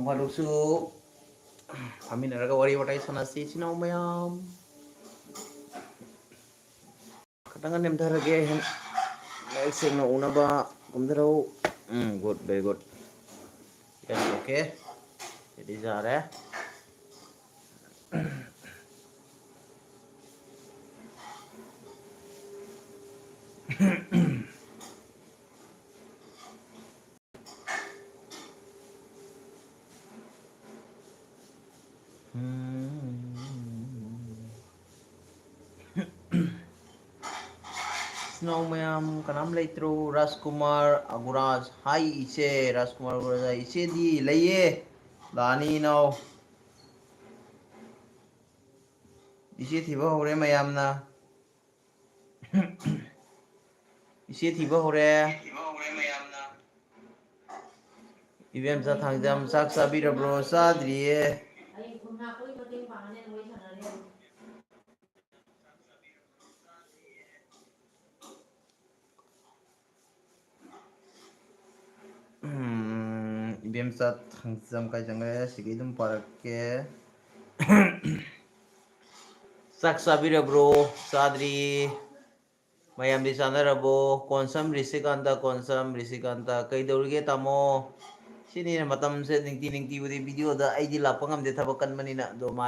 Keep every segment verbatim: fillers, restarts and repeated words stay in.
ꯐꯥꯗꯣꯛꯁꯨ ꯐꯝꯃꯤꯟꯅꯔꯒ ꯋꯥꯔꯤ ꯋꯥꯇꯥꯏ ꯁꯥꯟꯅꯁꯤ, ꯏꯆꯤꯟ ꯏꯅꯥꯎ ꯃꯌꯥꯝ꯫ ꯈꯤꯇꯪꯒ ꯅꯦꯝꯊꯔꯒꯦ, ꯃꯌꯦꯛ ꯁꯦꯡꯅ ꯎꯅꯕ꯫ ꯀꯨꯝꯊꯔꯛꯎ꯫ ꯎꯝ, good, very good. Yes, okay. ꯁꯤꯗꯤ ꯌꯥꯔꯦ꯫ ꯏꯆꯤꯟ ꯏꯅꯥꯎ ꯃꯌꯥꯝ ꯀꯅꯥꯝ ꯂꯩꯇ꯭ꯔꯣ? ꯔꯥꯖꯀꯨꯃꯥꯔ ꯑꯒꯨꯔꯥꯖ꯫ ꯍꯥꯏ ꯏꯆꯦ, ꯔꯥꯖꯀꯨꯃꯥꯔ ꯑꯒꯨꯔꯥꯖ꯫ ꯏꯆꯦꯗꯤ ꯂꯩꯌꯦ꯫ ꯂꯥꯛꯑꯅꯤ ꯏꯅꯥꯎ꯫ ꯏꯆꯦ ꯊꯤꯕ ꯍꯧꯔꯦ ꯃꯌꯥꯝꯅ꯫ ꯏꯆꯦ ꯊꯤꯕ ꯍꯧꯔꯦ꯫ ꯏꯕꯦꯝꯆꯥ ꯊꯥꯡꯖꯝ, ꯆꯥꯛ ꯆꯥꯕꯤꯔꯕ꯭ꯔꯣ? ꯆꯥꯗ꯭ꯔꯤꯌꯦ꯫ ꯎꯝ, ꯏꯕꯦꯝꯆꯥ ꯊꯥꯡꯖꯝ ꯀꯥꯏ ꯆꯪꯈ꯭ꯔꯦ? ꯁꯤꯒꯤ ꯑꯗꯨꯝ ꯄꯥꯔꯛꯀꯦ꯫ ꯆꯥꯛ ꯆꯥꯕꯤꯔꯕ꯭ꯔꯣ? ꯆꯥꯗ꯭ꯔꯤ꯫ ꯃꯌꯥꯝꯗꯤ ꯆꯥꯅꯔꯕꯣ? ꯀꯣꯟꯁꯝ ꯔꯤꯁꯤꯀꯥꯟꯇ, ꯀꯣꯟꯁꯝ ꯔꯤꯁꯤꯀꯥꯟꯇ, ꯀꯩꯗꯧꯔꯤꯒꯦ ꯇꯥꯃꯣ? ꯁꯤꯅꯤꯅ ꯃꯇꯝꯁꯦ ꯅꯤꯡꯇꯤ ꯅꯤꯡꯇꯤꯕꯨꯗꯤ ꯚꯤꯗꯤꯑꯣꯗ ꯑꯩꯗꯤ ꯂꯥꯛꯄ ꯉꯝꯗꯦ, ꯊꯕꯛ ꯀꯟꯕꯅꯤꯅ꯫ ꯑꯗꯣ ꯃꯥ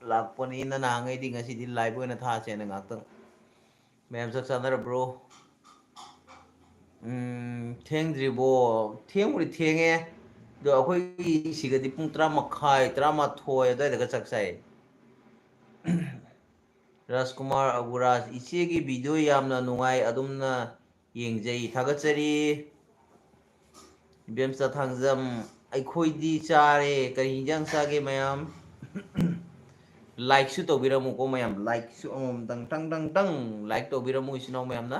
ꯂꯥꯛꯄꯅꯤꯅ ꯅꯍꯥꯟꯉꯩꯗꯤ ꯉꯁꯤꯗꯤ ꯂꯥꯏꯚ ꯑꯣꯏꯅ ꯊꯥꯁꯦꯅ ꯉꯥꯛꯇꯪ꯫ ꯃꯌꯥꯝ ꯆꯥꯛ ꯆꯥꯅꯔꯕ꯭ꯔꯣ? ꯎꯝ, ꯊꯦꯡꯗ꯭ꯔꯤꯕꯣ? ꯊꯦꯡꯕꯨꯗꯤ ꯊꯦꯡꯉꯦ꯫ ꯑꯗꯣ ꯑꯩꯈꯣꯏꯒꯤ ꯁꯤꯒꯗꯤ ꯄꯨꯡ ꯇꯔꯥ ꯃꯈꯥꯏ, ꯇꯔꯥꯃꯥꯊꯣꯏ ꯑꯗꯨꯋꯥꯏꯗꯒ ꯆꯥꯛ ꯆꯥꯏ꯫ ꯔꯥꯖꯀꯨꯃꯥꯔ ꯑꯒꯨꯔꯥꯖ, ꯏꯆꯦꯒꯤ ꯚꯤꯗꯤꯑꯣ ꯌꯥꯝꯅ ꯅꯨꯡꯉꯥꯏ, ꯑꯗꯨꯝꯅ ꯌꯦꯡꯖꯩ, ꯊꯥꯒꯠꯆꯔꯤ꯫ ꯏꯕꯦꯝꯆꯥ ꯊꯥꯡꯖꯝ, ꯑꯩꯈꯣꯏꯗꯤ ꯆꯥꯔꯦ꯫ ꯀꯔꯤ ꯍꯤꯟꯖꯥꯡ ꯆꯥꯒꯦ ꯃꯌꯥꯝ? ꯂꯥꯏꯛꯁꯨ ꯇꯧꯕꯤꯔꯝꯃꯨꯀꯣ ꯃꯌꯥꯝ, ꯂꯥꯏꯛꯁꯨ ꯑꯃꯃꯝꯇꯪ, ꯇꯪ, ꯇꯪ, ꯇꯪ, ꯂꯥꯏꯛ ꯇꯧꯕꯤꯔꯝꯃꯨ ꯏꯆꯤꯟ ꯏꯅꯥꯎ ꯃꯌꯥꯝꯅ꯫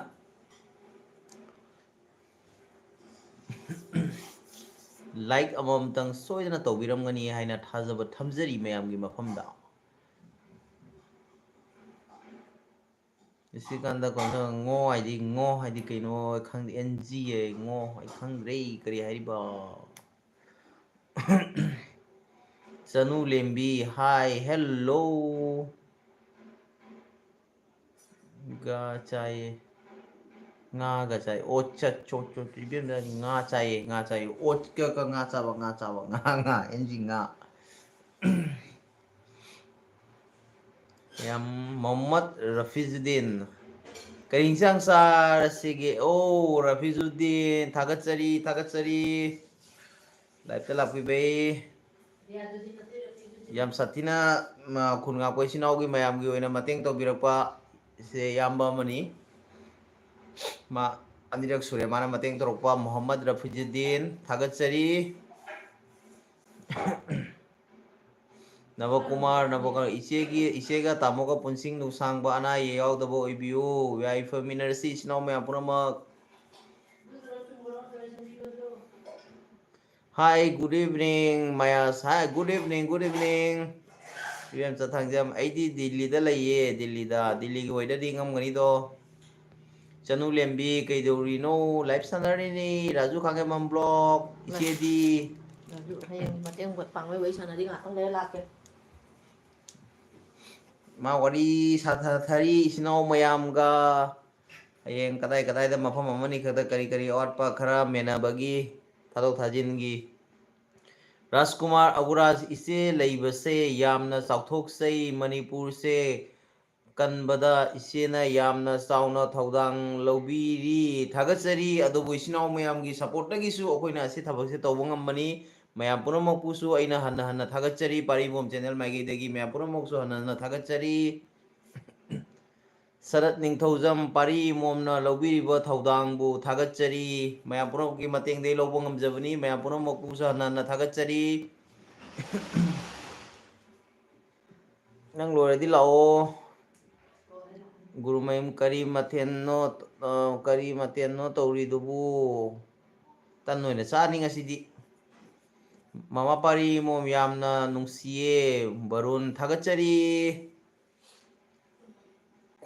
ꯂꯥꯏꯛ ꯑꯃꯃꯝꯇꯪ ꯁꯣꯏꯗꯅ ꯇꯧꯕꯤꯔꯝꯒꯅꯤ ꯍꯥꯏꯅ ꯊꯥꯖꯕ ꯊꯝꯖꯔꯤ ꯃꯌꯥꯝꯒꯤ ꯃꯐꯝꯗ꯫ ꯁꯤꯀꯥꯟꯗ ꯀꯩꯅꯣ, ꯉꯣ ꯍꯥꯏꯗꯤ, ꯉꯣ ꯍꯥꯏꯗꯤ ꯀꯩꯅꯣ ꯑꯩ ꯈꯪꯗꯦ, ꯑꯦꯟ ꯖꯤ ꯑꯦ, ꯉꯣ, ꯑꯩ ꯈꯪꯗ꯭ꯔꯦ ꯀꯔꯤ ꯍꯥꯏꯔꯤꯕ꯫ ꯆꯅꯨ ꯂꯦꯝꯕꯤ, hi, hello꯫ ꯒ ꯆꯥꯏꯌꯦ꯫ ꯉꯥꯒ ꯆꯥꯏ꯫ ꯑꯣ, ꯆꯠ, ꯆꯣ, ꯆꯣ, ꯏꯕꯦꯝꯗ ꯉꯥ ꯆꯥꯏꯌꯦ, ꯉꯥ ꯆꯥꯏꯌꯦ꯫ ꯑꯣꯠꯀ ꯀ ꯉꯥ ꯆꯥꯕ, ꯉꯥ ꯆꯥꯕ, ꯉꯥ, ꯉꯥ, ꯑꯦꯟ ꯖꯤ ꯉꯥ꯫ ꯌꯥꯝ ꯃꯣꯍꯝꯃꯗ ꯔꯐꯤꯖꯨꯗꯤꯟ꯫ ꯀꯔꯤ ꯏꯟꯁꯥꯡ ꯆꯥꯔꯁꯤꯒꯦ? ꯑꯣ, ꯔꯐꯤꯖꯨꯗꯤꯟ, ꯊꯥꯒꯠꯆꯔꯤ, ꯊꯥꯒꯠꯆꯔꯤ꯫ ꯂꯥꯏꯞꯇ ꯂꯥꯛꯄꯤꯕꯩ꯫ ꯌꯥꯝ ꯁꯥꯊꯤꯅ, ꯃ, ꯈꯨꯟ ꯉꯥꯛꯄ ꯏꯆꯤꯟ ꯏꯅꯥꯎꯒꯤ ꯃꯌꯥꯝꯒꯤ ꯑꯣꯏꯅ ꯃꯇꯦꯡ ꯇꯧꯕꯤꯔꯛꯄ ꯁꯦ ꯏꯌꯥꯝꯕ ꯑꯃꯅꯤ꯫ ꯃꯥ ꯑꯅꯤꯔꯛ ꯁꯨꯔꯦ ꯃꯥꯅ ꯃꯇꯦꯡ ꯇꯧꯔꯛꯄ꯫ ꯃꯣꯍꯝꯃꯗ ꯔꯐꯤꯖꯨꯗꯤꯟ, ꯊꯥꯒꯠꯆꯔꯤ꯫ ꯅꯕꯀꯨꯃꯥꯔ, ꯅꯕꯀꯨꯃꯥꯔ, ꯏꯆꯦꯒꯤ, ꯏꯆꯦꯒ ꯇꯥꯃꯣꯒ ꯄꯨꯟꯁꯤ ꯅꯨꯡꯁꯥꯡꯕ, ꯑꯅꯥ ꯑꯌꯦꯛ ꯌꯥꯎꯗꯕ ꯑꯣꯏꯕꯤꯌꯨ꯫ ꯌꯥꯏꯐꯃꯤꯟꯅꯔꯁꯤ ꯏꯆꯤꯟ ꯏꯅꯥꯎ ꯃꯌꯥꯝ ꯄꯨꯝꯅꯃꯛ꯫ Hi, good evening, Mayas. Hi, good evening, good evening. ꯏꯕꯦꯝꯆꯥ Thangjam, ꯑꯩꯗꯤ ꯗꯤꯜꯂꯤꯗ ꯂꯩꯌꯦ, ꯗꯤꯜꯂꯤꯗ꯫ ꯗꯤꯜꯂꯤꯒꯤ weatherꯗꯤ ꯏꯪꯉꯝꯒꯅꯤꯗꯣ꯫ ꯆꯅꯨ ꯂꯦꯝꯕꯤ, ꯀꯩꯗꯧꯔꯤꯅꯣ? Live ꯁꯥꯟꯅꯔꯤꯅꯤ, Raju ꯈꯥꯡꯉꯦꯝꯕꯝ vlog꯫ ꯏꯆꯦꯗꯤ? ꯔꯥꯖꯨ, ꯍꯌꯦꯡ ꯃꯇꯦꯡ ꯄꯥꯡꯕꯩ ꯋꯥꯔꯤ ꯁꯥꯟꯅꯔꯤ, ꯉꯥꯛꯇꯪ ꯂꯩꯔ ꯂꯥꯛꯀꯦ꯫ ꯃꯥ ꯋꯥꯔꯤ ꯁꯥꯊꯊꯔꯤ ꯏꯆꯤꯟ ꯏꯅꯥꯎ ꯃꯌꯥꯝꯒ꯫ ꯍꯌꯦꯡ ꯀꯗꯥꯏ ꯀꯗꯥꯏꯗ ꯃꯐꯝ ꯑꯃꯅꯤ ꯈꯛꯇ ꯀꯔꯤ ꯀꯔꯤ ꯑꯋꯥꯠꯄ ꯈꯔ ꯃꯦꯟꯅꯕꯒꯤ ꯊꯥꯗꯣꯛ ꯊꯥꯖꯤꯟꯒꯤ꯫ ꯔꯥꯖꯀꯨꯃꯥꯔ ꯑꯒꯨꯔꯥꯖ, ꯏꯆꯦ ꯂꯩꯕꯁꯦ ꯌꯥꯝꯅ ꯆꯥꯎꯊꯣꯛꯆꯩ꯫ ꯃꯅꯤꯄꯨꯔꯁꯦ ꯀꯟꯕꯗ ꯏꯆꯦꯅ ꯌꯥꯝꯅ ꯆꯥꯎꯅ ꯊꯧꯗꯥꯡ ꯂꯧꯕꯤꯔꯤ꯫ ꯊꯥꯒꯠꯆꯔꯤ꯫ ꯑꯗꯨꯕꯨ ꯏꯆꯤꯟ ꯏꯅꯥꯎ ꯃꯌꯥꯝꯒꯤ supportꯇꯒꯤꯁꯨ ꯑꯩꯈꯣꯏꯅ ꯑꯁꯤ ꯊꯕꯛꯁꯦ ꯇꯧꯕ ꯉꯝꯕꯅꯤ꯫ ꯃꯌꯥꯝ ꯄꯨꯝꯅꯃꯛꯄꯨꯁꯨ ꯑꯩꯅ ꯍꯟꯅ ꯍꯟꯅ ꯊꯥꯒꯠꯆꯔꯤ꯫ ꯄꯥꯔꯤꯕꯣꯝ channel ꯃꯥꯏꯀꯩꯗꯒꯤ ꯃꯌꯥꯝ ꯄꯨꯝꯅꯃꯛꯁꯨ ꯍꯟꯅ ꯍꯟꯅ ꯊꯥꯒꯠꯆꯔꯤ꯫ ꯁꯔꯠ ꯅꯤꯡꯊꯧꯖꯝ, ꯄꯥꯔꯤ ꯃꯣꯝꯅ ꯂꯧꯕꯤꯔꯤꯕ ꯊꯧꯗꯥꯡꯕꯨ ꯊꯥꯒꯠꯆꯔꯤ꯫ ꯃꯌꯥꯝ ꯄꯨꯝꯅꯃꯛꯀꯤ ꯃꯇꯦꯡꯗꯒꯤ ꯂꯧꯕ ꯉꯝꯖꯕꯅꯤ꯫ ꯃꯌꯥꯝ ꯄꯨꯝꯅꯃꯛꯄꯨꯁꯨ ꯍꯟꯅ ꯍꯟꯅ ꯊꯥꯒꯠꯆꯔꯤ꯫ ꯅꯪ ꯂꯣꯏꯔꯗꯤ ꯂꯥꯛꯑꯣ꯫ ꯒꯨꯔꯨꯃꯌꯨꯝ, ꯀꯔꯤ ꯃꯊꯦꯜꯅꯣ, ꯑ, ꯀꯔꯤ ꯃꯊꯦꯜꯅꯣ ꯇꯧꯔꯤꯗꯨꯕꯨ? ꯇꯟ ꯑꯣꯏꯅ ꯆꯥꯅꯤ ꯉꯁꯤꯗꯤ꯫ ꯃꯃꯥ ꯄꯥꯔꯤ ꯃꯣꯝ ꯌꯥꯝꯅ ꯅꯨꯡꯁꯤꯌꯦ꯫ ꯕꯔꯨꯟ, ꯊꯥꯒꯠꯆꯔꯤ꯫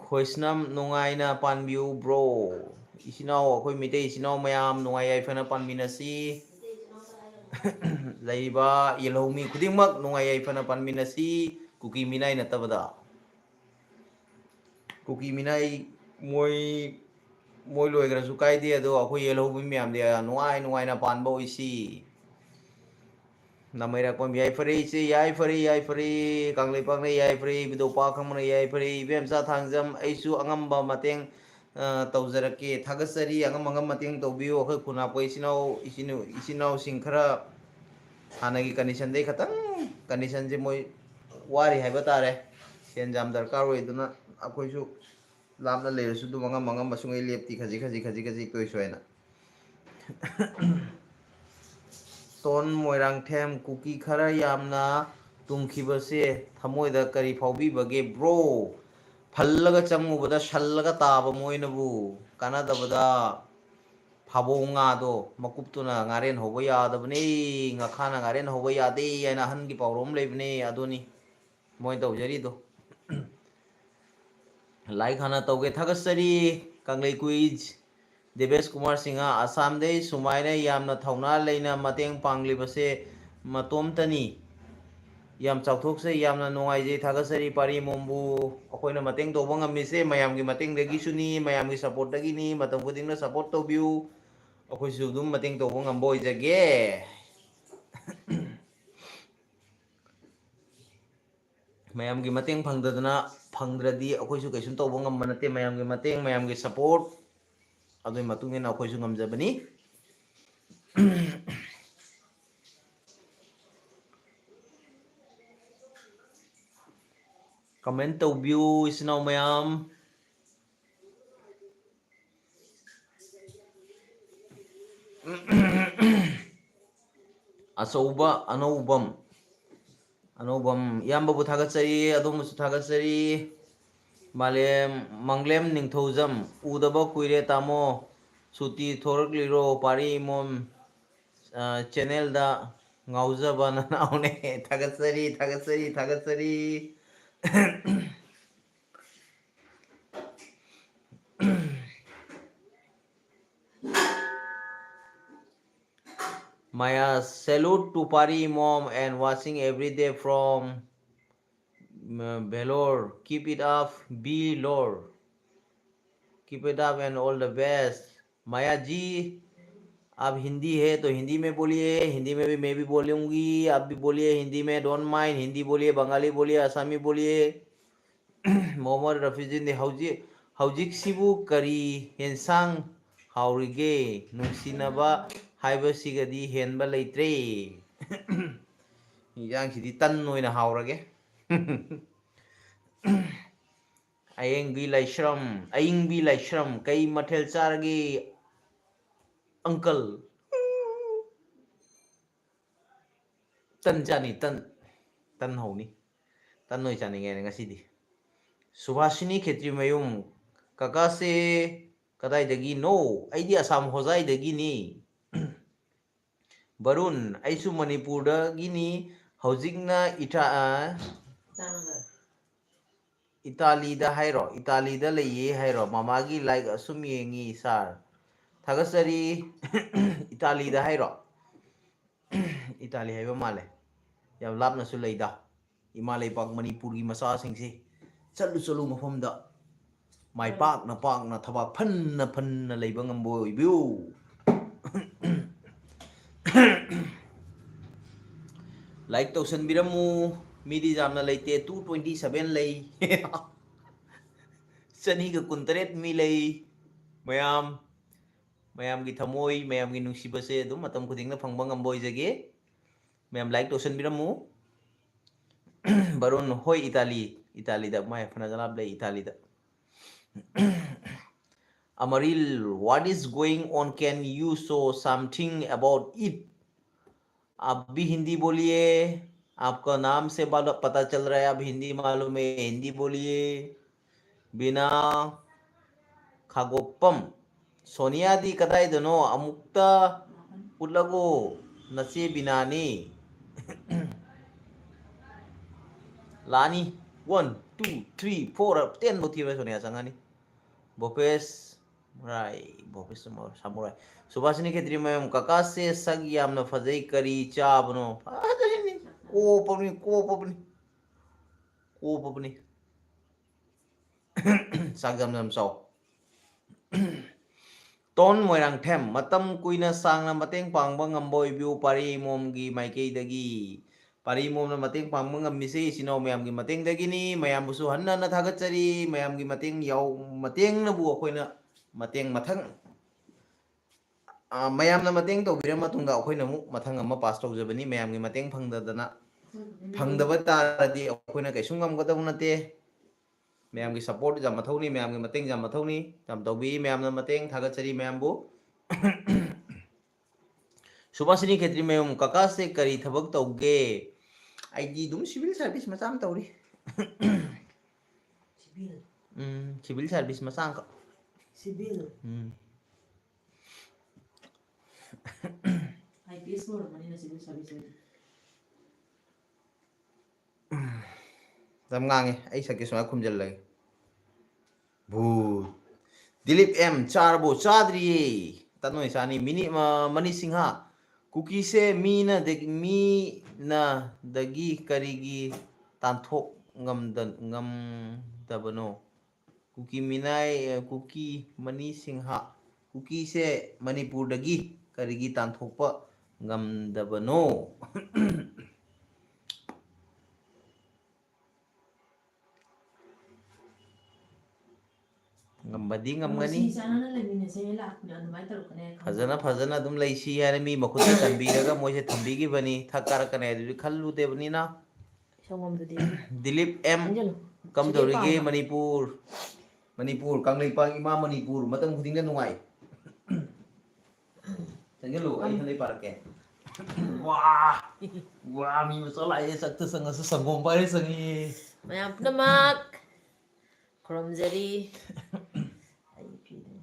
ꯈꯣꯏꯁꯅꯝ, ꯅꯨꯡꯉꯥꯏꯅ ꯄꯥꯟꯕꯤꯌꯨ bro꯫ ꯏꯆꯤꯟ ꯏꯅꯥꯎ, ꯑꯩꯈꯣꯏ ꯃꯩꯇꯩ ꯏꯆꯤꯟ ꯏꯅꯥꯎ ꯃꯌꯥꯝ ꯅꯨꯡꯉꯥꯏ ꯌꯥꯏꯐꯅ ꯄꯥꯟꯃꯤꯟꯅꯁꯤ꯫ ꯂꯩꯔꯤꯕ ꯌꯦꯜꯍꯧꯃꯤ ꯈꯨꯗꯤꯡꯃꯛ ꯅꯨꯡꯉꯥꯏ ꯌꯥꯏꯐꯅ ꯄꯥꯟꯃꯤꯟꯅꯁꯤ, ꯀꯨꯀꯤ ꯃꯤꯅꯥꯏ ꯅꯠꯇꯕꯗ꯫ ꯀꯨꯀꯤ ꯃꯤꯅꯥꯏ ꯃꯣꯏ, ꯃꯣꯏ ꯂꯣꯏꯈ꯭ꯔꯁꯨ ꯀꯥꯏꯗꯦ, ꯑꯗꯣ ꯑꯩꯈꯣꯏ ꯌꯦꯜꯍꯧꯕ ꯃꯌꯥꯝꯗꯤ ꯅꯨꯡꯉꯥꯏ ꯅꯨꯡꯉꯥꯏꯅ ꯄꯥꯟꯕ ꯑꯣꯏꯁꯤ꯫ ꯅꯃꯩꯔꯛꯄꯝ ꯌꯥꯏꯐꯔꯦ ꯏꯆꯦ, ꯌꯥꯏꯐꯔꯦ, ꯌꯥꯏꯐꯔꯦ꯫ ꯀꯪꯂꯩ ꯄꯥꯛꯅ ꯌꯥꯏꯐꯔꯦ, ꯏꯕꯨꯙꯧ ꯄꯥ ꯈꯪꯕꯅ ꯌꯥꯏꯐꯔꯦ, ꯏꯕꯦꯝꯆꯥ ꯊꯥꯡꯖꯝ, ꯑꯩꯁꯨ ꯑꯉꯝꯕ ꯃꯇꯦꯡ, ꯑ, ꯇꯧꯖꯔꯛꯀꯦ꯫ ꯊꯥꯒꯠꯆꯔꯤ, ꯑꯉꯝ ꯑꯉꯝ ꯃꯇꯦꯡ ꯇꯧꯕꯤꯌꯨ꯫ ꯑꯩꯈꯣꯏ ꯈꯨꯟꯅꯥꯛꯄ ꯏꯆꯤꯟ ꯏꯅꯥꯎ, ꯏꯆꯤꯟ, ꯏꯆꯤꯟ ꯏꯅꯥꯎꯁꯤꯡ ꯈꯔ ꯍꯥꯟꯅꯒꯤ conditionꯗꯩ ꯈꯇꯪ, conditionꯁꯦ ꯃꯣꯏ ꯋꯥꯔꯤ ꯍꯥꯏꯕ ꯇꯥꯔꯦ꯫ ꯁꯦꯟ ꯌꯥꯝ ꯗꯔꯀꯥꯔ ꯑꯣꯏꯗꯨꯅ ꯑꯩꯈꯣꯏꯁꯨ ꯂꯥꯞꯅ ꯂꯩꯔꯁꯨ ꯑꯗꯨꯝ ꯑꯉꯝ ꯑꯉꯝꯕ ꯁꯨꯡꯂꯦꯞ ꯂꯦꯞꯇꯤ, ꯈꯖꯤꯛ ꯈꯖꯤꯛ, ꯈꯖꯤꯛ ꯈꯖꯤꯛ ꯇꯣꯏ ꯁꯣꯏꯅ꯫ ꯇꯣꯟ ꯃꯣꯏꯔꯥꯡꯊꯦꯝ, ꯀꯨꯀꯤ ꯈꯔ ꯌꯥꯝꯅ ꯇꯨꯝꯈꯤꯕꯁꯦ ꯊꯃꯣꯏꯗ ꯀꯔꯤ ꯐꯥꯎꯕꯤꯕꯒꯦ bro? ꯐꯜꯂꯒ ꯆꯪꯉꯨꯕꯗ ꯁꯜꯂꯒ ꯇꯥꯕ ꯃꯣꯏꯅꯕꯨ, ꯀꯥꯟꯅꯗꯕꯗ ꯐꯥꯕꯧ ꯉꯥꯗꯣ ꯃꯀꯨꯞꯇꯨꯅ ꯉꯥꯔꯦꯟ ꯍꯧꯕ ꯌꯥꯗꯕꯅꯤ, ꯉꯥꯈꯥꯅ ꯉꯥꯔꯦꯟ ꯍꯧꯕ ꯌꯥꯗꯦ ꯍꯥꯏꯅ ꯑꯍꯟꯒꯤ ꯄꯥꯎꯔꯧ ꯑꯃ ꯂꯩꯕꯅꯦ꯫ ꯑꯗꯨꯅꯤ ꯃꯣꯏ ꯇꯧꯖꯔꯤꯗꯣ꯫ Like ꯍꯥꯟꯅ ꯇꯧꯒꯦ꯫ ꯊꯥꯒꯠꯆꯔꯤ ꯀꯪꯂꯩ ꯀꯨꯏꯖ꯫ ꯗꯦꯕꯦꯁ ꯀꯨꯃꯥꯔ ꯁꯤꯡꯍ, ꯑꯁꯥꯝꯗꯩ ꯁꯨꯃꯥꯏꯅ ꯌꯥꯝꯅ ꯊꯧꯅꯥ ꯂꯩꯅ ꯃꯇꯦꯡ ꯄꯥꯡꯂꯤꯕꯁꯦ ꯃꯇꯣꯝꯇꯅꯤ꯫ ꯌꯥꯝ ꯆꯥꯎꯊꯣꯛꯆꯩ, ꯌꯥꯝꯅ ꯅꯨꯡꯉꯥꯏꯖꯩ, ꯊꯥꯒꯠꯆꯔꯤ ꯄꯥꯔꯤ ꯃꯣꯝꯕꯨ꯫ ꯑꯩꯈꯣꯏꯅ ꯃꯇꯦꯡ ꯇꯧꯕ ꯉꯝꯃꯤꯁꯦ ꯃꯌꯥꯝꯒꯤ ꯃꯇꯦꯡꯗꯒꯤꯁꯨꯅꯤ, ꯃꯌꯥꯝꯒꯤ supportꯇꯒꯤꯅꯤ꯫ ꯃꯇꯝ ꯈꯨꯗꯤꯡꯗ support ꯇꯧꯕꯤꯌꯨ, ꯑꯩꯈꯣꯏꯁꯨ ꯑꯗꯨꯝ ꯃꯇꯦꯡ ꯇꯧꯕ ꯉꯝꯕ ꯑꯣꯏꯖꯒꯦ꯫ ꯃꯌꯥꯝꯒꯤ ꯃꯇꯦꯡ ꯐꯪꯗꯗꯅ, ꯐꯪꯗ꯭ꯔꯗꯤ ꯑꯩꯈꯣꯏꯁꯨ ꯀꯩꯁꯨꯝ ꯇꯧꯕ ꯉꯝꯕ ꯅꯠꯇꯦ꯫ ꯃꯌꯥꯝꯒꯤ ꯃꯇꯦꯡ, ꯃꯌꯥꯝꯒꯤ support, ꯑꯗꯨꯒꯤ ꯃꯇꯨꯡ ꯏꯟꯅ ꯑꯩꯈꯣꯏꯁꯨ ꯉꯝꯖꯕꯅꯤ꯫ Comment ꯇꯧꯕꯤꯌꯨ ꯏꯆꯤꯟ ꯏꯅꯥꯎ ꯃꯌꯥꯝ꯫ ꯑꯆꯧꯕ ꯑꯅꯧꯕꯝ, ꯑꯅꯧꯕꯝ ꯏꯌꯥꯝꯕꯕꯨ ꯊꯥꯒꯠꯆꯔꯤ, ꯑꯗꯣꯝꯕꯨꯁꯨ ꯊꯥꯒꯠꯆꯔꯤ꯫ ꯃꯥꯂꯦꯝ, ꯃꯪꯂꯦꯝ ꯅꯤꯡꯊꯧꯖꯝ, ꯎꯗꯕ ꯀꯨꯏꯔꯦ ꯇꯥꯃꯣ, ꯁꯨꯇꯤ ꯊꯣꯔꯛꯂꯤꯔꯣ? ꯄꯥꯔꯤ ꯏꯃꯣꯝ, ꯑ, channelꯗ ꯉꯥꯎꯖꯕ ꯅꯅꯥꯎꯅꯦ꯫ ꯊꯥꯒꯠꯆꯔꯤ, ꯊꯥꯒꯠꯆꯔꯤ, ꯊꯥꯒꯠꯆꯔꯤ꯫ Maya, salute to Pari mom and watching every day from, mm, Vellore. Keep it up, Vellore. Keep it up and all the best. माया जी, आप हिंदी है तो हिंदी में बोलिए, हिंदी में भी मैं भी बोलूँगी, आप भी बोलिए हिंदी में, don't mind, हिंदी बोलिए, बंगाली बोलिए, आसामी बोलिए, मोहम्मद रफीजुद्दीन, ꯍꯧꯖꯤꯛ, ꯍꯧꯖꯤꯛꯁꯤꯕꯨ ꯀꯔꯤ ꯌꯦꯟꯁꯥꯡ ꯍꯥꯎꯔꯤꯒꯦ? ꯅꯨꯡꯁꯤꯅꯕ ꯍꯥꯏꯕꯁꯤꯒꯗꯤ ꯍꯦꯟꯕ ꯂꯩꯇ꯭ꯔꯦ꯫ ꯌꯦꯟꯁꯥꯡꯁꯤꯗꯤ ꯇꯟ ꯑꯣꯏꯅ ꯍꯥꯎꯔꯒꯦ꯫ ꯑꯌꯦꯡꯕꯤ ꯂꯥꯏꯁ꯭ꯔꯝ, ꯑꯌꯤꯡꯕꯤ ꯂꯥꯏꯁ꯭ꯔꯝ, ꯀꯩ ꯃꯊꯦꯜ ꯆꯥꯔꯒꯦ, uncle? ꯇꯟ ꯆꯥꯅꯤ, ꯇꯟ꯫ ꯇꯟ ꯍꯧꯅꯤ꯫ ꯇꯟ ꯑꯣꯏ ꯆꯥꯅꯤꯡꯉꯦ ꯉꯁꯤꯗꯤ꯫ ꯁꯨꯚꯥꯁꯤꯅꯤ ꯈꯦꯇ꯭ꯔꯤꯃꯌꯨꯝ, ꯀꯀꯥꯁꯦ ꯀꯗꯥꯏꯗꯒꯤꯅꯣ? ꯑꯩꯗꯤ ꯑꯁꯥꯝ ꯍꯣꯖꯥꯏꯗꯒꯤꯅꯤ꯫ ꯕꯔꯨꯟ, ꯑꯩꯁꯨ ꯃꯅꯤꯄꯨꯔꯗꯒꯤꯅꯤ꯫ ꯍꯧꯖꯤꯛꯅ ꯏꯊꯥ-, ꯑ, ꯏꯇꯥꯂꯤꯗ ꯍꯥꯏꯔꯣ? ꯏꯇꯥꯂꯤꯗ ꯂꯩꯌꯦ ꯍꯥꯏꯔꯣ? ꯃꯃꯥꯒꯤ like ꯑꯁꯨꯝ ꯌꯦꯡꯉꯤ, sir꯫ ꯊꯥꯒꯠꯆꯔꯤ꯫ ꯏꯇꯥꯂꯤꯗ ꯍꯥꯏꯔꯣ? ꯏꯇꯥꯂꯤ ꯍꯥꯏꯕ ꯃꯥꯜꯂꯦ꯫ ꯌꯥꯝ ꯂꯥꯞꯅꯁꯨ ꯂꯩꯗ꯫ ꯏꯃꯥ ꯂꯩꯄꯥꯛ ꯃꯅꯤꯄꯨꯔꯒꯤ ꯃꯆꯥꯁꯤꯡꯁꯦ ꯆꯠꯂꯨ ꯆꯠꯂꯨ ꯃꯐꯝꯗ ꯃꯥꯏ ꯄꯥꯛꯅ ꯄꯥꯛꯅ ꯊꯕꯥꯛ ꯐꯟꯅ ꯐꯟꯅ ꯂꯩꯕ ꯉꯝꯕ ꯑꯣꯏꯕꯤꯌꯨ꯫ Like ꯇꯧꯁꯟꯕꯤꯔꯝꯃꯨ꯫ ꯃꯤꯗꯤ ꯌꯥꯝꯅ ꯂꯩꯇꯦ, two twenty seven ꯂꯩ꯫ ꯆꯅꯤꯒ ꯀꯨꯟꯇꯔꯦꯠ ꯃꯤ ꯂꯩ꯫ ꯃꯌꯥꯝ, ꯃꯌꯥꯝꯒꯤ ꯊꯃꯣꯏ, ꯃꯌꯥꯝꯒꯤ ꯅꯨꯡꯁꯤꯕꯁꯦ ꯑꯗꯨꯝ ꯃꯇꯝ ꯈꯨꯗꯤꯡꯗ ꯐꯪꯕ ꯉꯝꯕ ꯑꯣꯏꯖꯒꯦ꯫ ꯃꯌꯥꯝ like ꯇꯧꯁꯟꯕꯤꯔꯝꯃꯨ꯫ ꯕꯔꯨꯟ, ꯍꯣꯏ, ꯏꯇꯥꯂꯤ, ꯏꯇꯥꯂꯤꯗ ꯃꯥꯏ ꯐꯅ ꯖꯅꯥꯞ ꯂꯩ ꯏꯇꯥꯂꯤꯗ꯫ Amaril, what is going on? Can you show something about it? आप भी हिंदी बोलिए, आपका नाम से बाल-, पता चल रहा है, आप हिंदी मालूम है, हिंदी बोलिए। बिना खागोपम, सोनिया दी कदाई दोनों अमुक्ता उलगो नचे बिनानी। लानी, one, two, three, four, ten ꯕꯧ ꯊꯤꯔꯣꯏ ꯁꯣꯅꯤꯌꯥ ꯆꯪꯉꯅꯤ꯫ ꯚꯣꯄꯦꯁ, ꯁꯥꯃꯨꯔꯥꯏ, ꯕꯣꯕꯤ ꯁꯥꯃꯨ-, ꯁꯥꯃꯨꯔꯥꯏ꯫ ꯁꯨꯕꯥꯁꯤꯅꯤ ꯈꯦꯇ꯭ꯔꯤꯃꯌꯨꯝ, ꯀꯀꯥꯁꯦ ꯁꯛ ꯌꯥꯝꯅ ꯐꯖꯩ, ꯀꯔꯤ ꯆꯥꯕꯅꯣ? ꯐꯖꯔꯤꯅꯤ, ꯀꯣꯞꯄꯕꯅꯤ, ꯀꯣꯞꯄꯕꯅꯤ, ꯀꯣꯞꯄꯕꯅꯤ꯫ ꯆꯥꯛ ꯌꯥꯝ ꯌꯥꯝ ꯆꯥꯎ꯫ ꯇꯣꯟ ꯃꯣꯏꯔꯥꯡꯊꯦꯝ, ꯃꯇꯝ ꯀꯨꯏꯅ ꯁꯥꯡꯅ ꯃꯇꯦꯡ ꯄꯥꯡꯕ ꯉꯝꯕ ꯑꯣꯏꯕꯤꯌꯨ ꯄꯥꯔꯤ ꯃꯣꯝꯒꯤ ꯃꯥꯏꯀꯩꯗꯒꯤ꯫ ꯄꯥꯔꯤ ꯃꯣꯝꯅ ꯃꯇꯦꯡ ꯄꯥꯡꯕ ꯉꯝꯃꯤꯁꯦ ꯏꯆꯤꯟ ꯏꯅꯥꯎ ꯃꯌꯥꯝꯒꯤ ꯃꯇꯦꯡꯗꯒꯤꯅꯤ꯫ ꯃꯌꯥꯝꯕꯨꯁꯨ ꯍꯟꯅ ꯍꯟꯅ ꯊꯥꯒꯠꯆꯔꯤ꯫ ꯃꯌꯥꯝꯒꯤ ꯃꯇꯦꯡ ꯌꯥꯎ-, ꯃꯇꯦꯡꯅꯕꯨ ꯑꯩꯈꯣꯏꯅ ꯃꯇꯦꯡ ꯃꯊꯪ, ꯑ, ꯃꯌꯥꯝꯅ ꯃꯇꯦꯡ ꯇꯧꯕꯤꯔ ꯃꯇꯨꯡꯗ ꯑꯩꯈꯣꯏꯅ ꯑꯃꯨꯛ ꯃꯊꯪ ꯑꯃ ꯄꯥꯁ ꯇꯧꯖꯕꯅꯤ꯫ ꯃꯌꯥꯝꯒꯤ ꯃꯇꯦꯡ ꯐꯪꯗꯗꯅ, ꯐꯪꯗꯕ ꯇꯥꯔꯗꯤ ꯑꯩꯈꯣꯏꯅ ꯀꯩꯁꯨ ꯉꯝꯒꯗꯕ ꯅꯠꯇꯦ꯫ ꯃꯌꯥꯝꯒꯤ ꯁꯞꯄꯣꯔꯠ ꯌꯥꯝ ꯃꯊꯧꯅꯤ, ꯃꯌꯥꯝꯒꯤ ꯃꯇꯦꯡ ꯌꯥꯝ ꯃꯊꯧꯅꯤ꯫ ꯌꯥꯝ ꯇꯧꯕꯤꯔꯤ ꯃꯌꯥꯝꯅ ꯃꯇꯦꯡ, ꯊꯥꯒꯠꯆꯔꯤ ꯃꯌꯥꯝꯕꯨ꯫ ꯁꯨꯕꯥꯁꯤꯅꯤ ꯈꯦꯇ꯭ꯔꯤꯃꯌꯨꯝ, ꯀꯀꯥꯁꯦ ꯀꯔꯤ ꯊꯕꯛ ꯇꯧꯒꯦ? ꯑꯩꯗꯤ ꯑꯗꯨꯝ ꯁꯤꯚꯤꯜ ꯁꯥꯔꯚꯤꯁ ꯃꯆꯥ ꯑꯃ ꯇꯧꯔꯤ꯫ ꯁꯤꯚꯤꯜ? ꯎꯝ, ꯁꯤꯚꯤꯜ ꯁꯥꯔꯚꯤꯁ ꯃꯆꯥ ꯑꯃꯈꯛ꯫ ꯁꯤꯚꯤꯜ? ꯎꯝ꯫ ꯑꯥꯏ ꯄꯤ ꯑꯦꯁ ꯑꯣꯏꯔꯝꯃꯅꯤꯅ ꯁꯤꯚꯤꯜ ꯁꯥꯔꯚꯤꯁ ꯑꯣꯏꯗꯤ꯫ ꯌꯥꯝ ꯉꯥꯡꯉꯦ, ꯑꯩ ꯁꯛꯀꯦ ꯁꯨꯃꯥꯏꯅ ꯈꯨꯝꯖꯤꯜꯂꯒꯦ꯫ ꯚꯨꯠ꯫ ꯗꯤꯂꯤꯞ ꯑꯦꯝ, ꯆꯥꯔꯕꯣ? ꯆꯥꯗ꯭ꯔꯤꯌꯦ꯫ ꯇꯟ ꯑꯣꯏ ꯆꯥꯅꯤ꯫ ꯃꯤꯅꯤ-, ꯑ, ꯃꯅꯤ ꯁꯤꯡꯍ, ꯀꯨꯀꯤꯁꯦ ꯃꯤꯅꯗꯒꯤ, ꯃꯤꯅꯗꯒꯤ ꯀꯔꯤꯒꯤ ꯇꯥꯟꯊꯣꯛ ꯉꯝꯗ-, ꯉꯝꯗꯕꯅꯣ? ꯀꯨꯀꯤ ꯃꯤꯅꯥꯏ, ꯑ, ꯀꯨꯀꯤ ꯃꯅꯤ ꯁꯤꯡꯍ, ꯀꯨꯀꯤꯁꯦ ꯃꯅꯤꯄꯨꯔꯗꯒꯤ ꯀꯔꯤꯒꯤ ꯇꯥꯟꯊꯣꯛꯄ ꯉꯝꯗꯕꯅꯣ? ꯉꯝꯕꯗꯤ ꯉꯝꯒꯅꯤ꯫ ꯅꯨꯡꯁꯤ ꯆꯥꯟꯅꯅ ꯂꯩꯃꯤꯟꯅꯁꯦ ꯂꯥꯛꯄꯅꯦ, ꯑꯗꯨꯃꯥꯏꯅ ꯇꯧꯔꯛꯀꯅꯤ ꯍꯥꯏꯅ ꯈꯪꯕ꯭ꯔꯣ? ꯐꯖꯅ, ꯐꯖꯅ ꯑꯗꯨꯝ ꯂꯩꯁꯤ ꯍꯥꯏꯅ ꯃꯤ ꯃꯈꯨꯠꯇ ꯀꯟꯕꯤꯔꯒ ꯃꯣꯏꯁꯦ ꯊꯝꯕꯤꯈꯤꯕꯅꯤ꯫ ꯊꯛ ꯀꯥꯔꯛꯀꯅꯤ ꯍꯥꯏꯗꯨꯗꯤ ꯈꯜꯂꯨꯗꯦꯕꯅꯤꯅ꯫ ꯁꯪꯒꯣꯝꯗꯨꯗꯤ ꯗꯤꯂꯤꯞ ꯑꯦꯝ, ꯆꯪꯁꯤꯜꯂꯨ꯫ ꯀꯝꯗꯧꯔꯤꯒꯦ ꯁꯤꯗꯤ ꯄꯥꯝꯕ꯫ ꯃꯅꯤꯄꯨꯔ? ꯃꯅꯤꯄꯨꯔ, ꯀꯪꯂꯩꯄꯥꯛ ꯏꯃꯥ ꯃꯅꯤꯄꯨꯔ, ꯃꯇꯝ ꯈꯨꯗꯤꯡꯗ ꯅꯨꯡꯉꯥꯏ꯫ ꯆꯪꯁꯤꯜꯂꯨ, ꯑꯩ ꯏꯊꯟꯗꯩ ꯄꯥꯔꯛꯀꯦ꯫ ꯋꯥ! ꯋꯥ, ꯃꯤ ꯃꯆꯥ ꯂꯥꯛꯑꯦ, ꯆꯥꯛꯇ ꯆꯪꯉꯁꯨ ꯁꯪꯒꯣꯝ ꯄꯥꯏꯔ ꯆꯪꯉꯤ꯫ ꯃꯌꯥꯝ ꯄꯨꯝꯅꯃꯛ ꯈꯨꯔꯨꯝꯖꯔꯤ꯫ ꯑꯩ ꯐꯤꯗꯨ꯫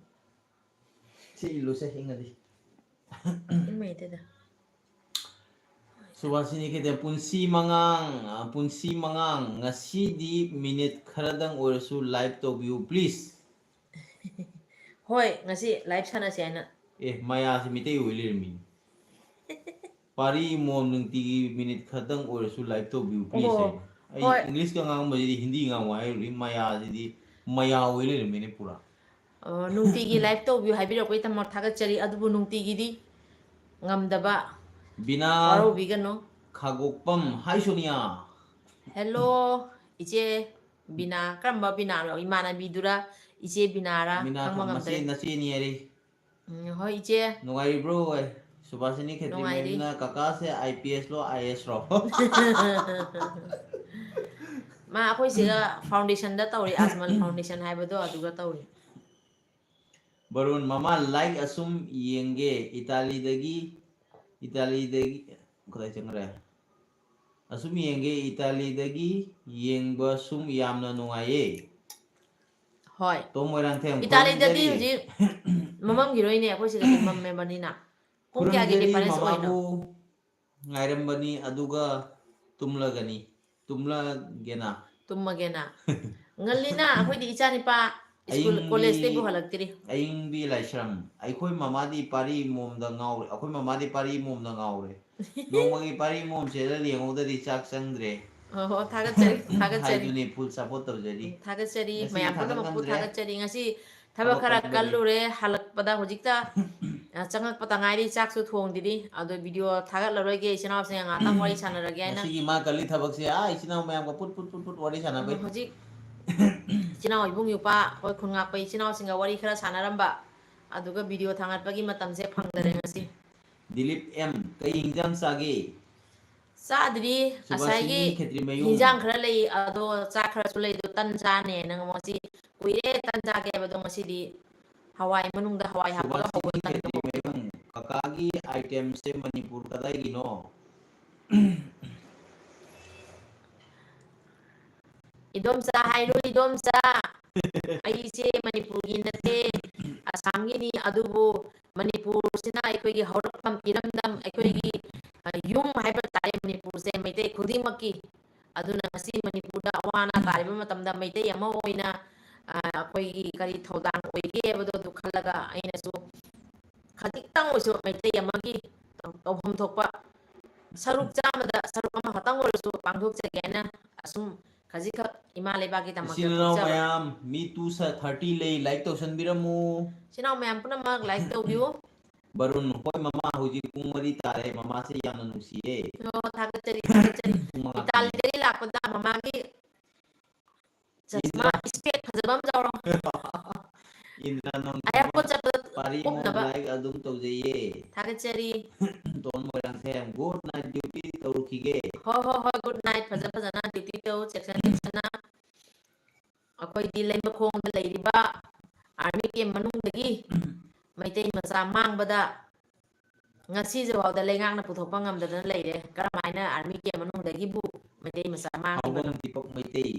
ꯁꯤ ꯏꯜꯂꯨꯁꯦ, ꯏꯪꯉꯗꯤ꯫ ꯏꯪꯉꯩꯗꯨꯗ꯫ ꯁꯨꯕꯥꯁꯤꯅꯤ ꯀꯩꯗ, ꯄꯨꯟꯁꯤ ꯃꯉꯥꯡ, ꯑ, ꯄꯨꯟꯁꯤ ꯃꯉꯥꯡ, ꯉꯁꯤꯗꯤ ꯃꯤꯅꯤꯠ ꯈꯔꯗꯪ ꯑꯣꯏꯔꯁꯨ live ꯇꯧꯕꯤꯌꯨ, please꯫ ꯍꯣꯏ, ꯉꯁꯤ live ꯁꯥꯟꯅꯁꯦ ꯍꯥꯏꯅ꯫ ꯑꯦ, ꯃꯌꯥꯁꯤ ꯃꯤꯇꯩ ꯑꯣꯏ ꯂꯩꯔꯝꯃꯤ꯫ ꯄꯥꯔꯤ ꯃꯣꯝ ꯅꯨꯡꯇꯤꯒꯤ ꯃꯤꯅꯤꯠ ꯈꯛꯇꯪ ꯑꯣꯏꯔꯁꯨ live ꯇꯧꯕꯤꯌꯨ, please꯫ ꯑꯣ, ꯑꯩ ꯍꯣꯏ꯫ English ꯀ ꯉꯥꯡꯕꯁꯤꯗꯤ ꯍꯤꯟꯗꯤ ꯉꯥꯡꯉꯨ ꯍꯥꯏꯔꯨꯔꯤ, ꯃꯌꯥꯁꯤꯗꯤ ꯃꯌꯥ ꯑꯣꯏ ꯂꯩꯔꯝꯃꯤꯅꯦ ꯄꯨꯔꯥ꯫ ꯑꯣ, ꯅꯨꯡꯇꯤꯒꯤ live ꯇꯧꯕꯤꯌꯨ ꯍꯥꯏꯕꯤꯔꯛꯄꯒꯤꯗꯃꯛ ꯊꯥꯒꯠꯆꯔꯤ, ꯑꯗꯨꯕꯨ ꯅꯨꯡꯇꯤꯒꯤꯗꯤ ꯉꯝꯗꯕ꯫ ꯕꯤꯅꯥ ꯋꯥꯔꯧꯕꯤꯒꯅꯨ꯫ ꯈꯥꯒꯣꯛꯄꯝ, hi ꯁꯣꯅꯤꯌꯥ꯫ Hello, ꯏꯆꯦ ꯕꯤꯅꯥ꯫ ꯀꯔꯝꯕ ꯕꯤꯅꯥꯅꯣ? ꯏꯃꯥꯟꯅꯕꯤꯗꯨꯔ, ꯏꯆꯦ ꯕꯤꯅꯥꯔ? ꯕꯤꯅꯥ ꯈꯪꯕ ꯈꯥ-, ꯃꯆꯦ, ꯉꯝꯗ꯭ꯔꯦ꯫ ꯅꯆꯦꯅꯤ ꯍꯥꯏꯔꯤ꯫ ꯎꯝ, ꯍꯣꯏ, ꯏꯆꯦ꯫ ꯅꯨꯡꯉꯥꯏꯔꯤꯕ꯭ꯔꯣ? ꯁꯨꯕꯥꯁꯤꯅꯤ ꯅꯨꯡꯉꯥꯏꯔꯤ꯫ ꯈꯦꯇ꯭ꯔꯤꯃꯌꯨꯝꯅ ꯀꯀꯥꯁꯦ I P S low, I A S ꯔꯣ? ꯃꯥ ꯑꯩꯈꯣꯏ ꯁꯤꯒ foundation ꯗ ꯇꯧꯔꯤ, ꯑꯖꯃꯜ foundation ꯍꯥꯏꯕꯗꯣ ꯑꯗꯨꯒ ꯇꯧꯔꯤ꯫ ꯕꯔꯨꯟ, ꯃꯃꯥ, live ꯑꯁꯨꯝ ꯌꯦꯡꯒꯦ, ꯏꯇꯥꯂꯤꯗꯒꯤ, ꯏꯇꯥꯂꯤꯗꯒꯤ, ꯀꯗꯥꯏ ꯆꯪꯈ꯭ꯔꯦ? ꯑꯁꯨꯝ ꯌꯦꯡꯒꯦ, ꯏꯇꯥꯂꯤꯗꯒꯤ ꯌꯦꯡꯕ ꯁꯨꯝ ꯌꯥꯝꯅ ꯅꯨꯡꯉꯥꯏꯌꯦ꯫ ꯍꯣꯏ꯫ ꯇꯣꯝ ꯃꯣꯏꯔꯥꯡꯊꯦꯝ, ꯏꯇꯥꯂꯤꯗꯗꯤ ꯈꯨꯔꯨꯝꯖꯔꯤ꯫ ꯍꯧꯖꯤꯛ ꯃꯝꯃꯝꯈꯤꯔꯣꯏꯅꯦ, ꯑꯩꯈꯣꯏ ꯁꯤꯗꯗꯤ ꯃꯝꯃꯦꯕꯅꯤꯅ꯫ ꯄꯨꯡ ꯀꯌꯥꯒꯤ ꯈꯨꯔꯨꯝꯖꯔꯤ difference ꯑꯣꯏꯅꯣ? ꯃꯃꯥꯕꯨ꯫ ꯉꯥꯏꯔꯝꯕꯅꯤ, ꯑꯗꯨꯒ ꯇꯨꯝꯂꯒꯅꯤ, ꯇꯨꯝꯂꯒꯦꯅ꯫ ꯇꯨꯝꯃꯒꯦꯅ꯫ ꯉꯜꯂꯤꯅ, ꯑꯩꯈꯣꯏꯗꯤ ꯏꯆꯥ ꯅꯤꯄꯥ school, ꯑꯌꯤꯡꯕꯤ, college ꯇꯩꯕꯨ ꯍꯜꯂꯛꯇ꯭ꯔꯤ꯫ ꯑꯌꯤꯡꯕꯤ ꯂꯥꯏꯁ꯭ꯔꯝ, ꯑꯩꯈꯣꯏ ꯃꯃꯥꯗꯤ ꯄꯥꯔꯤ ꯃꯣꯝꯗ ꯉꯥꯎꯔꯦ, ꯑꯩꯈꯣꯏ ꯃꯃꯥꯗꯤ ꯄꯥꯔꯤ ꯃꯣꯝꯗ ꯉꯥꯎꯔꯦ꯫ ꯅꯣꯡꯃꯒꯤ ꯄꯥꯔꯤ ꯃꯣꯝꯁꯦ ꯌꯦꯡꯍꯧꯗ꯭ꯔꯗꯤ ꯆꯥꯛ ꯆꯪꯗ꯭ꯔꯦ꯫ ꯑꯣ, ꯊꯥꯒꯠꯆꯔꯤ, ꯊꯥꯒꯠꯆꯔꯤ꯫ ꯍꯥꯏꯗꯨꯅꯤ, full support ꯇꯧꯖꯔꯤ꯫ ꯎꯝ, ꯊꯥꯒꯠꯆꯔꯤ꯫ ꯉꯁꯤꯗꯤ ꯃꯌꯥꯝ ꯊꯥꯒꯠ ꯄꯨꯝꯅꯃꯛꯄꯨ ꯉꯝꯗ꯭ꯔꯦ꯫ ꯊꯥꯒꯠꯆꯔꯤ꯫ ꯉꯁꯤ ꯊꯕꯛ ꯊꯕꯛ ꯈꯔ ꯀꯟꯕꯒꯤ꯫ ꯀꯜꯂꯨꯔꯦ, ꯍꯜꯂꯛꯄꯗ ꯍꯧꯖꯤꯛꯇ, ꯑ, ꯆꯪꯉꯛꯄꯗ ꯉꯥꯏꯔꯤ, ꯆꯥꯛꯁꯨ ꯊꯣꯡꯗ꯭ꯔꯤ꯫ ꯑꯗꯣ video ꯊꯥꯒꯠꯂꯔꯣꯏꯒꯦ, ꯏꯆꯤꯟ ꯏꯅꯥꯎꯁꯤꯡ ꯉꯥꯛꯇꯪ ꯋꯥꯔꯤ ꯁꯥꯟꯅꯔꯒꯦ ꯍꯥꯏꯅ꯫ ꯉꯁꯤꯒꯤ ꯃꯥ ꯀꯜꯂꯤ ꯊꯕꯛꯁꯦ, ꯑꯥ, ꯏꯆꯤꯟ ꯏꯅꯥꯎ ꯃꯌꯥꯝꯒ ꯄꯨꯠ, ꯄꯨꯠ, ꯄꯨꯠ, ꯄꯨꯠ ꯋꯥꯔꯤ ꯎꯝ, ꯁꯥꯟꯅꯕꯩ꯫ ꯍꯧꯖꯤꯛ ꯏꯆꯤꯟ ꯏꯅꯥꯎ ꯏꯕꯨꯡ ꯏꯄ꯭ꯋꯥ, ꯑꯩꯈꯣꯏ ꯈꯨꯟ ꯉꯥꯛꯄ ꯏꯆꯤꯟ ꯏꯅꯥꯎꯁꯤꯡꯒ ꯋꯥꯔꯤ ꯈꯔ ꯁꯥꯟꯅꯔꯝꯕ, ꯑꯗꯨꯒ video ꯊꯥꯡꯒꯠꯄꯒꯤ ꯃꯇꯝꯁꯦ ꯐꯪꯗꯔꯦ ꯉꯁꯤ꯫ ꯗꯤꯂꯤꯞ ꯑꯦꯝ, ꯀꯩ ꯏꯟꯖꯥꯡ ꯆꯥꯒꯦ? ꯆꯥꯗ꯭ꯔꯤ, ꯁꯨꯕꯥꯁꯤꯅꯤ ꯉꯁꯥꯏꯒꯤ ꯈꯦꯇ꯭ꯔꯤꯃꯌꯨꯝ꯫ ꯍꯤꯟꯖꯥꯡ ꯈꯔ ꯂꯩ, ꯑꯗꯣ ꯆꯥꯛ ꯈꯔꯁꯨ ꯂꯩ, ꯑꯗꯣ ꯇꯟ ꯆꯥꯅꯦꯅ ꯉꯁꯤ ꯀꯨꯏꯔꯦ ꯇꯟ ꯆꯥꯒꯦ ꯍꯥꯏꯕꯗꯣ, ꯉꯁꯤꯗꯤ ꯍꯋꯥꯏ ꯃꯅꯨꯡꯗ ꯍꯋꯥꯏ ꯍꯥꯞꯄꯒ ꯍꯧꯕ ꯁꯨꯕꯥꯁꯤꯅꯤ ꯇꯟ ꯑꯃ ꯑꯣꯏꯅ꯫ ꯈꯦꯇ꯭ꯔꯤꯃꯌꯨꯝ, ꯀꯀꯥꯒꯤ item ꯁꯦ ꯃꯅꯤꯄꯨꯔ ꯀꯗꯥꯏꯒꯤꯅꯣ? ꯏꯗꯣꯝꯆꯥ ꯍꯥꯏꯔꯣ, ꯏꯗꯣꯝꯆꯥ꯫ ꯑꯩꯁꯦ ꯃꯅꯤꯄꯨꯔꯒꯤ ꯅꯠꯇꯦ, ꯑꯁꯥꯝꯒꯤꯅꯤ꯫ ꯑꯗꯨꯕꯨ ꯃꯅꯤꯄꯨꯔꯁꯤꯅ ꯑꯩꯈꯣꯏꯒꯤ ꯍꯧꯔꯛꯐꯝ, ꯏꯔꯝꯗꯝ, ꯑꯩꯈꯣꯏꯒꯤ, ꯑ, ꯌꯨꯝ ꯍꯥꯏꯕ ꯇꯥꯔꯦ ꯃꯅꯤꯄꯨꯔꯁꯦ ꯃꯩꯇꯩ ꯈꯨꯗꯤꯡꯃꯛꯀꯤ꯫ ꯑꯗꯨꯅ ꯉꯁꯤ ꯃꯅꯤꯄꯨꯔꯗ ꯑꯋꯥ ꯑꯅꯥ ꯇꯥꯔꯤꯕ ꯃꯇꯝꯗ ꯃꯩꯇꯩ ꯑꯃ ꯑꯣꯏꯅ ꯑ, ꯑꯩꯈꯣꯏꯒꯤ ꯀꯔꯤ ꯊꯧꯗꯥꯡ ꯑꯣꯏꯒꯦ ꯍꯥꯏꯕꯗꯣ ꯑꯗꯨ ꯈꯜꯂꯒ ꯑꯩꯅꯁꯨ ꯈꯖꯤꯛꯇꯪ ꯑꯣꯏꯁꯨ ꯃꯩꯇꯩ ꯑꯃꯒꯤ ꯇꯧꯐꯝ ꯊꯣꯛꯄ ꯁꯔꯨꯛ ꯆꯥꯝꯃꯗ ꯁꯔꯨꯛ ꯑꯃꯈꯛꯇꯪ ꯑꯣꯏꯔꯁꯨ ꯄꯥꯡꯊꯣꯛꯆꯒꯦꯅ ꯑꯁꯨꯝ ꯈꯖꯤꯛꯈꯛ ꯏꯃꯥ ꯂꯩꯕꯥꯛꯀꯤꯗꯃꯛꯇ ꯏꯆꯤꯜ ꯏꯅꯥꯎ ꯊꯣꯛꯆꯕ꯫ ꯃꯌꯥꯝ, ꯃꯤ ꯇꯨ ꯁ-, ꯊꯥꯔꯇꯤ ꯂꯩ, ꯂꯥꯏꯛ ꯇꯧꯁꯟꯕꯤꯔꯝꯃꯨ꯫ ꯏꯆꯤꯜ ꯏꯅꯥꯎ ꯃꯌꯥꯝ ꯄꯨꯝꯅꯃꯛ ꯂꯥꯏꯛ ꯇꯧꯕꯤꯌꯨ꯫ ꯕꯔꯨꯟ, ꯍꯣꯏ ꯃꯃꯥ, ꯍꯧꯖꯤꯛ ꯄꯨꯡ ꯃꯔꯤ ꯇꯥꯔꯦ, ꯃꯃꯥꯁꯦ ꯌꯥꯝꯅ ꯅꯨꯡꯁꯤꯌꯦ꯫ ꯑꯣ, ꯊꯥꯒꯠꯆꯔꯤ, ꯊꯥꯒꯠꯆꯔꯤ꯫ ꯄꯨꯡ ꯃꯉꯥ ꯏꯇꯥꯂꯤꯗꯒꯤ ꯂꯥꯛꯄꯗ ꯃꯃꯥꯒꯤ ꯆꯁꯃꯥ, ꯏꯟꯗ꯭ꯔꯥ꯫ ꯏꯁꯄꯦꯛ ꯐꯖꯕ ꯑꯃ ꯌꯥꯎꯔꯣ꯫ ꯏꯟꯗ꯭ꯔꯥ, ꯅꯪ ꯑꯦꯌꯥꯔꯄꯣꯔꯠ ꯆꯠꯄꯗ ꯄꯥꯔꯤ ꯑꯃ ꯎꯞꯅꯕ꯫ ꯂꯥꯏꯛ ꯑꯗꯨꯝ ꯇꯧꯖꯩꯌꯦ꯫ ꯊꯥꯒꯠꯆꯔꯤ꯫ Ton Moirangthem, good night duty ꯇꯧꯔꯨꯈꯤꯒꯦ꯫ ꯍꯣꯏ, ꯍꯣꯏ, ꯍꯣꯏ, ꯒꯨꯗ ꯅꯥꯏꯠ꯫ ꯐꯖ ꯐꯖꯅ ꯗ꯭ꯌꯨꯇꯤ ꯇꯧ, ꯆꯦꯛꯁꯤꯟ ꯆꯦꯛꯁꯤꯟꯅ꯫ ꯑꯩꯈꯣꯏꯗꯤ ꯂꯩꯃꯈꯣꯡꯗ ꯂꯩꯔꯤꯕ ꯑꯥꯔꯃꯤ ꯀꯦꯝ ꯃꯅꯨꯡꯗꯒꯤ ꯃꯩꯇꯩ ꯃꯆꯥ ꯃꯥꯡꯕꯗ ꯉꯁꯤꯁꯨ ꯐꯥꯎꯗ ꯂꯩꯉꯥꯛꯅ ꯄꯨꯊꯣꯛꯄ ꯉꯝꯗꯗꯅ ꯂꯩꯔꯦ꯫ ꯀꯔꯝꯍꯥꯏꯅ ꯑꯥꯔꯃꯤ ꯀꯦꯝ ꯃꯅꯨꯡꯗꯒꯤꯕꯨ ꯃꯩꯇꯩ ꯃꯆꯥ ꯃꯥꯡꯉꯤꯕꯅꯣ? ꯍꯥꯎꯕꯝ ꯗꯤꯄꯛ ꯃꯩꯇꯩ,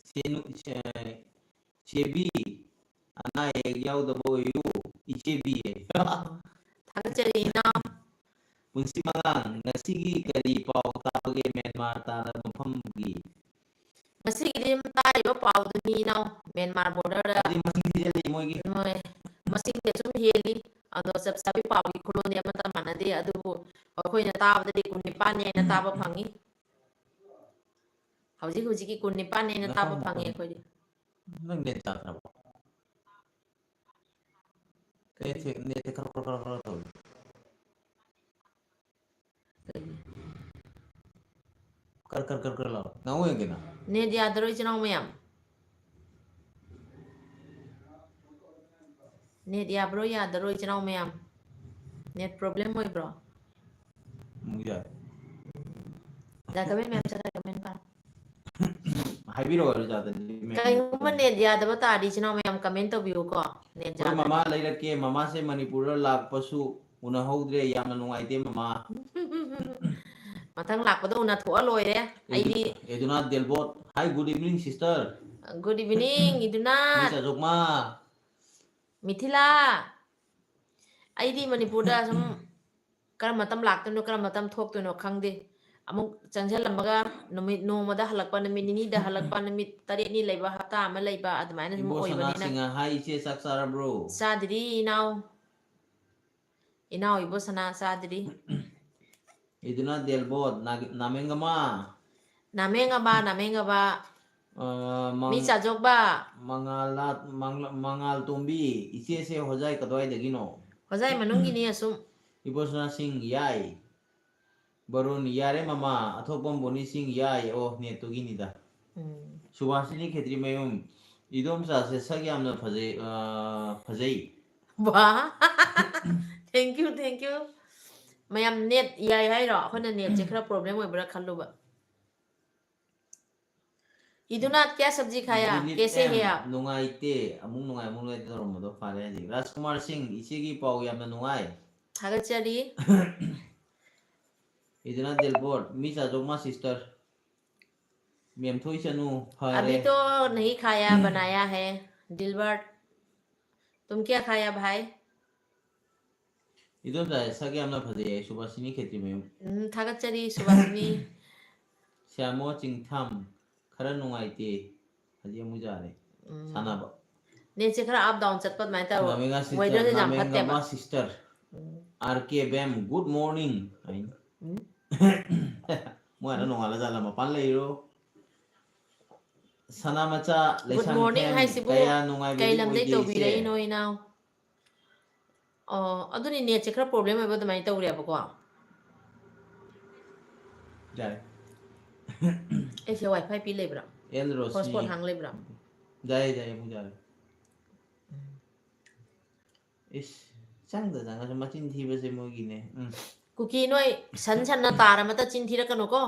ꯁꯦꯅꯨ-, ꯁꯦ-, ꯁꯦꯕꯤ, ꯑꯅꯥ ꯑꯌꯦꯛ ꯌꯥꯎꯗꯕ ꯑꯣꯏꯌꯨ, ꯏꯆꯦꯕꯤ꯫ ꯊꯥꯒꯠꯆꯔꯤ, ꯏꯅꯥꯎ꯫ ꯄꯨꯟꯁꯤ ꯃꯉꯥꯜ, ꯉꯁꯤꯒꯤ ꯀꯔꯤ ꯄꯥꯎ ꯇꯥꯕꯒꯦ ꯃ꯭ꯌꯥꯟꯃꯥꯔ ꯇꯥꯗ ꯃꯐꯝꯒꯤ? ꯉꯁꯤꯒꯤꯗꯤ ꯑꯗꯨꯝ ꯇꯥꯔꯤꯕ ꯄꯥꯎꯗꯨꯅꯤ, ꯏꯅꯥꯎ, ꯃ꯭ꯌꯥꯟꯃꯥꯔ ꯕꯣꯔꯗꯔꯗ꯫ ꯍꯥꯏꯗꯤ ꯃꯁꯤꯡ ꯊꯤꯖꯤꯜꯂꯤ ꯃꯣꯏꯒꯤ꯫ ꯃꯣꯏ ꯃꯁꯤꯡꯗꯤ ꯑꯁꯨꯝ ꯍꯦꯜꯂꯤ, ꯑꯗꯣ ꯆꯞ ꯆꯥꯕꯤ ꯄꯥꯎꯒꯤ ꯈꯨꯂꯣꯟꯗꯤ ꯑꯃꯠꯇ ꯃꯥꯟꯅꯗꯦ, ꯑꯗꯨꯕꯨ ꯑꯩꯈꯣꯏꯅ ꯇꯥꯕꯗꯗꯤ ꯀꯨꯟꯅꯤꯄꯥꯟꯅꯦꯅ ꯇꯥꯕ ꯐꯪꯉꯤ꯫ ꯍꯧꯖꯤꯛ ꯍꯧꯖꯤꯛꯀꯤ ꯀꯨꯟꯅꯤꯄꯥꯟꯅꯦꯅ ꯇꯥꯕ ꯅꯐꯝ ꯐꯪꯉꯤ ꯑꯩꯈꯣꯏꯗꯤ꯫ ꯅꯪ ꯅꯦꯠ ꯌꯥꯗ꯭ꯔꯕꯣ? ꯅꯦꯠꯁꯦ, ꯅꯦꯠꯁꯦ ꯈꯔ, ꯈꯔ, ꯈꯔ, ꯈꯔ ꯇꯧꯋꯤ꯫ ꯀꯔ, ꯀꯔ, ꯀꯔ, ꯀꯔ ꯂꯥꯎ꯫ ꯉꯥꯡꯉꯨ ꯌꯦꯡꯒꯦꯅ꯫ ꯅꯦꯠ ꯌꯥꯗꯔꯣ, ꯏꯆꯤꯟ ꯏꯅꯥꯎ ꯃꯌꯥꯝ? ꯅꯦꯠ ꯌꯥꯕ꯭ꯔꯣ, ꯌꯥꯗꯔꯣ, ꯏꯆꯤꯟ ꯏꯅꯥꯎ ꯃꯌꯥꯝ? ꯅꯦꯠ ꯄ꯭ꯔꯣꯕ꯭ꯂꯦꯝ ꯑꯣꯏꯕ꯭ꯔꯣ? ꯑꯃꯨꯛ ꯌꯥꯏ꯫ ꯗꯥ ꯀꯃꯦꯟ ꯃꯌꯥꯝ ꯆꯠꯈ꯭ꯔꯦ, ꯀꯃꯦꯟ ꯄꯥꯎ꯫ ꯍꯥꯏꯕꯤꯔꯛꯑꯣ, ꯑꯣꯖꯥꯗ ꯂꯤꯃꯦꯟ꯫ ꯀꯩꯒꯨꯝꯕ ꯅꯦꯠ ꯌꯥꯗꯕ ꯇꯥꯔꯗꯤ, ꯏꯆꯤꯟ ꯏꯅꯥꯎ ꯃꯌꯥꯝ ꯀꯃꯦꯟ ꯇꯧꯕꯤꯌꯨꯀꯣ, ꯅꯦꯠ ꯍꯣꯏ, ꯌꯥꯗ꯭ꯔꯗꯤ꯫ ꯃꯃꯥ ꯂꯩꯔꯛꯀꯦ, ꯃꯃꯥꯁꯦ ꯃꯅꯤꯄꯨꯔꯗ ꯂꯥꯛꯄꯁꯨ ꯎꯅꯍꯧꯗ꯭ꯔꯦ, ꯌꯥꯝꯅ ꯅꯨꯡꯉꯥꯏꯇꯦ, ꯃꯃꯥ꯫ ꯃꯊꯪ ꯂꯥꯛꯄꯗ ꯎꯅꯊꯣꯛꯑ ꯂꯣꯏꯔꯦ꯫ ꯑꯩꯗꯤ ꯑꯦꯗꯨꯅꯥ ꯗꯦꯜꯕꯣꯠ, hi, good evening, sister. Good evening, ꯏꯗꯨꯅꯥ꯫ Miss ꯑꯖꯣꯛꯃꯥ꯫ Mithila, ꯑꯩꯗꯤ ꯃꯅꯤꯄꯨꯔꯗ ꯁꯨꯝ ꯀꯔꯝꯕ ꯃꯇꯝ ꯂꯥꯛꯇꯣꯏꯅꯣ, ꯀꯔꯝꯕ ꯃꯇꯝ ꯊꯣꯛꯇꯣꯏꯅꯣ ꯈꯪꯗꯦ꯫ ꯑꯃꯨꯛ ꯆꯪꯁꯤꯜꯂꯝꯃꯒ ꯅꯨꯃꯤꯠ ꯅꯣꯡꯃꯗ ꯍꯜꯂꯛꯄ, ꯅꯨꯃꯤꯠ ꯅꯤꯅꯤꯗ ꯍꯜꯂꯛꯄ, ꯅꯨꯃꯤꯠ ꯇꯔꯦꯠꯅꯤ ꯂꯩꯕ, ꯍꯞꯇꯥ ꯑꯃ ꯂꯩꯕ, ꯑꯗꯨꯃꯥꯏꯅ ꯁꯨꯝ ꯏꯕꯣ ꯑꯣꯏꯕꯅꯤꯅ꯫ ꯁꯅꯥꯁꯤꯡꯅ ꯍꯥꯏ, "ꯏꯆꯦ ꯆꯥꯛ ꯆꯥꯔꯕ꯭ꯔꯣ?" ꯆꯥꯗ꯭ꯔꯤ ꯏꯅꯥꯎ꯫ ꯏꯅꯥꯎ ꯏꯕꯣ ꯁꯅꯥ ꯆꯥꯗ꯭ꯔꯤ꯫ ꯏꯗꯨꯅ ꯗꯦꯜꯕꯣꯠ, ꯅꯥꯒ-, ꯅꯥꯃꯦꯡꯒꯃꯥ꯫ ꯅꯥꯃꯦꯡꯒꯃꯥ, ꯅꯥꯃꯦꯡꯒꯃꯥ꯫ ꯑ, ꯃꯪ-, ꯃꯤ ꯆꯥꯖꯣꯛꯄ꯫ ꯃꯉꯥꯜ ꯂꯥꯠ-, ꯃꯪ-, ꯃꯉꯥꯜ ꯇꯣꯝꯕꯤ, ꯏꯆꯦꯁꯦ ꯍꯣꯖꯥꯏ ꯀꯗꯥꯏꯗꯒꯤꯅꯣ? ꯍꯣꯖꯥꯏ ꯃꯅꯨꯡꯒꯤꯅꯤ ꯑꯁꯨꯝ꯫ ꯏꯕꯣꯁꯅꯥꯁꯤꯡ ꯌꯥꯏ꯫ ꯕꯔꯨꯟ, ꯌꯥꯔꯦ ꯃꯃꯥ, ꯑꯊꯣꯛꯄꯝ ꯕꯣꯅꯤꯁꯤꯡ ꯌꯥꯏ꯫ ꯑꯣ, ꯅꯦꯠꯇꯨꯒꯤꯅꯤꯗ꯫ ꯎꯝ꯫ ꯁꯨꯕꯥꯁꯤꯅꯤ ꯈꯦꯇ꯭ꯔꯤꯃꯌꯨꯝ, ꯏꯗꯣꯝꯆꯥꯁꯦ ꯁꯛ ꯌꯥꯝꯅ ꯐꯖꯩ, ꯑ, ꯐꯖꯩ꯫ ꯋꯥ꯫ Thank you, thank you꯫ ꯃꯌꯥꯝ ꯅꯦꯠ ꯌꯥꯏ ꯍꯥꯏꯔꯣ? ꯑꯩꯈꯣꯏꯅ ꯅꯦꯠꯁꯦ ꯈꯔ problem ꯑꯣꯏꯕ꯭ꯔꯥ ꯈꯜꯂꯨꯕ꯫ ꯏꯗꯨꯅ ꯀꯌꯥ ꯁꯕꯖꯤ ꯈꯥꯌꯥ? ꯖꯤꯂꯤꯠ ꯀꯦꯁꯦ ꯑꯦꯝ, ꯍꯦ ꯑꯥꯞ? ꯅꯨꯡꯉꯥꯏꯇꯦ꯫ ꯑꯃꯨꯛ ꯅꯨꯡꯉꯥꯏ, ꯑꯃꯨꯛ ꯅꯨꯡꯉꯥꯏꯇꯦ ꯇꯧꯔꯝꯕꯗꯣ ꯐꯔꯦ ꯍꯧꯖꯤꯛ꯫ ꯔꯥꯖꯀꯨꯃꯥꯔ ꯁꯤꯡ, ꯏꯆꯦꯒꯤ ꯄꯥꯎ ꯌꯥꯝꯅ ꯅꯨꯡꯉꯥꯏ꯫ ꯊꯥꯒꯠꯆꯔꯤ꯫ ꯏꯗꯨꯅ ꯗꯦꯜꯕꯣꯔꯠ, ꯃꯤ ꯆꯥꯖꯣꯛꯃ sister꯫ ꯃꯦꯝꯊꯣꯏ ꯆꯅꯨ, ꯐꯔꯦ꯫ अभी तो नहीं खाया, बनाया है। दिलबर्ट, तुम क्या खाया भाई? ꯏꯗꯣꯝꯆꯥ ꯁꯛ ꯌꯥꯝꯅ ꯐꯖꯩ ꯍꯥꯏ, ꯁꯨꯕꯥꯁꯤꯅꯤ ꯈꯦꯇ꯭ꯔꯤꯃꯌꯨꯝ꯫ ꯎꯝ, ꯊꯥꯒꯠꯆꯔꯤ, ꯁꯨꯕꯥꯁꯤꯅꯤ꯫ ꯁ꯭ꯌꯥꯃꯣ ꯆꯤꯡꯊꯥꯝ, ꯈꯔ ꯅꯨꯡꯉꯥꯏꯇꯦ꯫ ꯍꯧꯖꯤꯛ ꯑꯃꯨꯛ ꯌꯥꯔꯦ꯫ ꯎꯝ꯫ ꯁꯥꯟꯅꯕ꯫ ꯅꯦꯠꯁꯦ ꯈꯔ up down ꯆꯠꯄ ꯑꯗꯨꯃꯥꯏꯅ ꯇꯧꯋꯦ꯫ ꯅꯥꯃꯦꯒꯥ sister, weatherꯁꯦ ꯌꯥꯝ ꯐꯠꯇꯦꯕ꯫ ꯅꯥꯃꯦꯒꯥꯃꯥ sister꯫ ꯎꯝ꯫ ꯑꯥꯔ ꯀꯦ ꯕꯦꯝ, good morning ꯍꯥꯏꯅꯤ꯫ ꯎꯝ꯫ ꯃꯣꯏ ꯑꯗ ꯅꯣꯡꯉꯥꯜꯂ ꯖꯥꯠꯂ, ꯃꯄꯥꯟ ꯂꯩꯔꯣ? ꯁꯅꯥꯃꯆꯥ good morning ꯂꯩꯁꯥꯡꯊꯦꯝ, ꯍꯥꯏꯁꯤꯕꯨ ꯀꯌꯥ ꯅꯨꯡꯉꯥꯏꯕꯗꯤ ꯀꯩ ꯂꯝꯗꯩ ꯑꯣꯏꯗꯦ ꯏꯆꯦ꯫ ꯇꯧꯕꯤꯔꯛꯏꯅꯣ, ꯏꯅꯥꯎ? ꯑꯣ, ꯑꯗꯨꯅꯤ, ꯅꯦꯠꯁꯦ ꯈꯔ problem ꯑꯣꯏꯕ ꯑꯗꯨꯃꯥꯏꯅ ꯇꯧꯔꯦꯕꯀꯣ꯫ ꯌꯥꯔꯦ꯫ ꯑꯩꯁꯦ WiFi ꯄꯤ ꯂꯩꯕ꯭ꯔꯥ? ꯑꯦꯜ ꯔꯣꯁꯤ꯫ Hotspot ꯍꯥꯡ ꯂꯩꯕ꯭ꯔꯥ? ꯌꯥꯏꯌꯦ, ꯌꯥꯏꯌꯦ, ꯑꯃꯨꯛ ꯌꯥꯔꯦ꯫ ꯎꯝ꯫ ꯏꯁ, ꯆꯪꯗ ꯆꯪꯉꯁꯨ ꯃꯆꯤꯟ ꯊꯤꯕꯁꯦ ꯃꯣꯏꯒꯤꯅꯦ꯫ ꯎꯝ꯫ ꯀꯨꯀꯤ ꯅꯣꯏ ꯁꯟ ꯁꯟꯅ ꯇꯥꯔ ꯑꯃꯇ ꯆꯤꯟ ꯊꯤꯔꯛꯀꯅꯨꯀꯣ꯫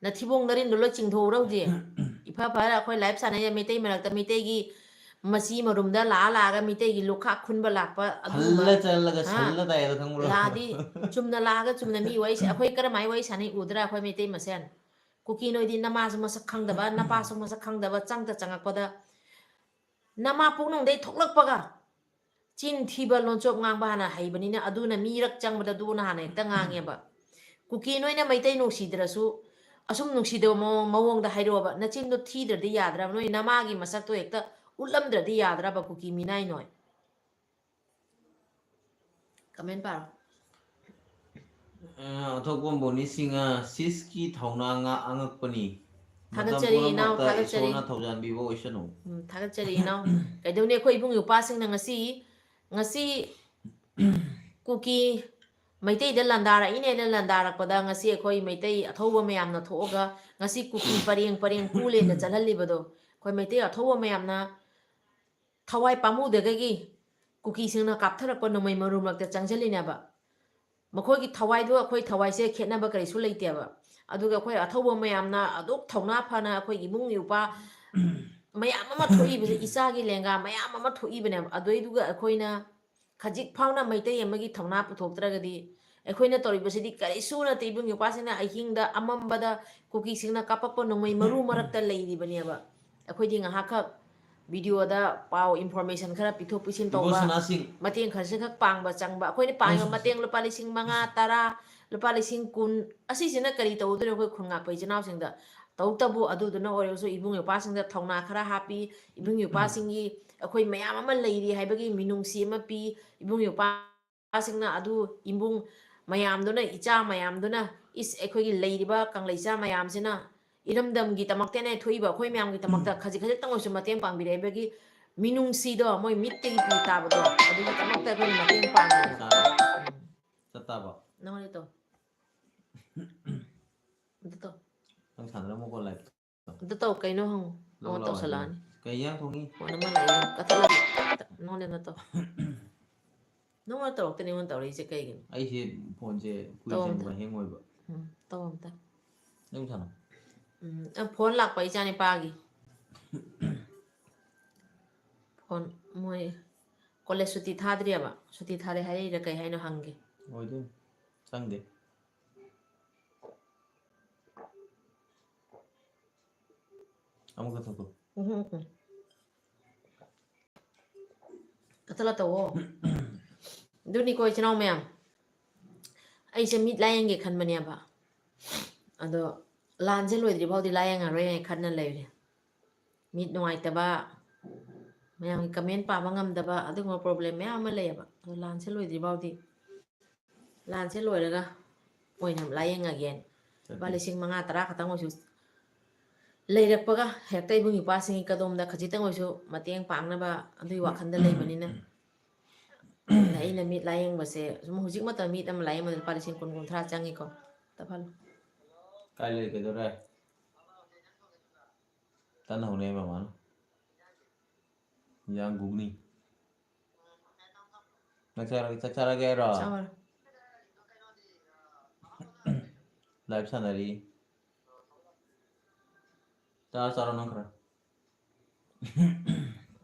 ꯅꯊꯤꯕꯣꯡ ꯅꯔꯤꯟꯗꯣ ꯂꯣꯏ ꯆꯤꯡꯊꯣꯛꯎꯔ ꯍꯧꯖꯤꯛ꯫ ꯏꯐ ꯐꯔ ꯑꯩꯈꯣꯏ live ꯁꯥꯟꯅꯩꯁꯦ ꯃꯩꯇꯩ ꯃꯔꯛꯇ, ꯃꯤꯇꯩꯒꯤ ꯃꯆꯤ ꯃꯔꯨꯝꯗ ꯂꯥꯛꯑ ꯂꯥꯛꯑꯒ ꯃꯤꯇꯩꯒꯤ ꯂꯨꯈꯥꯛ ꯈꯨꯟꯕ ꯂꯥꯛꯄ ꯑꯗꯨꯒꯨꯝꯕ꯫ ꯆꯜꯂ ꯆꯜꯂꯒ ꯍꯥ? ꯁꯜꯂ ꯇꯥꯏ ꯑꯗꯣ ꯈꯪꯕ꯭ꯔꯣ? ꯂꯥꯛꯑꯗꯤ ꯆꯨꯝꯅ ꯂꯥꯛꯑꯒ ꯆꯨꯝꯅ ꯃꯤ ꯋꯥꯔꯤ ꯁꯥ-, ꯑꯩꯈꯣꯏ ꯀꯔꯝꯍꯥꯏꯅ ꯋꯥꯔꯤ ꯁꯥꯟꯅꯩ ꯎꯗ꯭ꯔꯥ ꯑꯩꯈꯣꯏ ꯃꯩꯇꯩ ꯃꯁꯦꯟ? ꯀꯨꯀꯤ ꯅꯣꯏꯗꯤ ꯅꯃꯥꯁꯨ ꯃꯁꯛ ꯈꯪꯗꯕ, ꯅꯄꯥꯁꯨ ꯃꯁꯛ ꯈꯪꯗꯕ, ꯆꯪꯇ ꯆꯪꯉꯛꯄꯗ ꯅꯃꯥ ꯄꯨꯛꯅꯨꯡꯗꯩ ꯊꯣꯛꯂꯛꯄꯒ ꯆꯤꯟ ꯊꯤꯕ ꯂꯣꯟꯆꯣꯞ ꯉꯥꯡꯕ ꯍꯥꯟꯅ ꯍꯩꯕꯅꯤꯅ ꯑꯗꯨꯅ ꯃꯤ ꯏꯔꯛ ꯆꯪꯕꯗ ꯑꯗꯨꯅ ꯍꯥꯟꯅ ꯍꯦꯛꯇ ꯉꯥꯡꯉꯦꯕ꯫ ꯀꯨꯀꯤ ꯅꯣꯏꯅ ꯃꯩꯇꯩ ꯅꯨꯡꯁꯤꯗ꯭ꯔꯁꯨ, ꯑꯁꯨꯝ ꯅꯨꯡꯁꯤꯗꯕ ꯃꯑꯣꯡ-, ꯃꯑꯣꯡꯗ ꯍꯥꯏꯔꯛꯑꯣꯕ꯫ ꯅꯆꯤꯟꯗꯣ ꯊꯤꯗ꯭ꯔꯗꯤ ꯌꯥꯗ꯭ꯔꯕ? ꯅꯣꯏ ꯅꯃꯥꯒꯤ ꯃꯁꯛꯇꯣ ꯍꯦꯛꯇ ꯎꯠꯂꯝꯗ꯭ꯔꯗꯤ ꯌꯥꯗ꯭ꯔꯕ, ꯀꯨꯀꯤ ꯃꯤꯅꯥꯏ ꯅꯣꯏ? ꯀꯃꯦꯟ ꯄꯥꯔꯣ꯫ ꯑ, ꯑꯊꯣꯛꯄꯝ ꯕꯣꯅꯤ ꯁꯤꯡꯍ, ꯁꯤꯁꯀꯤ ꯊꯧꯅꯥ ꯉꯥ ꯑꯉꯛꯄꯅꯤ꯫ ꯃꯇꯝ ꯊꯥꯒꯠꯆꯔꯤ ꯏꯅꯥꯎ, ꯄꯨꯝꯅꯃꯛꯇ ꯊꯥꯒꯠꯆꯔꯤ꯫ ꯏꯁꯣꯔꯅ ꯊꯧꯖꯥꯟꯕꯤꯕ ꯑꯣꯏꯁꯅꯨ꯫ ꯎꯝ, ꯊꯥꯒꯠꯆꯔꯤ ꯏꯅꯥꯎ꯫ ꯀꯩꯗꯧꯅꯤ, ꯑꯩꯈꯣꯏ ꯏꯕꯨꯡ ꯏꯄ꯭ꯋꯥꯁꯤꯡꯅ ꯉꯁꯤ, ꯉꯁꯤ ꯀꯨꯀꯤ ꯃꯩꯇꯩꯗ ꯂꯥꯟꯗꯥꯔꯛꯏꯅꯦꯅ ꯂꯥꯟꯗꯥꯔꯛꯄꯗ, ꯉꯁꯤ ꯑꯩꯈꯣꯏ ꯃꯩꯇꯩ ꯑꯊꯧꯕ ꯃꯌꯥꯝꯅ ꯊꯣꯛꯑꯒ ꯉꯁꯤ ꯀꯨꯀꯤ ꯄꯔꯦꯡ ꯄꯔꯦꯡ ꯄꯨꯂꯦꯅ ꯆꯠꯍꯜꯂꯤꯕꯗꯣ, ꯑꯩꯈꯣꯏ ꯃꯩꯇꯩ ꯑꯊꯧꯕ ꯃꯌꯥꯝꯅ ꯊꯋꯥꯏ ꯄꯥꯝꯃꯨꯗꯒꯤ ꯀꯨꯀꯤꯁꯤꯡꯅ ꯀꯥꯞꯊꯔꯛꯄ ꯅꯣꯡꯃꯩ ꯃꯔꯨ ꯃꯔꯛꯇ ꯆꯪꯁꯤꯜꯂꯤꯅꯦꯕ꯫ ꯃꯈꯣꯏꯒꯤ ꯊꯋꯥꯏꯗꯨꯒ ꯑꯩꯈꯣꯏ ꯊꯋꯥꯏꯁꯦ ꯈꯦꯠꯅꯕ ꯀꯔꯤꯁꯨ ꯂꯩꯇꯦꯕ꯫ ꯑꯗꯨꯒ ꯑꯩꯈꯣꯏ ꯑꯊꯧꯕ ꯃꯌꯥꯝꯅ ꯑꯗꯨꯛ ꯊꯧꯅꯥ ꯐꯅ ꯑꯩꯈꯣꯏꯒꯤ ꯏꯃꯨꯡ ꯏꯄꯥ ꯃꯌꯥꯝ ꯑꯃ ꯊꯣꯛꯏꯕꯁꯦ, ꯏꯆꯥꯒꯤ ꯂꯦꯡꯒꯥ ꯃꯌꯥꯝ ꯑꯃ ꯊꯣꯛꯏꯕꯅꯦꯕ꯫ ꯑꯗꯨꯏꯗꯨꯒ ꯑꯩꯈꯣꯏꯅ ꯈꯖꯤꯛ ꯐꯥꯎꯅ ꯃꯩꯇꯩ ꯑꯃꯒꯤ ꯊꯧꯅꯥ ꯄꯨꯊꯣꯛꯇ꯭ꯔꯒꯗꯤ, ꯑꯩꯈꯣꯏꯅ ꯇꯧꯔꯤꯕꯁꯤꯗꯤ ꯀꯔꯤꯁꯨ ꯅꯠꯇꯦ꯫ ꯏꯕꯨꯡ ꯏꯄ꯭ꯋꯥꯁꯤꯡꯅ ꯑꯍꯤꯡꯗ ꯑꯃꯝꯕꯗ ꯀꯨꯀꯤꯁꯤꯡꯅ ꯀꯥꯞꯄꯛꯄ ꯅꯣꯡꯃꯩ ꯃꯔꯨ ꯃꯔꯛꯇ ꯂꯩꯔꯤꯕꯅꯦꯕ꯫ ꯑꯩꯈꯣꯏꯗꯤ ꯉꯥꯏꯍꯥꯛꯈꯛ ꯚꯤꯗꯤꯑꯣꯗ ꯄꯥꯎ, ꯏꯟꯐꯣꯔꯃꯦꯁꯟ ꯈꯔ ꯄꯤꯊꯣꯛ ꯄꯤꯁꯤꯟ ꯏꯕꯣ ꯇꯧꯕ, ꯁꯅꯥꯁꯤꯡ꯫ ꯃꯇꯦꯡ ꯈꯔꯁꯦ ꯈꯛ ꯄꯥꯡꯕ ꯆꯪꯕ꯫ ꯑꯩꯈꯣꯏꯅ ꯄꯥꯡꯉꯤꯕ ꯃꯇꯦꯡ ꯂꯨꯄꯥ ꯂꯤꯁꯤꯡ ꯃꯉꯥ, ꯇꯔꯥ, ꯂꯨꯄꯥ ꯂꯤꯁꯤꯡ ꯀꯨꯟ, ꯑꯁꯤꯁꯤꯅ ꯀꯔꯤ ꯇꯧꯗꯣꯏꯅꯣ ꯑꯩꯈꯣꯏ ꯈꯨꯟ ꯉꯥꯛꯄ ꯏꯆꯤꯟ ꯏꯅꯥꯎꯁꯤꯡꯗ? ꯇꯧꯕꯇꯕꯨ ꯑꯗꯨꯗꯨꯅ ꯑꯣꯏꯔꯒꯁꯨ ꯏꯕꯨꯡ ꯏꯄ꯭ꯋꯥꯁꯤꯡꯗ ꯊꯧꯅꯥ ꯈꯔ ꯍꯥꯞꯄꯤ, ꯏꯕꯨꯡ ꯏꯄ꯭ꯋꯥꯁꯤꯡꯒꯤ ꯑꯩꯈꯣꯏ ꯃꯌꯥꯝ ꯑꯃ ꯂꯩꯔꯤ ꯍꯥꯏꯕꯒꯤ ꯃꯤꯅꯨꯡꯁꯤ ꯑꯃ ꯄꯤ, ꯏꯕꯨꯡ ꯏꯄ꯭ꯋꯥꯁꯤꯡꯅ ꯑꯗꯨ ꯏꯕꯨꯡ ꯃꯌꯥꯝꯗꯨꯅ, ꯏꯆꯥ ꯃꯌꯥꯝꯗꯨꯅ, ꯏꯁ, ꯑꯩꯈꯣꯏꯒꯤ ꯂꯩꯔꯤꯕ ꯀꯪꯂꯩꯆꯥ ꯃꯌꯥꯝꯁꯤꯅ ꯏꯔꯝꯗꯝꯒꯤꯗꯃꯛꯇꯅꯦ ꯊꯣꯛꯏꯕ ꯑꯩꯈꯣꯏ ꯃꯌꯥꯝꯒꯤꯗꯃꯛꯇ ꯈꯖꯤꯛ ꯈꯖꯤꯛꯇꯪ ꯑꯣꯏꯔꯁꯨ ꯃꯇꯦꯡ ꯄꯥꯡꯕꯤꯔꯛꯏꯕꯒꯤ ꯃꯤꯅꯨꯡꯁꯤꯗꯣ, ꯃꯣꯏ ꯃꯤꯠꯇꯒꯤ ꯄꯤ ꯇꯥꯕꯗꯣ, ꯑꯗꯨꯒꯤꯗꯃꯛꯇ ꯑꯩꯈꯣꯏꯅ ꯃꯇꯦꯡ ꯄꯥꯡꯕꯅꯦꯕ꯫ ꯆꯥꯔꯦ꯫ ꯎꯝ. ꯆꯠꯇꯥꯕ꯫ ꯅꯪꯉꯣꯟꯗ ꯇꯧ꯫ ꯑꯝꯇ ꯇꯧ꯫ ꯅꯪ ꯁꯥꯟꯅꯔꯝꯃꯣꯀꯣ ꯂꯥꯏꯐ꯫ ꯑꯝꯇ ꯇꯧ, ꯀꯩꯅꯣ ꯍꯪꯉꯨ꯫ ꯂꯧ ꯑꯣ, ꯂꯥꯛꯑꯣ ꯇꯧꯁꯜꯂꯛꯑꯅꯤ꯫ ꯍꯥꯏꯕꯅꯤ꯫ ꯀꯩ ꯏꯟꯖꯥꯡ ꯊꯣꯡꯉꯤ? ꯐꯣꯟ ꯑꯃ ꯂꯥꯛꯑꯦ, ꯀꯛꯊꯠꯂꯒꯦ꯫ ꯅꯉꯣꯟꯗ ꯑꯝꯇ ꯇꯧ꯫ ꯅꯉꯣꯟꯗ ꯇꯧꯔꯛꯇꯅꯤ, ꯑꯩꯉꯣꯟꯗ ꯇꯧꯔꯛꯏꯁꯦ ꯀꯩꯒꯤꯅꯣ? ꯑꯩꯁꯦ ꯐꯣꯟꯁꯦ ꯀꯨꯏ ꯇꯧ ꯑꯝꯇ꯫ ꯆꯪꯕ ꯍꯦꯡ ꯑꯣꯏꯕ꯫ ꯎꯝ, ꯇꯧ ꯑꯝꯇ꯫ ꯅꯪ ꯁꯥꯟꯅꯣ꯫ ꯎꯝ, ꯑ, ꯐꯣꯟ ꯂꯥꯛꯄ ꯏꯆꯥꯅꯤꯄꯥꯒꯤ꯫ ꯐꯣꯟ, ꯃꯣꯏ ꯀꯣꯂꯦꯖ ꯁꯨꯇꯤ ꯊꯥꯗ꯭ꯔꯤꯑꯕ꯫ ꯁꯨꯇꯤ ꯊꯥꯔꯦ ꯍꯥꯏꯔꯛꯏꯔꯥ ꯀꯩ ꯍꯥꯏꯅꯣ ꯍꯪꯒꯦ꯫ ꯑꯣꯏꯗꯣꯏꯅꯤ꯫ ꯆꯪꯗꯦ꯫ ꯑꯃꯨꯛ ꯀꯛꯊꯠꯈꯣ꯫ ꯎꯝ, ꯎꯝ, ꯎꯝ꯫ ꯀꯛꯊꯠꯂ ꯇꯧꯋꯣ꯫ ꯑꯗꯨꯅꯤꯀꯣ, ꯏꯆꯤꯟ ꯏꯅꯥꯎ ꯃꯌꯥꯝ, ꯑꯩꯁꯦ ꯃꯤꯠ ꯂꯥꯏꯌꯦꯡꯒꯦ ꯈꯟꯕꯅꯦꯕ, ꯑꯗꯣ ꯂꯥꯟꯁꯦ ꯂꯣꯏꯗ꯭ꯔꯤ ꯐꯥꯎꯗꯤ ꯂꯥꯏꯌꯦꯡꯉꯔꯣꯏ ꯍꯥꯏꯅ ꯈꯟꯅ ꯂꯩꯔꯦ꯫ ꯃꯤꯠ ꯅꯨꯡꯉꯥꯏꯇꯕ, ꯃꯌꯥꯝꯒꯤ ꯀꯃꯦꯟ ꯄꯥꯕ ꯉꯝꯗꯕ, ꯑꯗꯨꯒꯨꯝꯕ ꯄ꯭ꯔꯣꯕ꯭ꯂꯦꯝ ꯃꯌꯥꯝ ꯑꯃ ꯂꯩꯌꯦꯕ꯫ ꯑꯗꯣ ꯂꯥꯟꯁꯦ ꯂꯣꯏꯗ꯭ꯔꯤ ꯐꯥꯎꯗꯤ, ꯂꯥꯟꯁꯦ ꯂꯣꯏꯔꯒ ꯑꯣꯏꯅ ꯂꯥꯏꯌꯦꯡꯉꯒꯦꯅ꯫ ꯂꯨꯄꯥ ꯂꯤꯁꯤꯡ ꯃꯉꯥ ꯇꯔꯥ ꯈꯛꯇꯪ ꯑꯣꯏꯁꯨ ꯂꯩꯔꯛꯄꯒ, ꯍꯦꯛꯇ ꯏꯕꯨꯡ ꯏꯄ꯭ꯋꯥꯁꯤꯡꯒꯤ ꯀꯗꯣꯝꯗ ꯈꯖꯤꯛꯇꯪ ꯑꯣꯏꯁꯨ ꯃꯇꯦꯡ ꯄꯥꯡꯅꯕ ꯑꯗꯨꯒꯤ ꯋꯥꯈꯜꯗ ꯂꯩꯕꯅꯤꯅ꯫ ꯑꯗꯨꯅ ꯑꯩꯅ ꯃꯤꯠ ꯂꯥꯏꯌꯦꯡꯕꯁꯦ ꯁꯨꯝ ꯍꯧꯖꯤꯛ ꯃꯇꯝ ꯃꯤꯠ ꯑꯃ ꯂꯥꯏꯌꯦꯡꯕꯗ ꯂꯨꯄꯥ ꯂꯤꯁꯤꯡ ꯀꯨꯟ ꯀꯨꯟꯊ꯭ꯔꯥ ꯆꯪꯉꯤꯀꯣ꯫ ꯇꯞꯍꯜꯂꯣ꯫ ꯀꯥꯏ ꯂꯩꯔꯦ? ꯀꯩꯗꯧꯔꯦ? ꯇꯟ ꯍꯧꯔꯦ ꯃꯃꯥꯅ꯫ ꯏꯟꯖꯥꯡ ꯘꯨꯒꯅꯤ꯫ ꯆꯥꯛ ꯆꯥꯔꯒꯦ, ꯆꯥꯛ ꯆꯥꯔꯒꯦ ꯍꯥꯏꯔꯣ? ꯆꯥꯔꯣ꯫ Live ꯁꯥꯟꯅꯔꯤ꯫ ꯆꯥꯔꯣ, ꯆꯥꯔꯣ ꯅꯪ ꯈꯔ꯫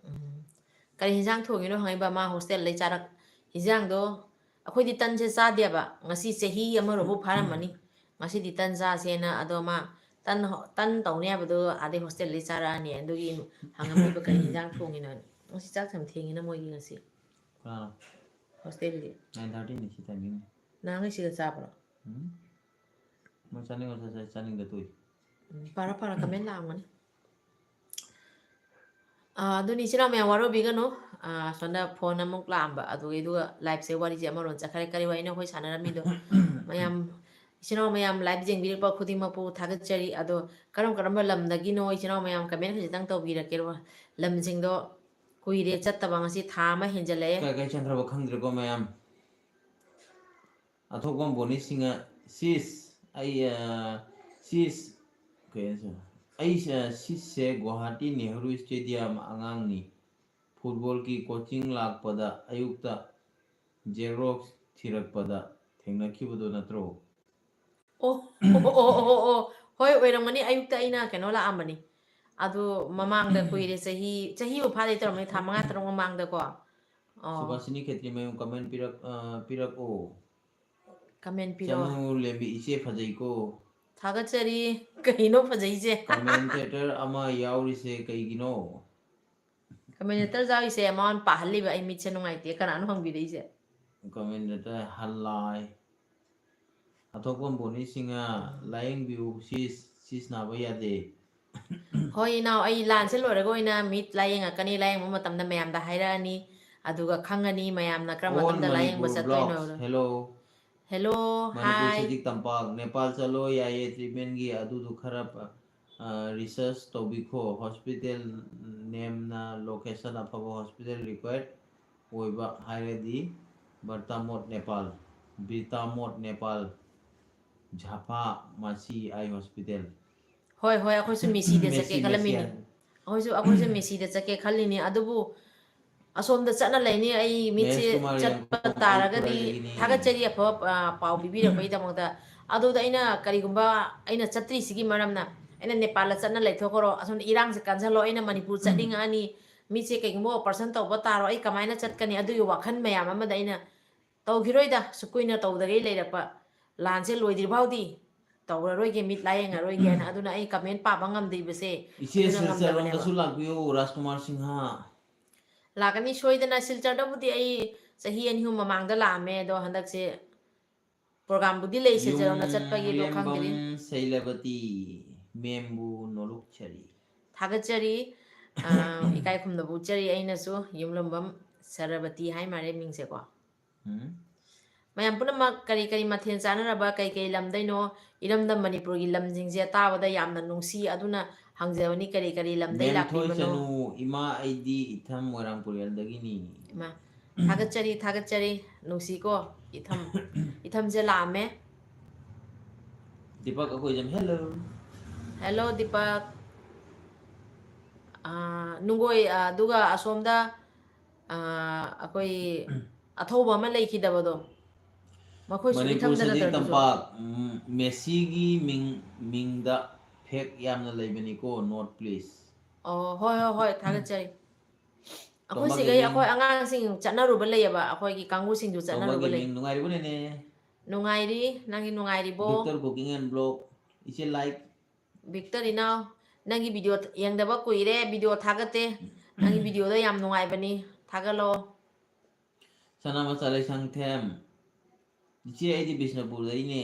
ꯎꯝ꯫ ꯀꯔꯤ ꯍꯤꯟꯖꯥꯡ ꯊꯣꯡꯉꯤꯅꯣ ꯍꯪꯉꯛꯏꯕ, ꯃꯥ ꯍꯣꯁꯇꯦꯜꯗꯩ ꯆꯥꯔꯛ-, ꯍꯤꯟꯖꯥꯡꯗꯣ ꯑꯩꯈꯣꯏꯗꯤ ꯇꯟꯁꯦ ꯆꯥꯗꯦꯕ꯫ ꯉꯁꯤ ꯆꯍꯤ ꯑꯃꯔꯣꯝꯕꯨ ꯐꯥꯔꯝꯃꯅꯤ꯫ ꯉꯁꯤꯗꯤ ꯇꯟ ꯆꯥꯁꯦꯅ, ꯑꯗꯣ ꯃꯥ ꯇꯟ ꯍꯣ-, ꯇꯟ ꯇꯧꯅꯤ ꯍꯥꯏꯕꯗꯣ ꯑꯥꯗꯩ ꯍꯣꯁꯇꯦꯜꯗꯩ ꯆꯥꯔꯛꯑꯅꯤ꯫ ꯑꯗꯨꯒꯤ ꯍꯪꯉꯝꯃꯤꯕ ꯀꯔꯤ ꯍꯤꯟꯖꯥꯡ ꯊꯣꯡꯉꯤꯅꯣꯅ꯫ ꯉꯁꯤ ꯆꯥꯛ ꯌꯥꯝ ꯊꯦꯡꯉꯤꯅ ꯃꯣꯏꯒꯤ ꯉꯁꯤ꯫ ꯀꯅꯥꯅꯣ? ꯍꯣꯁꯇꯦꯜꯒꯤ꯫ Nine thirty ꯅꯤ ꯁꯤ timing꯫ ꯅꯍꯥꯟꯈꯩ ꯁꯤꯗ ꯆꯥꯕ꯭ꯔꯣ? ꯎꯝ꯫ ꯃꯣꯏ ꯆꯥꯅꯤꯡꯉ ꯆꯥ-, ꯆꯥ-, ꯆꯥꯅꯤꯡꯗ ꯇꯣꯛꯏ꯫ ꯎꯝ, ꯐꯔꯦ, ꯐꯔꯦ, ꯀꯃꯦꯟ ꯂꯥꯛꯑꯝꯒꯅꯤ꯫ ꯑꯥ, ꯑꯗꯨꯅꯤ, ꯏꯆꯤꯟ ꯏꯅꯥꯎ ꯃꯌꯥꯝ ꯋꯥꯔꯧꯕꯤꯒꯅꯨ꯫ ꯑꯥ, ꯁꯣꯝꯗ ꯐꯣꯟ ꯑꯃꯨꯛ ꯂꯥꯛꯑꯝꯕ, ꯑꯗꯨꯒꯤ, ꯑꯗꯨꯒ ꯂꯥꯏꯐꯁꯦ, ꯋꯥꯔꯤꯁꯦ ꯑꯃꯔꯣꯝ ꯆꯠꯈ꯭ꯔꯦ꯫ ꯀꯔꯤ ꯋꯥꯔꯤꯅꯣ ꯑꯩꯈꯣꯏ ꯁꯥꯟꯅꯔꯝꯃꯤꯗꯣ? ꯃꯌꯥꯝ, ꯏꯆꯤꯟ ꯏꯅꯥꯎ ꯃꯌꯥꯝ ꯂꯥꯏꯐ ꯌꯦꯡꯕꯤꯔꯛꯄ ꯈꯨꯗꯤꯡꯃꯛꯄꯨ ꯊꯥꯒꯠꯆꯔꯤ꯫ ꯑꯗꯣ ꯀꯔꯝ ꯀꯔꯝꯕ ꯂꯝꯗꯒꯤꯅꯣ, ꯏꯆꯤꯟ ꯏꯅꯥꯎ ꯃꯌꯥꯝ ꯀꯃꯦꯟ ꯈꯖꯤꯛꯇꯪ ꯇꯧꯕꯤꯔꯛꯀꯦꯔꯣ? ꯂꯝꯁꯤꯡꯗꯣ ꯀꯨꯏꯔꯦ ꯆꯠꯇꯕ, ꯉꯁꯤ ꯊꯥ ꯑꯃ ꯍꯦꯟꯖꯜꯂꯛꯑꯦ꯫ ꯀꯥꯏ ꯀꯥꯏ ꯆꯪꯈ꯭ꯔꯕ ꯈꯪꯗ꯭ꯔꯦꯀꯣ ꯃꯌꯥꯝ꯫ ꯑꯊꯣꯛꯄꯝ ꯕꯣꯅꯤ ꯁꯤꯡꯍ, sis, ꯑꯩ, ꯑ, sis, ꯀꯩ ꯍꯥꯏꯁꯦ? ꯑꯩ, ꯑ, sisꯁꯦ ꯒꯨꯋꯥꯍꯥꯇꯤ ꯅꯦꯍꯔꯨ ꯁ꯭ꯇꯦꯗꯤꯌꯝ ꯑꯉꯥꯡꯅꯤ꯫ ꯐꯨꯠꯕꯣꯜꯒꯤ ꯀꯣꯆꯤꯡ ꯂꯥꯛꯄꯗ ꯑꯌꯨꯛꯇ ꯖꯦꯔꯣꯛꯁ ꯊꯤꯔꯛꯄꯗ ꯊꯦꯡꯅꯈꯤꯕꯗꯣ ꯅꯠꯇ꯭ꯔꯣ? ꯑꯣ, ꯑꯣ, ꯑꯣ, ꯑꯣ, ꯑꯣ, ꯑꯣ꯫ ꯍꯣꯏ, ꯑꯣꯏꯔꯝꯒꯅꯤ꯫ ꯑꯌꯨꯛꯇ ꯑꯩꯅ ꯀꯩꯅꯣ ꯂꯥꯛꯑꯝꯕꯅꯤ꯫ ꯑꯗꯨ ꯃꯃꯥꯡꯗ ꯀꯨꯏꯔꯦ, ꯆꯍꯤ, ꯆꯍꯤꯕꯨ ꯐꯥꯗꯦ ꯇꯧꯔꯝꯃꯅꯤ, ꯊꯥ ꯃꯉꯥ ꯇꯔꯨꯛ ꯃꯃꯥꯡꯗꯀꯣ꯫ ꯑꯣ꯫ ꯁꯨꯕꯥꯁꯤꯅꯤ ꯈꯦꯇ꯭ꯔꯤꯃꯌꯨꯝ comment ꯄꯤꯔꯛ-, ꯑ, ꯄꯤꯔꯛꯑꯣ꯫ Comment ꯄꯤꯔꯛꯑꯣ꯫ ꯆꯅꯨ ꯂꯦꯝꯕꯤ ꯏꯆꯦ ꯐꯖꯩꯀꯣ꯫ ꯊꯥꯒꯠꯆꯔꯤ꯫ ꯀꯩꯅꯣ ꯐꯖꯩꯁꯦ? Commentator ꯑꯃ ꯌꯥꯎꯔꯤꯁꯦ ꯀꯩꯒꯤꯅꯣ? Commentator ꯌꯥꯎꯔꯤꯁꯦ ꯃꯥꯅ ꯄꯥꯍꯜꯂꯤꯕ, ꯑꯩ ꯃꯤꯠꯁꯦ ꯅꯨꯡꯉꯥꯏꯇꯦ꯫ ꯀꯅꯥꯅꯣ ꯍꯪꯕꯤꯔꯛꯏꯁꯦ? Commentator ꯍꯜꯂꯥꯏ꯫ ꯑꯊꯣꯛꯄꯝ ꯕꯣꯅꯤ ꯁꯤꯡꯍ, ꯂꯥꯌꯦꯡꯕꯤꯌꯨ sis, sis ꯅꯥꯕ ꯌꯥꯗꯦ꯫ ꯍꯣꯏ ꯏꯅꯥꯎ, ꯑꯩ ꯂꯥꯟꯁꯦ ꯂꯣꯏꯔꯒ ꯑꯣꯏꯅ ꯃꯤꯠ ꯂꯥꯏꯌꯦꯡꯉꯛꯀꯅꯤ꯫ ꯂꯥꯏꯌꯦꯡꯕ ꯃꯇꯝꯗ ꯃꯌꯥꯝꯗ ꯍꯥꯏꯔꯛꯑꯅꯤ꯫ ꯑꯗꯨꯒ ꯈꯪꯉꯅꯤ ꯃꯌꯥꯝꯅ ꯀꯔꯝꯕ All ꯃꯇꯝꯗ ꯂꯥꯏꯌꯦꯡꯕ Manipur ꯆꯠꯇꯣꯏꯅꯣ꯫ Vlogs, hello. Hello, Manipur hi. ꯁꯖꯤꯛ ꯇꯝꯄꯥꯛ, ꯅꯦꯄꯥꯜ ꯆꯠꯂꯣ ꯌꯥꯏꯌꯦ, treatmentꯒꯤ ꯑꯗꯨꯗꯨ ꯈꯔ research ꯇꯧꯕꯤꯈꯣ꯫ Hospital nameꯅ location ꯑꯐꯕ hospital required ꯑꯣꯏꯕ ꯍꯥꯏꯔꯗꯤ ꯕꯔꯇꯥꯃꯣꯠ ꯅꯦꯄꯥꯜ, ꯕꯤꯔꯇꯥꯃꯣꯠ ꯅꯦꯄꯥꯜ, ꯖꯥꯐꯥ ꯃꯥꯁꯤ ꯑꯥꯏ hospital꯫ ꯍꯣꯏ ꯍꯣꯏ, ꯑꯩꯈꯣꯏꯁꯨ ꯃꯦꯁꯤꯗ ꯆꯠꯀꯦ ꯃꯦꯁꯤ, ꯈꯜꯂꯝꯃꯤꯅꯤ꯫ ꯃꯦꯁꯤꯌꯥꯟ꯫ ꯑꯩꯈꯣꯏꯁꯨ ꯑꯩꯈꯣꯏꯁꯨ ꯃꯦꯁꯤꯗ ꯆꯠꯀꯦ ꯈꯜꯂꯤꯅꯤ꯫ ꯑꯗꯨꯕꯨ ꯑꯁꯣꯝꯗ ꯆꯠꯅ ꯂꯩꯅꯤ꯫ ꯑꯩ ꯃꯤꯠꯁꯦ ꯃꯍꯦꯁ ꯀꯨꯃꯥꯔ ꯆꯠꯄ ꯌꯥꯡꯈꯨꯂꯨ ꯇꯥꯔꯒꯗꯤ ꯎꯈ꯭ꯔꯨꯜꯗꯒꯤꯅꯤ꯫ ꯊꯥꯒꯠꯆꯔꯤ ꯑꯐꯕ, ꯑ, ꯄꯥꯎ ꯄꯤꯕꯤꯔꯛꯄꯒꯤꯗꯃꯛꯇ꯫ ꯑꯗꯨꯗ ꯑꯩꯅ ꯀꯔꯤꯒꯨꯝꯕ ꯑꯩꯅ ꯆꯠꯇ꯭ꯔꯤꯁꯤꯒꯤ ꯃꯔꯝꯅ ꯑꯩꯅ ꯅꯦꯄꯥꯜꯗ ꯆꯠꯅ ꯂꯩꯊꯣꯛꯈ꯭ꯔꯣ, ꯑꯁꯣꯝꯗ ꯏꯔꯥꯡꯁꯦ ꯀꯟꯁꯤꯜꯂꯣ, ꯑꯩꯅ ꯃꯅꯤꯄꯨꯔ ꯆꯠꯅꯤꯡꯉꯛꯑꯅꯤ, ꯃꯤꯠꯁꯦ ꯀꯩꯒꯨꯝꯕ operation ꯇꯧꯕ ꯇꯥꯔꯣ, ꯑꯩ ꯀꯃꯥꯏꯅ ꯆꯠꯀꯅꯤ? ꯑꯗꯨꯒꯤ ꯋꯥꯈꯜ ꯃꯌꯥꯝ ꯑꯃꯗ ꯑꯩꯅ ꯇꯧꯈꯤꯔꯣꯏꯗ, ꯁꯨꯛ ꯀꯨꯏꯅ ꯇꯧꯗꯒꯩ ꯂꯩꯔꯛꯄ ꯂꯥꯟꯁꯦ ꯂꯣꯏꯗ꯭ꯔꯤ ꯐꯥꯎꯗꯤ ꯇꯧꯔꯔꯣꯏꯒꯦ, ꯃꯤꯠ ꯂꯥꯏꯌꯦꯡꯉꯔꯣꯏꯒꯦꯅ꯫ ꯑꯗꯨꯅ ꯑꯩ comment ꯄꯥꯕ ꯉꯝꯗ꯭ꯔꯤꯕꯁꯦ ꯏꯆꯦ ꯑꯗꯨꯅ ꯉꯝꯗꯕꯅꯦꯕ꯫ ꯁꯤꯜꯆꯔꯔꯣꯝꯗꯁꯨ ꯂꯥꯛꯄꯤꯌꯨ, ꯔꯥꯖꯀꯨꯃꯥꯔ ꯁꯤꯡꯍ꯫ ꯂꯥꯛꯀꯅꯤ ꯁꯣꯏꯗꯅ꯫ ꯁꯤꯜꯆꯔꯗꯕꯨꯗꯤ ꯑꯩ ꯆꯍꯤ ꯑꯅꯤ ꯑꯍꯨꯝ ꯃꯃꯥꯡꯗ ꯂꯥꯛꯑꯝꯃꯦ, ꯑꯗꯣ ꯍꯟꯗꯛꯁꯦ programꯕꯨꯗꯤ ꯂꯩ ꯁꯤꯜꯆꯔꯔꯣꯝꯗ ꯆꯠꯄꯒꯤ, ꯑꯗꯣ ꯈꯪꯗ꯭ꯔꯤ꯫ ꯌꯨꯝꯂꯦꯝꯕꯝ ꯁꯩꯂꯕꯇꯤ, ꯃꯦꯝꯕꯨ ꯅꯣꯂꯨꯛꯆꯔꯤ꯫ ꯊꯥꯒꯠꯆꯔꯤ꯫ ꯑ, ꯏꯀꯥꯏ ꯈꯨꯝꯅꯕ ꯎꯠꯆꯔꯤ ꯑꯩꯅꯁꯨ, ꯌꯨꯝꯂꯝꯕꯝ ꯁꯔꯕꯇꯤ ꯍꯥꯏ ꯃꯥꯜꯂꯦ ꯃꯤꯡꯁꯦꯀꯣ꯫ ꯎꯝ꯫ ꯃꯌꯥꯝ ꯄꯨꯝꯅꯃꯛ ꯀꯔꯤ ꯀꯔꯤ ꯃꯊꯦꯜ ꯆꯥꯅꯔꯕ, ꯀꯩ ꯀꯩ ꯂꯝꯗꯩꯅꯣ? ꯏꯔꯝꯗꯝ ꯃꯅꯤꯄꯨꯔꯒꯤ ꯂꯝꯁꯤꯡꯁꯦ ꯇꯥꯕꯗ ꯌꯥꯝꯅ ꯅꯨꯡꯁꯤ, ꯑꯗꯨꯅ ꯍꯪꯖꯕꯅꯤ, ꯀꯔꯤ ꯀꯔꯤ ꯂꯝꯗꯩ ꯃꯦꯝ ꯂꯥꯛꯄꯤꯕꯅꯣ? ꯊꯣꯏꯁꯅꯨ, ꯏꯃꯥ ꯑꯩꯗꯤ ꯏꯊꯝ ꯃꯣꯏꯔꯥꯡ ꯄꯨꯔꯦꯜꯗꯒꯤꯅꯤ꯫ ꯏꯃꯥ, ꯊꯥꯒꯠꯆꯔꯤ, ꯊꯥꯒꯠꯆꯔꯤ, ꯅꯨꯡꯁꯤꯀꯣ, ꯏꯊꯝ, ꯏꯊꯝꯁꯦ ꯂꯥꯛꯑꯝꯃꯦ꯫ ꯗꯤꯄꯛ ꯑꯩꯈꯣꯏꯖꯝ, hello꯫ Hello ꯗꯤꯄꯛ꯫ ꯑꯥ, ꯅꯨꯡꯒꯣꯏ, ꯑꯥ, ꯑꯗꯨꯒ ꯑꯁꯣꯝꯗ, ꯑꯥ, ꯑꯩꯈꯣꯏ ꯑꯊꯧꯕ ꯑꯃ ꯂꯩꯈꯤꯗꯕꯗꯣ, ꯃꯈꯣꯏꯁꯨ ꯃꯅꯤꯄꯨꯔ ꯏꯊꯝꯗ ꯁꯖꯤꯛ ꯅꯠꯇ꯭ꯔꯣ ꯑꯗꯨꯁꯨ? ꯇꯝꯄꯥꯛ, ꯎꯝ, ꯃꯦꯁꯤꯒꯤ ꯃꯤꯡ, ꯃꯤꯡꯗ fake ꯌꯥꯝꯅ ꯂꯩꯕꯅꯤꯀꯣ, note please꯫ ꯑꯣ, ꯍꯣꯏ, ꯍꯣꯏ, ꯍꯣꯏ, ꯊꯥꯒꯠꯆꯔꯤ꯫ ꯑꯩꯈꯣꯏ ꯇꯣꯝꯕ ꯁꯤꯈꯩ ꯒꯦꯃꯤꯡ꯫ ꯑꯩꯈꯣꯏ ꯑꯉꯥꯡꯁꯤꯡ ꯆꯠꯅꯔꯨꯕ ꯂꯩꯌꯦꯕ, ꯑꯩꯈꯣꯏꯒꯤ ꯀꯥꯡꯕꯨꯁꯤꯡꯁꯨ ꯇꯣꯝꯕ ꯆꯠꯅꯔꯨꯕ ꯂꯩ꯫ ꯒꯦꯃꯤꯡ, ꯅꯨꯡꯉꯥꯏꯔꯤꯕꯣ ꯅꯦꯅꯦ? ꯅꯨꯡꯉꯥꯏꯔꯤ, ꯅꯪꯒꯤ ꯅꯨꯡꯉꯥꯏꯔꯤꯕꯣ? Victor Cooking and Vlog, ꯏꯆꯦ like꯫ ꯚꯤꯛꯇꯔ ꯏꯅꯥꯎ, ꯅꯪꯒꯤ video ꯌꯦꯡꯗꯕ ꯀꯨꯏꯔꯦ, video ꯊꯥꯒꯠꯇꯦ꯫ ꯅꯪꯒꯤ videoꯗꯣ ꯌꯥꯝ ꯅꯨꯡꯉꯥꯏꯕꯅꯤ, ꯊꯥꯒꯠꯂꯣ꯫ ꯁꯅꯥꯃꯆꯥ ꯂꯩꯁꯥꯡꯊꯦꯝ꯫ ꯏꯆꯦ, ꯑꯩꯗꯤ ꯕꯤꯁꯅꯨꯄꯨꯔꯗꯩꯅꯦ꯫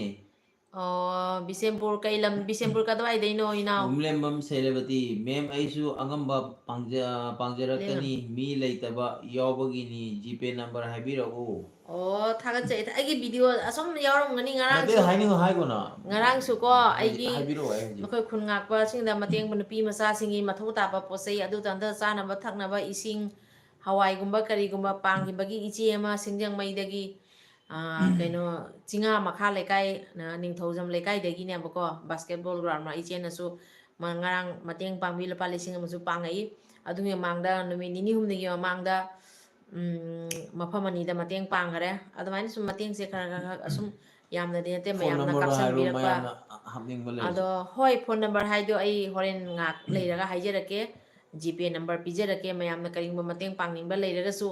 ꯑꯣ, ꯕꯤꯁꯦꯝꯄꯨꯔ꯫ ꯀꯩ ꯂꯝ? ꯕꯤꯁꯦꯝꯄꯨꯔ ꯀꯗꯥꯏꯗꯩꯅꯣ ꯏꯅꯥꯎ? ꯎꯝꯂꯦꯝꯕꯝ ꯁꯦꯅꯥꯄꯇꯤ꯫ ꯃꯦꯝ, ꯑꯩꯁꯨ ꯑꯉꯝꯕ ꯄꯥꯡꯖ-, ꯄꯥꯡꯖꯔꯛꯀꯅꯤ꯫ ꯃꯤ ꯂꯩꯇꯕ ꯌꯥꯎꯕꯒꯤꯅꯤ꯫ ꯖꯤꯄꯦ ꯅꯝꯕꯔ ꯍꯥꯏꯕꯤꯔꯛꯎ꯫ ꯑꯣ, ꯊꯥꯒꯠꯆꯩ꯫ ꯑꯩꯒꯤ ꯚꯤꯗꯤꯑꯣ ꯑꯁꯨꯝ ꯌꯥꯎꯔꯝꯒꯅꯤ꯫ ꯅꯠꯇꯦ, ꯉꯔꯥꯡꯁꯨ, ꯍꯥꯏꯅꯤꯡꯉꯣ, ꯍꯥꯏꯈꯣꯅ꯫ ꯉꯔꯥꯡꯁꯨꯀꯣ ꯍꯥꯏꯗꯤ, ꯑꯩꯒꯤ ꯍꯥꯏꯕꯤꯔꯛꯑꯣ, ꯑꯩ ꯍꯧꯖꯤꯛ꯫ ꯃꯈꯣꯏ ꯈꯨꯟ ꯉꯥꯛꯄꯁꯤꯡꯗ ꯃꯇꯦꯡ, ꯅꯨꯄꯤ ꯃꯆꯥꯁꯤꯡꯒꯤ ꯃꯊꯧ ꯇꯥꯕ ꯄꯣꯠ ꯆꯩ, ꯑꯗꯨ ꯇꯟꯗ ꯆꯥꯅꯕ ꯊꯛꯅꯕ ꯏꯁꯤꯡ, ꯍꯋꯥꯏꯒꯨꯝꯕ ꯀꯔꯤꯒꯨꯝꯕ ꯄꯥꯡꯈꯤꯕꯒꯤ ꯏꯆꯦ ꯑꯃ ꯁꯤꯡꯖꯃꯩꯗꯒꯤ, ꯑꯥ, ꯀꯩꯅꯣ, ꯆꯤꯡꯉꯥ ꯃꯈꯥ ꯂꯩꯀꯥꯏ, ꯑ, ꯅꯤꯡꯊꯧꯖꯝ ꯂꯩꯀꯥꯏꯗꯒꯤꯅꯦꯕꯀꯣ, ꯕꯥꯁꯀꯦꯠꯕꯣꯜ ꯒ꯭ꯔꯥꯎꯟ ꯏꯆꯦꯅꯁꯨ ꯃ-, ꯉꯔꯥꯡ ꯃꯇꯦꯡ ꯄꯥꯡꯕꯤ ꯂꯨꯄꯥ ꯂꯤꯁꯤꯡ ꯑꯃꯁꯨ ꯄꯥꯡꯉꯛꯏ꯫ ꯑꯗꯨꯒꯤ ꯃꯃꯥꯡꯗ ꯅꯨꯃꯤꯠ ꯅꯤꯅꯤ ꯍꯨꯝꯅꯤꯒꯤ ꯃꯃꯥꯡꯗ, ꯎꯝ, ꯃꯐꯝ ꯑꯅꯤꯗ ꯃꯇꯦꯡ ꯄꯥꯡꯈꯔꯦ꯫ ꯑꯗꯨꯃꯥꯏꯅ ꯁꯨꯝ ꯃꯇꯦꯡꯁꯦ ꯈꯔ ꯈꯔ ꯈꯔ ꯑꯁꯨꯝ ꯌꯥꯝꯅꯗꯤ ꯅꯠꯇꯦ, ꯐꯣꯟ ꯃꯌꯥꯝꯅ ꯅꯝꯕꯔꯗꯣ ꯍꯥꯏꯔꯣ, ꯀꯥꯞꯁꯟꯕꯤꯔꯛꯄ꯫ ꯃꯌꯥꯝꯅ ꯍꯥꯞꯅꯤꯡꯕ ꯂꯩꯔꯁꯨ꯫ ꯑꯗꯣ ꯍꯣꯏ, ꯐꯣꯟ ꯅꯝꯕꯔ ꯍꯥꯏꯗꯣ ꯑꯩ ꯍꯣꯔꯦꯟ ꯉꯥꯏꯍꯥꯛ ꯂꯩꯔꯒ ꯍꯥꯏꯖꯔꯛꯀꯦ꯫ ꯖꯤꯄꯦ ꯅꯝꯕꯔ ꯄꯤꯖꯔꯛꯀꯦ꯫ ꯃꯌꯥꯝꯅ ꯀꯔꯤꯒꯨꯝꯕ ꯃꯇꯦꯡ ꯄꯥꯡꯅꯤꯡꯕ ꯂꯩꯔꯒꯁꯨ,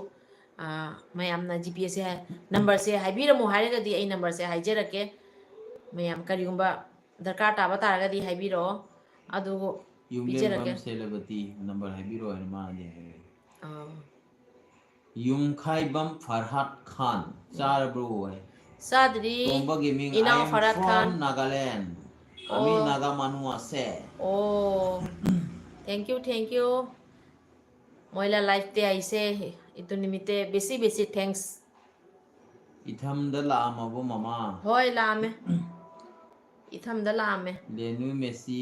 ꯑ, ꯃꯌꯥꯝꯅ ꯖꯤꯄꯦꯁꯦ, ꯅꯝꯕꯔꯁꯦ ꯍꯥꯏꯕꯤꯔꯝꯃꯨ ꯍꯥꯏꯔꯒꯗꯤ ꯑꯩ ꯅꯝꯕꯔꯁꯦ ꯍꯥꯏꯖꯔꯛꯀꯦ꯫ ꯃꯌꯥꯝ ꯀꯔꯤꯒꯨꯝꯕ ꯗꯔꯀꯥꯔ ꯇꯥꯕ ꯇꯥꯔꯒꯗꯤ ꯍꯥꯏꯕꯤꯔꯛꯑꯣ꯫ ꯑꯗꯨ ꯄꯤꯖꯔꯛꯀꯦ꯫ ꯌꯨꯝꯂꯦꯝꯕꯝ ꯁꯦꯅꯥꯄꯇꯤ ꯅꯝꯕꯔ ꯍꯥꯏꯕꯤꯔꯛꯑꯣ ꯍꯥꯏꯅ ꯃꯥꯅꯗꯤ ꯍꯥꯏꯔꯛꯑꯦ꯫ ꯑꯥ꯫ ꯌꯨꯝꯈꯥꯏꯕꯝ ꯐꯔꯍꯥꯠ ꯈꯥꯟ, ꯆꯥꯔꯕ꯭ꯔꯣ ꯍꯥꯏ꯫ ꯆꯥꯗ꯭ꯔꯤ꯫ ꯇꯣꯝꯕꯒꯤ ꯃꯤꯡ, ꯏꯅꯥꯎ "I am ꯐꯔꯍꯥꯠ from Khan. Nagaland, ꯑꯣ꯫ ꯑꯃꯤ ꯅꯥꯒꯥ ꯃꯥꯅꯨ ꯑꯁꯦ"꯫ ꯑꯣ꯫ Thank you, thank you꯫ ꯃꯣꯏꯂꯥ ꯂꯥꯏꯐ ꯇꯦ ꯑꯩꯁꯦ ꯏꯇꯨ ꯅꯨꯃꯤꯠꯇꯦ ꯕꯦꯁꯤ ꯕꯦꯁꯤ thanks꯫ ꯏꯊꯝꯗ ꯂꯥꯛꯑꯝꯃꯕꯣ ꯃꯃꯥ? ꯍꯣꯏ, ꯂꯥꯛꯑꯝꯃꯦ꯫ ꯏꯊꯝꯗ ꯂꯥꯛꯑꯝꯃꯦ꯫ ꯂꯦꯅꯨ ꯃꯦꯁꯤ,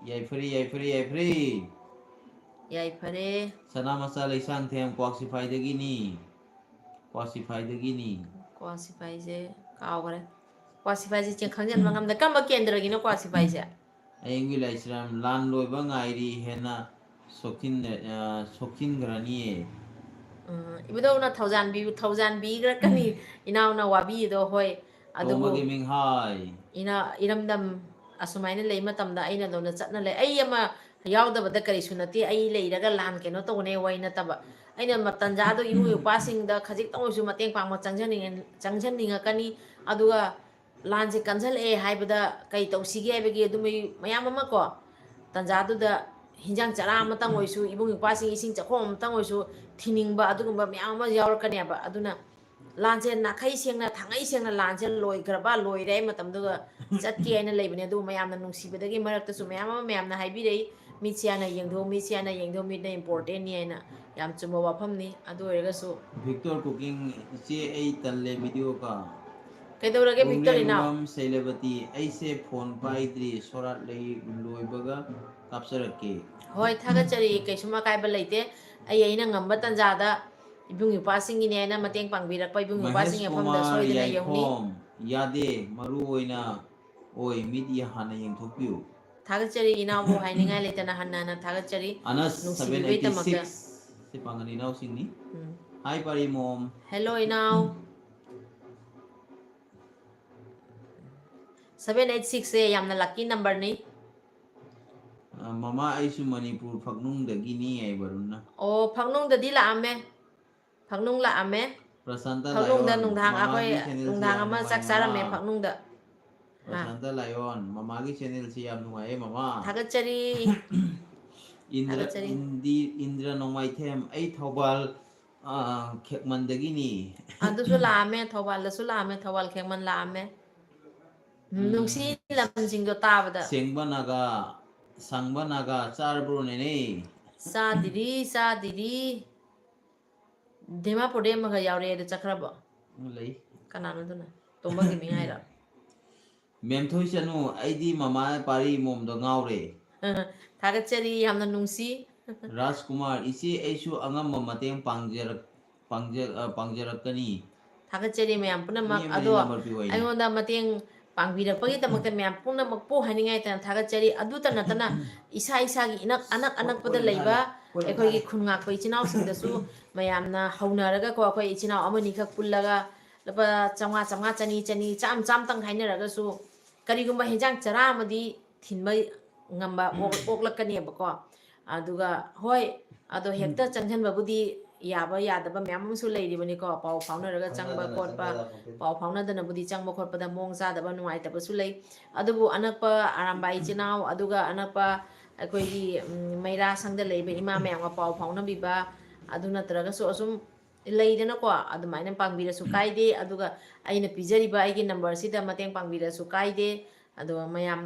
ꯌꯥꯏꯐꯔꯦ, ꯌꯥꯏꯐꯔꯦ, ꯌꯥꯏꯐꯔꯦ꯫ ꯌꯥꯏꯐꯔꯦ꯫ ꯁꯅꯥꯃꯆꯥ ꯂꯩꯁꯥꯡꯊꯦꯝ ꯀ꯭ꯋꯥꯛꯁꯤꯐꯥꯏꯗꯒꯤꯅꯤ꯫ ꯀ꯭ꯋꯥꯛꯁꯤꯐꯥꯏꯗꯒꯤꯅꯤ꯫ ꯀ꯭ꯋꯥꯛꯁꯤꯐꯥꯏꯁꯦ ꯀꯥꯎꯈ꯭ꯔꯦ꯫ ꯀ꯭ꯋꯥꯛꯁꯤꯐꯥꯏꯁꯦ ꯆꯦ-, ꯈꯪꯖꯤꯟꯕ ꯉꯝꯗꯦ꯫ ꯀꯔꯝꯕ ꯀꯦꯟꯗ꯭ꯔꯒꯤꯅꯣ ꯀ꯭ꯋꯥꯛꯁꯤꯐꯥꯏꯁꯦ? ꯑꯌꯦꯡꯕꯤ ꯂꯥꯏꯁ꯭ꯔꯝ, ꯂꯥꯟ ꯂꯣꯏꯕ ꯉꯥꯏꯔꯤ, ꯍꯦꯟꯅ ꯁꯣꯛꯆꯤꯟ-, ꯑ, ꯁꯣꯛꯆꯤꯟꯈ꯭ꯔꯅꯤꯌꯦ꯫ ꯎꯝ, ꯏꯕꯨꯙꯧꯅ ꯊꯧꯖꯥꯟꯕꯤꯌꯨ, ꯊꯧꯖꯥꯟꯕꯤꯈ꯭ꯔꯀꯅꯤ꯫ ꯏꯅꯥꯎꯅ ꯋꯥꯕꯤꯗꯣ, ꯍꯣꯏ꯫ ꯑꯗꯨꯕꯨ ꯇꯣꯝꯕꯒꯤ ꯃꯤꯡ ꯍꯥꯏ꯫ ꯏꯅꯥ-, ꯏꯔꯝꯗꯝ ꯑꯁꯨꯃꯥꯏꯅ ꯂꯩ ꯃꯇꯝꯗ ꯑꯩꯅ ꯂꯣꯟꯅ ꯆꯠꯅ ꯂꯩ꯫ ꯑꯩ ꯑꯃ ꯌꯥꯎꯗꯕꯗ ꯀꯔꯤꯁꯨ ꯅꯠꯇꯦ꯫ ꯑꯩ ꯂꯩꯔꯒ ꯂꯥꯟ ꯀꯩꯅꯣ ꯇꯧꯒꯅꯦ ꯋꯥꯔꯤ ꯅꯠꯇꯕ꯫ ꯑꯩꯅ ꯃ-, ꯇꯟꯖꯥꯗꯣ ꯏꯕꯨꯡ ꯏꯄ꯭ꯋꯥꯁꯤꯡꯗ ꯈꯖꯤꯛꯇꯪ ꯑꯣꯏꯔꯁꯨ ꯃꯇꯦꯡ ꯄꯥꯡꯕ ꯆꯪꯖꯅꯤꯡꯉ-, ꯆꯪꯖꯅꯤꯡꯉꯛꯀꯅꯤ꯫ ꯑꯗꯨꯒ ꯂꯥꯟꯁꯦ ꯀꯟꯁꯤꯜꯂꯛꯑꯦ ꯍꯥꯏꯕꯗ ꯀꯩ ꯇꯧꯁꯤꯒꯦ ꯍꯥꯏꯕꯒꯤ ꯑꯗꯨꯝꯕꯒꯤ ꯃꯌꯥꯝ ꯑꯃ ꯀꯣ, ꯇꯟꯖꯥꯗꯨꯗ ꯍꯤꯟꯖꯥꯡ ꯆꯔꯥ ꯑꯃꯇꯪ ꯑꯣꯏꯁꯨ, ꯏꯕꯨꯡ ꯏꯄ꯭ꯋꯥꯁꯤꯡ ꯏꯁꯤꯡ ꯆꯥꯛꯈꯣꯝ ꯑꯃꯇꯪ ꯑꯣꯏꯁꯨ ꯊꯤꯅꯤꯡꯕ ꯑꯗꯨꯒꯨꯝꯕ ꯃꯌꯥꯝ ꯑꯃ ꯌꯥꯎꯔꯛꯀꯅꯦꯕ꯫ ꯑꯗꯨꯅ ꯂꯥꯟꯁꯦ ꯅꯥꯈꯩ ꯁꯦꯡꯅ, ꯊꯥꯡꯉꯩ ꯁꯦꯡꯅ ꯂꯥꯟꯁꯦ ꯂꯣꯏꯈ꯭ꯔꯕ, ꯂꯣꯏꯔꯦ ꯍꯥꯏ ꯃꯇꯝꯗꯨꯒ ꯆꯠꯀꯦ ꯍꯥꯏꯅ ꯂꯩꯕꯅꯦ꯫ ꯑꯗꯨꯕꯨ ꯃꯌꯥꯝꯅ ꯅꯨꯡꯁꯤꯕꯗꯒꯤ ꯃꯔꯛꯇꯁꯨ ꯃꯌꯥꯝ ꯑꯃ ꯃꯌꯥꯝꯅ ꯍꯥꯏꯕꯤꯔꯛꯏ, "ꯃꯤꯠꯁꯤ ꯍꯥꯟꯅ ꯌꯦꯡꯊꯣꯛꯎ, ꯃꯤꯠꯁꯤ ꯍꯥꯟꯅ ꯌꯦꯡꯊꯣꯛꯎ, ꯃꯤꯠꯅ importantꯅꯤ" ꯍꯥꯏꯅ꯫ ꯌꯥꯝ ꯆꯨꯝꯕ ꯋꯥꯐꯝꯅꯤ꯫ ꯑꯗꯨ ꯑꯣꯏꯔꯒꯁꯨ Victor Cooking, "ꯏꯆꯦ, ꯑꯩ ꯇꯜꯂꯦ video ꯀ"꯫ ꯀꯩꯗꯧꯔꯒꯦ, ꯚꯤꯛꯇꯣꯔ ꯏꯅꯥꯎ? ꯁꯩꯂꯕꯇꯤ, "ꯑꯩꯁꯦ ꯐꯣꯟ ꯄꯥꯏꯗ꯭ꯔꯤ, ꯁꯣꯔꯥꯠ ꯂꯩ-, ꯂꯣꯏꯕꯒ ꯀꯥꯞꯆꯔꯛꯀꯦ"꯫ ꯍꯣꯏ, ꯊꯥꯒꯠꯆꯔꯤ꯫ ꯀꯩꯁꯨꯝ ꯑꯀꯥꯏꯕ ꯂꯩꯇꯦ꯫ ꯑꯩ, ꯑꯩꯅ ꯉꯝꯕ ꯇꯥꯟꯖꯥꯗ ꯏꯕꯨꯡ ꯏꯄ꯭ꯋꯥꯁꯤꯡꯒꯤꯅꯦ ꯍꯥꯏꯅ ꯃꯇꯦꯡ ꯄꯥꯡꯕꯤꯔꯛꯄ ꯏꯕꯨꯡ ꯏꯄ꯭ꯋꯥꯁꯤꯡꯒꯤ ꯃꯐꯝꯗ ꯃꯍꯦꯁ ꯁꯣꯏꯗꯅ ꯀꯨꯃꯥꯔ ꯌꯧꯅꯤ꯫ ꯌꯥꯏꯈꯣꯝ, "ꯌꯥꯗꯦ, ꯃꯔꯨ ꯑꯣꯏꯅ ꯑꯣꯏ, ꯃꯤꯠ ꯍꯥꯟꯅ ꯌꯦꯡꯊꯣꯛꯄꯤꯌꯨ"꯫ ꯊꯥꯒꯠꯆꯔꯤ ꯏꯅꯥꯎꯕꯨ, ꯍꯥꯏꯅꯤꯡꯉꯥꯏ ꯂꯩꯇꯅ ꯍꯟꯅ ꯍꯟꯅ ꯊꯥꯒꯠꯆꯔꯤ꯫ ꯑꯅꯁ ꯅꯨꯡꯁꯤꯕꯤꯕꯩꯗꯃꯛꯇ꯫ Seven eighty six, ꯁꯤ ꯄꯥꯡꯒꯜ ꯏꯅꯥꯎꯁꯤꯡꯅꯤ꯫ ꯎꯝ꯫ Hi ꯄꯥꯔꯤꯃꯣꯝ꯫ Hello ꯏꯅꯥꯎ꯫ Seven eight sixꯁꯦ ꯌꯥꯝꯅ lucky numberꯅꯤ꯫ ꯑ, ꯃꯃꯥ, ꯑꯩꯁꯨ ꯃꯅꯤꯄꯨꯔ ꯐꯛꯅꯨꯡꯗꯒꯤꯅꯤ ꯍꯥꯏ ꯕꯔꯨꯟꯅ꯫ ꯑꯣ, ꯐꯛꯅꯨꯡꯗꯗꯤ ꯂꯥꯛꯑꯝꯃꯦ꯫ ꯐꯛꯅꯨꯡ ꯂꯥꯛꯑꯝꯃꯦ꯫ ꯄ꯭ꯔꯁꯥꯟꯇ ꯐꯛꯅꯨꯡꯗ ꯂꯥꯏꯑꯣꯟ, ꯅꯨꯡꯗꯥꯡ ꯃꯃꯥꯒꯤ ꯑꯩꯈꯣꯏ channelꯁꯤ ꯅꯨꯡꯗꯥꯡ ꯌꯥꯝ ꯑꯃ ꯅꯨꯡꯉꯥꯏ, ꯆꯥꯛ ꯆꯥꯔꯝꯃꯦ ꯃꯃꯥ꯫ ꯐꯛꯅꯨꯡꯗ꯫ ꯑꯥ꯫ ꯄ꯭ꯔꯁꯥꯟꯇ ꯂꯥꯏꯑꯣꯟ, ꯃꯃꯥꯒꯤ channelꯁꯤ ꯌꯥꯝ ꯅꯨꯡꯉꯥꯏꯌꯦ, ꯃꯃꯥ꯫ ꯊꯥꯒꯠꯆꯔꯤ꯫ ꯏꯟꯗ꯭ꯔ-, ꯊꯥꯒꯠꯆꯔꯤ꯫ ꯏꯟꯗꯤ-, ꯏꯟꯗ꯭ꯔ ꯅꯣꯡꯃꯥꯏꯊꯦꯝ, ꯑꯩ ꯊꯧꯕꯥꯜ, ꯑꯥ, ꯈꯦꯛꯃꯟꯗꯒꯤꯅꯤ꯫ ꯑꯗꯨꯁꯨ ꯂꯥꯛꯑꯝꯃꯦ, ꯊꯧꯕꯥꯜꯗꯁꯨ ꯂꯥꯛꯑꯝꯃꯦ, ꯊꯧꯕꯥꯜ ꯈꯦꯛꯃꯟ ꯂꯥꯛꯑꯝꯃꯦ꯫ ꯎꯝ, ꯎꯝ꯫ ꯅꯨꯡꯁꯤ ꯂꯝꯁꯤꯡꯗꯣ ꯇꯥꯕꯗ꯫ ꯁꯦꯡꯕ ꯅꯥꯒꯥ, ꯁꯪꯕ ꯅꯥꯒꯥ, ꯆꯥꯔꯕ꯭ꯔꯣ ꯅꯦꯅꯦ? ꯆꯥꯗ꯭ꯔꯤ, ꯆꯥꯗ꯭ꯔꯤ꯫ ꯗꯤꯃꯥꯄꯨꯔꯗꯩ ꯑꯃꯒ ꯌꯥꯎꯔꯛꯑꯦ, ꯑꯗꯨ ꯆꯠꯈ꯭ꯔꯕꯣ? ꯂꯩ꯫ ꯀꯅꯥꯅꯣ ꯑꯗꯨꯅ? ꯇꯣꯝꯕꯒꯤ ꯃꯤꯡ ꯍꯥꯏꯔꯣ? ꯃꯦꯝꯊꯣꯏ ꯆꯅꯨ, ꯑꯩꯗꯤ ꯃꯃꯥ ꯄꯥꯔꯤ ꯃꯣꯝꯗ ꯉꯥꯎꯔꯦ꯫ ꯊꯥꯒꯠꯆꯔꯤ, ꯌꯥꯝꯅ ꯅꯨꯡꯁꯤ꯫ ꯔꯥꯖꯀꯨꯃꯥꯔ, ꯏꯆꯦ, ꯑꯩꯁꯨ ꯑꯉꯝꯕ ꯃꯇꯦꯡ ꯄꯥꯡꯖꯔꯛ-, ꯄꯥꯡꯖ-, ꯑ, ꯄꯥꯡꯖꯔꯛꯀꯅꯤ꯫ ꯊꯥꯒꯠꯆꯔꯤ ꯃꯌꯥꯝ ꯄꯨꯝꯅꯃꯛ꯫ ꯃꯤ ꯑꯃꯗꯤ ꯑꯗꯣ number ꯄꯤꯌꯨ ꯍꯥꯏꯅꯦ꯫ ꯑꯩꯉꯣꯟꯗ ꯃꯇꯦꯡ ꯄꯥꯡꯕꯤꯔꯛꯄꯒꯤꯗꯃꯛꯇ ꯃꯌꯥꯝ ꯄꯨꯝꯅꯃꯛꯄꯨ ꯍꯥꯏꯅꯤꯡꯉꯥꯏ ꯂꯩꯇꯅ ꯊꯥꯒꯠꯆꯔꯤ꯫ ꯑꯗꯨꯇ ꯅꯠꯇꯅ ꯏꯁꯥ ꯏꯁꯥꯒꯤ ꯏꯅꯛ-, ꯑꯅꯛ ꯑꯅꯛꯄꯗ ꯂꯩꯕ ꯑꯩꯈꯣꯏꯒꯤ ꯈꯨꯟ ꯉꯥꯛꯄ ꯏꯆꯤꯟ ꯏꯅꯥꯎꯁꯤꯡꯗꯁꯨ ꯃꯌꯥꯝꯅ ꯍꯧꯅꯔꯒꯀꯣ, ꯑꯩꯈꯣꯏ ꯏꯆꯤꯟ ꯏꯅꯥꯎ ꯑꯃꯅꯤꯈꯛ ꯄꯨꯜꯂꯒ ꯂꯨꯄꯥ ꯆꯥꯝꯃꯉꯥ, ꯆꯥꯝꯃꯉꯥ, ꯆꯅꯤ, ꯆꯅꯤ, ꯆꯥꯝ, ꯆꯥꯝꯇꯪ ꯈꯥꯏꯅꯔꯒꯁꯨ ꯀꯔꯤꯒꯨꯝꯕ ꯍꯦꯟꯖꯥꯡ ꯆꯔꯥ ꯑꯃꯗꯤ ꯊꯤꯟꯕ ꯉꯝꯕ ꯑꯣꯛ-, ꯑꯣꯛꯂꯛꯀꯅꯦꯕꯀꯣ꯫ ꯑꯗꯨꯒ ꯍꯣꯏ, ꯑꯗꯣ ꯍꯦꯛꯇ ꯆꯪꯁꯤꯟꯕꯕꯨꯗꯤ ꯌꯥꯕ ꯌꯥꯗꯕ ꯃꯌꯥꯝ ꯑꯃꯁꯨ ꯂꯩꯔꯤꯕꯅꯤꯀꯣ, ꯄꯥꯎ ꯐꯥꯎꯅꯔꯒ ꯆꯪꯕ ꯈꯪꯅꯗꯅ ꯈꯣꯠꯄ, ꯆꯪꯕ ꯌꯥꯄꯣꯟꯇꯦ꯫ ꯄꯥꯎ ꯐꯥꯎꯅꯗꯅꯕꯨꯗꯤ ꯆꯪꯕ ꯈꯣꯠꯄꯗ ꯃꯑꯣꯡ ꯆꯥꯗꯕ ꯅꯨꯡꯉꯥꯏꯇꯕꯁꯨ ꯂꯩ꯫ ꯑꯗꯨꯕꯨ ꯑꯅꯛꯄ ꯑꯔꯥꯝꯕꯥꯏ ꯏꯆꯤꯟ ꯏꯅꯥꯎ, ꯑꯗꯨꯒ ꯑꯅꯛꯄ ꯑꯩꯈꯣꯏꯒꯤ, ꯎꯝ, ꯃꯩꯔꯥ ꯁꯪꯗ ꯂꯩꯕ ꯏꯃꯥ ꯃꯌꯥꯝꯒ ꯄꯥꯎ ꯐꯥꯎꯅꯕꯤꯕ, ꯑꯗꯨ ꯅꯠꯇ꯭ꯔꯒꯁꯨ ꯑꯁꯨꯝ ꯂꯩꯗꯅꯀꯣ, ꯑꯗꯨꯃꯥꯏꯅ ꯄꯥꯡꯕꯤꯔꯁꯨ ꯀꯥꯏꯗꯦ꯫ ꯑꯗꯨꯒ ꯑꯩꯅ ꯄꯤꯖꯔꯤꯕ ꯑꯩꯒꯤ ꯅꯝꯕꯔꯁꯤꯗ ꯃꯇꯦꯡ ꯄꯥꯡꯕꯤꯔꯁꯨ ꯀꯥꯏꯗꯦ꯫ ꯑꯗꯣ ꯃꯌꯥꯝ,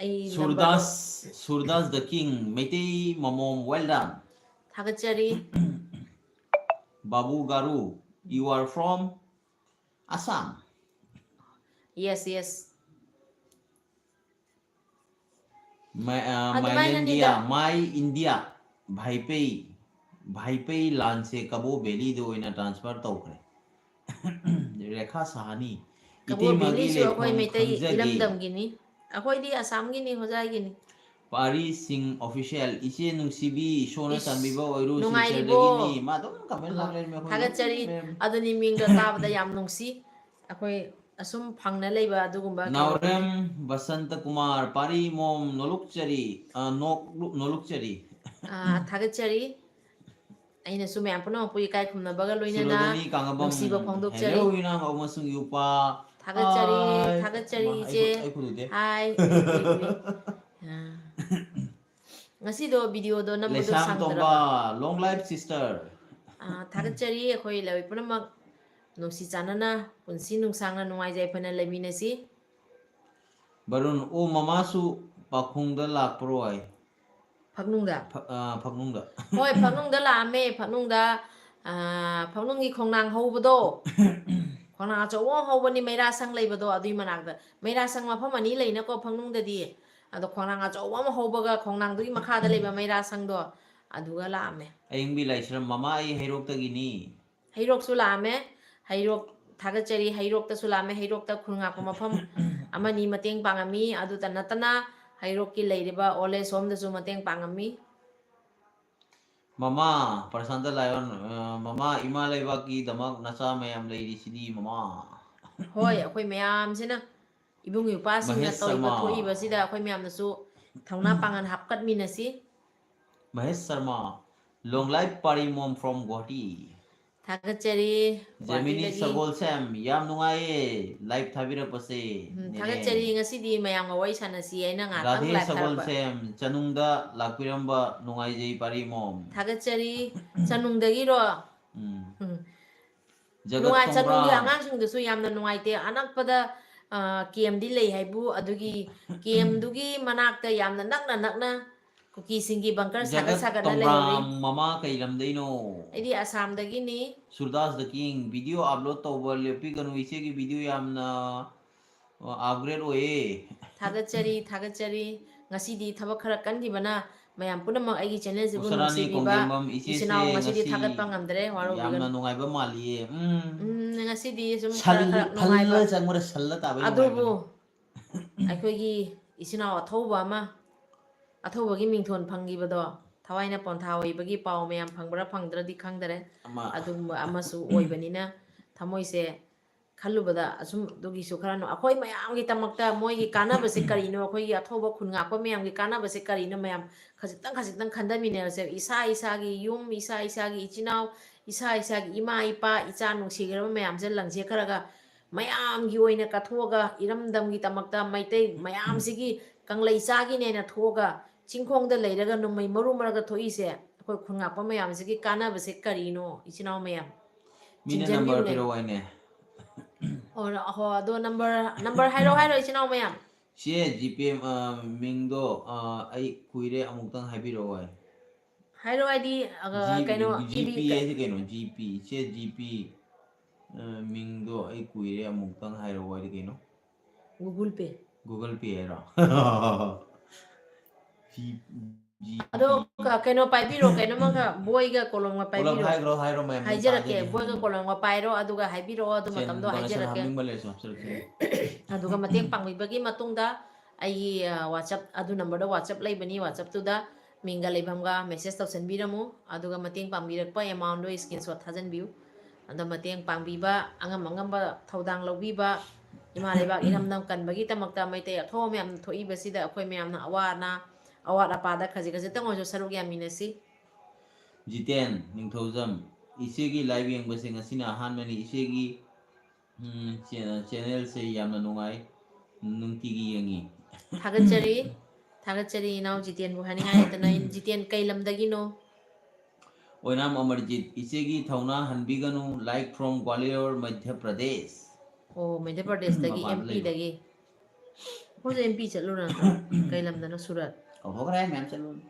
ꯑꯩ ꯅꯝꯕꯔꯗꯣ ꯁꯨꯔꯗꯥꯁ, ꯁꯨꯔꯗꯥꯁ the King, Meitei ꯃꯃꯣꯝ, well done. ꯊꯥꯒꯠꯆꯔꯤ꯫ Babu Garu, you are from Assam? Yes, yes. My, uh, my ꯑꯗꯨꯃꯥꯏꯅꯅꯤꯗ꯫ India, my India, ꯚꯥꯏꯄꯩ, ꯚꯥꯏꯄꯩ ꯂꯥꯟꯁꯦ ꯀꯕꯣ ꯚꯦꯂꯤꯗ ꯑꯣꯏꯅ transfer ꯇꯧꯈ꯭ꯔꯦ꯫ ꯔꯦꯈꯥ ꯁꯍꯥꯅꯤ, ꯀꯕꯣ ꯏꯇꯩꯃꯒꯤ ꯚꯦꯂꯤꯁꯨ ꯑꯩꯈꯣꯏ ꯂꯩꯐꯝ ꯃꯩꯇꯩ ꯈꯪꯖꯗꯦ꯫ ꯏꯔꯝꯗꯝꯒꯤꯅꯤ꯫ ꯑꯩꯈꯣꯏꯗꯤ ꯑꯁꯥꯝꯒꯤꯅꯤ, ꯍꯣꯖꯥꯏꯒꯤꯅꯤ꯫ ꯄꯥꯔꯤ ꯁꯤꯡ official, ꯏꯆꯦ ꯅꯨꯡꯁꯤꯕꯤ, ꯏꯁꯣꯔꯅ ꯏꯁ, ꯆꯥꯟꯕꯤꯕ ꯑꯣꯏꯔꯨ, ꯅꯨꯡꯉꯥꯏꯔꯤꯕꯣ? ꯁꯤꯜꯆꯔꯗꯒꯤꯅꯤ꯫ ꯃꯥ ꯑꯗꯨꯝ comment ꯑꯍꯣꯏ꯫ ꯂꯥꯛ ꯂꯩꯔꯝꯃꯦ ꯑꯩꯈꯣꯏ꯫ ꯊꯥꯒꯠꯆꯔꯤ꯫ ꯂꯩꯔꯝꯃꯦ꯫ ꯑꯗꯨꯅꯤ, ꯃꯤꯡꯒ ꯇꯥꯕꯗ ꯌꯥꯝ ꯅꯨꯡꯁꯤ꯫ ꯑꯩꯈꯣꯏ ꯑꯁꯨꯝ ꯐꯪꯅ ꯂꯩꯕ ꯑꯗꯨꯒꯨꯝꯕ ꯀꯩꯅꯣ ꯅꯥꯎꯔꯦꯝ ꯕꯁꯟꯇ ꯀꯨꯃꯥꯔ, ꯄꯥꯔꯤ ꯃꯣꯝ, ꯅꯣꯂꯨꯛꯆꯔꯤ, ꯑ, ꯅꯣꯛꯂꯨ-, ꯅꯣꯂꯨꯛꯆꯔꯤ꯫ ꯑ, ꯊꯥꯒꯠꯆꯔꯤ꯫ ꯑꯩꯅꯁꯨ ꯃꯌꯥꯝ ꯄꯨꯝꯅꯃꯛꯄꯨ ꯏꯀꯥꯏ ꯈꯨꯝꯅꯕꯒ ꯂꯣꯏꯅꯅ ꯁꯨꯔꯣꯖꯅꯤ ꯀꯥꯡꯉꯕꯝ, ꯅꯨꯡꯁꯤꯕ ꯐꯣꯡꯗꯣꯛꯆꯔꯤ꯫ Hello, ꯏꯅꯥꯎ ꯃꯁꯨꯡ ꯌꯨꯄꯥ꯫ ꯊꯥꯒꯠꯆꯔꯤ, ꯍꯥꯏ꯫ ꯊꯥꯒꯠꯆꯔꯤ, ꯃꯥ, ꯑꯩ ꯏꯆꯦ꯫ ꯈꯨ-, ꯑꯩ ꯈꯨꯗꯨꯗꯦ꯫ ꯍꯥꯏ, ꯎꯏ, ꯎꯏ, ꯎꯏ꯫ ꯑ, ꯉꯁꯤꯗꯣ ꯚꯤꯗꯤꯑꯣꯗꯣ ꯅꯝꯕꯗꯣ ꯂꯩꯁꯥꯝ ꯁꯪꯗ꯭ꯔꯕ꯫ ꯇꯣꯝꯕ, long life sister꯫ ꯑ, ꯊꯥꯒꯠꯆꯔꯤ꯫ ꯑꯩꯈꯣꯏ ꯂꯩꯕ ꯄꯨꯝꯅꯃꯛ ꯅꯨꯡꯁꯤ ꯆꯥꯟꯅꯅ ꯄꯨꯟꯁꯤ ꯅꯨꯡꯁꯥꯡꯅ ꯅꯨꯡꯉꯥꯏ ꯌꯥꯏꯐꯅ ꯂꯩꯃꯤꯟꯅꯁꯤ꯫ ꯕꯔꯨꯟ, ꯑꯣ, ꯃꯃꯥꯁꯨ ꯄꯥꯈꯣꯡꯗ ꯂꯥꯛꯄ꯭ꯔꯣ ꯍꯥꯏ? ꯐꯛꯅꯨꯡꯗ? ꯐ-, ꯑ, ꯐꯛꯅꯨꯡꯗ꯫ ꯍꯣꯏ, ꯐꯛꯅꯨꯡꯗ ꯂꯥꯛꯑꯝꯃꯦ꯫ ꯐꯛꯅꯨꯡꯗ, ꯑ, ꯐꯛꯅꯨꯡꯒꯤ ꯈꯣꯡꯅꯥꯡ ꯍꯧꯕꯗꯣ, ꯈꯣꯡꯅꯥꯡ ꯑꯆꯧꯕ ꯑꯃ ꯍꯧꯕꯅꯤ, ꯃꯩꯔꯥꯁꯪ ꯂꯩꯕꯗꯣ, ꯑꯗꯨꯏ ꯃꯅꯥꯛꯇ꯫ ꯃꯩꯔꯥꯁꯪ ꯃꯐꯝ ꯑꯅꯤ ꯂꯩꯅꯀꯣ ꯐꯛꯅꯨꯡꯗꯗꯤ꯫ ꯑꯗꯣ ꯈꯣꯡꯅꯥꯡ ꯑꯆꯧꯕ ꯑꯃ ꯍꯧꯕꯒ ꯈꯣꯡꯅꯥꯡꯗꯨꯒꯤ ꯃꯈꯥꯗ ꯂꯩꯕ ꯃꯩꯔꯥꯁꯪꯗꯣ, ꯑꯗꯨꯒ ꯂꯥꯛꯑꯝꯃꯦ꯫ ꯑꯌꯤꯡꯕꯤ ꯂꯥꯏꯁ꯭ꯔꯝ, ꯃꯃꯥ, ꯑꯩ ꯍꯩꯔꯣꯛꯇꯒꯤꯅꯤ꯫ ꯍꯩꯔꯣꯛꯁꯨ ꯂꯥꯛꯑꯝꯃꯦ꯫ ꯍꯩꯔꯣꯛ ꯊꯥꯒꯠꯆꯔꯤ꯫ ꯍꯩꯔꯣꯛꯇꯁꯨ ꯂꯥꯛꯑꯝꯃꯦ꯫ ꯍꯩꯔꯣꯛꯇ ꯈꯨꯜ ꯉꯥꯛꯄ ꯃꯐꯝ ꯑꯃꯅꯤ ꯃꯇꯦꯡ ꯄꯥꯡꯉꯝꯃꯤ꯫ ꯑꯗꯨꯇ ꯅꯠꯇꯅ ꯍꯩꯔꯣꯛꯀꯤ ꯂꯩꯔꯤꯕ old age homeꯗꯁꯨ ꯃꯇꯦꯡ ꯄꯥꯡꯉꯝꯃꯤ꯫ ꯃꯃꯥ, ꯄ꯭ꯔꯁꯥꯟꯇ ꯂꯥꯏꯑꯣꯟ, ꯑ, ꯃꯃꯥ, ꯏꯃꯥ ꯂꯩꯕꯥꯛꯀꯤꯗꯃꯛ ꯅꯆꯥ ꯃꯌꯥꯝ ꯂꯩꯔꯤꯁꯤꯗꯤ, ꯃꯃꯥ꯫ ꯍꯣꯏ, ꯑꯩꯈꯣꯏ ꯃꯌꯥꯝꯁꯤꯅ ꯏꯕꯨꯡ ꯏꯄ꯭ꯋꯥꯁꯤꯡꯅ ꯃꯍꯦꯁ ꯇꯧꯔꯤꯕ ꯁꯔꯃ꯫ ꯊꯣꯛꯏꯕꯁꯤꯗ ꯑꯩꯈꯣꯏ ꯃꯌꯥꯝꯅꯁꯨ ꯊꯧꯅꯥ ꯄꯥꯡꯒꯜ ꯍꯥꯞꯀꯠꯃꯤꯟꯅꯁꯤ꯫ Mahesh Sharma, long life ꯄꯥꯔꯤꯃꯣꯝ from Guwahati꯫ ꯊꯥꯒꯠꯆꯔꯤ꯫ ꯖꯦꯃꯤꯅꯤ ꯒꯨꯋꯥꯍꯥꯇꯤꯗꯒꯤ꯫ ꯁꯒꯣꯜꯁꯦꯝ, ꯌꯥꯝ ꯅꯨꯡꯉꯥꯏꯌꯦ live ꯊꯥꯕꯤꯔꯛꯄꯁꯦ, ꯎꯝ, ꯅꯦꯅꯦ꯫ ꯊꯥꯒꯠꯆꯔꯤ꯫ ꯉꯁꯤꯗꯤ ꯃꯌꯥꯝꯒ ꯋꯥꯔꯤ ꯁꯥꯟꯅꯁꯤ ꯍꯥꯏꯅ ꯉꯥꯏꯍꯥꯛꯇꯪ ꯔꯥꯙꯦ live ꯊꯥꯔꯛꯄ꯫ ꯁꯒꯣꯜꯁꯦꯝ, ꯆꯅꯨꯡꯗ ꯂꯥꯛꯄꯤꯔꯝꯕ ꯅꯨꯡꯉꯥꯏꯖꯩ ꯄꯥꯔꯤꯃꯣꯝ꯫ ꯊꯥꯒꯠꯆꯔꯤ꯫ ꯆꯅꯨꯡꯗꯒꯤꯔꯣ? ꯎꯝ꯫ ꯎꯝ꯫ ꯖꯒꯠ ꯅꯨꯡꯉꯥꯏ, ꯆꯅꯨꯒꯤ ꯈꯣꯡꯕ꯭ꯔꯥꯝ꯫ ꯑꯉꯥꯡꯁꯤꯡꯗꯨꯁꯨ ꯌꯥꯝꯅ ꯅꯨꯡꯉꯥꯏꯇꯦ꯫ ꯑꯅꯛꯄꯗ, ꯑ, ꯀꯦꯝꯗꯤ ꯂꯩ ꯍꯥꯏꯕꯨ, ꯑꯗꯨꯒꯤ ꯀꯦꯝꯗꯨꯒꯤ ꯃꯅꯥꯛꯇ ꯌꯥꯝꯅ ꯅꯛꯅ ꯅꯛꯅ ꯀꯨꯀꯤꯁꯤꯡꯒꯤ ꯕꯪꯀꯔ ꯁꯥꯒꯠ ꯖꯒꯠ ꯁꯥꯒꯠꯅ ꯂꯩꯍꯧꯔꯤ꯫ ꯇꯣꯡꯕ꯭ꯔꯥꯝ ꯃꯃꯥ ꯀꯩ ꯂꯝꯗꯩꯅꯣ? ꯑꯩꯗꯤ ꯑꯁꯥꯝꯗꯒꯤꯅꯤ꯫ ꯁꯨꯔꯗꯥꯁ ꯗ ꯀꯤꯡ, video upload ꯇꯧꯕ ꯂꯦꯞꯄꯤꯒꯅꯨ, ꯏꯆꯦꯒꯤ video ꯌꯥꯝꯅ, ꯑ, upgrade ꯑꯣꯏꯌꯦ꯫ ꯊꯥꯒꯠꯆꯔꯤ, ꯊꯥꯒꯠꯆꯔꯤ꯫ ꯉꯁꯤꯗꯤ ꯊꯕꯛ ꯈꯔ ꯀꯟꯈꯤꯕꯅ ꯃꯌꯥꯝ ꯄꯨꯝꯅꯃꯛ ꯑꯩꯒꯤ channelꯁꯤꯕꯨ ꯎꯁꯔꯥꯅꯤ ꯅꯨꯡꯁꯤꯕꯤꯕ ꯀꯣꯡꯖꯦꯝꯕꯝ, ꯏꯆꯦꯁꯦ ꯏꯆꯤꯟ ꯏꯅꯥꯎ ꯉꯁꯤꯗꯤ ꯉꯁꯤ ꯊꯥꯒꯠꯄ ꯉꯝꯗ꯭ꯔꯦ, ꯋꯥꯔꯧꯕꯤꯒꯅꯨ꯫ ꯌꯥꯝꯅ ꯅꯨꯡꯉꯥꯏꯕ ꯃꯥꯜꯂꯤꯌꯦ꯫ ꯎꯝ꯫ ꯎꯝ, ꯉꯁꯤꯗꯤ ꯁꯨꯝ ꯈꯔ ꯁꯜ-, ꯈꯔ ꯅꯨꯡꯉꯥꯏꯕ꯫ ꯐꯜꯂ ꯆꯪꯕꯗ ꯁꯜꯂ ꯇꯥꯕꯩ ꯑꯗꯨꯕꯨ ꯅꯨꯡꯉꯥꯏꯕꯅꯤ꯫ ꯑꯩꯈꯣꯏꯒꯤ ꯏꯆꯤꯟ ꯏꯅꯥꯎ ꯑꯊꯧꯕ ꯑꯃ, ꯑꯊꯧꯕꯒꯤ ꯃꯤꯡꯊꯣꯟ ꯐꯪꯈꯤꯕꯗꯣ ꯊꯋꯥꯏꯅ ꯄꯣꯟꯊꯥ ꯑꯣꯏꯕꯒꯤ ꯄꯥꯎ ꯃꯌꯥꯝ ꯐꯪꯕ꯭ꯔꯥ ꯐꯪꯗ꯭ꯔꯗꯤ ꯈꯪꯗꯔꯦ꯫ ꯑꯃ꯫ ꯑꯗꯨꯒꯨꯝꯕ ꯑꯃꯁꯨ ꯑꯣꯏꯕꯅꯤꯅ ꯊꯃꯣꯏꯁꯦ ꯈꯜꯂꯨꯕꯗ ꯑꯁꯨꯝ ꯑꯗꯨꯒꯤꯁꯨ ꯈꯔ ꯅꯨꯡ-, ꯑꯩꯈꯣꯏ ꯃꯌꯥꯝꯒꯤꯗꯃꯛꯇ ꯃꯣꯏꯒꯤ ꯀꯥꯟꯅꯕꯁꯦ ꯀꯔꯤꯅꯣ, ꯑꯩꯈꯣꯏꯒꯤ ꯑꯊꯧꯕ ꯈꯨꯟ ꯉꯥꯛꯄ ꯃꯌꯥꯝꯒꯤ ꯀꯥꯟꯅꯕꯁꯦ ꯀꯔꯤꯅꯣ, ꯃꯌꯥꯝ ꯈꯖꯤꯛꯇꯪ ꯈꯖꯤꯛꯇꯪ ꯈꯟꯊꯃꯤꯟꯅꯔꯁꯦ꯫ ꯏꯁꯥ ꯏꯁꯥꯒꯤ ꯌꯨꯝ, ꯏꯁꯥ ꯏꯁꯥꯒꯤ ꯏꯆꯤꯟ ꯏꯅꯥꯎ, ꯏꯁꯥ ꯏꯁꯥꯒꯤ ꯏꯃꯥ ꯏꯄꯥ, ꯏꯆꯥ ꯅꯨꯡꯁꯤꯈ꯭ꯔꯕ ꯃꯌꯥꯝꯁꯦ ꯂꯪꯁꯦ ꯈꯔꯒ ꯃꯌꯥꯝꯒꯤ ꯑꯣꯏꯅ ꯀꯠꯊꯣꯛꯑꯒ ꯏꯔꯝꯗꯝꯒꯤꯗꯃꯛꯇ ꯃꯩꯇꯩ ꯃꯌꯥꯝꯁꯤꯒꯤ ꯀꯪꯂꯩ ꯆꯥꯒꯤꯅꯦꯅ ꯊꯣꯛꯑꯒ ꯆꯤꯡꯈꯣꯡꯗ ꯂꯩꯔꯒ ꯅꯣꯡꯃꯩ ꯃꯔꯨ ꯃꯔꯛꯇ ꯊꯣꯛꯏꯁꯦ ꯑꯩꯈꯣꯏ ꯈꯨꯟ ꯉꯥꯛꯄ ꯃꯌꯥꯝꯁꯤꯒꯤ ꯀꯥꯟꯅꯕꯁꯦ ꯀꯔꯤꯅꯣ, ꯏꯆꯤꯟ ꯏꯅꯥꯎ ꯃꯌꯥꯝ? ꯃꯤꯅ ꯆꯤꯡꯖꯟꯕꯤꯌꯨꯅꯦ꯫ ꯅꯝꯕꯔ ꯄꯤꯔꯛꯑꯣ ꯍꯥꯏꯅꯦ꯫ ꯑꯣ, ꯑꯍꯣ, ꯑꯗꯣ ꯅꯝꯕꯔ, ꯅꯝꯕꯔ ꯍꯥꯏꯔꯛꯑꯣ ꯍꯥꯏꯔꯣ, ꯏꯆꯤꯟ ꯏꯅꯥꯎ ꯃꯌꯥꯝ? ꯁꯦ, ꯖꯤꯄꯦ, ꯑ, ꯃꯤꯡꯗꯣ, ꯑ, ꯑꯩ ꯀꯨꯏꯔꯦ, ꯑꯃꯨꯛꯇꯪ ꯍꯥꯏꯕꯤꯔꯛꯑꯣ ꯍꯥꯏ꯫ ꯍꯥꯏꯔꯛꯑꯣ ꯍꯥꯏꯗꯤ, ꯑ, ꯖꯤ-, ꯀꯩꯅꯣ, ꯖꯤꯄꯤ ꯏꯕꯤ-, ꯍꯥꯏꯁꯦ ꯀꯩꯅꯣ? ꯖꯤꯄꯤ, ꯁꯦ, ꯖꯤꯄꯤ, ꯑ, ꯃꯤꯡꯗꯣ ꯑꯩ ꯀꯨꯏꯔꯦ, ꯑꯃꯨꯛꯇꯪ ꯍꯥꯏꯔꯛꯑꯣ ꯍꯥꯏꯗꯤ ꯀꯩꯅꯣ? Google Pay꯫ Google Pay ꯍꯥꯏꯔꯣ? ꯖꯤ-, ꯖꯤ-, ꯑꯗꯣ ꯀ-, ꯀꯩꯅꯣ ꯄꯥꯏꯕꯤꯔꯣ, ꯀꯩꯅꯣꯝꯃꯒ ꯕꯣꯏꯒ ꯀꯣꯂꯣꯝꯒ ꯄꯨꯂꯞ ꯄꯥꯏꯕꯤꯔꯣ꯫ ꯍꯥꯏꯈ꯭ꯔꯣ, ꯍꯥꯏꯔꯣ, ꯃꯌꯥꯝꯅ ꯍꯥꯏꯖꯔꯛꯀꯦ, ꯇꯥꯒꯦꯅꯦ꯫ ꯕꯣꯏꯒ ꯎꯝ꯫ ꯀꯣꯂꯣꯝꯒ ꯄꯥꯏꯔꯣ, ꯑꯗꯨꯒ ꯍꯥꯏꯕꯤꯔꯛꯑꯣ, ꯑꯗꯨ ꯁꯦꯟ ꯃꯇꯝꯗꯣ donation ꯍꯥꯏꯖꯔꯛꯀꯦ꯫ ꯍꯥꯞꯅꯤꯡꯕ ꯂꯩꯔꯁꯨ ꯍꯥꯞꯆꯔꯛꯀꯦ꯫ ꯑꯗꯨꯒ ꯃꯇꯦꯡ ꯄꯥꯡꯕꯤꯕꯒꯤ ꯃꯇꯨꯡꯗ ꯑꯩꯒꯤ, ꯑ, WhatsApp, ꯑꯗꯨ ꯅꯝꯕꯔꯗ WhatsApp ꯂꯩꯕꯅꯤ, WhatsAppꯇꯨꯗ ꯃꯤꯡꯒ ꯂꯩꯐꯝꯒ message ꯇꯧꯁꯟꯕꯤꯔꯝꯃꯨ, ꯑꯗꯨꯒ ꯃꯇꯦꯡ ꯄꯥꯡꯕꯤꯔꯛꯄ amountꯗꯣ screenshot ꯊꯥꯖꯟꯕꯤꯌꯨ꯫ ꯑꯗꯣ ꯃꯇꯦꯡ ꯄꯥꯡꯕꯤꯕ, ꯑꯉꯝ ꯑꯉꯝꯕ ꯊꯧꯗꯥꯡ ꯂꯧꯕꯤꯕ, ꯏꯃꯥ ꯂꯩꯕꯥꯛ ꯏꯔꯝꯗꯝ ꯀꯟꯕꯒꯤꯗꯃꯛꯇ ꯃꯩꯇꯩ ꯑꯊꯧꯕ ꯃꯌꯥꯝ ꯊꯣꯛꯏꯕꯁꯤꯗ ꯑꯩꯈꯣꯏ ꯃꯌꯥꯝꯅ ꯑꯋꯥ ꯑꯅꯥ, ꯑꯋꯥꯠ ꯑꯄꯥꯗ ꯈꯖꯤꯛ ꯈꯖꯤꯛꯇꯪ ꯑꯣꯏꯔꯁꯨ ꯁꯔꯨꯛ ꯌꯥꯃꯤꯟꯅꯁꯤ꯫ ꯖꯤꯇꯦꯟ ꯅꯤꯡꯊꯧꯖꯝ, ꯏꯆꯦꯒꯤ live ꯌꯦꯡꯕꯁꯦ ꯉꯁꯤꯅ ꯑꯍꯥꯟꯕꯅꯤ꯫ ꯏꯆꯦꯒꯤ, ꯎꯝ, ꯆꯦ-, channelꯁꯦ ꯌꯥꯝꯅ ꯅꯨꯡꯉꯥꯏ, ꯅꯨꯡꯇꯤꯒꯤ ꯌꯦꯡꯉꯤ꯫ ꯊꯥꯒꯠꯆꯔꯤ, ꯊꯥꯒꯠꯆꯔꯤ ꯏꯅꯥꯎ ꯖꯤꯇꯦꯟꯕꯨ ꯍꯥꯏꯅꯤꯡꯉꯥꯏ ꯂꯩꯇꯅ꯫ ꯖꯤꯇꯦꯟ ꯀꯩ ꯂꯝꯗꯒꯤꯅꯣ? ꯑꯣꯏꯅꯥꯝ ꯑꯃꯔꯖꯤꯠ, ꯏꯆꯦꯒꯤ ꯊꯧꯅꯥ ꯍꯟꯕꯤꯒꯅꯨ, like from Gwalior, Madhya Pradesh꯫ ꯑꯣ, ꯃꯙ꯭ꯌ ꯄ꯭ꯔꯗꯦꯁꯇꯒꯤ, ꯃꯄꯥꯟꯗ ꯂꯩꯕ꯫ ꯑꯦꯝ ꯄꯤꯗꯒꯤ꯫ ꯍꯧꯖꯤꯛ ꯑꯦꯝ ꯄꯤ ꯆꯠꯂꯨꯔ ꯅꯠꯇ꯭ꯔꯣ? ꯀꯩ ꯂꯝꯗꯅꯣ? ꯁꯨꯔꯠ꯫ ꯀꯥꯎꯊꯣꯛꯈ꯭ꯔꯦ, ꯃꯌꯥꯝ ꯆꯠꯂꯨꯔꯦ꯫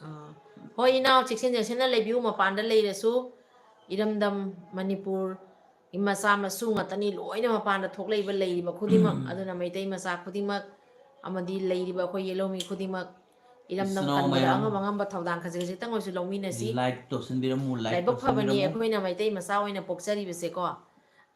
ꯑꯥ꯫ ꯍꯣꯏ, ꯏꯅꯥꯎ, ꯆꯦꯛꯁꯤꯟ ꯆꯦꯛꯁꯤꯟꯅ ꯂꯩꯕꯤꯌꯨ꯫ ꯃꯄꯥꯟꯗ ꯂꯩꯔꯁꯨ, ꯏꯔꯝꯗꯝ ꯃꯅꯤꯄꯨꯔꯒꯤ ꯃꯆꯥ ꯃꯁꯨ ꯉꯥꯛꯇꯅꯤ, ꯂꯣꯏꯅ ꯃꯄꯥꯟꯗ ꯊꯣꯛꯂꯛꯏꯕ, ꯂꯩꯔꯤꯕ ꯈꯨꯗꯤꯡꯃꯛ꯫ ꯑꯗꯨꯅ ꯃꯩꯇꯩ ꯃꯆꯥ ꯈꯨꯗꯤꯡꯃꯛ ꯑꯃꯗꯤ ꯂꯩꯔꯤꯕ ꯑꯩꯈꯣꯏ ꯌꯦꯜꯍꯧꯃꯤ ꯈꯨꯗꯤꯡꯃꯛ, ꯏꯔꯝꯗꯝ ꯏꯆꯤꯟ ꯏꯅꯥꯎ ꯀꯟꯕꯗ ꯃꯌꯥꯝ, ꯑꯉꯝ ꯑꯉꯝꯕ ꯊꯧꯗꯥꯡ ꯈꯖꯤꯛ ꯈꯖꯤꯛꯇꯪ ꯑꯣꯏꯔꯁꯨ ꯂꯧꯃꯤꯟꯅꯁꯤ꯫ Like ꯇꯧꯁꯤꯟꯕꯤꯔꯝꯃꯨ, like ꯂꯥꯏꯕꯛ ꯐꯕꯅꯤ ꯇꯧꯁꯤꯟꯕꯤꯔꯝꯃꯨ꯫ ꯑꯩꯈꯣꯏꯅ ꯃꯩꯇꯩ ꯃꯆꯥ ꯑꯣꯏꯅ ꯄꯣꯛꯆꯔꯤꯕꯁꯦꯀꯣ꯫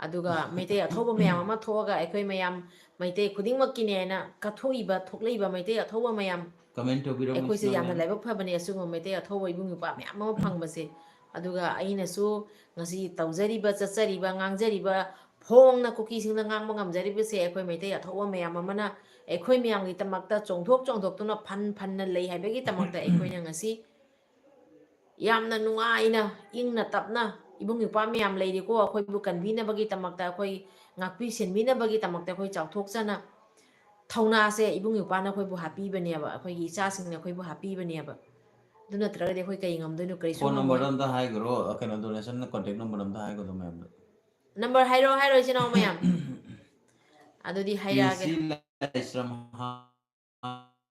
ꯑꯗꯨꯒ ꯃꯩꯇꯩ ꯑꯊꯧꯕ ꯃꯌꯥꯝ ꯑꯃ ꯊꯣꯛꯑꯒ ꯑꯩꯈꯣꯏ ꯃꯌꯥꯝ ꯃꯩꯇꯩ ꯈꯨꯗꯤꯡꯃꯛꯀꯤꯅꯦꯅ ꯀꯠꯊꯣꯛꯏꯕ, ꯊꯣꯛꯂꯛꯏꯕ ꯃꯩꯇꯩ ꯑꯊꯧꯕ ꯃꯌꯥꯝ, Comment ꯇꯧꯕꯤꯔꯝꯃꯨ, ꯑꯩꯈꯣꯏꯁꯦ ꯏꯆꯤꯟ ꯏꯅꯥꯎ ꯌꯥꯝꯅ ꯃꯌꯥꯝ꯫ ꯂꯥꯏꯕꯛ ꯐꯕꯅꯦ ꯑꯁꯤꯒꯨꯝꯕ ꯃꯩꯇꯩ ꯑꯊꯧꯕ ꯏꯕꯨꯡ ꯏꯄ꯭ꯋꯥ ꯃꯌꯥꯝ ꯑꯃ ꯐꯪꯕꯁꯦ꯫ ꯑꯗꯨꯒ ꯑꯩꯅꯁꯨ ꯉꯁꯤ ꯇꯧꯖꯔꯤꯕ, ꯆꯠꯆꯔꯤꯕ, ꯉꯥꯡꯖꯔꯤꯕ, ꯐꯣꯡꯅ ꯀꯨꯀꯤꯁꯤꯡꯗ ꯉꯥꯡꯕ ꯉꯝꯖꯔꯤꯕꯁꯦ ꯑꯩꯈꯣꯏ ꯃꯩꯇꯩ ꯑꯊꯧꯕ ꯃꯌꯥꯝ ꯑꯃꯅ ꯑꯩꯈꯣꯏ ꯃꯌꯥꯝꯒꯤꯗꯃꯛꯇ ꯆꯣꯡꯊꯣꯛ ꯆꯣꯡꯊꯣꯛꯇꯨꯅ ꯐꯟ ꯐꯟꯅ ꯂꯩ ꯍꯥꯏꯕꯒꯤꯗꯃꯛꯇ ꯑꯩꯈꯣꯏꯅ ꯉꯁꯤ ꯌꯥꯝꯅ ꯅꯨꯡꯉꯥꯏꯅ, ꯏꯪꯅ ꯇꯞꯅ ꯏꯕꯨꯡ ꯏꯄ꯭ꯋꯥ ꯃꯌꯥꯝ ꯂꯩꯔꯤꯀꯣ, ꯑꯩꯈꯣꯏꯕꯨ ꯀꯟꯕꯤꯅꯕꯒꯤꯗꯃꯛꯇ, ꯑꯩꯈꯣꯏ ꯉꯥꯛꯄꯤ ꯁꯦꯟꯕꯤꯅꯕꯒꯤꯗꯃꯛꯇ ꯑꯩꯈꯣꯏ ꯆꯥꯎꯊꯣꯛꯆꯅ ꯊꯧꯅꯥꯁꯦ ꯏꯕꯨꯡ ꯏꯄ꯭ꯋꯥꯅ ꯑꯩꯈꯣꯏꯕꯨ ꯍꯥꯞꯄꯤꯕꯅꯦꯕ, ꯑꯩꯈꯣꯏꯒꯤ ꯏꯆꯥꯁꯤꯡꯅ ꯑꯩꯈꯣꯏꯕꯨ ꯍꯥꯞꯄꯤꯕꯅꯦꯕ꯫ ꯑꯗꯨ ꯅꯠꯇ꯭ꯔꯒꯗꯤ ꯑꯩꯈꯣꯏ ꯀꯔꯤ ꯉꯝꯗꯣꯏꯅꯣ? ꯀꯔꯤꯁꯨ Phone number ꯉꯝꯃꯣꯏ꯫ ꯑꯝꯇ ꯍꯥꯏꯈ꯭ꯔꯣ, ꯀꯩꯅꯣ, donation contact number ꯑꯝꯇ ꯍꯥꯏꯈ꯭ꯔꯣ ꯃꯌꯥꯝꯗ꯫ Number ꯍꯥꯏꯔꯣ, ꯍꯥꯏꯔꯣ, ꯏꯆꯤꯟ ꯏꯅꯥꯎ ꯃꯌꯥꯝ꯫ ꯑꯗꯨꯗꯤ ꯍꯥꯏꯔꯛꯑꯒꯦ꯫ ꯄꯤ ꯁꯤ ꯂꯥꯏꯁ꯭ꯔꯝ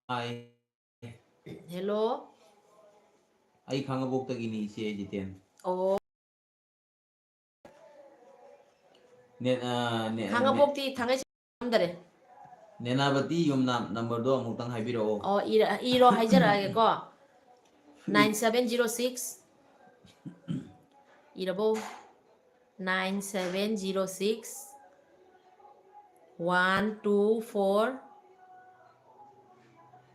ꯍꯥꯏ꯫ Hello꯫ ꯑꯩ ꯈꯥꯡꯉꯕꯣꯛꯇꯒꯤꯅꯤ, ꯏꯆꯦ ꯖꯤꯇꯦꯟ꯫ ꯑꯣ꯫ ꯅꯦ-, ꯑ, ꯅꯦ-, ꯅꯦ-, ꯈꯥꯡꯉꯕꯣꯛꯇꯤ ꯊꯥꯡꯉꯩ ꯁꯦꯡꯅ ꯈꯪꯗꯔꯦ꯫ ꯅꯦꯅꯥꯕꯇꯤ ꯌꯨꯝꯅꯥꯝ number ꯗꯣ ꯑꯃꯨꯛꯇꯪ ꯍꯥꯏꯕꯤꯔꯛꯑꯣ꯫ ꯑꯣ, ꯏꯔ-, ꯏꯔꯣ, ꯍꯥꯏꯖꯔꯛꯑꯒꯦꯀꯣ꯫ Nine seven zero six꯫ ꯏꯔꯕꯣ? Nine seven zero six one two four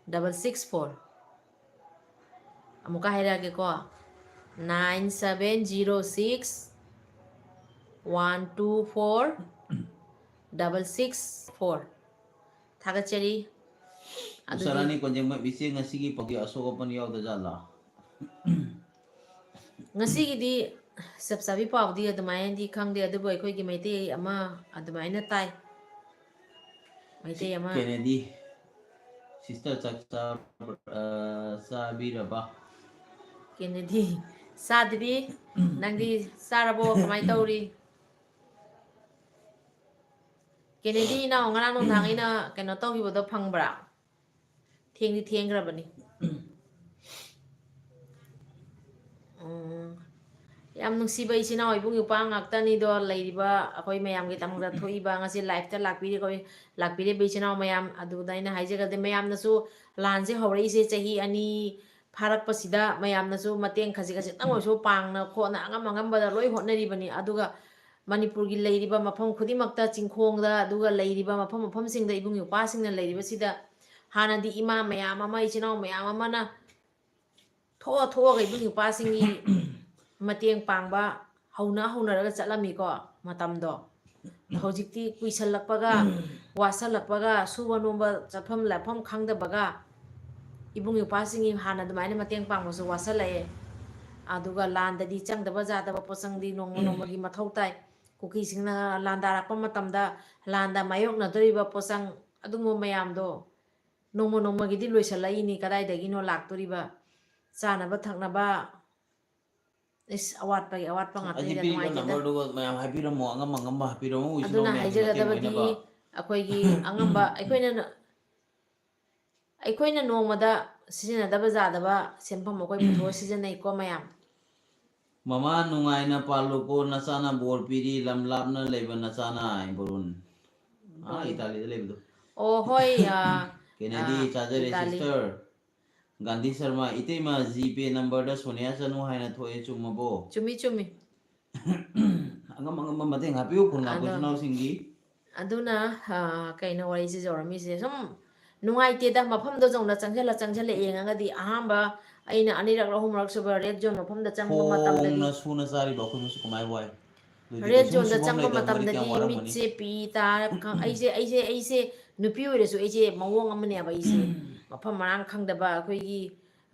double six four꯫ ꯑꯃꯨꯛꯀ ꯍꯥꯏꯔꯛꯑꯒꯦꯀꯣ, nine seven zero six one two four double six four꯫ ꯊꯥꯒꯠꯆꯔꯤ꯫ ꯑꯗꯨꯗꯤ ꯎꯁꯥꯔꯥꯅꯤ ꯀꯣꯟꯖꯦꯡꯕꯝ, ꯏꯆꯦ, ꯉꯁꯤꯒꯤ ꯄꯥꯎꯒꯤ ꯑꯁꯣꯛ ꯑꯄꯟ ꯌꯥꯎꯗꯖꯥꯠꯂꯥ? ꯉꯁꯤꯒꯤꯗꯤ ꯆꯞ ꯆꯥꯕꯤ ꯄꯥꯎꯗꯤ ꯑꯗꯨꯃꯥꯏꯅꯗꯤ ꯈꯪꯗꯦ, ꯑꯗꯨꯕꯨ ꯑꯩꯈꯣꯏꯒꯤ ꯃꯩꯇꯩ ꯑꯃ ꯑꯗꯨꯃꯥꯏꯅ ꯇꯥꯏ꯫ ꯃꯩꯇꯩ ꯑꯃ꯫ ꯀꯦꯅꯦꯗꯤ, sister, ꯆꯥꯛ ꯆꯥ-, ꯑ, ꯆꯥꯕꯤꯔꯕ? ꯀꯦꯅꯦꯗꯤ, ꯆꯥꯗ꯭ꯔꯤ꯫ ꯅꯪꯗꯤ ꯆꯥꯔꯕꯣ? ꯀꯃꯥꯏꯅ ꯇꯧꯔꯤ? ꯀꯦꯅꯦꯗꯤ ꯏꯅꯥꯎ, ꯉꯔꯥꯡ ꯅꯨꯡꯗꯥꯡ ꯑꯩꯅ ꯀꯩꯅꯣ ꯇꯧꯈꯤꯕꯗꯣ ꯐꯪꯕ꯭ꯔꯥ? ꯊꯦꯡꯗꯤ ꯊꯦꯡꯈ꯭ꯔꯕꯅꯤ꯫ ꯎꯝ꯫ ꯌꯥꯝ ꯅꯨꯡꯁꯤꯕ ꯏꯆꯤꯟ ꯏꯅꯥꯎ ꯏꯕꯨꯡ ꯏꯄ꯭ꯋꯥ ꯉꯥꯛꯇꯅꯤꯗꯣ, ꯂꯩꯔꯤꯕ ꯑꯩꯈꯣꯏ ꯃꯌꯥꯝꯒꯤꯗꯃꯛꯇ ꯊꯣꯛꯏꯕ, ꯉꯁꯤ live ꯇ ꯂꯥꯛꯄꯤꯔꯤ-, ꯂꯥꯛꯄꯤꯔꯤꯕ ꯏꯆꯤꯟ ꯏꯅꯥꯎ ꯃꯌꯥꯝ꯫ ꯑꯗꯨꯗ ꯑꯩꯅ ꯍꯥꯏꯖꯒꯗꯦ, ꯃꯌꯥꯝꯅꯁꯨ ꯂꯥꯟꯁꯦ ꯍꯧꯔꯛꯏꯁꯦ ꯆꯍꯤ ꯑꯅꯤ ꯐꯥꯔꯛꯄꯁꯤꯗ ꯃꯌꯥꯝꯅꯁꯨ ꯃꯇꯦꯡ ꯈꯖꯤꯛ ꯈꯖꯤꯛꯇꯪ ꯑꯣꯏꯔꯁꯨ ꯄꯥꯡꯅ ꯈꯣꯠꯅ ꯑꯉꯝ ꯑꯉꯝꯕꯗ ꯂꯣꯏ ꯍꯣꯠꯅꯔꯤꯕꯅꯤ꯫ ꯑꯗꯨꯒ ꯃꯅꯤꯄꯨꯔꯒꯤ ꯂꯩꯔꯤꯕ ꯃꯐꯝ ꯈꯨꯗꯤꯡꯃꯛꯇ, ꯆꯤꯡꯈꯣꯡꯗ, ꯑꯗꯨꯒ ꯂꯩꯔꯤꯕ ꯃꯐꯝ ꯃꯐꯝꯁꯤꯡꯗ ꯏꯕꯨꯡ ꯏꯄ꯭ꯋꯥꯁꯤꯡꯅ ꯂꯩꯔꯤꯕꯁꯤꯗ, ꯍꯥꯟꯅꯗꯤ ꯏꯃꯥ ꯃꯌꯥꯝ ꯑꯃ, ꯏꯆꯤꯟ ꯏꯅꯥꯎ ꯃꯌꯥꯝ ꯑꯃꯅ ꯊꯣꯛꯑ ꯊꯣꯛꯑꯒ ꯏꯕꯨꯡ ꯏꯄ꯭ꯋꯥꯁꯤꯡꯒꯤ ꯃꯇꯦꯡ ꯄꯥꯡꯕ ꯍꯧꯅ ꯍꯧꯅꯔꯒ ꯆꯠꯂꯝꯃꯤꯀꯣ ꯃꯇꯝꯗꯣ꯫ ꯍꯧꯖꯤꯛꯇꯤ ꯀꯨꯏꯁꯜꯂꯛꯄꯒ, ꯋꯥꯁꯜꯂꯛꯄꯒ, ꯁꯨꯕ ꯅꯣꯝꯕ ꯆꯠꯐꯝ ꯂꯥꯛꯐꯝ ꯈꯪꯗꯕꯒ, ꯏꯕꯨꯡ ꯏꯄ꯭ꯋꯥꯁꯤꯡꯒꯤ ꯍꯥꯟꯅ ꯑꯗꯨꯃꯥꯏꯅ ꯃꯇꯦꯡ ꯄꯥꯡꯕꯁꯨ ꯋꯥꯁꯜꯂꯛꯑꯦ꯫ ꯑꯗꯨꯒ ꯂꯥꯟꯗꯗꯤ ꯆꯪꯗꯕ ꯌꯥꯗꯕ ꯄꯣꯠꯆꯪꯗꯤ ꯅꯣꯡꯃ ꯅꯣꯡꯃꯒꯤ ꯃꯊꯧ ꯇꯥꯏ꯫ ꯀꯨꯀꯤꯁꯤꯡꯅ ꯂꯥꯟꯗꯥꯔꯛꯄ ꯃꯇꯝꯗ ꯂꯥꯟꯗ ꯃꯥꯌꯣꯛꯅꯗꯣꯔꯤꯕ ꯄꯣꯠꯆꯪ ꯑꯗꯨꯒꯨꯝꯕ ꯃꯌꯥꯝꯗꯣ ꯅꯣꯡꯃ ꯅꯣꯡꯃꯒꯤꯗꯤ ꯂꯣꯏꯁꯤꯜꯂꯛꯏꯅꯤ꯫ ꯀꯗꯥꯏꯗꯒꯤꯅꯣ ꯂꯥꯛꯇꯣꯔꯤꯕ ꯆꯥꯅꯕ ꯊꯛꯅꯕ? ꯏꯁ, ꯑꯋꯥꯠꯄꯒꯤ ꯑꯋꯥꯠꯄ ꯑꯩꯁꯦ ꯉꯥꯛꯇꯅꯤꯗ, ꯄꯤꯔꯤꯕ ꯅꯨꯡꯉꯥꯏꯇꯦꯗ꯫ Number ꯗꯨꯒ ꯃꯌꯥꯝ ꯍꯥꯏꯕꯤꯔꯝꯃꯣ, ꯑꯉꯝ ꯑꯉꯝꯕ ꯍꯥꯏꯕꯤꯔꯝꯃꯣ, ꯏꯆꯤꯟ ꯏꯅꯥꯎ ꯑꯗꯨꯅ ꯃꯌꯥꯝꯒꯤ ꯃꯇꯦꯡ ꯍꯥꯏꯖꯒꯗꯕꯗꯤ ꯑꯣꯏꯅꯕ꯫ ꯑꯩꯈꯣꯏꯒꯤ ꯑꯉꯝꯕ, ꯑꯩꯈꯣꯏꯅ, ꯑꯩꯈꯣꯏꯅ ꯅꯣꯡꯃꯗ ꯁꯤꯖꯤꯟꯅꯗꯕ ꯌꯥꯗꯕ ꯁꯦꯟꯐꯝ ꯑꯩꯈꯣꯏ ꯄꯨꯊꯣꯛꯑ ꯁꯤꯖꯤꯟꯅꯩꯀꯣ ꯃꯌꯥꯝ꯫ ꯃꯃꯥ ꯅꯨꯡꯉꯥꯏꯅ ꯄꯥꯜꯂꯨꯀꯣ, ꯅꯆꯥꯅ ꯕꯣꯔ ꯄꯤꯔꯤ, ꯂꯝ ꯂꯥꯞꯅ ꯂꯩꯕ ꯅꯆꯥꯅ꯫ ꯕꯣꯔꯨꯟ꯫ ꯑꯥ, ꯕꯣꯔꯨꯟ꯫ ꯏꯇꯥꯂꯤꯗ ꯂꯩꯕꯗꯣ꯫ ꯑꯣ, ꯍꯣꯏ, ꯑ, ꯀꯦꯅꯦꯗꯤ ꯑ, ꯆꯥꯖꯔꯦ, ꯏꯇꯥꯂꯤ꯫ Sister꯫ ꯒꯥꯟꯙꯤ ꯁꯔꯃ, ꯏꯇꯩꯃ, GPay number ꯗ ꯁꯣꯅꯤꯌꯥ ꯆꯅꯨ ꯍꯥꯏꯅ ꯊꯣꯛꯑꯦ, ꯆꯨꯝꯃꯕꯣ? ꯆꯨꯝꯃꯤ, ꯆꯨꯝꯃꯤ꯫ ꯑꯉꯝ ꯑꯉꯝꯕ ꯃꯇꯦꯡ ꯍꯥꯞꯄꯤꯌꯨ, ꯈꯨꯜ ꯉꯥꯛꯄ ꯑꯗꯣ, ꯏꯆꯤꯟ ꯏꯅꯥꯎꯁꯤꯡꯒꯤ꯫ ꯑꯗꯨꯅ, ꯑ, ꯀꯩꯅꯣ ꯋꯥꯔꯤꯁꯦ ꯌꯧꯔꯝꯃꯤꯁꯦ꯫ ꯁꯨꯝ ꯅꯨꯡꯉꯥꯏꯇꯦꯗ, ꯃꯐꯝꯗꯣ ꯌꯧꯅ ꯆꯪꯁꯤꯜꯂ ꯆꯪꯁꯤꯜꯂ ꯌꯦꯡꯉꯒꯗꯤ, ꯑꯍꯥꯟꯕ ꯑꯩꯅ ꯑꯅꯤꯔꯛ ꯑꯍꯨꯝꯔꯛ ꯁꯨꯕ red zone ꯃꯐꯝꯗ ꯆꯪꯕ ꯃꯇꯝꯗꯗꯤ, ꯈꯣꯡꯅ ꯁꯨꯅ ꯆꯥꯔꯤꯕ ꯑꯩꯈꯣꯏ ꯃꯁꯨ ꯀꯃꯥꯏ ꯋꯥꯏ? ꯑꯗꯨꯗꯤ red ꯏꯁꯤꯡ zone ꯗ ꯁꯨꯐꯝ ꯆꯪꯕ ꯂꯩꯇꯕ ꯃꯣꯏꯗꯤ ꯀꯌꯥꯝ ꯃꯇꯝꯗꯗꯤ ꯋꯥꯔꯝꯒꯅꯤ? ꯃꯤꯠꯁꯦ ꯄꯤ ꯇꯥꯔ ꯈꯪ-, ꯑꯩꯁꯦ, ꯑꯩꯁꯦ, ꯑꯩꯁꯦ ꯅꯨꯄꯤ ꯑꯣꯏꯔꯁꯨ ꯑꯩꯁꯦ ꯃꯑꯣꯡ ꯑꯃꯅꯦꯕ ꯑꯩꯁꯦ꯫ ꯃꯐꯝ ꯃꯔꯥꯡ ꯈꯪꯗꯕ ꯑꯩꯈꯣꯏꯒꯤ,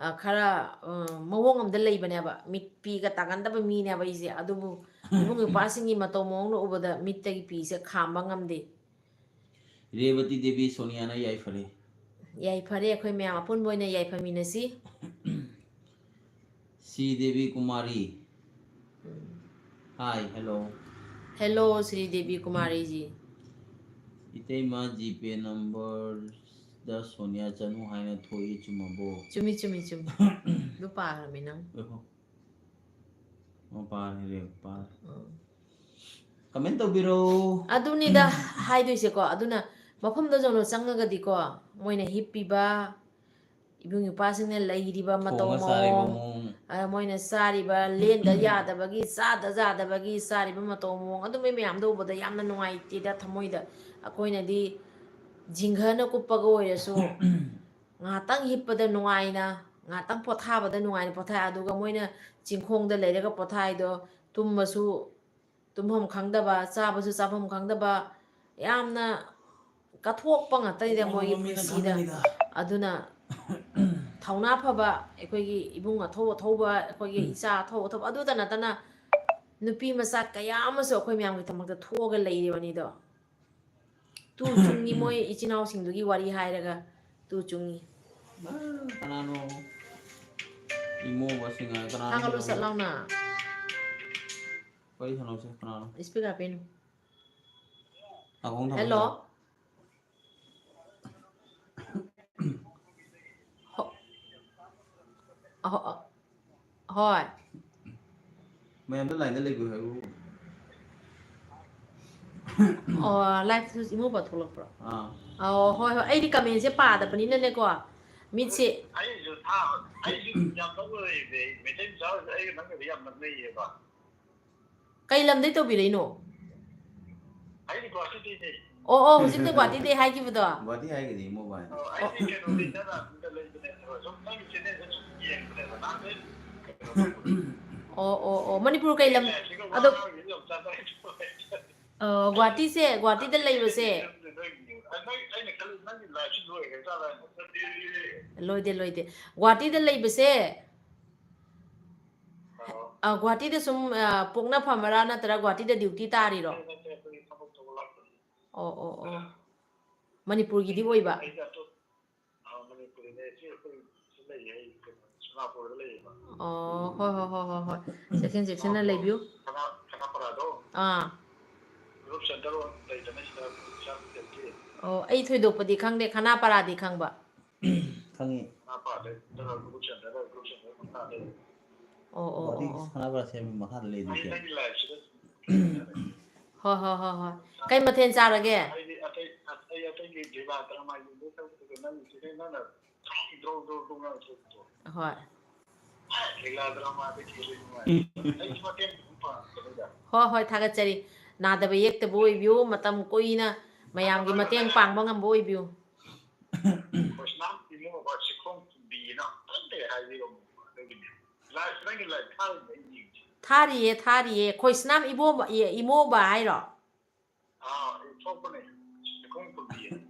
ꯑ, ꯈꯔ, ꯑ, ꯃꯑꯣꯡ ꯑꯃꯗ ꯂꯩꯕꯅꯦꯕ꯫ ꯃꯤꯠ ꯄꯤꯒ ꯇꯥꯒꯟꯗꯕ ꯃꯤꯅꯦꯕ ꯑꯩꯁꯦ꯫ ꯑꯗꯨꯕꯨ ꯏꯕꯨꯡ ꯏꯄ꯭ꯋꯥꯁꯤꯡꯒꯤ ꯃꯇꯧ ꯃꯑꯣꯡꯗ ꯎꯕꯗ ꯃꯤꯠꯇꯒꯤ ꯄꯤꯁꯦ ꯈꯥꯝꯕ ꯉꯝꯗꯦ꯫ ꯔꯦꯕꯇꯤ ꯗꯦꯕꯤ, ꯁꯣꯅꯤꯌꯥꯅ ꯌꯥꯏꯐꯔꯦ꯫ ꯌꯥꯏꯐꯔꯦ, ꯑꯩꯈꯣꯏ ꯃꯌꯥꯝ ꯑꯄꯨꯟꯕ ꯑꯣꯏꯅ ꯌꯥꯏꯐꯃꯤꯟꯅꯁꯤ꯫ ꯁ꯭ꯔꯤ ꯗꯦꯕꯤ ꯀꯨꯃꯥꯔꯤ꯫ ꯎꯝ꯫ Hi, hello. Hello, Shri Devi ꯀꯨꯃꯥꯔꯤꯖꯤ꯫ ꯏꯇꯩꯃ, ꯖꯤꯄꯦ ꯅꯝꯕꯔꯗ ꯁꯣꯅꯤꯌꯥ ꯆꯅꯨ ꯍꯥꯏꯅ ꯊꯣꯛꯏ, ꯆꯨꯝꯃꯕꯣ? ꯆꯨꯝꯃꯤ, ꯆꯨꯝꯃꯤ, ꯆꯨꯝꯃꯤ꯫ ꯑꯗꯨ ꯄꯥꯈ꯭ꯔꯃꯤ ꯅꯪ꯫ ꯑꯣꯍꯣ꯫ ꯑꯣ, ꯄꯥꯔꯦ, ꯄꯥꯔꯦ꯫ ꯎꯝ꯫ Comment ꯇꯧꯕꯤꯔꯛꯎ꯫ ꯑꯗꯨꯅꯤꯗ ꯍꯥꯏꯗꯣꯏꯁꯦꯀꯣ꯫ ꯑꯗꯨꯅ ꯃꯐꯝꯗ ꯌꯧꯅ ꯆꯪꯉꯒꯗꯤꯀꯣ, ꯃꯣꯏꯅ ꯍꯤꯞꯄꯤꯕ, ꯏꯕꯨꯡ ꯏꯄ꯭ꯋꯥꯁꯤꯡꯅ ꯂꯩꯔꯤꯕ ꯃꯇꯧ ꯊꯣꯡꯉ ꯆꯥꯔꯤꯕ ꯃꯑꯣꯡ, ꯃꯑꯣꯡ꯫ ꯑ, ꯃꯣꯏꯅ ꯆꯥꯔꯤꯕ, ꯂꯦꯟꯗ ꯌꯥꯗꯕꯒꯤ, ꯆꯥꯗ ꯌꯥꯗꯕꯒꯤ ꯆꯥꯔꯤꯕ ꯃꯇꯧ ꯃꯑꯣꯡ, ꯑꯗꯨꯝꯕ ꯃꯌꯥꯝꯗꯣ ꯎꯕꯗ ꯌꯥꯝꯅ ꯅꯨꯡꯉꯥꯏꯇꯦꯗ ꯊꯃꯣꯏꯗ꯫ ꯑꯩꯈꯣꯏꯅꯗꯤ ꯖꯤꯡꯒꯅ ꯀꯨꯞꯄꯒ ꯑꯣꯏꯔꯁꯨ, ꯉꯥꯏꯍꯥꯛꯇꯪ ꯍꯤꯞꯄꯗ ꯅꯨꯡꯉꯥꯏꯅ, ꯉꯥꯏꯍꯥꯛꯇꯪ ꯄꯣꯊꯥꯕꯗ ꯅꯨꯡꯉꯥꯏꯅ ꯄꯣꯊꯥꯏ꯫ ꯑꯗꯨꯒ ꯃꯣꯏꯅ ꯆꯤꯡꯈꯣꯡꯗ ꯂꯩꯔꯒ ꯄꯣꯊꯥꯏꯗꯣ, ꯇꯨꯝꯕꯁꯨ ꯇꯨꯝꯐꯝ ꯈꯪꯗꯕ, ꯆꯥꯕꯁꯨ ꯆꯥꯐꯝ ꯈꯪꯗꯕ, ꯌꯥꯝꯅ ꯀꯠꯊꯣꯛꯄ ꯉꯥꯛꯇꯅꯤꯗ ꯃꯣꯏꯒꯤ ꯃꯤꯅ ꯄꯨꯟꯁꯤꯗ꯫ ꯈꯪꯒꯅꯤꯗ꯫ ꯑꯗꯨꯅ ꯊꯧꯅꯥ ꯐꯕ ꯑꯩꯈꯣꯏꯒꯤ ꯏꯕꯨꯡ ꯑꯊꯧ ꯑꯊꯧꯕ, ꯑꯩꯈꯣꯏꯒꯤ ꯏꯆꯥ ꯑꯊꯧ ꯑꯊꯧꯕ, ꯑꯗꯨꯇ ꯅꯠꯇꯅ ꯅꯨꯄꯤ ꯃꯆꯥ ꯀꯌꯥ ꯑꯃꯁꯨ ꯑꯩꯈꯣꯏ ꯃꯌꯥꯝꯒꯤꯗꯃꯛꯇ ꯊꯣꯛꯑꯒ ꯂꯩꯔꯤꯕꯅꯤꯗꯣ꯫ ꯇꯨ ꯆꯨꯡꯉꯤ ꯃꯣꯏ ꯏꯆꯤꯟ ꯏꯅꯥꯎꯁꯤꯡꯗꯨꯒꯤ ꯋꯥꯔꯤ ꯍꯥꯏꯔꯒ ꯇꯨ ꯆꯨꯡꯉꯤ꯫ ꯑ, ꯀꯅꯥꯅꯣ? ꯏꯃꯣꯕꯁꯤꯡ ꯍꯥꯏ ꯀꯅꯥꯅꯣ? ꯊꯥꯒꯠꯂꯨ ꯆꯠ ꯂꯥꯎꯅ꯫ ꯋꯥꯔꯤ ꯁꯥꯟꯅꯧꯁꯦ, ꯀꯅꯥꯅꯣ? Speaker ꯍꯥꯞꯄꯤꯅꯨ꯫ ꯅꯥꯀꯣꯡ ꯊꯝꯃꯣ꯫ Hello꯫ ꯍꯣ-, ꯑꯍꯣ-, ꯑ-, ꯍꯣꯏ꯫ ꯃꯌꯥꯝꯗꯣ ꯂꯥꯏꯟꯗ ꯂꯩꯕꯤꯌꯨ ꯍꯥꯏꯕꯨ꯫ ꯑꯣ, live ꯁꯨ ꯏꯃꯣꯕ ꯊꯣꯛꯂꯛꯄ꯭ꯔꯣ? ꯑꯥ꯫ ꯑꯣ, ꯍꯣꯏ, ꯍꯣꯏ, ꯑꯩꯗꯤ comment ꯁꯦ ꯄꯥꯗꯕꯅꯤꯅꯅꯦꯀꯣ, ꯃꯤꯠꯁꯦ ꯑꯩꯁꯨ ꯊꯥ-, ꯑꯩꯁꯨ ꯌꯥꯝ ꯅꯛꯅ ꯂꯩꯕꯅꯦ, ꯃꯩꯇꯩ ꯃꯆꯥ ꯑꯣꯏꯔꯁꯨ ꯑꯩꯒ ꯅꯪꯒꯗꯤ ꯌꯥꯝ ꯅꯛꯅꯩꯌꯦꯕ꯫ ꯀꯩ ꯂꯝꯗꯩ ꯇꯧꯕꯤꯔꯛꯏꯅꯣ? ꯑꯩꯗꯤ ꯒꯨꯋꯥꯍꯥꯇꯤꯗꯩꯅꯦ꯫ ꯑꯣ, ꯑꯣ, ꯍꯧꯖꯤꯛꯇ ꯒꯨꯋꯥꯍꯥꯇꯤꯗꯩ ꯍꯥꯏꯈꯤꯕꯗꯣ꯫ ꯒꯨꯋꯥꯍꯥꯇꯤ ꯍꯥꯏꯒꯤꯗꯤ ꯏꯃꯣꯕ ꯍꯥꯏꯅ꯫ ꯑꯣ, ꯑꯩꯗꯤ ꯀꯩꯅꯣꯗꯩ ꯏꯟꯗꯤꯌꯥ ꯂꯥꯛꯄꯗ ꯂꯩꯕꯅꯦ, ꯑꯗꯣ ꯁꯨꯝ ꯅꯪꯒꯤ channel ꯁꯦ ꯁꯨꯝ ꯌꯦꯡꯕꯅꯦꯕ, ꯅꯍꯥꯟꯗꯩ ꯀꯩꯅꯣ ꯇꯧꯕꯅꯦ꯫ ꯑꯣ, ꯑꯣ, ꯑꯣ, ꯃꯅꯤꯄꯨꯔ ꯀꯩ ꯂꯝ? ꯂꯥꯏꯐꯁꯤꯒ ꯑꯗꯣ, ꯋꯥ ꯉꯥꯡꯕꯁꯤ ꯌꯥꯝ ꯆꯥꯟꯅꯔꯛꯇꯕ ꯍꯥꯏꯇꯥꯔꯦ꯫ ꯑ, ꯒꯨꯋꯥꯍꯥꯇꯤꯁꯦ, ꯒꯨꯋꯥꯍꯥꯇꯤꯗ ꯂꯩꯕꯁꯦ꯫ ꯅꯣꯏ, ꯑꯩꯅ ꯈꯜꯂꯤ ꯅꯪꯒꯤ ꯂꯥꯏꯐꯁꯤ ꯂꯣꯏꯈ꯭ꯔ ꯖꯥꯠꯂ ꯍꯥꯏꯅ ꯈꯜꯂꯤ꯫ ꯂꯣꯏꯗꯦ, ꯂꯣꯏꯗꯦ꯫ ꯒꯨꯋꯥꯍꯥꯇꯤꯗ ꯂꯩꯕꯁꯦ, ꯑꯣ꯫ ꯑ, ꯒꯨꯋꯥꯍꯥꯇꯤꯗ ꯁꯨꯝ, ꯑ, ꯄꯣꯛꯅꯐꯝꯔꯥ ꯅꯠꯇ꯭ꯔꯒ ꯒꯨꯋꯥꯍꯥꯇꯤꯗ duty ꯇꯥꯔꯤꯔꯣ? ꯅꯠꯇꯦ, ꯅꯠꯇꯦ, ꯑꯩꯈꯣꯏꯒꯤ ꯊꯕꯛ ꯇꯧꯕ ꯂꯥꯛꯄꯅꯤ꯫ ꯑꯣ, ꯑꯣ, ꯑꯣ꯫ ꯃꯅꯤꯄꯨꯔꯒꯤꯗꯤ ꯑꯣꯏꯕ? ꯑꯩꯗꯤ ꯑꯇꯣꯞ-, ꯑ, ꯃꯅꯤꯄꯨꯔꯤꯅꯦ, ꯁꯤ ꯑꯩꯈꯣꯏ ꯂꯩꯌꯦ, ꯑꯩ ꯀꯩꯅꯣ, ꯁꯣꯅꯥꯄꯨꯔꯗ ꯂꯩꯌꯦꯕ꯫ ꯑꯣ, ꯍꯣꯏ ꯍꯣꯏ ꯍꯣꯏ ꯍꯣꯏ ꯍꯣꯏ, ꯆꯦꯛꯁꯤꯟ ꯆꯦꯛꯁꯤꯟꯅ ꯂꯩꯕꯤꯌꯨ꯫ ꯁꯅꯥ- ꯁꯅꯥꯄꯔꯥꯗꯣ, ꯑꯥ, ꯒ꯭ꯔꯨꯞ ꯁꯦꯟꯇꯔ ꯂꯩꯇꯅ ꯁꯤꯗ ꯆꯥꯛ ꯄꯤꯖꯕꯒꯤ꯫ ꯑꯣ, ꯑꯩ ꯊꯣꯏꯗꯣꯛꯄꯗꯤ ꯈꯪꯗꯦ, ꯈꯅꯥꯄꯔꯥꯗꯤ ꯈꯪꯕ꯫ ꯈꯪꯉꯤ꯫ ꯁꯅꯥꯄꯔꯥꯗ ꯒ꯭ꯔꯨꯞ ꯁꯦꯟꯇꯔ, ꯒ꯭ꯔꯨꯞ ꯁꯦꯟꯇꯔ ꯃꯈꯥꯗ꯫ ꯑꯣ ꯑꯣ ꯒꯨꯋꯥꯍꯥꯇꯤ ꯑꯣ ꯑꯣ꯫ ꯁꯅꯥꯄꯔꯥ ꯁꯦꯝꯕ ꯃꯈꯥꯗ ꯂꯩꯗꯣꯏꯁꯦ꯫ ꯅꯪꯒꯤ ꯂꯥꯏꯐꯁꯤꯗ ꯍꯣꯏ ꯍꯣꯏ ꯍꯣꯏ ꯍꯣꯏ꯫ ꯀꯩ ꯃꯊꯦꯜ ꯆꯥꯔꯒꯦ? ꯑꯩꯗꯤ ꯑꯇꯩ ꯑꯇꯩ ꯑꯇꯩꯒꯤ ꯗ꯭ꯔꯃꯥ ꯗ꯭ꯔꯃꯥ ꯌꯦꯡꯕ ꯇꯧꯕꯗ ꯅꯪꯒꯤꯁꯤꯗꯤ ꯅꯪꯅ ꯗ꯭ꯔꯣ ꯗ꯭ꯔꯣ ꯗ꯭ꯔꯣ ꯉꯥꯡꯊꯣꯛꯄꯗꯣ꯫ ꯍꯣꯏ꯫ ꯂꯤꯂꯥ ꯗ꯭ꯔꯃꯥꯗꯤ ꯍꯦꯜꯂꯤ ꯅꯨꯡꯉꯥꯏ꯫ ꯑꯩꯁꯨ ꯃꯇꯦꯡ ꯑꯗꯨꯝ ꯄꯥꯡꯉꯛꯀꯅꯤꯗ꯫ ꯍꯣꯏ ꯍꯣꯏ, ꯊꯥꯒꯠꯆꯔꯤ꯫ ꯅꯥꯗꯕ ꯌꯦꯛꯇꯕ ꯑꯣꯏꯕꯤꯌꯨ, ꯃꯇꯝ ꯀꯨꯏꯅ ꯃꯌꯥꯝꯒꯤ ꯃꯇꯦꯡ ꯄꯥꯡꯕ ꯉꯝꯕ ꯑꯣꯏꯕꯤꯌꯨ꯫ ꯀꯣꯏꯁꯅꯥꯝ ꯏꯃꯣꯕ ꯁꯤꯈꯣꯡ ꯇꯨꯝꯕꯤꯅ ꯑꯝꯇꯪꯗꯤ ꯍꯥꯏꯕꯤꯔꯝꯃꯣ ꯑꯗꯨꯒꯤꯅꯦ꯫ ꯂꯥꯏꯐ ꯅꯪꯒꯤ ꯂꯥꯏꯐ ꯊꯥꯔꯤꯕ ꯑꯩ ꯌꯦꯡꯁꯤ꯫ ꯊꯥꯔꯤꯌꯦ ꯊꯥꯔꯤꯌꯦ꯫ ꯈꯣꯏꯁꯅꯥꯝ ꯏꯕꯣꯕ, ꯏ- ꯏꯃꯣꯕ ꯍꯥꯏꯔꯣ? ꯑꯥ, ꯑꯩ ꯊꯣꯛꯄꯅꯦ꯫ ꯁꯤꯈꯣꯡ ꯇꯨꯝꯕꯤ꯫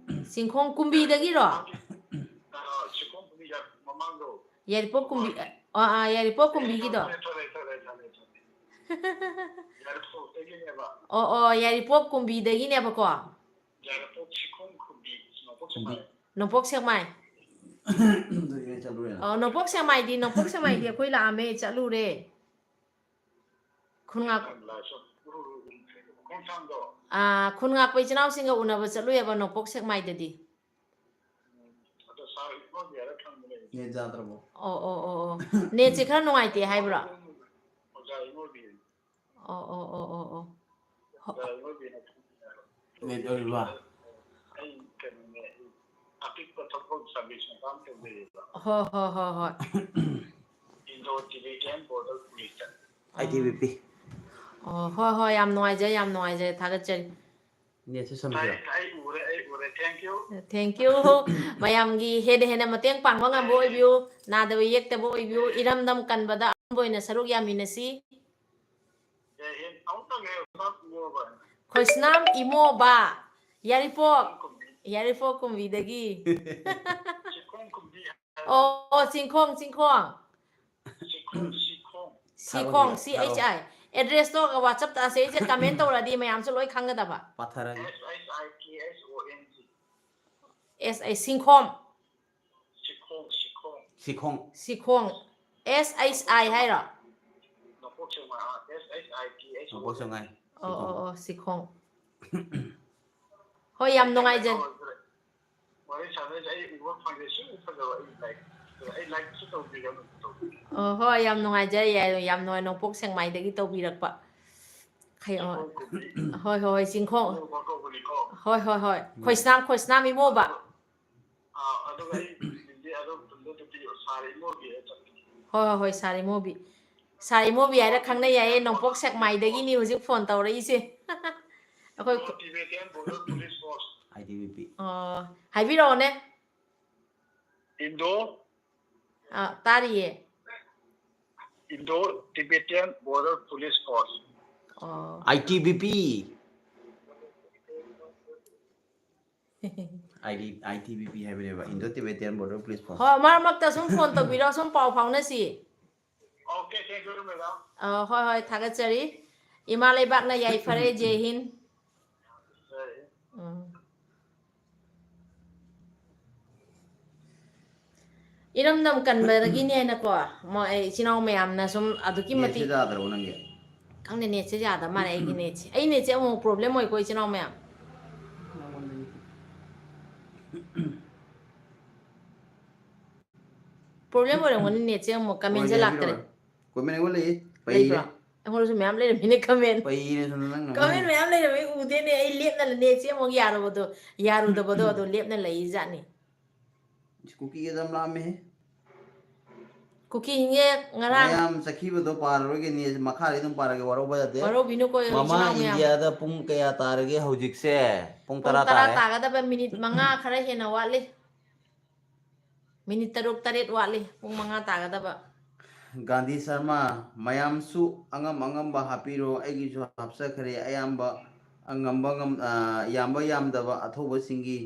ꯆꯤꯡꯈꯣꯡ ꯀꯨꯝꯕꯤꯗꯒꯤꯔꯣ? ꯑꯥ, ꯁꯤꯈꯣꯡ ꯇꯨꯝꯕꯤ ꯃꯃꯥꯡꯗꯣ꯫ ꯌꯥꯏꯔꯤꯄꯣꯛ ꯀꯨꯝꯕꯤ, ꯑꯥ ꯑꯥ, ꯌꯥꯏꯔꯤꯄꯣꯛ ꯀꯨꯝꯕꯤꯒꯤꯗꯣ꯫ ꯊꯣꯛꯂꯛꯑꯦ, ꯊꯣꯛꯂꯛꯑꯦ, ꯊꯣꯛꯂꯛꯑꯦ, ꯊꯣꯛꯂꯛꯑꯦ꯫ ꯌꯥꯏꯔꯤꯄꯣꯛꯇꯒꯤꯅꯦꯕ꯫ ꯑꯣ ꯑꯣ, ꯌꯥꯏꯔꯤꯄꯣꯛ ꯀꯨꯝꯕꯤꯗꯒꯤꯅꯦꯕꯀꯣ꯫ ꯌꯥꯏꯔꯤꯄꯣꯛ ꯁꯤꯈꯣꯡ ꯈꯨꯝꯕꯤ, ꯅꯣꯡꯄꯣꯛ ꯁꯦꯛꯃꯥꯏ꯫ ꯅꯣꯡꯄꯣꯛ ꯁꯦꯛꯃꯥꯏ꯫ ꯑꯗꯨꯗꯤ ꯑꯩ ꯆꯠꯂꯨꯔꯦꯅ꯫ ꯑꯣ, ꯅꯣꯡꯄꯣꯛ ꯁꯦꯛꯃꯥꯏꯗꯤ, ꯅꯣꯡꯄꯣꯛ ꯁꯦꯛꯃꯥꯏꯗꯤ ꯑꯩꯈꯣꯏ ꯂꯥꯛꯑꯝꯃꯦ, ꯆꯠꯂꯨꯔꯦ꯫ ꯈꯨꯟꯉꯥꯛ- ꯂꯥꯏꯁꯣ-, ꯈꯣꯡꯊꯥꯡꯗꯣ꯫ ꯑꯥ, ꯈꯨꯟꯉꯥꯛꯄ ꯏꯆꯤꯟ ꯏꯅꯥꯎꯁꯤꯡꯒ ꯎꯅꯕ ꯆꯠꯂꯨꯏꯑꯕ ꯅꯣꯡꯄꯣꯛ ꯁꯦꯛꯃꯥꯏꯗꯗꯤ꯫ ꯑꯗꯣ ꯁꯥꯔ ꯏꯕꯣꯕꯤ ꯍꯥꯏꯔ ꯈꯪꯕꯅꯦ꯫ ꯅꯦꯠ ꯌꯥꯗ꯭ꯔꯕꯣ? ꯑꯣ ꯑꯣ ꯑꯣ ꯑꯣ꯫ ꯅꯦꯠꯁꯦ ꯈꯔ ꯅꯨꯡꯉꯥꯏꯇꯦ ꯍꯥꯏꯕ꯭ꯔꯣ? ꯑꯣꯖꯥ ꯏꯕꯣꯕꯤ꯫ ꯑꯣ ꯑꯣ ꯑꯣ ꯑꯣ ꯑꯣ꯫ ꯑꯣꯖꯥ ꯏꯕꯣꯕꯤꯅ ꯈꯪꯕꯅꯦ꯫ ꯅꯦꯠ ꯑꯣꯏꯕ꯫ ꯑꯩ ꯀꯩꯅꯣꯅꯦ, ꯑꯩ ꯑꯄꯤꯛꯄ ꯊꯕꯛ ꯁꯥꯔꯚꯤꯁ ꯃꯆꯥ ꯑꯃ ꯇꯧꯖꯩꯌꯦꯕ꯫ ꯍꯣꯏ ꯍꯣꯏ ꯍꯣꯏ ꯍꯣꯏ꯫ Indo Tibetan Border Police꯫ ꯑꯥꯏ ꯇꯤ ꯕꯤ ꯄꯤ꯫ ꯑꯣ, ꯍꯣꯏ ꯍꯣꯏ, ꯌꯥꯝ ꯅꯨꯡꯉꯥꯏꯖꯔꯦ, ꯌꯥꯝ ꯅꯨꯡꯉꯥꯏꯖꯔꯦ, ꯊꯥꯒꯠꯆꯔꯤ꯫ ꯅꯦꯠꯁꯦ ꯑꯩ ꯁꯝꯕꯤꯔꯣ꯫ ꯑꯩ ꯎꯔꯦ, ꯑꯩ ꯎꯔꯦ꯫ Thank you꯫ Thank you꯫ ꯃꯌꯥꯝꯒꯤ ꯍꯦꯟꯅ ꯍꯦꯟꯅ ꯃꯇꯦꯡ ꯄꯥꯡꯕ ꯉꯝꯕ ꯑꯣꯏꯕꯤꯌꯨ, ꯅꯥꯗꯕ ꯌꯦꯛꯇꯕ ꯑꯣꯏꯕꯤꯌꯨ, ꯏꯔꯝꯗꯝ ꯀꯟꯕꯗ ꯑꯄꯨꯟꯕ ꯑꯣꯏꯅ ꯁꯔꯨꯛ ꯌꯥꯃꯤꯟꯅꯁꯤ꯫ ꯖꯩ ꯍꯤꯟ꯫ ꯑꯃꯨꯛꯇꯪ ꯍꯦꯛ ꯁꯨꯃꯥꯏꯅ ꯄꯨꯔꯕ꯫ ꯈꯣꯏꯁꯅꯥꯝ ꯏꯃꯣꯕ, ꯌꯥꯏꯔꯤꯄꯣꯛ, ꯌꯥꯏꯔꯤꯄꯣꯛ ꯀꯨꯝꯕꯤꯗꯒꯤ꯫ ꯁꯤꯈꯣꯡ ꯈꯨꯝꯕꯤ꯫ ꯑꯣ, ꯆꯤꯡꯈꯣꯡ, ꯆꯤꯡꯈꯣꯡ꯫ ꯁꯤꯈꯣꯡ, ꯁꯤꯈꯣꯡ꯫ ꯁꯤꯈꯣꯡ, ꯊꯥꯔꯛꯑꯣ, C H I꯫ ꯑꯦꯗ꯭ꯔꯦꯁꯇꯣ WhatsApp-ꯇ ꯑꯁꯤꯗ comment ꯇꯧꯔꯗꯤ ꯃꯌꯥꯝꯁꯨ ꯂꯣꯏ ꯈꯪꯒꯗꯕ꯫ ꯄꯥꯊꯔꯒꯦ꯫ S H I K S O N G꯫ S A, ꯁꯤꯡꯈꯣꯝ꯫ Sikhong, Sikhong. Sikhong. Sikhong. S H I ꯍꯥꯏꯔꯣ? ꯅꯣꯡꯄꯣꯛ ꯁꯦꯛꯃꯥꯏ, ꯑꯥ, S H I T H O N꯫ ꯅꯣꯡꯄꯣꯛ ꯁꯦꯛꯃꯥꯏ꯫ ꯑꯣ ꯑꯣ ꯑꯣ, ꯁꯤꯈꯣꯡ꯫ ꯍꯣꯏ, ꯌꯥꯝ ꯅꯨꯡꯉꯥꯏꯖꯔꯦ꯫ ꯋꯥꯔꯤ ꯁꯥꯟꯅꯔꯤꯁꯦ ꯑꯩ ꯎꯕ ꯐꯪꯗꯦ, ꯁꯤ ꯎ ꯐꯖꯕ ꯑꯩ ꯂꯥꯏꯛ, ꯑꯩ ꯂꯥꯏꯛꯁꯨ ꯇꯧꯕꯤꯔꯝꯃꯦ, ꯇꯧꯕꯤꯔꯝꯃꯦ꯫ ꯑꯣ, ꯍꯣꯏ, ꯌꯥꯝ ꯅꯨꯡꯉꯥꯏꯖꯔꯦ꯫ ꯌꯥꯏ, ꯌꯥꯝ ꯅꯨꯡꯉꯥꯏ, ꯅꯣꯡꯄꯣꯛ ꯁꯦꯛꯃꯥꯏꯗꯒꯤ ꯇꯧꯕꯤꯔꯛꯄ꯫ ꯈꯩ-, ꯑꯣ, ꯁꯤꯈꯣꯡ ꯀꯧꯕꯤ, ꯍꯣꯏ ꯍꯣꯏ ꯍꯣꯏ, ꯆꯤꯡꯈꯣꯡ꯫ ꯀꯧꯕ ꯀꯧꯕꯅꯤꯀꯣ꯫ ꯍꯣꯏ ꯍꯣꯏ ꯍꯣꯏ, ꯈꯣꯏꯁꯅꯥꯝ, ꯈꯣꯏꯁꯅꯥꯝ ꯏꯃꯣꯕ꯫ ꯑꯥ, ꯑꯗꯨꯒ ꯑꯩ ꯍꯧꯖꯤꯛꯇꯤ ꯑꯗꯨ ꯈꯨꯟꯗ ꯅꯨꯄꯤ ꯁꯥꯔ ꯏꯃꯣꯕꯤ ꯍꯥꯏ ꯆꯠꯂꯦ꯫ ꯍꯣꯏ ꯍꯣꯏ ꯍꯣꯏ, ꯁꯥꯔ ꯏꯃꯣꯕꯤ꯫ ꯁꯥꯔ ꯏꯃꯣꯕꯤ ꯍꯥꯏꯔ ꯈꯪꯅ ꯌꯥꯏꯌꯦ, ꯅꯣꯡꯄꯣꯛ ꯁꯦꯛꯃꯥꯏꯗꯒꯤꯅꯤ ꯍꯧꯖꯤꯛ ꯐꯣꯟ ꯇꯧꯔꯛꯏꯁꯦ꯫ ꯑꯩꯈꯣꯏ ꯈꯨ-, Tibetan Border Police Force꯫ ITBP꯫ ꯑꯣ, ꯍꯥꯏꯕꯤꯔꯛꯑꯣꯅꯦ꯫ Indo ꯑꯥ, ꯇꯥꯔꯤꯌꯦ꯫ Indo Tibetan Border Police Force꯫ ꯑꯣ꯫ ITBP꯫ ID, ITBP ꯍꯥꯏꯕꯅꯦꯕ, Indo Tibetan Border Police Force꯫ ꯍꯣꯏ, ꯃꯔꯛ ꯃꯔꯛꯇ ꯁꯨꯝ ꯐꯣꯟ ꯇꯧꯕꯤꯔꯛꯑꯣ, ꯁꯨꯝ ꯄꯥꯎ ꯐꯥꯎꯅꯁꯤ꯫ Okay, thank you, madam꯫ ꯑ, ꯍꯣꯏ ꯍꯣꯏ, ꯊꯥꯒꯠꯆꯔꯤ꯫ ꯏꯃꯥ ꯂꯩꯕꯥꯛꯅ ꯌꯥꯏꯐꯔꯦ, ꯖꯦ ꯍꯤꯟ꯫ Jai Hind꯫ ꯎꯝ꯫ ꯏꯔꯝꯗꯝ ꯀꯟꯕꯗꯒꯤꯅꯦꯅꯀꯣ, ꯃꯣꯏ ꯏꯆꯤꯟ ꯏꯅꯥꯎ ꯃꯌꯥꯝꯅ ꯁꯨꯝ ꯑꯗꯨꯛꯀꯤ Netꯁꯦ ꯃꯇꯤꯛ, ꯌꯥꯗ꯭ꯔꯕꯣ ꯅꯪꯒꯤ? ꯈꯪꯗꯦ, ꯅꯦꯠꯁꯦ ꯌꯥꯗꯕ ꯃꯥꯜꯂꯦ, ꯑꯩꯒꯤ ꯅꯦꯠꯁꯦ꯫ ꯑꯩ ꯅꯦꯠꯁꯦ ꯑꯃꯨꯛ problem ꯑꯣꯏꯀꯣ, ꯏꯆꯤꯟ ꯏꯅꯥꯎ ꯃꯌꯥꯝ꯫ Problem ꯑꯣꯏꯔꯝꯒꯅꯤ, ꯅꯦꯠꯁꯦ ꯑꯃꯨꯛ comment ꯁꯦ ꯑꯣꯏꯔꯦ, ꯂꯥꯛꯇ꯭ꯔꯦ꯫ ꯍꯥꯏꯕꯤꯔꯛꯑꯣ꯫ Comment ꯑꯩꯉꯣꯟꯗ ꯂꯩꯌꯦ꯫ ꯂꯩꯕ꯭ꯔꯣ? ꯄꯩꯔꯦ꯫ ꯑꯩꯉꯣꯟꯗꯁꯨ ꯃꯌꯥꯝ ꯂꯩꯔꯝꯃꯤꯅꯦ comment꯫ ꯄꯩꯔꯦ ꯁꯣꯝꯗ ꯅꯪꯅ Comment ꯑꯃꯨꯛ꯫ ꯃꯌꯥꯝ ꯂꯩꯔꯝꯃꯤ, ꯎꯗꯦꯅꯦ꯫ ꯑꯩ ꯂꯦꯞꯅ ꯅꯦꯠꯁꯦ ꯑꯃꯨꯛ ꯌꯥꯔꯨꯕꯗꯣ, ꯌꯥꯔꯨꯗꯕꯗꯣ ꯑꯗꯣ ꯂꯦꯞꯅ ꯂꯩꯖꯥꯠꯅꯤ꯫ ꯀꯨꯀꯤꯒ ꯌꯥꯝ ꯂꯥꯝꯃꯦꯍꯦ꯫ ꯀꯨꯀꯤꯁꯦ ꯉꯔꯥꯡ ꯃꯌꯥꯝ ꯆꯠꯈꯤꯕꯗꯣ ꯄꯥꯔꯔꯣꯏꯒꯦ, ꯅꯦꯠꯁꯦ ꯃꯈꯥꯗꯤ ꯑꯗꯨꯝ ꯄꯥꯔꯒꯦ, ꯋꯥꯔꯧꯕ ꯌꯥꯗꯦ꯫ ꯋꯥꯔꯧꯕꯤꯅꯨꯀꯣ, ꯏꯆꯤꯟ ꯃꯃꯥ ꯏꯅꯥꯎ ꯃꯌꯥꯝ꯫ ꯏꯟꯗꯤꯌꯥꯗ ꯄꯨꯡ ꯀꯌꯥ ꯇꯥꯔꯒꯦ ꯍꯧꯖꯤꯛꯁꯦ? ꯄꯨꯡ ꯄꯨꯡ ꯇꯔꯥ ꯇꯔꯥ ꯇꯥꯔꯦ꯫ ꯇꯥꯒꯗꯕ minute ꯃꯉꯥ ꯈꯔ ꯍꯦꯟꯅ ꯋꯥꯠꯂꯤ꯫ Minute ꯇꯔꯨꯛ ꯇꯔꯦꯠ ꯋꯥꯠꯂꯤ ꯄꯨꯡ ꯃꯉꯥ ꯇꯥꯒꯗꯕ꯫ ꯒꯥꯟꯙꯤ ꯁꯔꯃ, ꯃꯌꯥꯝꯁꯨ ꯑꯉꯝ ꯑꯉꯝꯕ ꯍꯥꯞꯄꯤꯔꯣ, ꯑꯩꯒꯤꯁꯨ ꯍꯥꯞꯆꯈ꯭ꯔꯦ꯫ ꯑꯌꯥꯝꯕ ꯑꯉꯝꯕ ꯉꯝ-, ꯑ, ꯌꯥꯝꯕ ꯌꯥꯝꯗꯕ ꯑꯊꯧꯕꯁꯤꯡꯒꯤ,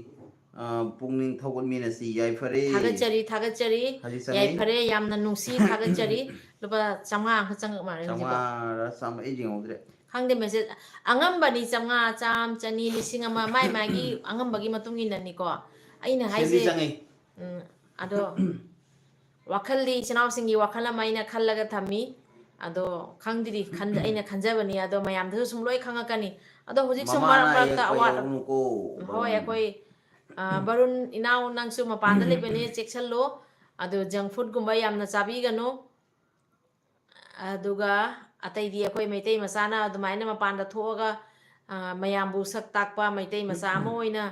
ꯑ, ꯄꯨꯛꯅꯤꯡ ꯊꯧꯒꯠꯃꯤꯟꯅꯁꯤ꯫ ꯌꯥꯏꯐꯔꯦ꯫ ꯊꯥꯒꯠꯆꯔꯤ, ꯊꯥꯒꯠꯆꯔꯤ꯫ ꯍꯧꯖꯤꯛ ꯆꯪꯉꯤ꯫ ꯌꯥꯏꯐꯔꯦ, ꯌꯥꯝꯅ ꯅꯨꯡꯁꯤ, ꯊꯥꯒꯠꯆꯔꯤ꯫ ꯂꯨꯄꯥ ꯆꯥꯝꯃꯉꯥ ꯑꯃꯈꯛ ꯆꯪꯉꯛ ꯃꯥꯜꯂꯦ ꯍꯧꯖꯤꯛꯐꯥꯎ꯫ ꯆꯥꯝꯃꯉꯥꯔ ꯆꯥꯝꯃ, ꯑꯩ ꯌꯦꯡꯍꯧꯗ꯭ꯔꯦ꯫ ꯈꯪꯗꯦ, message ꯑꯉꯝꯕꯅꯤ, ꯆꯥꯝꯃꯉꯥ, ꯆꯥꯝꯃ, ꯆꯅꯤ, ꯂꯤꯁꯤꯡ ꯑꯃ, ꯃꯥꯏ ꯃꯥꯒꯤ ꯑꯉꯝꯕꯒꯤ ꯃꯇꯨꯡ ꯏꯟꯅꯅꯤꯀꯣ꯫ ꯑꯩꯅ ꯁꯦꯜꯗꯤ ꯍꯥꯏꯁꯦ, ꯆꯪꯉꯤ꯫ ꯎꯝ, ꯑꯗꯣ ꯋꯥꯈꯜꯗꯤ ꯏꯆꯤꯟ ꯏꯅꯥꯎꯁꯤꯡꯒꯤ ꯋꯥꯈꯜ ꯑꯃ ꯑꯩꯅ ꯈꯜꯂꯒ ꯊꯝꯃꯤ꯫ ꯑꯗꯣ ꯈꯪꯗ꯭ꯔꯤ, ꯈꯟ-, ꯑꯩꯅ ꯈꯟꯖꯕꯅꯤ꯫ ꯑꯗꯣ ꯃꯌꯥꯝꯗꯁꯨ ꯁꯨꯝ ꯂꯣꯏ ꯈꯪꯉꯛꯀꯅꯤ꯫ ꯑꯗꯣ ꯍꯧꯖꯤꯛ ꯁꯨꯝ ꯃꯃꯥ ꯃꯔꯛ ꯑꯅꯥ ꯃꯔꯛꯇ ꯌꯦꯛꯄ ꯑꯋꯥꯠ-, ꯌꯥꯎꯅꯨꯀꯣ, ꯍꯣꯏ, ꯕꯔꯨꯟ꯫ ꯑꯩꯈꯣꯏ, ꯑ, ꯕꯔꯨꯟ ꯏꯅꯥꯎ, ꯅꯪꯁꯨ ꯃꯄꯥꯟꯗ ꯂꯩꯕꯅꯦ, ꯆꯦꯛꯁꯤꯜꯂꯣ꯫ ꯑꯗꯣ junk food ꯀꯨꯝꯕ ꯌꯥꯝꯅ ꯆꯥꯕꯤꯒꯅꯨ꯫ ꯑꯗꯨꯒ ꯑꯇꯩꯗꯤ ꯑꯩꯈꯣꯏ ꯃꯩꯇꯩ ꯃꯆꯥꯅ ꯑꯗꯨꯃꯥꯏꯅ ꯃꯄꯥꯟꯗ ꯊꯣꯛꯑꯒ, ꯑ, ꯃꯌꯥꯝꯕꯨ ꯁꯛ ꯇꯥꯛꯄ ꯃꯩꯇꯩ ꯃꯆꯥ ꯑꯃ ꯑꯣꯏꯅ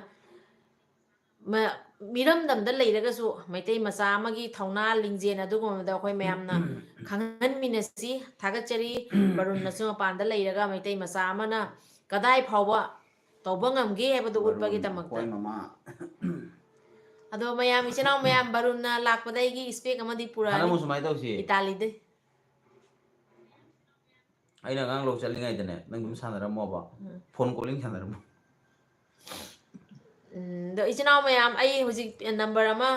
ꯃ-, ꯃꯤꯔꯝꯗꯝꯗ ꯂꯩꯔꯒꯁꯨ ꯃꯩꯇꯩ ꯃꯆꯥ ꯑꯃꯒꯤ ꯊꯧꯅꯥ ꯂꯤꯡꯖꯦꯜ ꯑꯗꯨꯒꯨꯝꯕꯗ ꯑꯩꯈꯣꯏ ꯃꯌꯥꯝꯅ ꯈꯪꯍꯟꯃꯤꯟꯅꯁꯤ꯫ ꯊꯥꯒꯠꯆꯔꯤ꯫ ꯕꯔꯨꯟꯅꯁꯨ ꯃꯄꯥꯟꯗ ꯂꯩꯔꯒ ꯃꯩꯇꯩ ꯃꯆꯥ ꯑꯃꯅ ꯀꯗꯥꯏ ꯐꯥꯎꯕ ꯇꯧꯕ ꯉꯝꯒꯦ ꯍꯥꯏꯕꯗꯨ ꯎꯠꯄꯒꯤꯗꯃꯛꯇ꯫ ꯕꯔꯨꯟ ꯈ꯭ꯋꯥꯏ ꯃꯃꯥ꯫ ꯑꯗꯣ ꯃꯌꯥꯝ, ꯏꯆꯤꯟ ꯏꯅꯥꯎ ꯃꯌꯥꯝ, ꯕꯔꯨꯟꯅ ꯂꯥꯛꯄꯗ ꯑꯩꯒꯤ ꯏꯁꯄꯦꯛ ꯑꯃꯗꯤ ꯄꯨꯔꯛꯑꯅꯤ꯫ ꯍꯥꯟꯅ ꯑꯃꯨꯛ ꯁꯨꯃꯥꯏꯅ ꯇꯧꯁꯤ꯫ ꯏꯇꯥꯂꯤꯗꯩ꯫ ꯑꯩꯅ ꯑꯉꯥꯡ ꯂꯧ ꯆꯠꯂꯤꯉꯩꯗꯅꯦ, ꯅꯪ ꯑꯗꯨꯝ ꯁꯥꯟꯅꯔꯝꯃꯣꯕ꯫ ꯎꯝ꯫ Phone calling ꯁꯥꯟꯅꯔꯝꯃꯣ꯫ ꯎꯝ, ꯑꯗꯣ ꯏꯆꯤꯟ ꯏꯅꯥꯎ ꯃꯌꯥꯝ, ꯑꯩ ꯍꯧꯖꯤꯛ number ꯑꯃ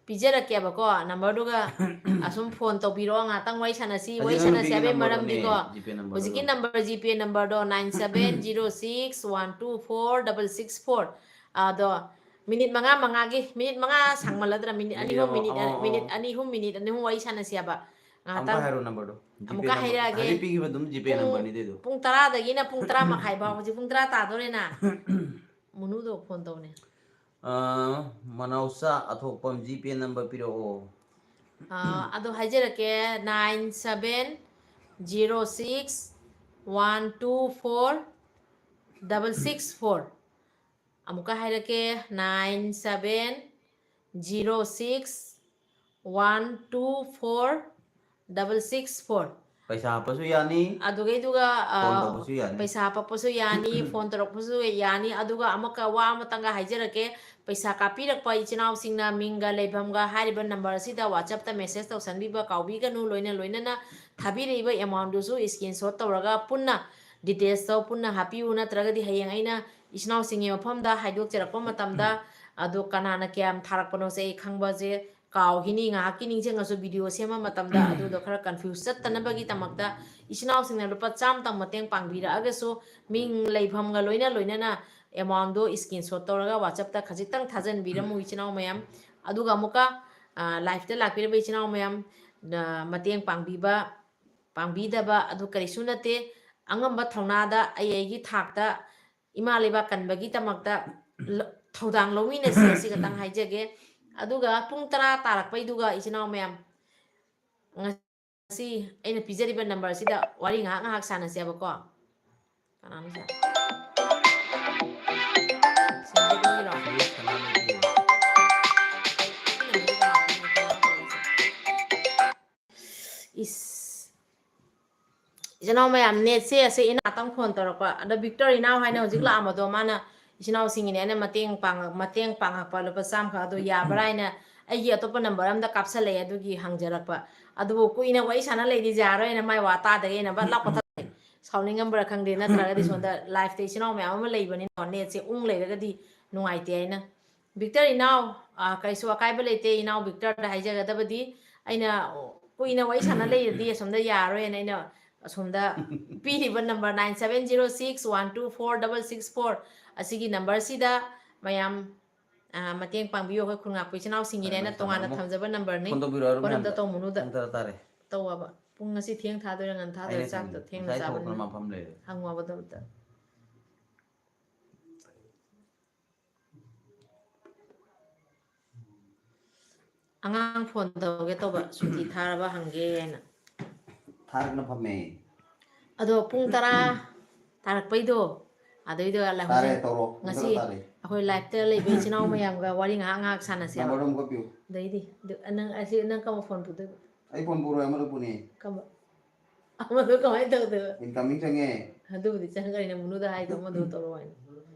ꯄꯤꯖꯔꯛꯀꯦꯕꯀꯣ, number ꯗꯨꯒ ꯑꯁꯨꯝ phone ꯇꯧꯕꯤꯔꯛꯑꯣ, ꯉꯥꯛꯇꯪ ꯋꯥꯔꯤ ꯁꯥꯟꯅꯁꯤ꯫ ꯍꯧꯖꯤꯛ ꯋꯥꯔꯤ ꯅꯪꯅ ꯁꯥꯟꯅꯁꯤ ꯄꯤꯒꯤ ꯍꯥꯏꯕꯩ number ꯗꯨꯅꯦ, ꯃꯔꯝꯗꯤꯀꯣ, GPay number ꯗꯨ ꯍꯧꯖꯤꯛꯀꯤ ꯎꯠꯂꯣ꯫ Number, GPay number ꯗꯣ nine seven zero six one two four double six four꯫ ꯑꯗꯣ minute ꯃꯉꯥ ꯃꯉꯥꯒꯤ, minute ꯃꯉꯥ ꯁꯥꯡꯃꯜꯂꯗ꯭ꯔꯥ? Minute ꯑꯅꯤ minute ꯑꯍꯨꯝ, ꯑꯃ, minute, ꯑ, ꯑ, minute ꯑ꯫ ꯑꯅꯤ ꯑꯍꯨꯝ, minute ꯑꯅꯤ ꯑꯍꯨꯝ ꯋꯥꯔꯤ ꯁꯥꯟꯅꯁꯤ ꯍꯥꯏꯕ꯫ ꯑꯃꯨꯛꯀ ꯉꯥꯛꯇꯪ ꯍꯥꯏꯔꯣ number ꯗꯣ꯫ GPay ꯑꯃꯨꯛꯀ number꯫ ꯍꯥꯏꯔꯛꯑꯒꯦ꯫ ꯍꯧꯖꯤꯛ ꯄꯤꯈꯤꯕ ꯑꯗꯨꯝ GPay ꯄꯨꯡ, number ꯅꯤ ꯑꯗꯨꯏꯗꯣ꯫ ꯄꯨꯡ ꯇꯔꯥꯗꯒꯤꯅ ꯄꯨꯡ ꯇꯔꯥ ꯃꯈꯥꯏ ꯐꯥꯎ꯫ ꯍꯧꯖꯤꯛ ꯄꯨꯡ ꯇꯔꯥ ꯇꯥꯗꯣꯔꯦꯅ꯫ ꯃꯨꯅꯨꯗꯣ phone ꯇꯧꯅꯦ꯫ ꯑ, ꯃꯅꯥꯎꯆꯥ ꯑꯊꯣꯛꯄꯝ, GPay number ꯄꯤꯔꯛꯑꯣ꯫ ꯑ, ꯑꯗꯣ ꯍꯥꯏꯖꯔꯛꯀꯦ, nine seven zero six one two four double six four꯫ ꯑꯃꯨꯛꯀ ꯍꯥꯏꯔꯛꯀꯦ, nine seven zero six one two four double six four꯫ ꯄꯩꯁꯥ ꯍꯥꯞꯄꯁꯨ ꯌꯥꯅꯤ, ꯑꯗꯨꯒꯩꯗꯨꯒ, ꯑ, phone ꯇꯧꯕꯁꯨ ꯌꯥꯅꯤ꯫ ꯄꯩꯁꯥ ꯍꯥꯞꯄꯛꯄꯁꯨ ꯌꯥꯅꯤ, phone ꯇꯧꯔꯛꯄꯁꯨ ꯌꯥꯅꯤ꯫ ꯑꯗꯨꯒ ꯑꯃꯨꯛꯀ ꯋꯥ ꯑꯃꯇꯪꯒ ꯍꯥꯏꯖꯔꯛꯀꯦ, ꯄꯩꯁꯥ ꯀꯥꯞꯄꯤꯔꯛꯄ ꯏꯆꯤꯟ ꯏꯅꯥꯎꯁꯤꯡꯅ ꯃꯤꯡꯒ ꯂꯩꯐꯝꯒ ꯍꯥꯏꯔꯤꯕ number ꯑꯁꯤꯗ WhatsApp-ꯇ message ꯇꯧꯁꯟꯕꯤꯕ ꯀꯥꯎꯕꯤꯒꯅꯨ꯫ ꯂꯣꯏꯅ ꯂꯣꯏꯅꯅ ꯊꯥꯕꯤꯔꯛꯏꯕ amount-ꯗꯨꯁꯨ screenshot ꯇꯧꯔꯒ ꯄꯨꯟꯅ details-ꯇꯣ ꯄꯨꯟꯅ ꯍꯥꯞꯄꯤꯌꯨ, ꯅꯠꯇ꯭ꯔꯒꯗꯤ ꯍꯌꯦꯡ ꯑꯩꯅ ꯏꯆꯤꯟ ꯏꯅꯥꯎꯁꯤꯡꯒꯤ ꯃꯐꯝꯗ ꯍꯥꯏꯗꯣꯛꯆꯔꯛꯄ ꯃꯇꯝꯗ, ꯑꯗꯣ ꯀꯅꯥꯅ ꯀꯌꯥꯝ ꯊꯥꯔꯛꯄꯅꯣꯁꯦ ꯑꯩ ꯈꯪꯕꯁꯦ ꯀꯥꯎꯈꯤꯅꯤ꯫ ꯉꯥꯏꯍꯥꯛꯀꯤ ꯅꯤꯡꯁꯤꯡꯉꯁꯨ video ꯁꯦꯝꯕ ꯃꯇꯝꯗ ꯑꯗꯨꯗꯣ ꯈꯔ confuse ꯆꯠꯇꯅꯕꯒꯤꯗꯃꯛꯇ ꯏꯆꯤꯟ ꯏꯅꯥꯎꯁꯤꯡꯅ ꯂꯨꯄꯥ ꯆꯥꯝꯃꯇꯪ ꯃꯇꯦꯡ ꯄꯥꯡꯕꯤꯔꯛꯑꯒꯁꯨ ꯃꯤꯡ ꯂꯩꯐꯝꯒ ꯂꯣꯏꯅ ꯂꯣꯏꯅꯅ amount-ꯗꯣ screenshot ꯇꯧꯔꯒ WhatsApp-ꯇ ꯈꯖꯤꯛꯇꯪ ꯊꯥꯖꯟꯕꯤꯔꯝꯃꯨ ꯏꯆꯤꯟ ꯏꯅꯥꯎ ꯃꯌꯥꯝ꯫ ꯑꯗꯨꯒ ꯑꯃꯨꯛꯀ ꯂꯥꯏꯐꯇ ꯂꯥꯛꯄꯤꯔꯤꯕ ꯏꯆꯤꯟ ꯏꯅꯥꯎ ꯃꯌꯥꯝ, ꯃꯇꯦꯡ ꯄꯥꯡꯕꯤꯕ, ꯄꯥꯡꯕꯤꯗꯕ ꯑꯗꯨ ꯀꯔꯤꯁꯨ ꯅꯠꯇꯦ꯫ ꯑꯉꯝꯕ ꯊꯧꯅꯥꯗ ꯑꯩ ꯑꯩꯒꯤ ꯊꯥꯛꯇ ꯏꯃꯥ ꯂꯩꯕꯥꯛ ꯀꯟꯕꯒꯤꯗꯃꯛꯇ ꯊꯧꯗꯥꯡ ꯂꯧꯃꯤꯟꯅꯁꯤ, ꯑꯁꯤ ꯈꯛꯇꯪ ꯍꯥꯏꯖꯒꯦ꯫ ꯑꯗꯨꯒ ꯄꯨꯡ ꯇꯔꯥ ꯇꯥꯔꯛꯄꯩꯗꯨꯒ ꯏꯆꯤꯟ ꯏꯅꯥꯎ ꯃꯌꯥꯝ, ꯉꯁꯤ ꯑꯩꯅ ꯄꯤꯖꯔꯤꯕ ꯅꯝꯕꯔꯁꯤꯗ ꯋꯥꯔꯤ ꯉꯥꯏꯍꯥꯛ ꯉꯥꯏꯍꯥꯛ ꯁꯥꯟꯅꯁꯦꯕꯀꯣ꯫ ꯀꯅꯥꯅꯣ ꯁꯤꯗ? ꯁꯤꯗ ꯃꯤꯔꯣ? ꯏꯁ꯫ ꯏꯆꯤꯟ ꯏꯅꯥꯎ ꯃꯌꯥꯝ, ꯅꯦꯠꯁꯦ ꯑꯁꯦ ꯏꯅꯥꯎ ꯉꯥꯛꯇꯪ ꯐꯣꯟ ꯇꯧꯔꯛꯄ꯫ ꯑꯗ ꯕꯤꯛꯇꯔ ꯏꯅꯥꯎ ꯍꯥꯏꯅ ꯍꯧꯖꯤꯛ ꯂꯥꯛꯑꯝꯕꯗꯣ, ꯃꯥꯅ ꯏꯆꯤꯟ ꯏꯅꯥꯎꯁꯤꯡꯒꯤꯅꯦ ꯑꯩꯅ ꯃꯇꯦꯡ ꯄꯥꯡꯉ-, ꯃꯇꯦꯡ ꯄꯥꯡꯉꯛꯄ ꯂꯨꯄꯥ ꯆꯥꯝꯃꯈꯛ ꯑꯗꯣ ꯌꯥꯕ꯭ꯔꯥ ꯍꯥꯏꯅ ꯑꯩꯒꯤ ꯑꯇꯣꯞꯄ ꯅꯝꯕꯔ ꯑꯝꯗ ꯀꯥꯞꯁꯜꯂꯛꯑꯦ, ꯑꯗꯨꯒꯤ ꯍꯪꯖꯔꯛꯄ꯫ ꯑꯗꯨꯕꯨ ꯀꯨꯏꯅ ꯋꯥꯔꯤ ꯁꯥꯟꯅ ꯂꯩꯗꯤ ꯌꯥꯔꯣꯏꯅ ꯃꯥꯏ ꯋꯥ ꯇꯥꯗꯒꯦꯅ ꯕꯠ ꯂꯥꯎ ꯀꯛꯊꯠꯂꯦ꯫ ꯁꯥꯎꯅꯤꯡꯉꯝꯕ꯭ꯔꯥ ꯈꯪꯗꯦ, ꯅꯠꯇ꯭ꯔꯒꯗꯤ ꯁꯣꯝꯗ ꯂꯥꯏꯐꯇ ꯏꯆꯤꯟ ꯏꯅꯥꯎ ꯃꯌꯥꯝ ꯑꯃ ꯂꯩꯕꯅꯤꯅ ꯅꯦꯠꯁꯦ ꯎꯪ ꯂꯩꯔꯒꯗꯤ ꯅꯨꯡꯉꯥꯏꯇꯦ ꯍꯥꯏꯅ꯫ ꯕꯤꯛꯇꯔ ꯏꯅꯥꯎ, ꯑ, ꯀꯩꯁꯨ ꯑꯀꯥꯏꯕ ꯂꯩꯇꯦ꯫ ꯏꯅꯥꯎ ꯕꯤꯛꯇꯔꯗ ꯍꯥꯏꯖꯒꯗꯕꯗꯤ, ꯑꯩꯅ ꯀꯨꯏꯅ ꯋꯥꯔꯤ ꯁꯥꯟꯅ ꯂꯩꯔꯗꯤ ꯑꯁꯣꯝꯗ ꯌꯥꯔꯣꯏꯅ ꯑꯩꯅ ꯑꯁꯣꯝꯗ ꯄꯤꯔꯤꯕ number nine seven zero six one two four double six four ꯑꯁꯤꯒꯤ ꯅꯝꯕꯔꯁꯤꯗ ꯃꯌꯥꯝ, ꯑ, ꯃꯇꯦꯡ ꯄꯥꯡꯕꯤꯌꯨ꯫ ꯑꯩꯈꯣꯏ ꯈꯨꯟꯉꯥꯛꯄ ꯏꯆꯤꯟ ꯏꯅꯥꯎꯁꯤꯡꯒꯤꯅꯦ ꯍꯥꯏꯅ ꯇꯣꯉꯥꯟꯅ ꯊꯝꯖꯕ ꯅꯝꯕꯔꯅꯤ꯫ ꯐꯣꯟ ꯇꯧꯕꯤꯔꯛꯑꯣ ꯍꯥꯏꯕ ꯐꯣꯟ ꯑꯝꯇ ꯃꯌꯥꯝꯗ꯫ ꯇꯧꯃꯨꯅꯨꯗ꯫ ꯄꯨꯡ ꯇꯔꯥ ꯇꯥꯔꯦ꯫ ꯇꯧꯑꯣꯕ꯫ ꯄꯨꯡ ꯉꯁꯤ ꯊꯦꯡ ꯊꯥꯗꯣꯏꯔꯥ ꯉꯟ ꯊꯥꯗꯣꯏꯔꯥ? ꯑꯩꯅ ꯆꯥꯛꯇꯣ ꯊꯦꯡꯅ ꯉꯁꯥꯏ ꯆꯥꯕꯅꯤꯅ꯫ ꯊꯣꯛꯄꯅ ꯃꯐꯝ ꯂꯩꯔꯦ꯫ ꯍꯪꯉꯣꯕ ꯑꯗꯨ ꯑꯝꯇ꯫ ꯑꯉꯥꯡ ꯐꯣꯟ ꯇꯧꯒꯦ ꯇꯧꯕ, ꯁꯨꯇꯤ ꯊꯥꯔꯕ ꯍꯪꯒꯦ ꯍꯥꯏꯅ꯫ ꯊꯥꯔꯛꯅ ꯐꯝꯃꯦ꯫ ꯑꯗꯣ ꯄꯨꯡ ꯇꯔꯥ ꯇꯥꯔꯛꯄꯩꯗꯣ, ꯑꯗꯩꯗꯣ ꯂꯥꯏꯍꯧꯁꯦ ꯇꯥꯔꯦ, ꯇꯧꯔꯣ꯫ ꯄꯨꯡ ꯉꯁꯤ ꯇꯔꯥ ꯇꯥꯔꯦ꯫ ꯑꯩꯈꯣꯏ ꯂꯥꯏꯐꯇ ꯂꯩꯕ ꯏꯆꯤꯟ ꯏꯅꯥꯎ ꯃꯌꯥꯝꯒ ꯋꯥꯔꯤ ꯉꯥꯏꯍꯥꯛ ꯉꯥꯏꯍꯥꯛ ꯁꯥꯟꯅꯁꯦꯕ꯫ ꯅꯝꯕꯔꯗꯣ ꯑꯃꯨꯛꯀ ꯄꯤꯌꯨ꯫ ꯑꯗꯩꯗꯤ, ꯑꯗꯨ, ꯅꯪ ꯑꯁꯤ, ꯅꯪ ꯀꯔꯝꯕ ꯐꯣꯟ ꯄꯨꯗꯣꯏꯕ? ꯑꯩ ꯐꯣꯟ ꯄꯨꯔꯣꯏ, ꯑꯃꯗꯣ ꯄꯨꯅꯤ꯫ ꯀꯔꯝꯕ? ꯑꯃꯗꯣ ꯀꯃꯥꯏꯅ ꯇꯧꯗꯣꯏꯕ? Incoming ꯆꯪꯉꯦ꯫ ꯑꯗꯨꯕꯨꯗꯤ ꯆꯪꯒꯅꯤꯅ ꯃꯨꯅꯨꯗ ꯍꯥꯏꯗꯣ, ꯑꯃꯗꯣ ꯇꯧꯔꯣ ꯍꯥꯏꯅ꯫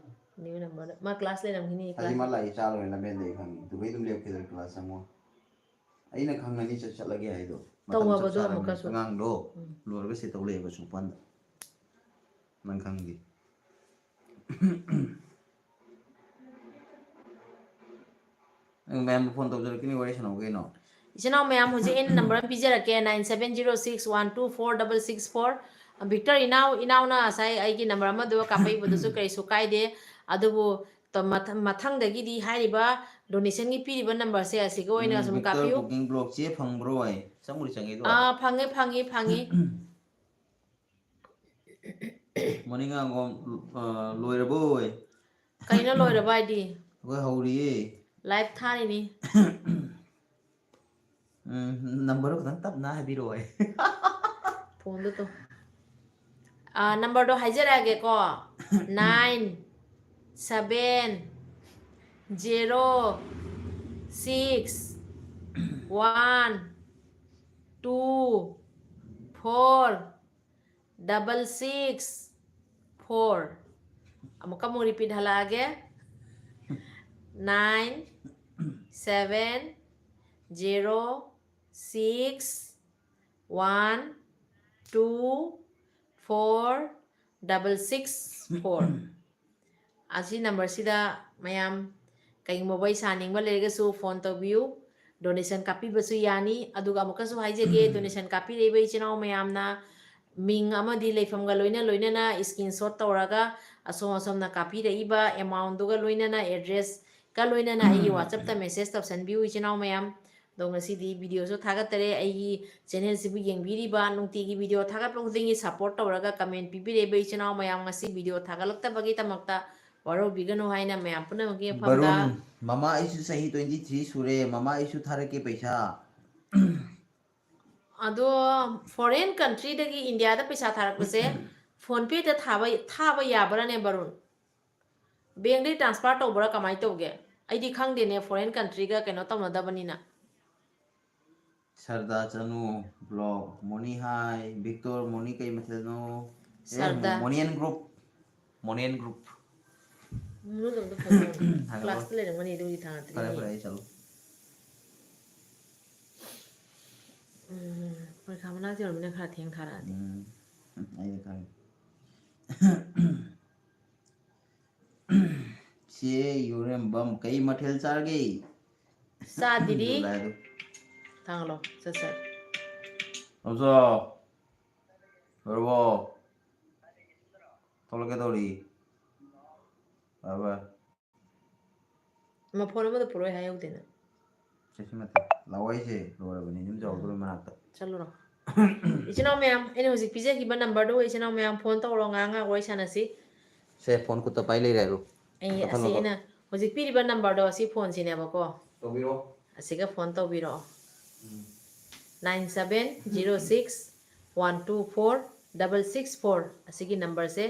New number ꯗ꯫ ꯃꯥ class ꯂꯩꯔꯝꯈꯤꯅꯤ, ꯍꯧꯖꯤꯛ class꯫ ꯃꯥ ꯂꯥꯛꯏ, ꯆꯥ ꯂꯣꯏꯔꯦ, ꯂꯝꯕꯦꯟꯗ ꯑꯩ ꯈꯪꯉꯤ꯫ ꯗꯨꯕꯩ ꯑꯗꯨꯝ ꯂꯦꯞꯈꯤꯗꯣꯏ class ꯆꯪꯉꯣ꯫ ꯑꯩꯅ ꯈꯪꯉꯅꯤ ꯆꯠ-, ꯆꯠꯂꯒꯦ ꯍꯥꯏꯗꯣ꯫ ꯃꯇꯝ ꯇꯧ ꯆꯞ ꯍꯥꯏꯕꯗꯣ ꯆꯥꯔꯕꯅꯤ꯫ ꯑꯃꯨꯛꯀꯁꯨ꯫ ꯑꯉꯥꯡꯗꯣ ꯎꯝ꯫ ꯂꯣꯏꯔꯒ ꯁꯤ ꯇꯧ ꯂꯩꯌꯦꯕ ꯁꯨꯡꯄꯥꯟꯗ꯫ ꯅꯪ ꯈꯪꯗꯦ꯫ ꯅꯪ ꯃꯌꯥꯝꯗ ꯐꯣꯟ ꯇꯧꯖꯔꯛꯀꯅꯤ, ꯋꯥꯔꯤ ꯁꯥꯟꯅꯧ ꯀꯩꯅꯣ꯫ ꯏꯆꯤꯟ ꯏꯅꯥꯎ ꯃꯌꯥꯝ, ꯍꯧꯖꯤꯛ ꯑꯩꯅ ꯅꯝꯕꯔ ꯑꯃ ꯄꯤꯖꯔꯛꯀꯦ, nine seven zero six one two four double six four꯫ Victor ꯏꯅꯥꯎ, ꯏꯅꯥꯎꯅ ꯉꯁꯥꯏ ꯑꯩꯒꯤ ꯅꯝꯕꯔ ꯑꯃꯗꯨ ꯀꯥꯞꯄꯛꯏꯕꯗꯨꯁꯨ ꯀꯔꯤꯁꯨ ꯀꯥꯏꯗꯦ, ꯑꯗꯨꯕꯨ ꯇ-, ꯃꯊ-, ꯃꯊꯪꯗꯒꯤꯗꯤ ꯍꯥꯏꯔꯤꯕ donation ꯒꯤ ꯄꯤꯔꯤꯕ number ꯁꯦ ꯑꯁꯤꯒ ꯑꯣꯏꯅ ꯎꯝ, ꯁꯨꯝ Victor ꯀꯥꯞꯄꯤꯌꯨ꯫ Cooking Vlog ꯆꯦ ꯐꯪꯕ꯭ꯔꯣ ꯑꯩ? ꯆꯪꯕꯨꯗꯤ ꯆꯪꯉꯦ ꯑꯗꯣ꯫ ꯑꯥ, ꯐꯪꯉꯦ, ꯐꯪꯉꯦ, ꯐꯪꯉꯦ꯫ ꯃꯅꯤꯡꯉꯥꯡꯒꯣꯝ, ꯑ, ꯂꯣꯏꯔꯕꯣꯏ? ꯀꯩꯅꯣ ꯂꯣꯏꯔꯕ ꯍꯥꯏꯗꯤ? ꯑꯩꯈꯣꯏ ꯍꯧꯔꯤꯌꯦ꯫ Live ꯊꯥꯔꯤꯅꯤ꯫ ꯎꯝ, number ꯗꯣ ꯈꯤꯇꯪ ꯇꯞꯅ ꯍꯥꯏꯕꯤꯔꯛꯑꯣ꯫ Phone ꯗꯣ ꯇꯧ꯫ ꯑ, number ꯗꯣ ꯍꯥꯏꯖꯔꯛꯑꯒꯦꯀꯣ꯫ Nine seven zero six one two four double six four꯫ ꯑꯃꯨꯛꯀ ꯑꯃꯨꯛ repeat ꯍꯜꯂꯛꯑꯒꯦ꯫ Nine seven zero six one two four double six four꯫ ꯑꯁꯤ number ꯁꯤꯗ ꯃꯌꯥꯝ ꯀꯩꯒꯨꯝꯕ ꯋꯥꯔꯤ ꯁꯥꯅꯤꯡꯕ ꯂꯩꯔꯒꯁꯨ phone ꯇꯧꯕꯤꯌꯨ, donation ꯀꯥꯞꯄꯤꯕꯁꯨ ꯌꯥꯅꯤ꯫ ꯑꯗꯨꯒ ꯑꯃꯨꯛꯀꯁꯨ ꯍꯥꯏꯖꯒꯦ, donation ꯀꯥꯞꯄꯤꯔꯛꯏꯕ ꯏꯆꯤꯟ ꯏꯅꯥꯎ ꯃꯌꯥꯝꯅ ꯃꯤꯡ ꯑꯃꯗꯤ ꯂꯩꯐꯝꯒ ꯂꯣꯏꯅ ꯂꯣꯏꯅꯅ screenshot ꯇꯧꯔꯒ ꯑꯁꯣꯝ ꯑꯁꯣꯝꯅ ꯀꯥꯞꯄꯤꯔꯛꯏꯕ amount ꯗꯨꯒ ꯂꯣꯏꯅꯅ address ꯀ ꯂꯣꯏꯅꯅ ꯑꯩꯒꯤ WhatsApp ꯇ message ꯇꯧꯁꯟꯕꯤꯌꯨ ꯏꯆꯤꯟ ꯏꯅꯥꯎ ꯃꯌꯥꯝ꯫ ꯑꯗꯣ ꯉꯁꯤꯗꯤ video ꯁꯨ ꯊꯥꯒꯠꯇꯔꯦ꯫ ꯑꯩꯒꯤ channel ꯁꯤꯕꯨ ꯌꯦꯡꯕꯤꯔꯤꯕ, ꯅꯨꯡꯇꯤꯒꯤ video ꯊꯥꯒꯠꯄ ꯈꯨꯗꯤꯡꯒꯤ support ꯇꯧꯔꯒ comment ꯄꯤꯕꯤꯔꯛꯏꯕ ꯏꯆꯤꯟ ꯏꯅꯥꯎ ꯃꯌꯥꯝ, ꯉꯁꯤ video ꯊꯥꯒꯠꯂꯛꯇꯕꯒꯤꯗꯃꯛꯇ ꯋꯥꯔꯧꯕꯤꯒꯅꯨ ꯍꯥꯏꯅ ꯃꯌꯥꯝ ꯄꯨꯝꯅꯃꯛꯀꯤ ꯃꯐꯝꯗ꯫ ꯕꯔꯨꯟ, ꯃꯃꯥ ꯑꯩꯁꯨ ꯆꯍꯤ twenty three ꯁꯨꯔꯦ, ꯃꯃꯥ ꯑꯩꯁꯨ ꯊꯥꯔꯛꯀꯦ ꯄꯩꯁꯥ꯫ ꯑꯗꯣ foreign country ꯗꯒꯤ ꯏꯟꯗꯤꯌꯥꯗ ꯄꯩꯁꯥ ꯊꯥꯔꯛꯄꯁꯦ PhonePe ꯗ ꯊꯥꯕ, ꯊꯥꯕ ꯌꯥꯕ꯭ꯔꯥꯅꯦ ꯕꯔꯨꯟ? Bank ꯗꯒꯤ transfer ꯇꯧꯕ꯭ꯔꯥ ꯀꯃꯥꯏꯅ ꯇꯧꯒꯦ? ꯑꯩꯗꯤ ꯈꯪꯗꯦꯅꯦ, foreign country ꯒ ꯀꯩꯅꯣ ꯇꯧꯅꯗꯕꯅꯤꯅ꯫ ꯁꯔꯗꯥ ꯆꯅꯨ vlog, ꯃꯣꯅꯤ ꯍꯥꯏ, ꯚꯤꯛꯇꯣꯔ, ꯃꯣꯅꯤ ꯀꯩ ꯃꯊꯦꯜꯅꯣ? ꯑꯦ, ꯁꯔꯗꯥ꯫ ꯃꯣꯅꯤꯌꯟ group, ꯃꯣꯅꯤꯌꯟ group꯫ ꯃꯅꯨꯡꯗ ꯑꯝꯇ ꯐꯖꯅ ꯊꯥꯡꯒꯠꯂꯣ꯫ Class ꯇ ꯂꯩꯔꯝꯒꯅꯤ, ꯑꯗꯨꯒꯤ ꯊꯥꯡꯒꯠꯇ꯭ꯔꯤꯅꯤ꯫ ꯐꯔꯦ, ꯐꯔꯦ, ꯑꯩ ꯆꯠꯂꯣ꯫ ꯎꯝ, ꯄꯔꯤꯈꯥ ꯃꯅꯥꯛ ꯌꯧꯔꯃꯤꯅ ꯈꯔ ꯊꯦꯡ ꯊꯥꯔꯛꯑꯗꯤ꯫ ꯎꯝ, ꯑꯩꯅ ꯈꯪꯉꯤ꯫ ꯆꯦ ꯌꯨꯔꯦꯝꯕꯝ, ꯀꯩ ꯃꯊꯦꯜ ꯆꯥꯔꯒꯦ? ꯆꯥꯗ꯭ꯔꯤ꯫ ꯖꯨꯂꯥꯏꯗꯣ꯫ ꯊꯥꯡꯒꯠꯂꯣ, ꯁꯠ ꯁꯠ꯫ ꯂꯧꯖꯧ꯫ ꯂꯣꯏꯔꯕꯣ? ꯊꯣꯛꯂꯛꯀꯦ ꯇꯧꯔꯤ꯫ ꯕꯥꯏ ꯕꯥꯏ꯫ ꯃ ꯐꯣꯟ ꯑꯃꯗ ꯄꯨꯔꯛꯑꯣꯏ ꯍꯥꯏꯍꯧꯗꯦꯅ꯫ ꯆꯠꯁꯤ ꯃꯇꯝ ꯂꯥꯛꯑꯣ, ꯑꯩꯁꯦ ꯂꯣꯏꯔꯕꯅꯤ, ꯌꯨꯝ ꯆꯥꯎꯗꯣꯔꯦ ꯃꯅꯥꯛꯇ꯫ ꯆꯠꯂꯨꯔꯣ꯫ ꯏꯆꯤꯟ ꯏꯅꯥꯎ ꯃꯌꯥꯝ, ꯑꯩꯅ ꯍꯧꯖꯤꯛ ꯄꯤꯖꯈꯤꯕ ꯅꯝꯕꯔꯗꯣ ꯏꯆꯤꯟ ꯏꯅꯥꯎ ꯃꯌꯥꯝ ꯐꯣꯟ ꯇꯧꯔꯣ, ꯉꯥꯏꯍꯥꯛ ꯉꯥꯏꯍꯥꯛ ꯋꯥꯔꯤ ꯁꯥꯟꯅꯁꯤ꯫ ꯁꯦ, ꯐꯣꯟ ꯈꯨꯠꯇ ꯄꯥꯏ ꯂꯩꯔꯦ ꯍꯥꯏꯔꯣ꯫ ꯑꯩ ꯀꯛꯊꯠꯂꯣ, ꯑꯁꯤ ꯀꯛ- ꯑꯩꯅ ꯍꯧꯖꯤꯛ ꯄꯤꯔꯤꯕ ꯅꯝꯕꯔꯗꯣ ꯑꯁꯤ ꯐꯣꯟꯁꯤꯅꯦꯕꯀꯣ꯫ ꯇꯧꯕꯤꯔꯣ꯫ ꯑꯁꯤꯒ ꯐꯣꯟ ꯇꯧꯕꯤꯔꯛꯑꯣ꯫ ꯎꯝ꯫ Nine seven zero six one two four double six four, ꯑꯁꯤꯒꯤ ꯅꯝꯕꯔꯁꯦ,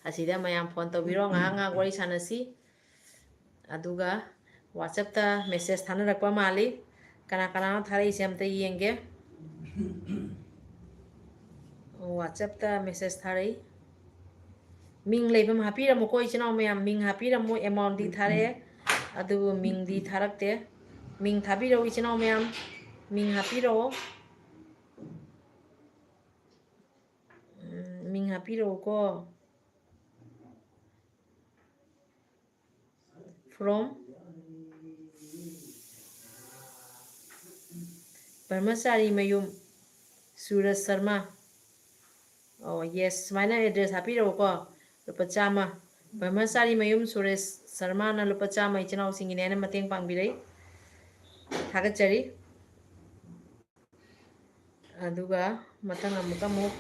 ꯑꯁꯤꯗ ꯃꯌꯥꯝ ꯐꯣꯟ ꯇꯧꯕꯤꯔꯣ, ꯉꯥꯏꯍꯥꯛ ꯉꯥꯏꯍꯥꯛ ꯋꯥꯔꯤ ꯁꯥꯟꯅꯁꯤ꯫ ꯑꯗꯨꯒ WhatsApp-ꯇ message ꯊꯥꯅꯔꯛꯄ ꯃꯥꯜꯂꯤ꯫ ꯀꯅꯥ ꯀꯅꯥꯅꯣ ꯊꯥꯔꯛꯏꯁꯦ ꯑꯝꯇ ꯌꯦꯡꯒꯦ꯫ WhatsApp-ꯇ message ꯊꯥꯔꯛꯏ꯫ ꯃꯤꯡ ꯂꯩꯐꯝ ꯍꯥꯞꯄꯤꯔꯝꯃꯨꯀꯣ ꯏꯆꯤꯟ ꯏꯅꯥꯎ ꯃꯌꯥꯝ, ꯃꯤꯡ ꯍꯥꯞꯄꯤꯔꯝꯃꯨ꯫ Amount-ꯗꯤ ꯊꯥꯔꯛꯑꯦ, ꯑꯗꯨꯕꯨ ꯃꯤꯡꯗꯤ ꯊꯥꯔꯛꯇꯦ꯫ ꯃꯤꯡ ꯊꯥꯕꯤꯔꯛꯎ ꯏꯆꯤꯟ ꯏꯅꯥꯎ ꯃꯌꯥꯝ, ꯃꯤꯡ ꯍꯥꯞꯄꯤꯔꯛꯑꯣ꯫ ꯎꯝ, ꯃꯤꯡ ꯍꯥꯞꯄꯤꯔꯛꯎꯀꯣ꯫ From ꯕ꯭ꯔꯍ꯭ꯃꯆꯥꯔꯤ ꯃꯌꯨꯝ ꯁꯨꯔꯖ ꯁꯔꯃ꯫ ꯑꯣ, yes, ꯁꯨꯃꯥꯏꯅ address ꯍꯥꯞꯄꯤꯔꯛꯎꯀꯣ꯫ ꯂꯨꯄꯥ ꯆꯥꯝꯃ꯫ ꯕ꯭ꯔꯍ꯭ꯃꯆꯥꯔꯤ ꯃꯌꯨꯝ ꯁꯨꯔꯦꯁ ꯁꯔꯃꯅ ꯂꯨꯄꯥ ꯆꯥꯝꯃ ꯏꯆꯤꯟ ꯏꯅꯥꯎꯁꯤꯡꯒꯤꯅꯦꯅ ꯃꯇꯦꯡ ꯄꯥꯡꯕꯤꯔꯛꯏ꯫ ꯊꯥꯒꯠꯆꯔꯤ꯫ ꯑꯗꯨꯒ ꯃꯊꯪ ꯑꯃꯨꯛꯀ ꯑꯃꯨꯛ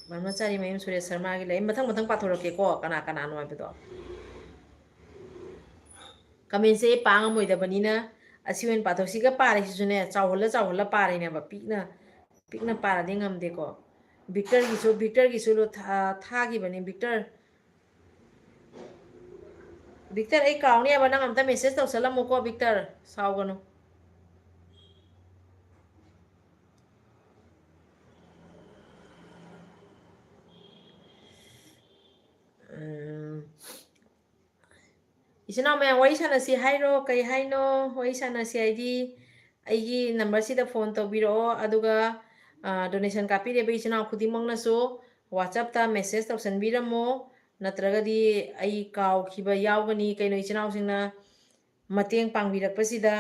ꯕ꯭ꯔꯍ꯭ꯃꯆꯥꯔꯤ ꯃꯌꯨꯝ ꯁꯨꯔꯦꯁ ꯁꯔꯃꯒꯤ ꯂꯩ꯫ ꯃꯊꯪ ꯃꯊꯪ ꯄꯥꯊꯣꯔꯛꯀꯦꯀꯣ, ꯀꯅꯥ ꯀꯅꯥꯅꯣ ꯍꯥꯏꯕꯗꯣ꯫ Comment-ꯁꯦ ꯑꯩ ꯄꯥ ꯉꯝꯃꯣꯏꯗꯕꯅꯤꯅ ꯑꯁꯤ ꯑꯣꯏꯅ ꯄꯥꯊꯣꯛ-, ꯁꯤꯒ ꯄꯥꯔꯤꯁꯤꯁꯨꯅꯦ, ꯆꯥꯎꯍꯜꯂ ꯆꯥꯎꯍꯜꯂ ꯄꯥꯔꯤꯅꯦꯕ, ꯄꯤꯛꯅ ꯄꯤꯛꯅ ꯄꯥꯔꯗꯤ ꯉꯝꯗꯦꯀꯣ꯫ ꯕꯤꯛꯇꯔꯒꯤꯁꯨ, ꯕꯤꯛꯇꯔꯒꯤꯁꯨ ꯂꯣ-, ꯊꯥ-, ꯊꯥꯈꯤꯕꯅꯤ, ꯕꯤꯛꯇꯔ꯫ ꯕꯤꯛꯇꯔ, ꯑꯩ ꯀꯥꯎꯅꯦꯕ, ꯅꯪ ꯑꯝꯇ message ꯇꯧꯁꯜꯂꯝꯃꯨꯀꯣ ꯕꯤꯛꯇꯔ, ꯁꯥꯎꯒꯅꯨ꯫ ꯎꯝ꯫ ꯏꯆꯤꯟ ꯏꯅꯥꯎ ꯃꯌꯥꯝ ꯋꯥꯔꯤ ꯁꯥꯟꯅꯁꯤ ꯍꯥꯏꯔꯣ? ꯀꯩ ꯍꯥꯏꯅꯣ? ꯋꯥꯔꯤ ꯁꯥꯟꯅꯁꯤ ꯍꯥꯏꯗꯤ ꯑꯩꯒꯤ number-ꯁꯤꯗ phone ꯇꯧꯕꯤꯔꯛꯑꯣ, ꯑꯗꯨꯒ, ꯑ, donation ꯀꯥꯞꯄꯤꯔꯤꯕ ꯏꯆꯤꯟ ꯏꯅꯥꯎ ꯈꯨꯗꯤꯡꯃꯛꯅꯁꯨ WhatsApp-ꯇ message ꯇꯧꯁꯟꯕꯤꯔꯝꯃꯣ, ꯅꯠꯇ꯭ꯔꯒꯗꯤ ꯑꯩ ꯀꯥꯎꯈꯤꯕ ꯌꯥꯎꯒꯅꯤ꯫ ꯀꯩꯅꯣ, ꯏꯆꯤꯟ ꯏꯅꯥꯎꯁꯤꯡꯅ ꯃꯇꯦꯡ ꯄꯥꯡꯕꯤꯔꯛꯄꯁꯤꯗ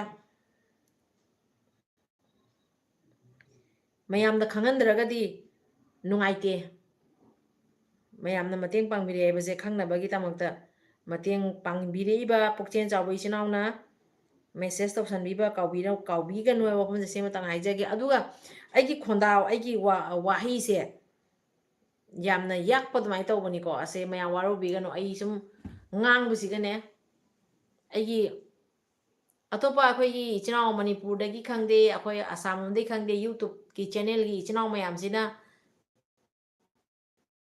ꯃꯌꯥꯝꯗ ꯈꯪꯍꯟꯗ꯭ꯔꯒꯗꯤ ꯅꯨꯡꯉꯥꯏꯇꯦ꯫ ꯃꯌꯥꯝꯅ ꯃꯇꯦꯡ ꯄꯥꯡꯕꯤꯔꯛꯑꯦ ꯍꯥꯏꯕꯁꯦ ꯈꯪꯅꯕꯒꯤꯗꯃꯛꯇ ꯃꯇꯦꯡ ꯄꯥꯡꯕꯤꯔꯛꯏꯕ ꯄꯨꯛꯆꯦꯜ ꯆꯥꯎꯕ ꯏꯆꯤꯟ ꯏꯅꯥꯎꯅ message ꯇꯧꯁꯟꯕꯤꯕ ꯀꯥꯎꯕꯤꯔ-, ꯀꯥꯎꯕꯤꯒꯅꯨ ꯍꯥꯏꯕ ꯋꯥꯐꯝꯁꯦ ꯁꯤꯃꯇꯪ ꯍꯥꯏꯖꯒꯦ꯫ ꯑꯗꯨꯒ ꯑꯩꯒꯤ ꯈꯣꯟꯗꯥ, ꯑꯩꯒꯤ ꯋꯥ-, ꯋꯥꯍꯩꯁꯦ ꯌꯥꯝꯅ ꯌꯥꯛꯄ ꯑꯗꯨꯃꯥꯏꯅ ꯇꯧꯕꯅꯤꯀꯣ꯫ ꯑꯁꯦ ꯃꯌꯥꯝ ꯋꯥꯔꯧꯕꯤꯒꯅꯨ꯫ ꯑꯩ ꯁꯨꯝ ꯉꯥꯡꯕꯁꯤꯒꯅꯦ, ꯑꯩꯒꯤ ꯑꯇꯣꯞꯄ ꯑꯩꯈꯣꯏꯒꯤ ꯏꯆꯤꯟ ꯏꯅꯥꯎ ꯃꯅꯤꯄꯨꯔꯗꯒꯤ ꯈꯪꯗꯦ, ꯑꯩꯈꯣꯏ ꯑꯁꯥꯝ ꯂꯣꯝꯗꯒꯤ ꯈꯪꯗꯦ, YouTubeꯀꯤ channelꯒꯤ ꯏꯆꯤꯟ ꯏꯅꯥꯎ ꯃꯌꯥꯝꯁꯤꯅ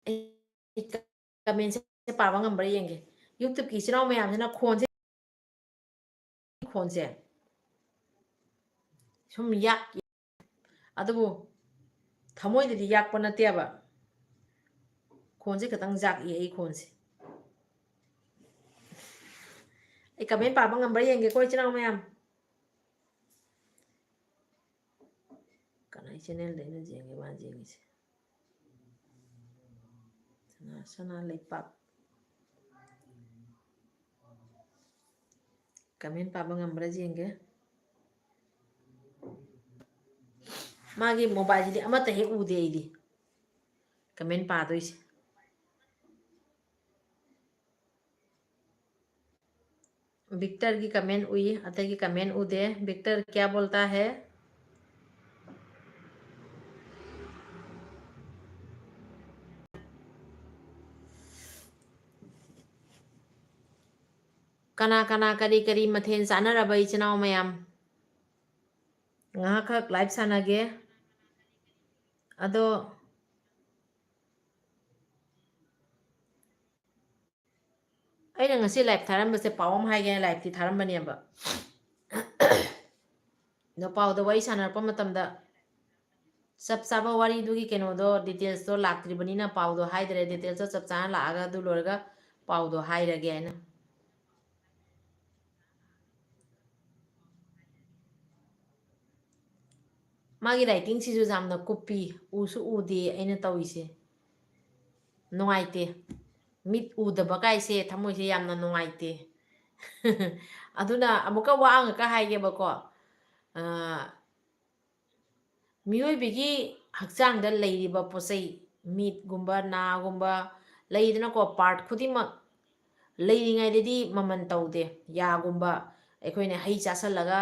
ꯑꯩ commentꯁꯦ ꯄꯥꯕ ꯉꯝꯕ꯭ꯔꯥ ꯌꯦꯡꯒꯦ꯫ YouTubeꯀꯤ ꯏꯆꯤꯟ ꯏꯅꯥꯎ ꯃꯌꯥꯝꯁꯤꯅ ꯈꯣꯟꯁꯦ, ꯈꯣꯟꯁꯦ ꯁꯨꯝ ꯌꯥꯛ-, ꯑꯗꯨꯕꯨ ꯊꯃꯣꯏꯗꯗꯤ ꯌꯥꯛꯄ ꯅꯠꯇꯦꯕ꯫ ꯈꯣꯟꯁꯦ ꯈꯤꯇꯪ ꯌꯥꯛꯏ ꯑꯩ ꯈꯣꯟꯁꯦ꯫ ꯑꯩ comment ꯄꯥꯕ ꯉꯝꯕ꯭ꯔꯥ ꯌꯦꯡꯒꯦꯀꯣ, ꯏꯆꯤꯟ ꯏꯅꯥꯎ ꯃꯌꯥꯝ꯫ ꯀꯅꯥꯏ channelꯗꯩꯅꯣ ꯌꯦꯡꯒꯦ ꯃꯥꯅ ꯌꯦꯡꯉꯤꯁꯦ? ꯁꯅꯥ, ꯁꯅꯥ ꯂꯩꯄꯥꯛ꯫ Comment ꯄꯥꯕ ꯉꯝꯕ꯭ꯔꯥ ꯌꯦꯡꯒꯦ꯫ ꯃꯥꯒꯤ mobileꯁꯤꯗꯤ ꯑꯃꯠꯇ ꯍꯦꯛ ꯎꯗꯦ ꯑꯩꯗꯤ comment ꯄꯥꯗꯣꯏꯁꯦ꯫ ꯕꯤꯛꯇꯔꯒꯤ comment ꯎꯏ, ꯑꯇꯩꯒꯤ comment ꯎꯗꯦ꯫ ꯕꯤꯛꯇꯔ, क्या बोलता है? ꯀꯅꯥ ꯀꯅꯥ ꯀꯔꯤ ꯀꯔꯤ ꯃꯊꯦꯜ ꯆꯥꯅꯔꯕ ꯏꯆꯤꯟ ꯏꯅꯥꯎ ꯃꯌꯥꯝ? ꯉꯥꯏꯍꯥꯛꯈꯛ live ꯁꯥꯟꯅꯒꯦ꯫ ꯑꯗꯣ ꯑꯩꯅ ꯉꯁꯤ live ꯊꯥꯔꯝꯕꯁꯦ ꯄꯥꯎ ꯑꯃ ꯍꯥꯏꯒꯦꯅ liveꯇꯤ ꯊꯥꯔꯝꯕꯅꯦꯕ꯫ ꯑꯗꯣ ꯄꯥꯎꯗ ꯋꯥꯔꯤ ꯁꯥꯟꯅꯔꯛꯄ ꯃꯇꯝꯗ ꯆꯞ ꯆꯥꯕ ꯋꯥꯔꯤꯗꯨꯒꯤ ꯀꯩꯅꯣꯗꯣ, detailsꯇꯣ ꯂꯥꯛꯇ꯭ꯔꯤꯕꯅꯤꯅ ꯄꯥꯎꯗꯣ ꯍꯥꯏꯗ꯭ꯔꯦ꯫ Detailsꯇꯣ ꯆꯞ ꯆꯥꯅ ꯂꯥꯛꯑꯒ ꯑꯗꯨ ꯂꯣꯏꯔꯒ ꯄꯥꯎꯗꯣ ꯍꯥꯏꯔꯒꯦ ꯍꯥꯏꯅ꯫ ꯃꯥꯒꯤ writingꯁꯤꯁꯨ ꯌꯥꯝꯅ ꯀꯨꯞꯄꯤ, ꯎꯁꯨ ꯎꯗꯦ ꯑꯩꯅ ꯇꯧꯔꯤꯁꯦ꯫ ꯅꯨꯡꯉꯥꯏꯇꯦ꯫ ꯃꯤꯠ ꯎꯗꯕ ꯀꯥꯏꯁꯦ ꯊꯃꯣꯏꯁꯦ ꯌꯥꯝꯅ ꯅꯨꯡꯉꯥꯏꯇꯦ꯫ ꯑꯗꯨꯅ ꯑꯃꯨꯛꯀ ꯋꯥ ꯑꯃꯈꯛꯀ ꯍꯥꯏꯒꯦꯕꯀꯣ꯫ ꯑ, ꯃꯤꯑꯣꯏꯕꯒꯤ ꯍꯛꯆꯥꯡꯗ ꯂꯩꯔꯤꯕ ꯄꯣꯠ ꯆꯩ, ꯃꯤꯠꯀꯨꯝꯕ, ꯅꯥꯒꯨꯝꯕ, ꯂꯩꯗꯅꯀꯣ, part ꯈꯨꯗꯤꯡꯃꯛ ꯂꯩꯔꯤꯉꯩꯗꯗꯤ ꯃꯃꯜ ꯇꯧꯗꯦ꯫ ꯌꯥꯒꯨꯝꯕ ꯑꯩꯈꯣꯏꯅ ꯍꯩ ꯆꯥꯁꯜꯂꯒ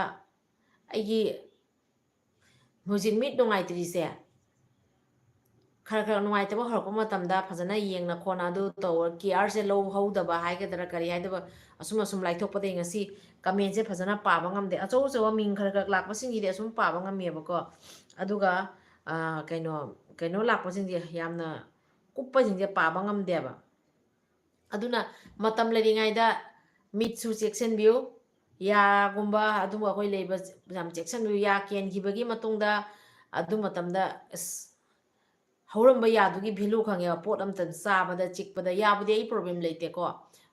ꯑꯩꯒꯤ ꯍꯧꯖꯤꯛ ꯃꯤꯠ ꯅꯨꯡꯉꯥꯏꯇ꯭ꯔꯤꯁꯦ ꯈꯔ ꯈꯔ ꯅꯨꯡꯉꯥꯏꯇꯕ ꯍꯧꯔꯛꯄ ꯃꯇꯝꯗ ꯐꯖꯅ ꯌꯦꯡꯅ ꯈꯣꯠꯅ ꯑꯗꯨ ꯇꯧꯔ, ꯀꯤꯌꯥꯔꯁꯦ ꯂꯧꯍꯧꯗꯕ ꯍꯥꯏꯒꯗ꯭ꯔꯥ ꯀꯔꯤ ꯍꯥꯏꯗꯕ, ꯑꯁꯨꯝ ꯑꯁꯨꯝ ꯂꯥꯏꯊꯣꯛꯄꯗꯒꯤ ꯉꯁꯤ ꯀꯃꯦꯟꯁꯦ ꯐꯖꯅ ꯄꯥꯕ ꯉꯝꯗꯦ꯫ ꯑꯆꯧ ꯑꯆꯧꯕ ꯃꯤꯡ ꯈꯔ ꯈꯔ ꯂꯥꯛꯄꯁꯤꯡꯒꯤꯗꯤ ꯑꯁꯨꯝ ꯄꯥꯕ ꯉꯝꯃꯦꯕꯀꯣ꯫ ꯑꯗꯨꯒ, ꯑ, ꯀꯩꯅꯣ, ꯀꯩꯅꯣ ꯂꯥꯛꯄꯁꯤꯡꯁꯦ, ꯌꯥꯝꯅ ꯀꯨꯞꯄꯁꯤꯡꯁꯦ ꯄꯥꯕ ꯉꯝꯗꯦꯕ꯫ ꯑꯗꯨꯅ ꯃꯇꯝ ꯂꯩꯔꯤꯉꯩꯗ ꯃꯤꯠꯁꯨ ꯆꯦꯛꯁꯤꯟꯕꯤꯌꯨ, ꯌꯥꯒꯨꯝꯕ ꯑꯗꯨꯝꯕ ꯑꯩꯈꯣꯏ ꯂꯩꯕ ꯌꯥꯝ ꯆꯦꯛꯁꯤꯟꯕꯤꯌꯨ꯫ ꯌꯥ ꯀꯦꯟꯈꯤꯕꯒꯤ ꯃꯇꯨꯡꯗ ꯑꯗꯨ ꯃꯇꯝꯗ ꯑꯁ, ꯍꯧꯔꯝꯕ ꯌꯥꯗꯨꯒꯤ value ꯈꯪꯉꯦꯕ꯫ ꯄꯣꯠ ꯑꯝꯇ ꯆꯥꯕꯗ, ꯆꯤꯛꯄꯗ, ꯌꯥꯕꯨꯗꯤ ꯑꯩ problem ꯂꯩꯇꯦꯀꯣ꯫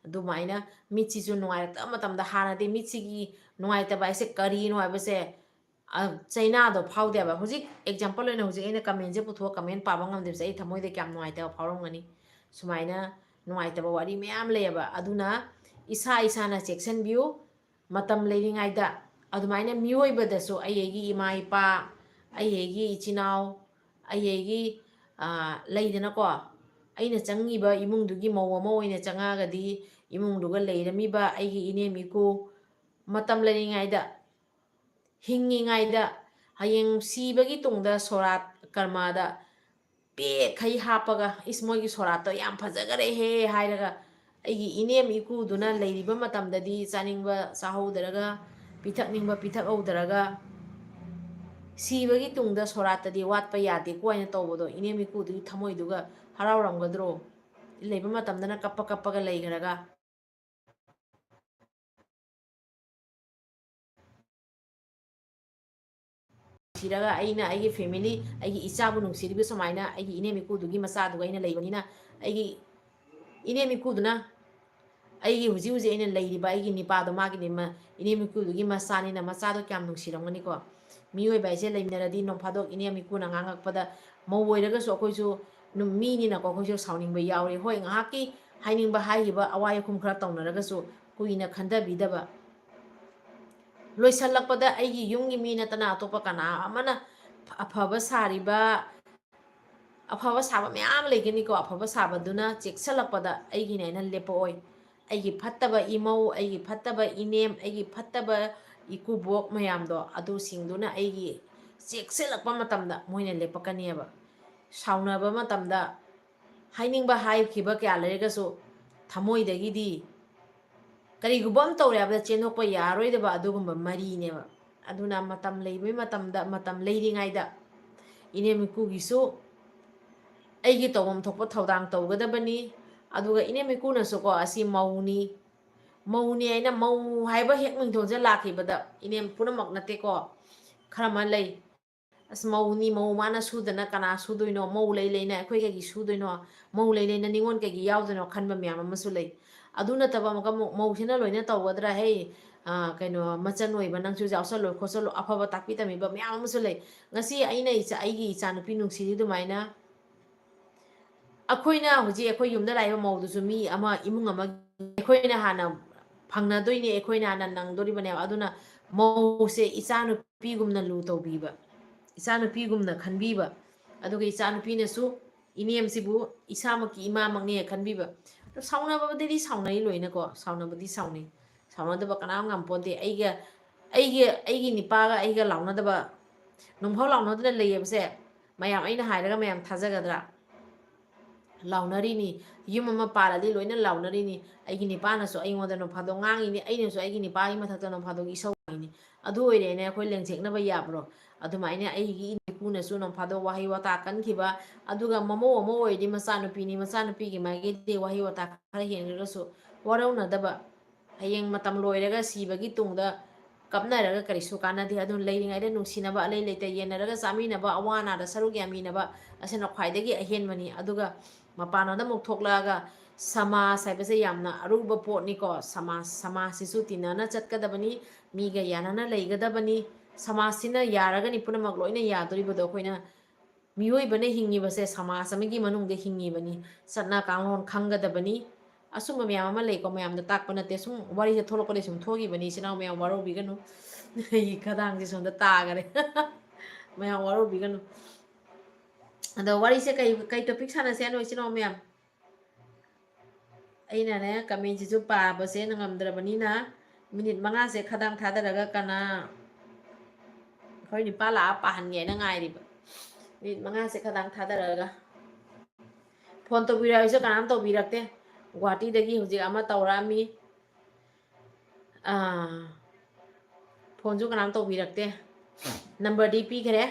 ꯑꯗꯨꯃꯥꯏꯅ ꯃꯤꯠꯁꯤꯁꯨ ꯅꯨꯡꯉꯥꯏꯔꯛꯇꯕ ꯃꯇꯝꯗ, ꯍꯥꯟꯅꯗꯤ ꯃꯤꯠꯁꯤꯒꯤ ꯅꯨꯡꯉꯥꯏꯇꯕ ꯍꯥꯏꯁꯦ ꯀꯔꯤꯅꯣ ꯍꯥꯏꯕꯁꯦ, ꯑ, ꯆꯩꯅꯥꯗꯣ ꯐꯥꯎꯗꯦꯕ꯫ ꯍꯧꯖꯤꯛ example ꯑꯣꯏꯅ ꯍꯧꯖꯤꯛ ꯑꯩꯅ commentꯁꯦ ꯄꯨꯊꯣꯛꯑ comment ꯄꯥꯕ ꯉꯝꯗꯕꯁꯦ ꯑꯩ ꯊꯃꯣꯏꯗ ꯀꯌꯥꯝ ꯅꯨꯡꯉꯥꯏꯇꯕ ꯐꯥꯎꯔꯝꯒꯅꯤ꯫ ꯁꯨꯃꯥꯏꯅ ꯅꯨꯡꯉꯥꯏꯇꯕ ꯋꯥꯔꯤ ꯃꯌꯥꯝ ꯂꯩꯌꯦꯕ꯫ ꯑꯗꯨꯅ ꯏꯁꯥ ꯏꯁꯥꯅ ꯆꯦꯛꯁꯤꯟꯕꯤꯌꯨ꯫ ꯃꯇꯝ ꯂꯩꯔꯤꯉꯩꯗ ꯑꯗꯨꯃꯥꯏꯅ ꯃꯤꯑꯣꯏꯕꯗꯁꯨ, ꯑꯩ ꯑꯩꯒꯤ ꯏꯃꯥ ꯏꯄꯥ, ꯑꯩ ꯑꯩꯒꯤ ꯏꯆꯤꯟ ꯏꯅꯥꯎ, ꯑꯩ ꯑꯩꯒꯤ, ꯑ, ꯂꯩꯗꯅꯀꯣ, ꯑꯩꯅ ꯆꯪꯉꯤꯕ ꯏꯃꯨꯡꯗꯨꯒꯤ ꯃꯧ ꯑꯃ ꯑꯣꯏꯅ ꯆꯪꯉꯛꯑꯒꯗꯤ ꯏꯃꯨꯡꯗꯨꯒ ꯂꯩꯔꯝꯃꯤꯕ ꯑꯩꯒꯤ ꯏꯅꯦꯝ ꯏꯀꯨ ꯃꯇꯝ ꯂꯩꯔꯤꯉꯩꯗ ꯍꯤꯡꯉꯤꯉꯩꯗ, ꯍꯌꯦꯡ ꯁꯤꯕꯒꯤ ꯇꯨꯡꯗ ꯁꯣꯔꯥꯠ ꯀꯔꯃꯗ ꯄꯦꯛꯈꯩ ꯍꯥꯞꯄꯒ, "ꯏꯁ, ꯃꯣꯏꯒꯤ ꯁꯣꯔꯥꯠꯇꯣ ꯌꯥꯝ ꯐꯖꯈꯔꯦꯍꯦ" ꯍꯥꯏꯔꯒ, ꯑꯩꯒꯤ ꯏꯅꯦꯝ ꯏꯀꯨꯗꯨꯅ ꯂꯩꯔꯤꯕ ꯃꯇꯝꯗꯗꯤ ꯆꯥꯅꯤꯡꯕ ꯆꯥꯍꯧꯗꯔꯒ, ꯄꯤꯊꯛꯅꯤꯡꯕ ꯄꯤꯊꯛꯍꯧꯗꯔꯒ, ꯁꯤꯕꯒꯤ ꯇꯨꯡꯗ ꯁꯣꯔꯥꯠꯇꯗꯤ ꯋꯥꯠꯄ ꯌꯥꯗꯦꯀꯣ ꯍꯥꯏꯅ ꯇꯧꯕꯗꯣ, ꯏꯅꯦꯝ ꯏꯀꯨꯗꯨꯒꯤ ꯊꯃꯣꯏꯗꯨꯒ ꯍꯔꯥꯎꯔꯝꯒꯗ꯭ꯔꯣ? ꯂꯩꯕ ꯃꯇꯝꯗꯅ ꯀꯞꯄ ꯀꯞꯄꯒ ꯂꯩꯈ꯭ꯔꯒ꯫ ꯊꯤꯔꯒ ꯑꯩꯅ ꯑꯩꯒꯤ family, ꯑꯩꯒꯤ ꯏꯆꯥꯕꯨ ꯅꯨꯡꯁꯤꯔꯤꯕ ꯁꯨꯃꯥꯏꯅ ꯑꯩꯒꯤ ꯏꯅꯦꯝ ꯏꯀꯨꯗꯨꯒꯤ ꯃꯆꯥꯗꯨꯒ ꯑꯩꯅ ꯂꯩꯕꯅꯤꯅ, ꯑꯩꯒꯤ ꯏꯅꯦꯝ ꯏꯀꯨꯗꯨꯅ ꯑꯩꯒꯤ ꯍꯧꯖꯤꯛ ꯍꯧꯖꯤꯛ ꯑꯩꯅ ꯂꯩꯔꯤꯕ ꯑꯩꯒꯤ ꯅꯤꯄꯥꯗꯣ ꯃꯥꯒꯤꯗꯤ ꯃ-, ꯏꯅꯦꯝ ꯏꯀꯨꯗꯨꯒꯤ ꯃꯆꯥꯅꯤꯅ ꯃꯆꯥꯗꯣ ꯀꯌꯥꯝ ꯅꯨꯡꯁꯤꯔꯝꯒꯅꯤꯀꯣ꯫ ꯃꯤꯑꯣꯏꯕ ꯍꯥꯏꯁꯦ ꯂꯩꯃꯤꯟꯅꯔꯗꯤ ꯅꯣꯡ ꯐꯥꯗꯣꯛ ꯏꯅꯦꯝ ꯏꯀꯨꯅ ꯉꯥꯡꯉꯛꯄꯗ ꯃꯧ ꯑꯣꯏꯔꯒꯁꯨ ꯑꯩꯈꯣꯏꯁꯨ ꯅꯨ-, ꯃꯤꯅꯤꯅꯀꯣ ꯑꯩꯈꯣꯏꯁꯨ ꯁꯥꯎꯅꯤꯡꯕ ꯌꯥꯎꯔꯤ꯫ ꯍꯣꯏ, ꯉꯥꯏꯍꯥꯛꯀꯤ ꯍꯥꯏꯅꯤꯡꯕ ꯍꯥꯏꯈꯤꯕ ꯑꯋꯥ ꯌꯥꯈꯨꯝ ꯈꯔ ꯇꯧꯅꯔꯒꯁꯨ ꯀꯨꯏꯅ ꯈꯟꯊꯕꯤꯗꯕ꯫ ꯂꯣꯏꯁꯜꯂꯛꯄꯗ ꯑꯩꯒꯤ ꯌꯨꯝꯒꯤ ꯃꯤ ꯅꯠꯇꯅ ꯑꯇꯣꯞꯄ ꯀꯅꯥ ꯑꯃꯅ ꯑꯐꯕ ꯁꯥꯔꯤꯕ, ꯑꯐꯕ ꯁꯥꯕ ꯃꯌꯥꯝ ꯂꯩꯒꯅꯤꯀꯣ, ꯑꯐꯕ ꯁꯥꯕꯗꯨꯅ ꯆꯦꯛꯁꯜꯂꯛꯄꯗ ꯑꯩꯒꯤꯅꯦꯅ ꯂꯦꯞꯄꯛꯑꯣꯏ꯫ ꯑꯩꯒꯤ ꯐꯠꯇꯕ ꯏꯃꯧ, ꯑꯩꯒꯤ ꯐꯠꯇꯕ ꯏꯅꯦꯝ, ꯑꯩꯒꯤ ꯐꯠꯇꯕ ꯏꯀꯨꯕꯣꯛ ꯃꯌꯥꯝꯗꯣ, ꯑꯗꯨꯁꯤꯡꯗꯨꯅ ꯑꯩꯒꯤ ꯆꯦꯛꯁꯤꯜꯂꯛꯄ ꯃꯇꯝꯗ ꯃꯣꯏꯅ ꯂꯦꯞꯄꯛꯀꯅꯦꯕ꯫ ꯁꯥꯎꯅꯕ ꯃꯇꯝꯗ ꯍꯥꯏꯅꯤꯡꯕ ꯍꯥꯏꯈꯤꯕ ꯀꯌꯥ ꯂꯩꯔꯒꯁꯨ ꯊꯃꯣꯏꯗꯒꯤꯗꯤ ꯀꯔꯤꯒꯨꯝꯕ ꯑꯃ ꯇꯧꯔꯦ ꯍꯥꯏꯕꯗ ꯆꯦꯟꯊꯣꯛꯄ ꯌꯥꯔꯣꯏꯗꯕ ꯑꯗꯨꯒꯨꯝꯕ ꯃꯔꯤꯅꯦꯕ꯫ ꯑꯗꯨꯅ ꯃꯇꯝ ꯂꯩꯕꯩ ꯃꯇꯝꯗ, ꯃꯇꯝ ꯂꯩꯔꯤꯉꯩꯗ ꯏꯅꯦꯝ ꯏꯀꯨꯒꯤꯁꯨ ꯑꯩꯒꯤ ꯇꯧꯐꯝ ꯊꯣꯛꯄ ꯊꯧꯗꯥꯡ ꯇꯧꯒꯗꯕꯅꯤ꯫ ꯑꯗꯨꯒ ꯏꯅꯦꯝ ꯏꯀꯨꯅꯁꯨꯀꯣ, "ꯑꯁꯤ ꯃꯧꯅꯤ, ꯃꯧꯅꯤ" ꯍꯥꯏꯅ, ꯃꯧ ꯍꯥꯏꯕ ꯍꯦꯛ ꯃꯤꯡꯊꯣꯟꯁꯦ ꯂꯥꯛꯈꯤꯕꯗ, ꯏꯅꯦꯝ ꯄꯨꯝꯅꯃꯛ ꯅꯠꯇꯦꯀꯣ, ꯈꯔ ꯑꯃ ꯂꯩ, "ꯑꯁ, ꯃꯧꯅꯤ, ꯃꯧ ꯃꯥꯅ ꯁꯨꯗꯅ ꯀꯅꯥ ꯁꯨꯗꯣꯏꯅꯣ? ꯃꯧ ꯂꯩ ꯂꯩꯅ ꯑꯩꯈꯣꯏ ꯀꯩꯒꯤ ꯁꯨꯗꯣꯏꯅꯣ? ꯃꯧ ꯂꯩ ꯂꯩꯅ ꯅꯤꯉꯣꯜ ꯀꯩꯒꯤ ꯌꯥꯎꯗꯣꯏꯅꯣ?" ꯈꯟꯕ ꯃꯌꯥꯝ ꯑꯃꯁꯨ ꯂꯩ꯫ ꯑꯗꯨ ꯅꯠꯇꯕ ꯑꯃꯨꯛꯀ ꯑꯃꯨꯛ, "ꯃꯧꯁꯤꯅ ꯂꯣꯏꯅ ꯇꯧꯒꯗ꯭ꯔꯥ? ꯍꯦ, ꯑ, ꯀꯩꯅꯣ, ꯃꯆꯟ ꯑꯣꯏꯕ ꯅꯪꯁꯨ ꯌꯥꯎꯁꯜꯂꯣ ꯈꯣꯠꯆꯜꯂꯣ", ꯑꯐꯕ ꯇꯥꯛꯄꯤ ꯇꯝꯕꯤꯕ ꯃꯌꯥꯝ ꯑꯃꯁꯨ ꯂꯩ꯫ ꯉꯁꯤ ꯑꯩꯅ ꯏꯆꯥ, ꯑꯩꯒꯤ ꯏꯆꯥꯅꯨꯄꯤ ꯅꯨꯡꯁꯤꯔꯤ ꯑꯗꯨꯃꯥꯏꯅ, ꯑꯩꯈꯣꯏꯅ ꯍꯧꯖꯤꯛ ꯑꯩꯈꯣꯏ ꯌꯨꯝꯗ ꯂꯥꯛꯏꯕ ꯃꯧꯗꯨꯁꯨ ꯃꯤ ꯑꯃ, ꯏꯃꯨꯡ ꯑꯃꯒꯤ, ꯑꯩꯈꯣꯏꯅ ꯍꯥꯟꯅ ꯐꯪꯅꯗꯣꯏꯅꯦ, ꯑꯩꯈꯣꯏꯅ ꯍꯥꯟꯅ ꯅꯪꯗꯣꯔꯤꯕꯅꯦꯕ꯫ ꯑꯗꯨꯅ ꯃꯧꯁꯦ ꯏꯆꯥꯅꯨꯄꯤꯒꯨꯝꯅ ꯂꯨ ꯇꯧꯕꯤꯕ, ꯏꯆꯥꯅꯨꯄꯤꯒꯨꯝꯅ ꯈꯟꯕꯤꯕ, ꯑꯗꯨꯒ ꯏꯆꯥꯅꯨꯄꯤꯅꯁꯨ ꯏꯅꯦꯝꯁꯤꯕꯨ ꯏꯁꯥꯃꯛꯀꯤ ꯏꯃꯥꯃꯛꯅꯦ ꯈꯟꯕꯤꯕ꯫ ꯑꯗꯣ ꯁꯥꯎꯅꯕꯗꯗꯤ ꯁꯥꯎꯅꯩ ꯂꯣꯏꯅꯀꯣ, ꯁꯥꯎꯅꯕꯗꯤ ꯁꯥꯎꯅꯩ, ꯁꯥꯎꯅꯗꯕ ꯀꯅꯥꯝ ꯉꯝꯄꯣꯟꯇꯦ꯫ ꯑꯩꯒ, ꯑꯩꯒꯤ, ꯑꯩꯒꯤ ꯅꯤꯄꯥꯒ ꯑꯩꯒ ꯂꯥꯎꯅꯗꯕ, ꯅꯨꯡꯐꯥꯎ ꯂꯥꯎꯅꯗꯅ ꯂꯩꯌꯦꯕꯁꯦ, ꯃꯌꯥꯝ ꯑꯩꯅ ꯍꯥꯏꯔꯒ ꯃꯌꯥꯝ ꯊꯥꯖꯒꯗ꯭ꯔꯥ? ꯂꯥꯎꯅꯔꯤꯅꯤ꯫ ꯌꯨꯝ ꯑꯃ ꯄꯥꯜꯂꯗꯤ ꯂꯣꯏꯅ ꯂꯥꯎꯅꯔꯤꯅꯤ꯫ ꯑꯩꯒꯤ ꯅꯤꯄꯥꯅꯁꯨ ꯑꯩꯉꯣꯟꯗ ꯅꯣꯡꯐꯥꯗꯣꯛ ꯉꯥꯡꯉꯤꯅꯤ, ꯑꯩꯅꯁꯨ ꯑꯩꯒꯤ ꯅꯤꯄꯥꯒꯤ ꯃꯊꯛꯇ ꯅꯣꯡꯐꯥꯗꯣꯛ ꯏꯁꯧ ꯉꯥꯡꯉꯤꯅꯤ꯫ ꯑꯗꯨ ꯑꯣꯏꯔꯦꯅ ꯑꯩꯈꯣꯏ ꯂꯦꯡꯊꯦꯛꯅꯕ ꯌꯥꯕ꯭ꯔꯣ? ꯑꯗꯨꯃꯥꯏꯅ ꯑꯩꯒꯤ ꯏꯄꯨꯅꯁꯨ ꯅꯣꯡꯐꯥꯗꯣꯛ ꯋꯥꯍꯩ ꯋꯥꯇꯥ ꯀꯟꯈꯤꯕ, ꯑꯗꯨꯒ ꯃꯃꯧ ꯑꯃ ꯑꯣꯏꯔꯗꯤ ꯃꯆꯥꯅꯨꯄꯤꯅꯤ, ꯃꯆꯥꯅꯨꯄꯤꯒꯤ ꯃꯥꯏꯀꯩꯗꯒꯤ ꯋꯥꯍꯩ ꯋꯥꯇꯥ ꯈꯔ ꯍꯦꯟꯈ꯭ꯔꯒꯁꯨ ꯋꯥꯔꯧꯅꯗꯕ, ꯍꯌꯦꯡ ꯃꯇꯝ ꯂꯣꯏꯔꯒ ꯁꯤꯕꯒꯤ ꯇꯨꯡꯗ ꯀꯞꯅꯔꯒ ꯀꯔꯤꯁꯨ ꯀꯥꯟꯅꯗꯦ꯫ ꯑꯗꯨꯅ ꯂꯩꯔꯤꯉꯩꯗ ꯅꯨꯡꯁꯤꯅꯕ, ꯑꯂꯩ ꯂꯩꯇ ꯌꯦꯟꯅꯔꯒ ꯆꯥꯃꯤꯟꯅꯕ, ꯑꯋꯥ ꯑꯅꯥꯗ ꯁꯔꯨꯛ ꯌꯥꯃꯤꯟꯅꯕ ꯑꯁꯤꯅ ꯈ꯭ꯋꯥꯏꯗꯒꯤ ꯑꯍꯦꯟꯕꯅꯤ꯫ ꯑꯗꯨꯒ ꯃꯄꯥꯟꯂꯣꯝꯗ ꯑꯃꯨꯛ ꯊꯣꯛꯂꯛꯑꯒ ꯁꯃꯥꯖ ꯍꯥꯏꯕꯁꯦ ꯌꯥꯝꯅ ꯑꯔꯨꯕ ꯄꯣꯠꯅꯤꯀꯣ꯫ ꯁꯃꯥꯖ, ꯁꯃꯥꯖꯁꯤꯁꯨ ꯇꯤꯟꯅꯅ ꯆꯠꯀꯗꯕꯅꯤ, ꯃꯤꯒ ꯌꯥꯅꯅ ꯂꯩꯒꯗꯕꯅꯤ꯫ ꯁꯃꯥꯖꯁꯤꯅ ꯌꯥꯔꯒꯅꯤ ꯄꯨꯝꯅꯃꯛ ꯂꯣꯏꯅ ꯌꯥꯗꯣꯔꯤꯕꯗꯣ꯫ ꯑꯩꯈꯣꯏꯅ ꯃꯤꯑꯣꯏꯕꯅ ꯍꯤꯡꯉꯤꯕꯁꯦ ꯁꯃꯥꯖ ꯑꯃꯒꯤ ꯃꯅꯨꯡꯗ ꯍꯤꯡꯉꯤꯕꯅꯤ, ꯆꯠꯅ ꯀꯥꯡꯂꯣꯟ ꯈꯪꯒꯗꯕꯅꯤ꯫ ꯑꯁꯨꯝꯕ ꯃꯌꯥꯝ ꯑꯃ ꯂꯩꯀꯣ, ꯃꯌꯥꯝꯗ ꯇꯥꯛꯄ ꯅꯠꯇꯦ, ꯁꯨꯝ ꯋꯥꯔꯤꯁꯦ ꯊꯣꯛꯂꯛꯄꯗꯒꯤ ꯁꯨꯝ ꯊꯣꯛꯈꯤꯕꯅꯤ꯫ ꯏꯆꯤꯟ ꯏꯅꯥꯎ ꯃꯌꯥꯝ ꯋꯥꯔꯧꯕꯤꯒꯅꯨ, ꯑꯩꯒꯤ ꯈꯗꯥꯡꯁꯦ ꯁꯣꯝꯗ ꯇꯥꯈꯔꯦ꯫ ꯃꯌꯥꯝ ꯋꯥꯔꯧꯕꯤꯒꯅꯨ꯫ ꯑꯗꯣ ꯋꯥꯔꯤꯁꯦ ꯀꯩ, ꯀꯩ topic ꯁꯥꯟꯅꯁꯦ ꯍꯥꯏꯅꯣ, ꯏꯆꯤꯟ ꯏꯅꯥꯎ ꯃꯌꯥꯝ? ꯑꯩꯅꯅꯦ, comment ꯁꯤꯁꯨ ꯄꯥꯕꯁꯦ ꯉꯝꯗ꯭ꯔꯕꯅꯤꯅ, minute ꯃꯉꯥꯁꯦ ꯈꯗꯥꯡ ꯊꯥꯗꯔꯒ ꯀꯅꯥ ꯑꯩꯈꯣꯏ ꯅꯨꯄꯥ ꯂꯥꯛꯑ ꯄꯥꯍꯟꯒꯦꯅ ꯉꯥꯏꯔꯤꯕ꯫ Minute ꯃꯉꯥꯁꯦ ꯈꯗꯥꯡ ꯊꯥꯗꯔꯒ꯫ Phone ꯇꯧꯕꯤꯔꯛꯑꯣꯁꯨ ꯀꯅꯥꯝ ꯇꯧꯕꯤꯔꯛꯇꯦ꯫ ꯒꯨꯍꯥꯇꯤꯗꯒꯤ ꯍꯧꯖꯤꯛ ꯑꯃ ꯇꯧꯔꯛꯑꯝꯃꯤ꯫ ꯑꯥ, phoneꯁꯨ ꯀꯅꯥꯝ ꯇꯧꯕꯤꯔꯛꯇꯦ꯫ Number ꯗꯤ ꯄꯤꯈ꯭ꯔꯦ꯫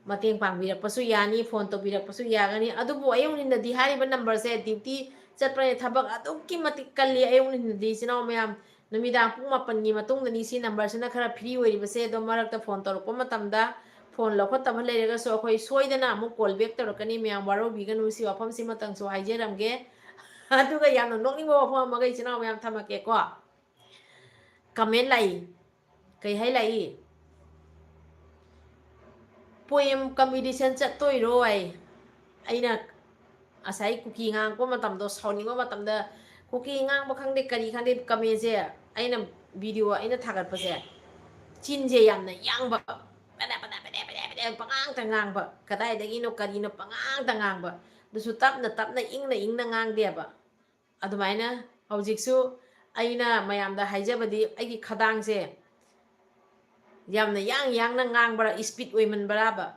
ꯃꯇꯦꯡ ꯄꯥꯡꯕꯤꯔꯛꯄꯁꯨ ꯌꯥꯅꯤ, phone ꯇꯧꯕꯤꯔꯛꯄꯁꯨ ꯌꯥꯒꯅꯤ꯫ ꯑꯗꯨꯕꯨ ꯑꯌꯨꯛ ꯅꯤꯟꯗꯗꯤ ꯍꯥꯏꯔꯤꯕ number ꯁꯦ duty ꯆꯠꯄꯅꯤꯅ ꯊꯕꯛ ꯑꯗꯨꯛꯀꯤ ꯃꯇꯤꯛ ꯀꯜꯂꯤ ꯑꯌꯨꯛ ꯅꯤꯟꯗꯗꯤ, ꯏꯆꯤꯟ ꯏꯅꯥꯎ ꯃꯌꯥꯝ꯫ ꯅꯨꯃꯤꯗꯥꯡ ꯄꯨꯡ ꯃꯥꯄꯟꯒꯤ ꯃꯇꯨꯡꯗꯅꯤ ꯁꯤ number ꯁꯤꯅ ꯈꯔ free ꯑꯣꯏꯔꯤꯕꯁꯦ꯫ ꯑꯗꯣ ꯃꯔꯛꯇ phone ꯇꯧꯔꯛꯄ ꯃꯇꯝꯗ phone ꯂꯧꯈꯠꯇꯕ ꯂꯩꯔꯒꯁꯨ ꯑꯩꯈꯣꯏ ꯁꯣꯏꯗꯅ ꯑꯃꯨꯛ call back ꯇꯧꯔꯛꯀꯅꯤ꯫ ꯃꯌꯥꯝ ꯋꯥꯔꯧꯕꯤꯒꯅꯨ, ꯁꯤ ꯋꯥꯐꯝꯁꯤꯃꯇꯪꯁꯨ ꯍꯥꯏꯖꯔꯝꯒꯦ꯫ ꯑꯗꯨꯒ ꯌꯥꯝꯅ ꯅꯣꯛꯅꯤꯡꯕ ꯋꯥꯐꯝ ꯑꯃꯒ, ꯏꯆꯤꯟ ꯏꯅꯥꯎ ꯃꯌꯥꯝ, ꯊꯝꯃꯛꯀꯦꯀꯣ꯫ Comment ꯂꯥꯛꯏ꯫ ꯀꯩ ꯍꯥꯏ ꯂꯥꯛꯏ? Poem competition ꯆꯠꯇꯣꯏꯔꯣ ꯍꯥꯏ꯫ ꯑꯩꯅ ꯉꯁꯥꯏ ꯀꯨꯀꯤ ꯉꯥꯡꯉꯛꯄ ꯃꯇꯝꯗꯣ, ꯁꯥꯎꯅꯤꯡꯕ ꯃꯇꯝꯗ, ꯀꯨꯀꯤ ꯉꯥꯡꯕ ꯈꯪꯗꯦ, ꯀꯔꯤ ꯈꯪꯗꯦ, comment ꯁꯦ, ꯑꯩꯅ video ꯑꯩꯅ ꯊꯥꯒꯠꯄꯁꯦ, ꯆꯤꯟꯁꯦ ꯌꯥꯝꯅ ꯌꯥꯡꯕ, ꯄꯦꯗꯦ ꯄꯦꯗꯦ ꯄꯦꯗꯦ ꯄꯦꯗꯦ ꯄꯦꯗꯦ ꯄꯉꯥꯡꯇ ꯉꯥꯡꯕ, ꯀꯗꯥꯏꯗꯒꯤꯅꯣ ꯀꯔꯤꯅꯣ ꯄꯉꯥꯡꯇ ꯉꯥꯡꯕ, ꯑꯗꯨꯁꯨ ꯇꯞꯅ ꯇꯞꯅ, ꯏꯪꯅ ꯏꯪꯅ ꯉꯥꯡꯗꯦꯕ꯫ ꯑꯗꯨꯃꯥꯏꯅ ꯍꯧꯖꯤꯛꯁꯨ ꯑꯩꯅ ꯃꯌꯥꯝꯗ ꯍꯥꯏꯖꯕꯗꯤ, ꯑꯩꯒꯤ ꯈꯗꯥꯡꯁꯦ ꯌꯥꯝꯅ ꯌꯥꯡ ꯌꯥꯡꯅ ꯉꯥꯡꯕ꯭ꯔꯥ, speed ꯑꯣꯏꯃꯟꯕ꯭ꯔꯥꯕ?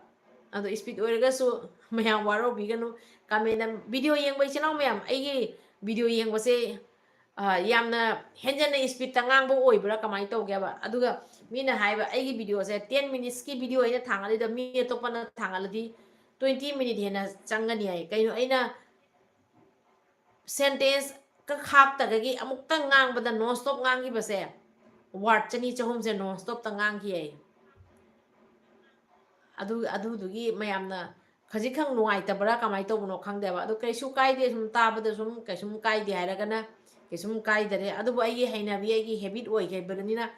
ꯑꯗꯣ speed ꯑꯣꯏꯔꯒꯁꯨ ꯃꯌꯥꯝ ꯋꯥꯔꯧꯕꯤꯒꯅꯨ꯫ Comment ꯅꯝ-, video ꯌꯦꯡꯕ ꯏꯆꯤꯟ ꯏꯅꯥꯎ ꯃꯌꯥꯝ, ꯑꯩꯒꯤ video ꯌꯦꯡꯕꯁꯦ, ꯑ, ꯌꯥꯝꯅ ꯍꯦꯟꯖꯟꯅ speed ꯇ ꯉꯥꯡꯕ ꯑꯣꯏꯕ꯭ꯔꯥ, ꯀꯃꯥꯏꯅ ꯇꯧꯒꯦꯕ? ꯑꯗꯨꯒ ꯃꯤꯅ ꯍꯥꯏꯕ, ꯑꯩꯒꯤ video ꯁꯦ ten minutes ꯀꯤ video ꯑꯩꯅ ꯊꯥꯡꯒꯠꯂꯤꯗꯣ ꯃꯤ ꯑꯇꯣꯞꯄꯅ ꯊꯥꯡꯒꯠꯂꯗꯤ twenty minute ꯍꯦꯟꯅ ꯆꯪꯒꯅꯤ ꯍꯥꯏ꯫ ꯀꯩꯅꯣ, ꯑꯩꯅ sentence ꯀꯛ ꯍꯥꯞꯇꯒꯤ ꯑꯃꯨꯛꯇꯪ ꯉꯥꯡꯕꯗ non stop ꯉꯥꯡꯈꯤꯕꯁꯦ, word ꯆꯅꯤ ꯆꯍꯨꯝꯁꯦ non stop ꯇ ꯉꯥꯡꯈꯤ ꯑꯩ꯫ ꯑꯗꯨ, ꯑꯗꯨꯗꯨꯒꯤ ꯃꯌꯥꯝꯅ ꯈꯖꯤꯛꯈꯛ ꯅꯨꯡꯉꯥꯏꯇꯕ꯭ꯔꯥ, ꯀꯃꯥꯏꯅ ꯇꯧꯕꯅꯣ ꯈꯪꯗꯦꯕ꯫ ꯑꯗꯨ ꯀꯩꯁꯨ ꯀꯥꯏꯗꯦ, ꯁꯨꯝ ꯇꯥꯕꯗ ꯁꯨꯝ ꯀꯩꯁꯨꯝ ꯀꯥꯏꯗꯦ ꯍꯥꯏꯔꯒꯅ ꯀꯩꯁꯨꯝ ꯀꯥꯏꯗꯔꯦ꯫ ꯑꯗꯨꯕꯨ ꯑꯩꯒꯤ ꯍꯩꯅꯕꯤ, ꯑꯩꯒꯤ habit ꯑꯣꯏꯈꯤꯕꯅꯤꯅ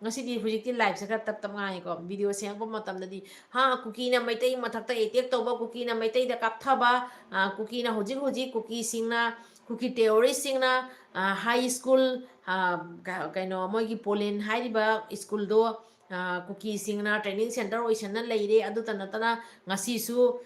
ꯉꯁꯤꯗꯤ, ꯍꯧꯖꯤꯛꯇꯤ live ꯁꯦ ꯈꯔ ꯇꯞ ꯇꯞ ꯉꯥꯡꯉꯤꯀꯣ꯫ Video ꯁꯦꯝꯃꯛꯄ ꯃꯇꯝꯗꯗꯤ, ꯍꯥ, ꯀꯨꯀꯤꯅ ꯃꯩꯇꯩ ꯃꯊꯛꯇ attack ꯇꯧꯕ, ꯀꯨꯀꯤꯅ ꯃꯩꯇꯩꯗ ꯀꯥꯞꯊꯕ, ꯑ, ꯀꯨꯀꯤꯅ ꯍꯧꯖꯤꯛ ꯍꯧꯖꯤꯛ ꯀꯨꯀꯤꯁꯤꯡꯅ ꯀꯨꯀꯤ ꯇꯦꯔꯣꯔꯤꯁꯁꯤꯡꯅ ꯍꯥꯏ ꯁ꯭ꯀꯨꯜ, ꯀꯩꯅꯣ, ꯃꯣꯏꯒꯤ ꯄꯣꯂꯦꯟ ꯍꯥꯏꯔꯤꯕ ꯁ꯭ꯀꯨꯜꯗꯣ ꯀꯨꯀꯤꯁꯤꯡꯅ ꯇ꯭ꯔꯦꯅꯤꯡ ꯁꯦꯟꯇꯔ ꯑꯣꯏꯁꯟꯅ ꯂꯩꯔꯦ꯫ ꯑꯗꯨꯇ ꯅꯠꯇꯅ ꯉꯁꯤꯁꯨ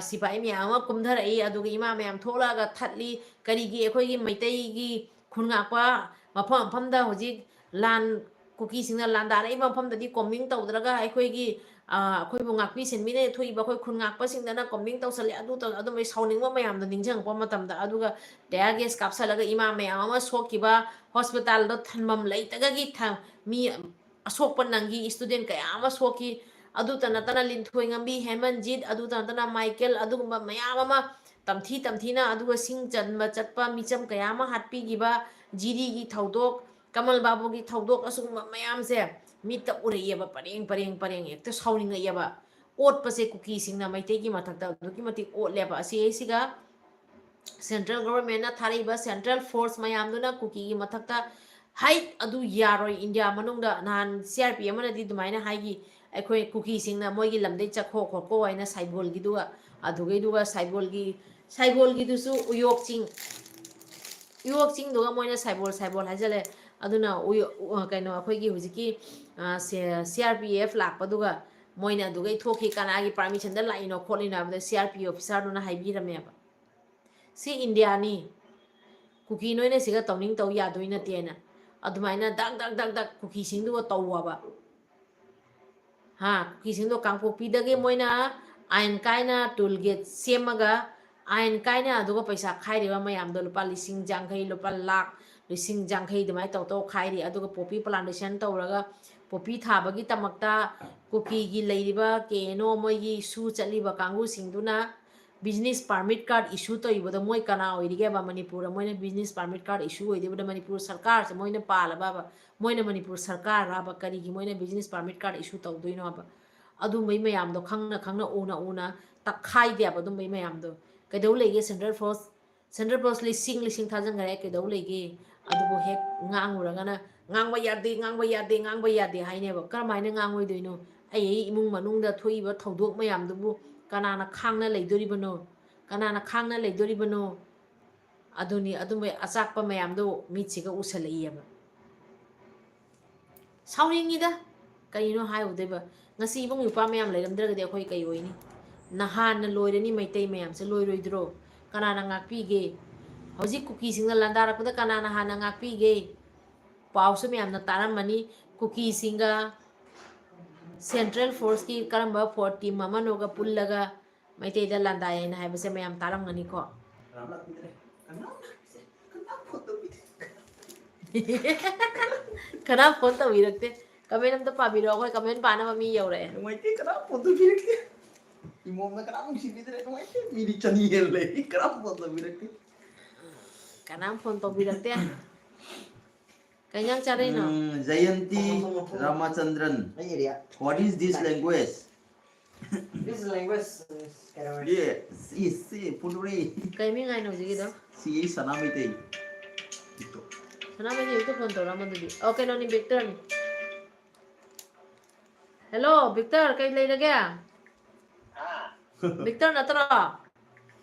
ꯁꯤꯐꯥꯏ ꯃꯌꯥꯝ ꯑꯃ ꯀꯨꯝꯊꯔꯛꯏ, ꯑꯗꯨꯒ ꯏꯃꯥ ꯃꯌꯥꯝ ꯊꯣꯛꯂꯛꯑꯒ ꯊꯠꯂꯤ꯫ ꯀꯔꯤꯒꯤ? ꯑꯩꯈꯣꯏꯒꯤ ꯃꯩꯇꯩꯒꯤ ꯈꯨꯟ ꯉꯥꯛꯄ ꯃꯐꯝ ꯃꯐꯝꯗ ꯍꯧꯖꯤꯛ ꯂꯥꯟ, ꯀꯨꯀꯤꯁꯤꯡꯅ ꯂꯥꯟꯗꯥꯔꯛꯏꯕ ꯃꯐꯝꯗꯗꯤ ꯀꯣꯝꯕꯤꯡ ꯇꯧꯗ꯭ꯔꯒ ꯑꯩꯈꯣꯏꯒꯤ, ꯑꯩꯈꯣꯏꯕꯨ ꯉꯥꯛꯄꯤ ꯁꯦꯟꯕꯤꯅ ꯊꯣꯛꯏꯕ ꯑꯩꯈꯣꯏ ꯈꯨꯟ ꯉꯥꯛꯄꯁꯤꯡꯗꯅ ꯀꯣꯝꯕꯤꯡ ꯇꯧꯁꯜꯂꯦ꯫ ꯑꯗꯨ ꯇꯧ-, ꯑꯗꯨꯝꯕꯒꯤ ꯁꯥꯎꯅꯤꯡꯕ ꯃꯌꯥꯝꯗꯣ ꯅꯤꯡꯁꯤꯡꯉꯛꯄ ꯃꯇꯝꯗ, ꯑꯗꯨꯒ tear gas ꯀꯥꯞꯁꯜꯂꯒ ꯏꯃꯥ ꯃꯌꯥꯝ ꯑꯃ ꯁꯣꯛꯈꯤꯕ, ꯍꯣꯁꯄꯤꯇꯥꯜꯗ ꯊꯝꯐꯝ ꯂꯩꯇꯒꯒꯤ ꯊ-, ꯃꯤ ꯑꯁꯣꯛꯄ ꯅꯪꯈꯤ, student ꯀꯌꯥ ꯑꯃ ꯁꯣꯛꯈꯤ꯫ ꯑꯗꯨꯇ ꯅꯠꯇꯅ ꯂꯤꯟꯊꯣꯏꯉꯝꯕꯤ, ꯍꯦꯃꯟꯖꯤꯠ, ꯑꯗꯨꯇ ꯅꯠꯇꯅ ꯃꯥꯏꯀꯦꯜ, ꯑꯗꯨꯒꯨꯝꯕ ꯃꯌꯥꯝ ꯑꯃ ꯇꯝꯊꯤ ꯇꯝꯊꯤꯅ, ꯑꯗꯨꯒ ꯁꯤꯡ ꯆꯟꯕ ꯆꯠꯄ ꯃꯤꯆꯝ ꯀꯌꯥ ꯑꯃ ꯍꯥꯠꯄꯤꯈꯤꯕ, ꯖꯤꯔꯤꯒꯤ ꯊꯧꯗꯣꯛ, ꯀꯃꯜ ꯕꯥꯕꯨꯒꯤ ꯊꯧꯗꯣꯛ, ꯑꯁꯤꯒꯨꯝꯕ ꯃꯌꯥꯝꯁꯦ ꯃꯤꯠꯇ ꯎꯔꯛꯑꯦꯕ, ꯄꯔꯦꯡ ꯄꯔꯦꯡ ꯄꯔꯦꯡ ꯍꯦꯛꯇ ꯁꯥꯎꯅꯤꯡꯉꯛꯑꯦꯕ꯫ ꯑꯣꯠꯄꯁꯦ ꯀꯨꯀꯤꯁꯤꯡꯅ ꯃꯩꯇꯩꯒꯤ ꯃꯊꯛꯇ ꯑꯗꯨꯛꯀꯤ ꯃꯇꯤꯛ ꯑꯣꯠꯂꯦꯕ꯫ ꯑꯁꯤ ꯑꯩꯁꯤꯒ central government ꯅ ꯊꯥꯔꯛꯏꯕ central force ꯃꯌꯥꯝꯗꯨꯅ ꯀꯨꯀꯤꯒꯤ ꯃꯊꯛꯇ, "ꯍꯩꯠ, ꯑꯗꯨ ꯌꯥꯔꯣꯏ, ꯏꯟꯗꯤꯌꯥ ꯃꯅꯨꯡꯗ", ꯅꯍꯥꯟ ꯁꯤ ꯑꯥꯔ ꯄꯤ ꯑꯃꯅꯗꯤ ꯑꯗꯨꯃꯥꯏꯅ ꯍꯥꯏꯈꯤ, "ꯑꯩꯈꯣꯏ ꯀꯨꯀꯤꯁꯤꯡꯅ ꯃꯣꯏꯒꯤ ꯂꯝꯗꯩ ꯆꯠꯈꯣ ꯈꯣꯠꯈꯣ" ꯍꯥꯏꯅ ꯁꯥꯏꯕꯣꯜꯒꯤꯗꯨꯒ꯫ ꯑꯗꯨꯒꯩꯗꯨꯒ ꯁꯥꯏꯕꯣꯜꯒꯤ, ꯁꯥꯏꯕꯣꯜꯒꯤꯗꯨꯁꯨ ꯎꯌꯣꯛ ꯆꯤꯡ, ꯎꯌꯣꯛ ꯆꯤꯡꯗꯨꯒ ꯃꯣꯏꯅ ꯁꯥꯏꯕꯣꯜ, ꯁꯥꯏꯕꯣꯜ ꯍꯥꯏꯖꯜꯂꯦ꯫ ꯑꯗꯨꯅ ꯎꯌꯣ-, ꯎ-, ꯀꯩꯅꯣ, ꯑꯩꯈꯣꯏꯒꯤ ꯍꯧꯖꯤꯛꯀꯤ, ꯑ, ꯁꯦ-, ꯁꯤ ꯑꯥꯔ ꯄꯤ ꯑꯦꯐ ꯂꯥꯛꯄꯗꯨꯒ ꯃꯣꯏꯅ ꯑꯗꯨꯒꯩ ꯊꯣꯛꯈꯤ, ꯀꯅꯥꯒꯤ permission ꯗ ꯂꯥꯛꯏꯅꯣ ꯈꯣꯠꯂꯤꯅꯣ ꯍꯥꯏꯕꯗ ꯁꯤ ꯑꯥꯔ ꯄꯤ officer ꯗꯨꯅ ꯍꯥꯏꯕꯤꯔꯝꯃꯦꯕ, "ꯁꯤ ꯏꯟꯗꯤꯌꯥꯅꯤ, ꯀꯨꯀꯤ ꯅꯣꯏꯅ ꯁꯤꯒ ꯇꯧꯅꯤꯡ ꯇꯧ ꯌꯥꯗꯣꯏ ꯅꯠꯇꯦꯅ"꯫ ꯑꯗꯨꯃꯥꯏꯅ ꯗꯛ ꯗꯛ ꯗꯛ ꯗꯛ ꯀꯨꯀꯤꯁꯤꯡꯗꯨꯒ ꯇꯧꯋꯣꯕ꯫ ꯍꯥ, ꯀꯨꯀꯤꯁꯤꯡꯗꯣ ꯀꯥꯡꯄꯣꯛꯄꯤꯗꯒꯤ ꯃꯣꯏꯅ ꯑꯥꯏꯟ ꯀꯥꯏꯅ toll gate ꯁꯦꯝꯃꯒ, ꯑꯥꯏꯟ ꯀꯥꯏꯅ ꯑꯗꯨꯒ ꯄꯩꯁꯥ ꯈꯥꯏꯔꯤꯕ ꯃꯌꯥꯝꯗꯣ, ꯂꯨꯄꯥ ꯂꯤꯁꯤꯡ ꯌꯥꯡꯈꯩ, ꯂꯨꯄꯥ ꯂꯥꯈ, ꯂꯤꯁꯤꯡ ꯌꯥꯡꯈꯩ ꯑꯗꯨꯃꯥꯏꯅ ꯇꯧ ꯇꯧ ꯈꯥꯏꯔꯤ꯫ ꯑꯗꯨꯒ poppy plantation ꯇꯧꯔꯒ, poppy ꯊꯥꯕꯒꯤꯗꯃꯛꯇ ꯀꯨꯀꯤꯒꯤ ꯂꯩꯔꯤꯕ ꯀꯦ ꯑꯦꯟ ꯑꯣ ꯃꯣꯏꯒꯤ ꯁꯨ ꯆꯠꯂꯤꯕ ꯀꯥꯡꯕꯨꯁꯤꯡꯗꯨꯅ business permit card issue ꯇꯧꯔꯤꯕꯗꯣ ꯃꯣꯏ ꯀꯅꯥ ꯑꯣꯏꯔꯤꯒꯦꯕ? ꯃꯅꯤꯄꯨꯔꯗ ꯃꯣꯏꯅ business permit card issue ꯑꯣꯏꯗꯣꯏꯕꯗ Manipur ꯁꯔꯀꯥꯔꯁꯦ ꯃꯣꯏꯅ ꯄꯥꯜꯂꯕꯕ? ꯃꯣꯏꯅ ꯃꯅꯤꯄꯨꯔ ꯁꯔꯀꯥꯔꯔꯕ? ꯀꯔꯤꯒꯤ ꯃꯣꯏꯅ business permit card issue ꯇꯧꯗꯣꯏꯅꯣꯕ? ꯑꯗꯨꯝꯕꯩ ꯃꯌꯥꯝꯗꯣ ꯈꯪꯅ ꯈꯪꯅ ꯎꯅ ꯎꯅ ꯇꯛꯈꯥꯏꯗꯦꯕ ꯑꯗꯨꯝꯕꯩ ꯃꯌꯥꯝꯗꯣ꯫ ꯀꯩꯗꯧ ꯂꯩꯒꯦ central force? Central force ꯂꯤꯁꯤꯡ ꯂꯤꯁꯤꯡ ꯊꯥꯖꯤꯟꯈ꯭ꯔꯦ, ꯀꯩꯗꯧ ꯂꯩꯒꯦ? ꯑꯗꯨꯕꯨ ꯍꯦꯛ ꯉꯥꯡꯉꯨꯔꯒꯅ, "ꯉꯥꯡꯕ ꯌꯥꯗꯦ, ꯉꯥꯡꯕ ꯌꯥꯗꯦ, ꯉꯥꯡꯕ ꯌꯥꯗꯦ" ꯍꯥꯏꯅꯦꯕ꯫ ꯀꯔꯝꯍꯥꯏꯅ ꯉꯥꯡꯉꯣꯏꯗꯣꯏꯅꯣ? ꯑꯩ ꯑꯩ ꯏꯃꯨꯡ ꯃꯅꯨꯡꯗ ꯊꯣꯛꯏꯕ ꯊꯧꯗꯣꯛ ꯃꯌꯥꯝꯗꯨꯕꯨ ꯀꯅꯥꯅ ꯈꯥꯡꯅ ꯂꯩꯗꯣꯔꯤꯕꯅꯣ? ꯀꯅꯥꯅ ꯈꯥꯡꯅ ꯂꯩꯗꯣꯔꯤꯕꯅꯣ? ꯑꯗꯨꯅꯤ, ꯑꯗꯨꯝꯕ ꯑꯆꯥꯛꯄ ꯃꯌꯥꯝꯗꯣ ꯃꯤꯠꯁꯤꯒ ꯎꯁꯜꯂꯛꯏꯑꯕ꯫ ꯁꯥꯎꯅꯤꯡꯉꯤꯗ꯫ ꯀꯔꯤꯅꯣ ꯍꯥꯏꯔꯨꯗꯣꯏꯕ? ꯉꯁꯤ ꯏꯕꯨꯡ ꯏꯄ꯭ꯋꯥ ꯃꯌꯥꯝ ꯂꯩꯔꯝꯗ꯭ꯔꯒꯗꯤ ꯑꯩꯈꯣꯏ ꯀꯩ ꯑꯣꯏꯅꯤ? ꯅꯍꯥꯟꯅ ꯂꯣꯏꯔꯅꯤ ꯃꯩꯇꯩ ꯃꯌꯥꯝꯁꯦ, ꯂꯣꯏꯔꯣꯏꯗ꯭ꯔꯣ? ꯀꯅꯥꯅ ꯉꯥꯛꯄꯤꯒꯦ? ꯍꯧꯖꯤꯛ ꯀꯨꯀꯤꯁꯤꯡꯅ ꯂꯥꯟꯗꯥꯔꯛꯄꯗ ꯀꯅꯥꯅ ꯍꯥꯟꯅ ꯉꯥꯛꯄꯤꯒꯦ? ꯄꯥꯎꯁꯨ ꯃꯌꯥꯝꯅ ꯇꯥꯔꯝꯃꯅꯤ꯫ ꯀꯨꯀꯤꯁꯤꯡꯒ ꯁꯦꯟꯇ꯭ꯔꯦꯜ ꯐꯣꯔꯁꯀꯤ ꯀꯔꯝꯕ ꯐꯣꯔ ꯇꯤꯝ ꯑꯃꯅꯣꯒ ꯄꯨꯜꯂꯒ ꯃꯩꯇꯩꯗ ꯂꯥꯟꯗꯥꯏ ꯍꯥꯏꯅ ꯍꯥꯏꯕꯁꯦ ꯃꯌꯥꯝ ꯇꯥꯔꯝꯒꯅꯤꯀꯣ꯫ ꯀꯅꯥꯝ ꯐꯣꯟ ꯇꯧꯕꯤꯔꯛꯇꯦ꯫ ꯀꯃꯦꯟ ꯑꯝꯇ ꯄꯥꯕꯤꯔꯣ, ꯑꯩꯈꯣꯏ ꯀꯃꯦꯟ ꯄꯥꯅꯕ ꯃꯤ ꯌꯧꯔꯛꯑꯦ꯫ ꯅꯨꯡꯉꯥꯏꯇꯦ, ꯀꯅꯥꯝ ꯐꯣꯟ ꯇꯧꯕꯤꯔꯛꯇꯦ꯫ ꯏꯃꯣꯝꯅ ꯀꯅꯥꯝ ꯅꯨꯡꯁꯤꯕꯤꯗ꯭ꯔꯦ, ꯅꯨꯡꯉꯥꯏꯇꯦ꯫ ꯃꯤꯗꯤ ꯆꯅꯤ ꯍꯦꯜꯂꯦ, ꯀꯅꯥꯝ ꯐꯣꯟ ꯇꯧꯕꯤꯔꯛꯇꯦ꯫ ꯀꯅꯥꯝ ꯐꯣꯟ ꯇꯧꯕꯤꯔꯛꯇꯦ꯫ ꯀꯩ ꯏꯟꯖꯥꯡ ꯆꯥꯔꯛꯏꯅꯣ? ꯎꯝ, ꯖꯌꯟꯇꯤ ꯔꯥꯃꯆꯟꯗ꯭ꯔꯟ꯫ ꯑꯩ area. What is this language? This language is ꯀꯩꯅꯣ꯫ ꯌꯦ, ꯁꯤ, ꯁꯤ, ꯐꯨꯟꯗꯣꯔꯛꯏ꯫ ꯀꯩ ꯃꯤꯡ ꯍꯥꯏꯅꯣ ꯍꯧꯖꯤꯛꯀꯤꯗꯣ? ꯁꯤ ꯑꯩ ꯁꯅꯥ ꯃꯩꯇꯩ꯫ ꯁꯅꯥ ꯃꯩꯇꯩ ꯍꯦꯛꯇ ꯐꯣꯟ ꯇꯧꯔꯛꯑꯝꯃꯣ ꯑꯗꯨꯗꯤ꯫ ꯑꯣ, ꯀꯩꯅꯣꯅꯤ, ꯕꯤꯛꯇꯔꯅꯤ꯫ ꯍꯦꯜꯂꯣ, ꯕꯤꯛꯇꯔ, ꯀꯩ ꯂꯩꯔꯒꯦ? ꯍꯥ? ꯕꯤꯛꯇꯔ ꯅꯠꯇ꯭ꯔꯣ?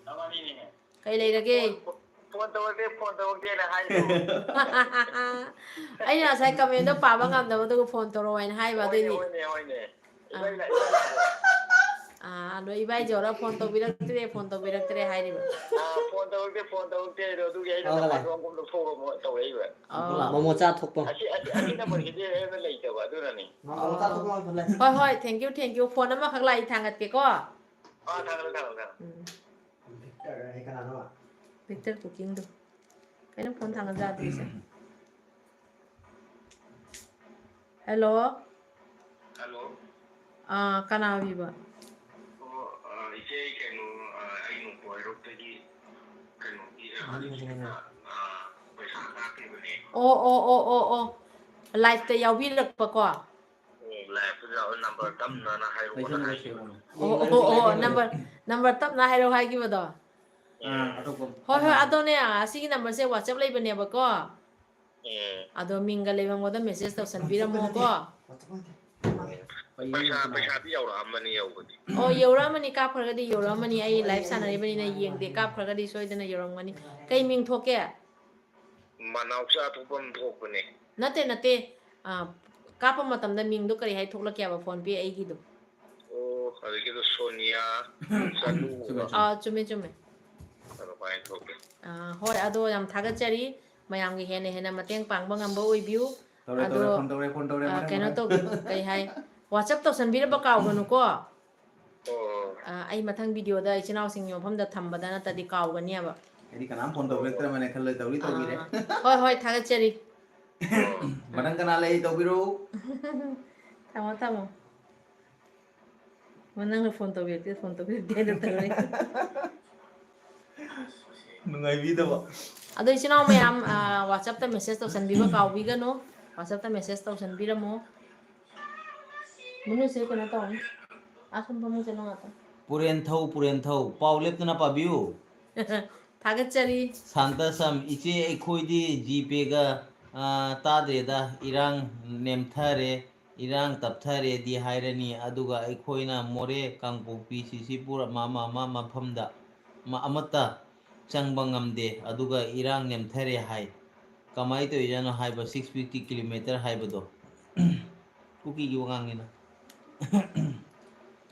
ꯀꯃꯥꯏꯅꯤꯅꯦ? ꯀꯩ ꯂꯩꯔꯒꯦ? ꯐꯣꯟ, ꯐꯣꯟ ꯇꯧꯔꯛꯇꯦ, ꯐꯣꯟ ꯇꯧꯔꯛꯇꯦꯅ ꯍꯥꯏꯗꯣ꯫ ꯑꯩꯅ ꯉꯁꯥꯏ ꯀꯃꯦꯟꯗꯣ ꯄꯥꯕ ꯉꯝꯗꯕꯗꯨꯒ ꯐꯣꯟ ꯇꯧꯔꯛꯑꯣ ꯍꯥꯏꯅ ꯍꯥꯏꯕ ꯍꯣꯏꯅꯦ, ꯑꯗꯨꯏꯅꯤ꯫ ꯍꯣꯏꯅꯦ, ꯍꯣꯏꯅꯦ꯫ ꯑꯥ꯫ ꯏꯕꯥꯏ ꯂꯥꯛ-, ꯏꯕꯥꯏ ꯂꯥꯛꯑꯕꯣ? ꯑꯥ, ꯑꯗꯣ ꯏꯕꯥꯏ ꯖꯣꯔꯥ ꯐꯣꯟ ꯇꯧꯕꯤꯔꯛꯇ꯭ꯔꯦ, ꯐꯣꯟ ꯇꯧꯕꯤꯔꯛꯇ꯭ꯔꯦ ꯍꯥꯏꯔꯤꯕ꯫ ꯑꯥ, ꯐꯣꯟ ꯇꯧꯔꯛꯇꯦ, ꯐꯣꯟ ꯇꯧꯔꯛꯇꯦ ꯍꯥꯏꯗꯣ, ꯑꯗꯨꯒꯤ ꯑꯩꯅ ꯍꯣꯏ, ꯍꯣꯏ꯫ ꯅꯝꯕꯔꯗꯣ ꯑꯃꯨꯛ ꯂꯧꯊꯣꯛꯑꯒ ꯑꯃꯨꯛ ꯇꯧꯔꯛꯏꯕ꯫ ꯑꯥ꯫ ꯃꯣꯃꯣ ꯆꯥ ꯊꯣꯛꯄ꯫ ꯑꯁꯤ, ꯑꯁꯤ, ꯑꯁꯤ ꯅꯝꯕꯔꯁꯤꯗꯤ ꯑꯩꯉꯣꯟꯗ ꯂꯩꯇꯕ, ꯑꯗꯨꯅꯅꯤ꯫ ꯃꯣꯃꯣ ꯆꯥ ꯊꯣꯛꯄ ꯑꯃ ꯂꯩ꯫ ꯍꯣꯏ, ꯍꯣꯏ, thank you, thank you꯫ Phone ꯑꯃꯈꯛ ꯂꯥꯛꯏ, ꯊꯥꯡꯒꯠꯀꯦꯀꯣ꯫ ꯑꯥ, ꯊꯥꯡꯒꯠꯂꯣ, ꯊꯥꯡꯒꯠꯂꯣ, ꯊꯥꯡꯒꯠꯂꯣ꯫ ꯎꯝ꯫ ꯚꯤꯛꯇꯔ ꯍꯥꯏ ꯀꯅꯥꯅꯣꯕ? ꯚꯤꯛꯇꯔ ꯀꯨꯀꯤꯡꯗꯣ꯫ ꯀꯩꯅꯣ ꯐꯣꯟ ꯊꯥꯡꯒꯠ ꯌꯥꯗ꯭ꯔꯤꯁꯦ? ꯍꯦꯜꯂꯣ? ꯍꯜꯂꯣ? ꯑꯥ, ꯀꯅꯥ ꯑꯣꯏꯕꯤꯕ? ꯑꯣ, ꯑ, ꯏꯆꯦ, ꯑꯩ ꯀꯩꯅꯣ, ꯑ, ꯑꯩ ꯅꯣꯡꯄꯣꯛ ꯍꯩꯔꯣꯛꯇꯒꯤ ꯀꯩꯅꯣꯒꯤ, ꯑ, ꯃꯥꯅꯤ, ꯃꯥꯅꯤ, ꯃꯥꯅꯤ꯫ ꯑ, ꯄꯩꯁꯥ ꯀꯥꯞꯈꯤꯕꯅꯦ꯫ ꯑꯣ, ꯑꯣ, ꯑꯣ, ꯑꯣ, ꯑꯣ꯫ ꯂꯥꯏꯐꯇ ꯌꯥꯎꯕꯤꯔꯛꯄꯀꯣ? ꯎꯝ, ꯂꯥꯏꯐꯇ ꯌꯥꯎ-, ꯅꯝꯕꯔ ꯇꯞꯅꯅ ꯍꯥꯏꯔꯛꯑꯣꯅ ꯍꯥꯏꯈꯤꯕꯅꯦ꯫ ꯑꯣ, ꯑꯣ, ꯑꯣ, ꯑꯣ, ꯅꯝꯕꯔ, ꯅꯝꯕꯔ ꯇꯞꯅ ꯍꯥꯏꯔꯛꯑꯣ ꯍꯥꯏꯈꯤꯕꯗꯣ꯫ ꯎꯝ꯫ ꯍꯣꯏ, ꯍꯣꯏ, ꯑꯗꯣꯅꯦ, ꯑꯁꯤꯒꯤ ꯅꯝꯕꯔꯁꯦ WhatsApp ꯂꯩꯕꯅꯦꯕꯀꯣ꯫ ꯎꯝ꯫ ꯑꯗꯣ ꯃꯤꯡꯒ ꯂꯩꯐꯝꯒꯗ message ꯇꯧꯁꯟꯕꯤꯔꯝꯃꯣꯀꯣ꯫ ꯎꯝ꯫ ꯄꯩꯁꯥ ꯄꯩꯁꯥꯗꯤ ꯌꯧꯔꯛꯑꯝꯃꯅꯤ ꯌꯧꯕꯗꯤ꯫ ꯑꯣ, ꯌꯧꯔꯛꯑꯃꯅꯤ, ꯀꯥꯞꯈ꯭ꯔꯒꯗꯤ ꯌꯧꯔꯛꯑꯃꯅꯤ꯫ ꯑꯩ live ꯁꯥꯟꯅꯔꯤꯕꯅꯤꯅ ꯌꯦꯡꯗꯦ, ꯀꯥꯞꯈ꯭ꯔꯒꯗꯤ ꯁꯣꯏꯗꯅ ꯌꯧꯔꯝꯒꯅꯤ꯫ ꯀꯩ ꯃꯤꯡ ꯊꯣꯛꯀꯦ? ꯃꯅꯥꯎꯆꯥ ꯊꯣꯛꯐꯝ ꯊꯣꯛꯄꯅꯦ꯫ ꯅꯠꯇꯦ ꯅꯠꯇꯦ꯫ ꯑꯥ, ꯀꯥꯞꯄ ꯃꯇꯝꯗ ꯃꯤꯡꯗꯣ ꯀꯔꯤ ꯍꯥꯏ ꯊꯣꯛꯂꯛꯀꯦꯕ ꯐꯣꯟ ꯄꯦ ꯑꯩꯒꯤꯗꯣ? ꯑꯣ, ꯑꯗꯒꯤꯗꯣ ꯁꯣꯅꯤꯌꯥ ꯆꯅꯨ꯫ ꯑꯥ, ꯆꯨꯝꯃꯦ ꯆꯨꯝꯃꯦ꯫ ꯑꯗꯨꯃꯥꯏꯅ ꯊꯣꯛꯀꯦ꯫ ꯑꯥ, ꯍꯣꯏ, ꯑꯗꯣ ꯌꯥꯝ ꯊꯥꯒꯠꯆꯔꯤ꯫ ꯃꯌꯥꯝꯒꯤ ꯍꯦꯟꯅ ꯍꯦꯟꯅ ꯃꯇꯦꯡ ꯄꯥꯡꯕ ꯉꯝꯕ ꯑꯣꯏꯕꯤꯌꯨ꯫ ꯇꯧꯔꯦ, ꯑꯗꯣ ꯇꯧꯔꯦ, ꯐꯣꯟ ꯇꯧꯔꯦ, ꯐꯣꯟ ꯇꯧꯔꯦ, ꯑꯥ, ꯃꯊꯪ, ꯀꯩꯅꯣ ꯃꯊꯪ꯫ ꯇꯧꯕꯤꯌꯨ, ꯀꯩ ꯍꯥꯏ, WhatsApp ꯇꯧꯁꯟꯕꯤꯔꯕ ꯀꯥꯎꯒꯅꯨꯀꯣ꯫ ꯑꯣ꯫ ꯑꯥ, ꯑꯩ ꯃꯊꯪ video ꯗ ꯏꯆꯤꯟ ꯏꯅꯥꯎꯁꯤꯡꯒꯤ ꯃꯐꯝꯗ ꯊꯝꯕꯗ ꯅꯠꯇ꯭ꯔꯗꯤ ꯀꯥꯎꯒꯅꯤꯕ꯫ ꯑꯩꯗꯤ ꯀꯅꯥꯝ ꯐꯣꯟ ꯇꯧꯕꯤꯔꯛꯇ꯭ꯔꯕꯅꯦ ꯈꯜꯂ ꯇꯧꯔꯤ ꯇꯧꯕꯤꯔꯦ꯫ ꯑꯥ, ꯍꯣꯏ ꯍꯣꯏ, ꯊꯥꯒꯠꯆꯔꯤ꯫ ꯃꯊꯪ ꯀꯅꯥ ꯂꯩ ꯇꯧꯕꯤꯔꯛꯎ꯫ ꯊꯝꯃꯣ ꯊꯝꯃꯣ꯫ ꯃ ꯅꯪꯅ ꯐꯣꯟ ꯇꯧꯕꯤꯔꯛꯇꯦ, ꯐꯣꯟ ꯇꯧꯕꯤꯔꯛꯇꯦ ꯍꯥꯏꯅ ꯇꯧꯔꯦ꯫ ꯅꯨꯡꯉꯥꯏꯕꯤꯗꯕ꯫ ꯑꯗꯣ ꯏꯆꯤꯟ ꯏꯅꯥꯎ ꯃꯌꯥꯝ, ꯑꯥ, WhatsApp ꯇ message ꯇꯧꯁꯟꯕꯤꯕ ꯀꯥꯎꯕꯤꯒꯅꯨ꯫ WhatsApp ꯇ message ꯇꯧꯁꯟꯕꯤꯔꯝꯃꯣ꯫ ꯃꯅꯨꯡꯁꯦ ꯀꯩꯅꯣ ꯇꯧꯅꯤ꯫ ꯑꯁꯣꯝ ꯐꯃꯨꯡ ꯆꯠꯂꯣ ꯉꯥꯛꯇꯪ꯫ ꯄꯨꯔꯦꯟꯊꯧ, ꯄꯨꯔꯦꯟꯊꯧ, ꯄꯥꯎ ꯂꯦꯞꯇꯅ ꯄꯥꯕꯤꯌꯨ꯫ ꯊꯥꯒꯠꯆꯔꯤ꯫ ꯁꯥꯟꯇꯁꯝ, ꯏꯆꯦ, ꯑꯩꯈꯣꯏꯗꯤ GPay ꯒ, ꯑ, ꯇꯥꯗ꯭ꯔꯦꯗ, ꯏꯔꯥꯡ ꯅꯦꯝꯊꯔꯦ, ꯏꯔꯥꯡ ꯇꯞꯊꯔꯦꯗꯤ ꯍꯥꯏꯔꯅꯤ, ꯑꯗꯨꯒ ꯑꯩꯈꯣꯏꯅ ꯃꯣꯔꯦ, ꯀꯥꯡꯄꯣꯛꯄꯤ, ꯁꯤꯁꯤꯄꯨꯔ, ꯃꯥ, ꯃꯥ, ꯃꯥ ꯃꯐꯝꯗ, ꯃ-, ꯑꯃꯠꯇ ꯆꯪꯕ ꯉꯝꯗꯦ, ꯑꯗꯨꯒ ꯏꯔꯥꯡ ꯅꯦꯝꯊꯔꯦ ꯍꯥꯏ꯫ ꯀꯃꯥꯏ ꯇꯧꯔꯤꯖꯥꯠꯅꯣ ꯍꯥꯏꯕ six fifty kilometer ꯍꯥꯏꯕꯗꯣ? ꯀꯨꯀꯤꯒꯤ ꯋꯥꯉꯥꯡꯅꯤꯅ꯫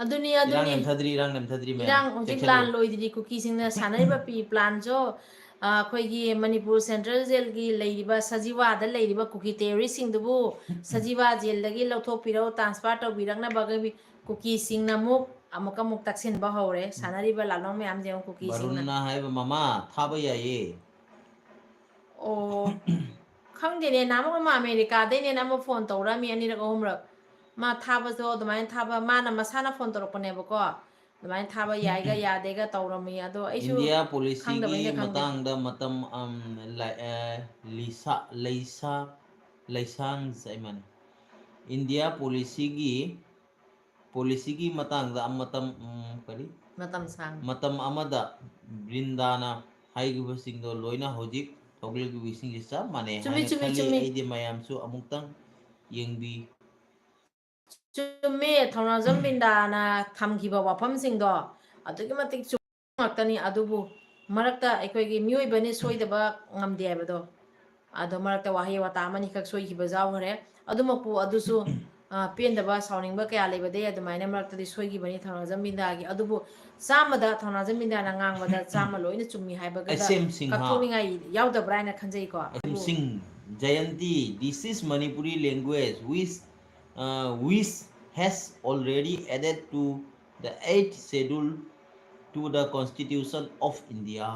ꯑꯗꯨꯅꯤ, ꯏꯔꯥꯡ ꯑꯗꯨꯅꯤ꯫ ꯅꯦꯝꯊꯗ꯭ꯔꯤ, ꯏꯔꯥꯡ ꯅꯦꯝꯊꯗ꯭ꯔꯤ ꯃꯌꯥꯝ꯫ ꯏꯔꯥꯡ ꯍꯧꯖꯤꯛ ꯆꯦꯛꯁꯤꯜꯂꯨ꯫ ꯂꯥꯟ ꯂꯣꯏꯗ꯭ꯔꯤ꯫ ꯀꯨꯀꯤꯁꯤꯡꯅ ꯁꯥꯟꯅꯔꯤꯕ ꯄꯤ-, plan ꯁꯨ, ꯑ, ꯑꯩꯈꯣꯏꯒꯤ ꯃꯅꯤꯄꯨꯔ central jail ꯒꯤ ꯂꯩꯔꯤꯕ ꯁꯖꯤꯋꯥꯗ ꯂꯩꯔꯤꯕ ꯀꯨꯀꯤ terrorist ꯁꯤꯡꯗꯨꯕꯨ ꯁꯖꯤꯋꯥ jail ꯗꯒꯤ ꯂꯧꯊꯣꯛꯄꯤꯔꯧ, transfer ꯇꯧꯕꯤꯔꯛꯅꯕꯒꯤ ꯀꯨꯀꯤꯁꯤꯡꯅ ꯑꯃꯨꯛ, ꯑꯃꯨꯛꯀ ꯑꯃꯨꯛ ꯇꯛꯁꯤꯟꯕ ꯍꯧꯔꯦ꯫ ꯁꯥꯟꯅꯔꯤꯕ ꯂꯥꯜꯂꯣꯡ ꯃꯌꯥꯝꯁꯦ ꯌꯦꯡꯉꯨ, ꯀꯨꯀꯤꯁꯤꯡꯅ꯫ ꯕꯥꯔꯨꯟꯅ ꯍꯥꯏꯕ, "ꯃꯃꯥ, ꯊꯥꯕ ꯌꯥꯏꯌꯦ"꯫ ꯑꯣ, ꯈꯪꯗꯦꯅꯦ, ꯅꯍꯥꯟꯃꯨꯛ ꯑꯃ ꯑꯃꯦꯔꯤꯀꯥꯗꯩꯅꯦꯅ ꯑꯃ ꯐꯣꯟ ꯇꯧꯔꯛꯑꯝꯃꯤ ꯑꯅꯤꯔꯛ ꯑꯍꯨꯝꯔꯛ꯫ ꯃꯥ ꯊꯥꯕꯁꯨ ꯑꯗꯨꯃꯥꯏꯅ ꯊꯥꯕ, ꯃꯥꯅ ꯃꯁꯥꯅ ꯐꯣꯟ ꯇꯧꯔꯛꯄꯅꯦꯕꯀꯣ꯫ ꯑꯗꯨꯃꯥꯏꯅ ꯊꯥꯕ ꯌꯥꯏꯒ ꯌꯥꯗꯦꯒ ꯇꯧꯔꯝꯃꯤ꯫ ꯑꯗꯣ ꯑꯩꯁꯨ ꯏꯟꯗꯤꯌꯥ ꯄꯣꯂꯤꯁꯤꯒꯤ ꯈꯪꯗꯕꯅꯤꯅ ꯈꯪꯗꯦ꯫ ꯃꯇꯥꯡꯗ ꯃꯇꯝ, ꯑꯝ, ꯂ-, ꯑ, ꯂꯤꯁꯥ-, ꯂꯩꯁꯥ-, ꯂꯩꯁꯥꯡ ꯆꯥꯏꯃꯟ꯫ ꯏꯟꯗꯤꯌꯥ ꯄꯣꯂꯤꯁꯤꯒꯤ, ꯄꯣꯂꯤꯁꯤꯒꯤ ꯃꯇꯥꯡꯗ ꯃꯇꯝ, ꯎꯝ, ꯀꯔꯤ? ꯃꯇꯝ ꯁꯥꯡ꯫ ꯃꯇꯝ ꯑꯃꯗ ꯕ꯭ꯔꯤꯟꯗꯥꯅ ꯍꯥꯏꯈꯤꯕꯁꯤꯡꯗꯣ ꯂꯣꯏꯅ ꯍꯧꯖꯤꯛ ꯊꯣꯛꯂꯤꯕꯁꯤꯡꯁꯦ ꯆꯞ ꯃꯥꯟꯅꯩ ꯆꯨꯝꯃꯤ, ꯍꯥꯏꯅ ꯆꯨꯝꯃꯤ, ꯈꯜꯂꯤ꯫ ꯆꯨꯝꯃꯤ꯫ ꯑꯩꯗꯤ ꯃꯌꯥꯝꯁꯨ ꯑꯃꯨꯛꯇꯪ ꯌꯦꯡꯕꯤ-, ꯆꯨꯝꯃꯦ, ꯊꯧꯅꯥꯖꯝ ꯕꯤꯟꯗꯥꯅ ꯊꯝꯈꯤꯕ ꯋꯥꯐꯝꯁꯤꯡꯗꯣ ꯑꯗꯨꯛꯀꯤ ꯃꯇꯤꯛ ꯆꯨꯝꯕ ꯉꯥꯛꯇꯅꯤ꯫ ꯑꯗꯨꯕꯨ ꯃꯔꯛꯇ ꯑꯩꯈꯣꯏꯒꯤ ꯃꯤꯑꯣꯏꯕꯅꯤ ꯁꯣꯏꯗꯕ ꯉꯝꯗꯦ ꯍꯥꯏꯕꯗꯣ, ꯑꯗꯣ ꯃꯔꯛꯇ ꯋꯥꯍꯩ ꯋꯥꯇꯥ ꯑꯃꯅꯤꯈꯛ ꯁꯣꯏꯈꯤꯕ ꯌꯥꯎꯈ꯭ꯔꯦ꯫ ꯑꯗꯨꯃꯛꯄꯨ ꯑꯗꯨꯁꯨ, ꯑ, ꯄꯦꯟꯗꯕ, ꯁꯥꯎꯅꯤꯡꯕ ꯀꯌꯥ ꯂꯩꯕꯗꯒꯤ ꯑꯗꯨꯃꯥꯏꯅ ꯃꯔꯛꯇꯗꯤ ꯁꯣꯏꯈꯤꯕꯅꯤ ꯊꯧꯅꯥꯖꯝ ꯕꯤꯟꯗꯥꯒꯤ꯫ ꯑꯗꯨꯕꯨ ꯆꯥꯝꯃꯗ ꯊꯧꯅꯥꯖꯝ ꯕꯤꯟꯗꯥꯅ ꯉꯥꯡꯕꯗ ꯆꯥꯝꯃ ꯂꯣꯏꯅ ꯆꯨꯝꯃꯤ ꯍꯥꯏꯕꯒꯗ ꯑꯦꯁ ꯑꯦꯝ ꯁꯤꯡꯍ꯫ ꯀꯛꯊꯣꯛꯅꯤꯡꯉꯥꯏ ꯌꯥꯎꯗꯕ꯭ꯔꯥ ꯍꯥꯏꯅ ꯈꯟꯖꯩꯀꯣ꯫ ꯑꯗꯨꯕꯨ ꯑꯦꯁ ꯑꯦꯝ ꯁꯤꯡ, Jayanti, this is Manipuri language which, uh, which has already added to the eighth schedule to the Constitution of India.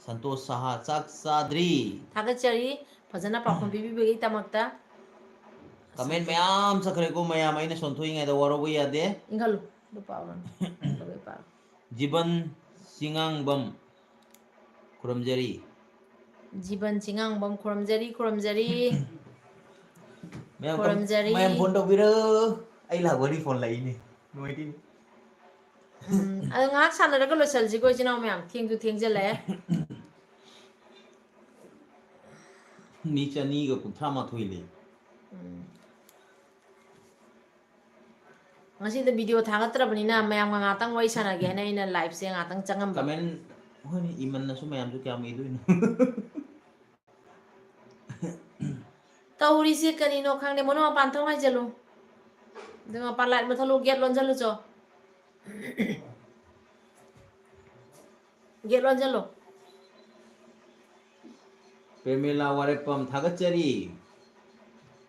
Santosh Saha ꯆꯥꯛ ꯆꯥꯗ꯭ꯔꯤ꯫ ꯊꯥꯒꯠꯆꯔꯤ ꯐꯖꯅ ꯄꯥꯎꯈꯨꯝ ꯄꯤꯕꯤꯕꯒꯤꯗꯃꯛꯇ꯫ ꯀꯃꯦꯟ ꯃꯌꯥꯝ ꯆꯠꯈ꯭ꯔꯦꯀꯣ ꯃꯌꯥꯝ, ꯑꯩꯅ ꯁꯣꯟꯊꯣꯛꯏꯉꯩꯗ ꯋꯥꯔꯧꯕ ꯌꯥꯗꯦ꯫ ꯏꯪꯍꯜꯂꯨ, ꯑꯗꯨ ꯄꯥꯎꯔꯅꯨ꯫ ꯑꯗꯨꯒ ꯄꯥꯎ꯫ ꯖꯤꯕꯟ ꯆꯤꯉꯥꯡꯕꯝ ꯈꯨꯔꯨꯝꯖꯔꯤ꯫ ꯖꯤꯕꯟ ꯆꯤꯉꯥꯡꯕꯝ ꯈꯨꯔꯨꯝꯖꯔꯤ, ꯈꯨꯔꯨꯝꯖꯔꯤ꯫ ꯃꯌꯥꯝ ꯀꯝ-, ꯈꯨꯔꯨꯝꯖꯔꯤ꯫ ꯃꯌꯥꯝ ꯐꯣꯟ ꯇꯧꯕꯤꯔꯣ꯫ ꯑꯩ ꯂꯥꯛꯄꯗꯤ ꯐꯣꯟ ꯂꯥꯛꯏꯅꯦ꯫ ꯅꯨꯡꯉꯥꯏꯇꯦꯅꯦ꯫ ꯎꯝ, ꯑꯗꯣ ꯉꯥꯏꯍꯥꯛ ꯁꯥꯟꯅꯔꯒ ꯂꯣꯏꯁꯤꯜꯂꯁꯤꯀꯣ, ꯏꯆꯤꯟ ꯏꯅꯥꯎ ꯃꯌꯥꯝ꯫ ꯊꯦꯡꯁꯨ ꯊꯦꯡꯖꯤꯜꯂꯛꯑꯦ꯫ ꯃꯤ ꯆꯅꯤꯒ ꯀꯨꯟꯊ꯭ꯔꯥ ꯃꯥꯊꯣꯏ ꯂꯩ꯫ ꯎꯝ꯫ ꯉꯁꯤꯗꯤ video ꯊꯥꯒꯠꯇ꯭ꯔꯕꯅꯤꯅ ꯃꯌꯥꯝꯒ ꯉꯥꯛꯇꯪ ꯋꯥꯔꯤ ꯁꯥꯟꯅꯒꯦ ꯍꯥꯏꯅ ꯑꯩꯅ liveꯁꯦ ꯉꯥꯛꯇꯪ ꯆꯪꯉꯝꯕ꯫ Comment, ꯍꯣꯏꯅꯦ, ꯏꯃꯟꯅꯁꯨ ꯃꯌꯥꯝꯁꯨ ꯀꯌꯥꯝ ꯏꯗꯣꯏꯅꯣ? ꯇꯧꯔꯤꯁꯦ ꯀꯔꯤꯅꯣ ꯈꯪꯗꯦ꯫ ꯃꯣꯅꯣ ꯃꯄꯥꯟ ꯊꯣꯛ ꯍꯥꯏꯖꯜꯂꯨ꯫ ꯑꯗꯨ ꯃꯄꯥꯟ light ꯃꯨꯠꯊꯠꯂꯨ, gate ꯂꯣꯟꯖꯜꯂꯨ ꯆꯣ꯫ Gate ꯂꯣꯟꯖꯜꯂꯨ꯫ ꯄ꯭ꯔꯦꯃꯤꯂꯥ ꯋꯥꯔꯦꯞꯄꯝ ꯊꯥꯒꯠꯆꯔꯤ꯫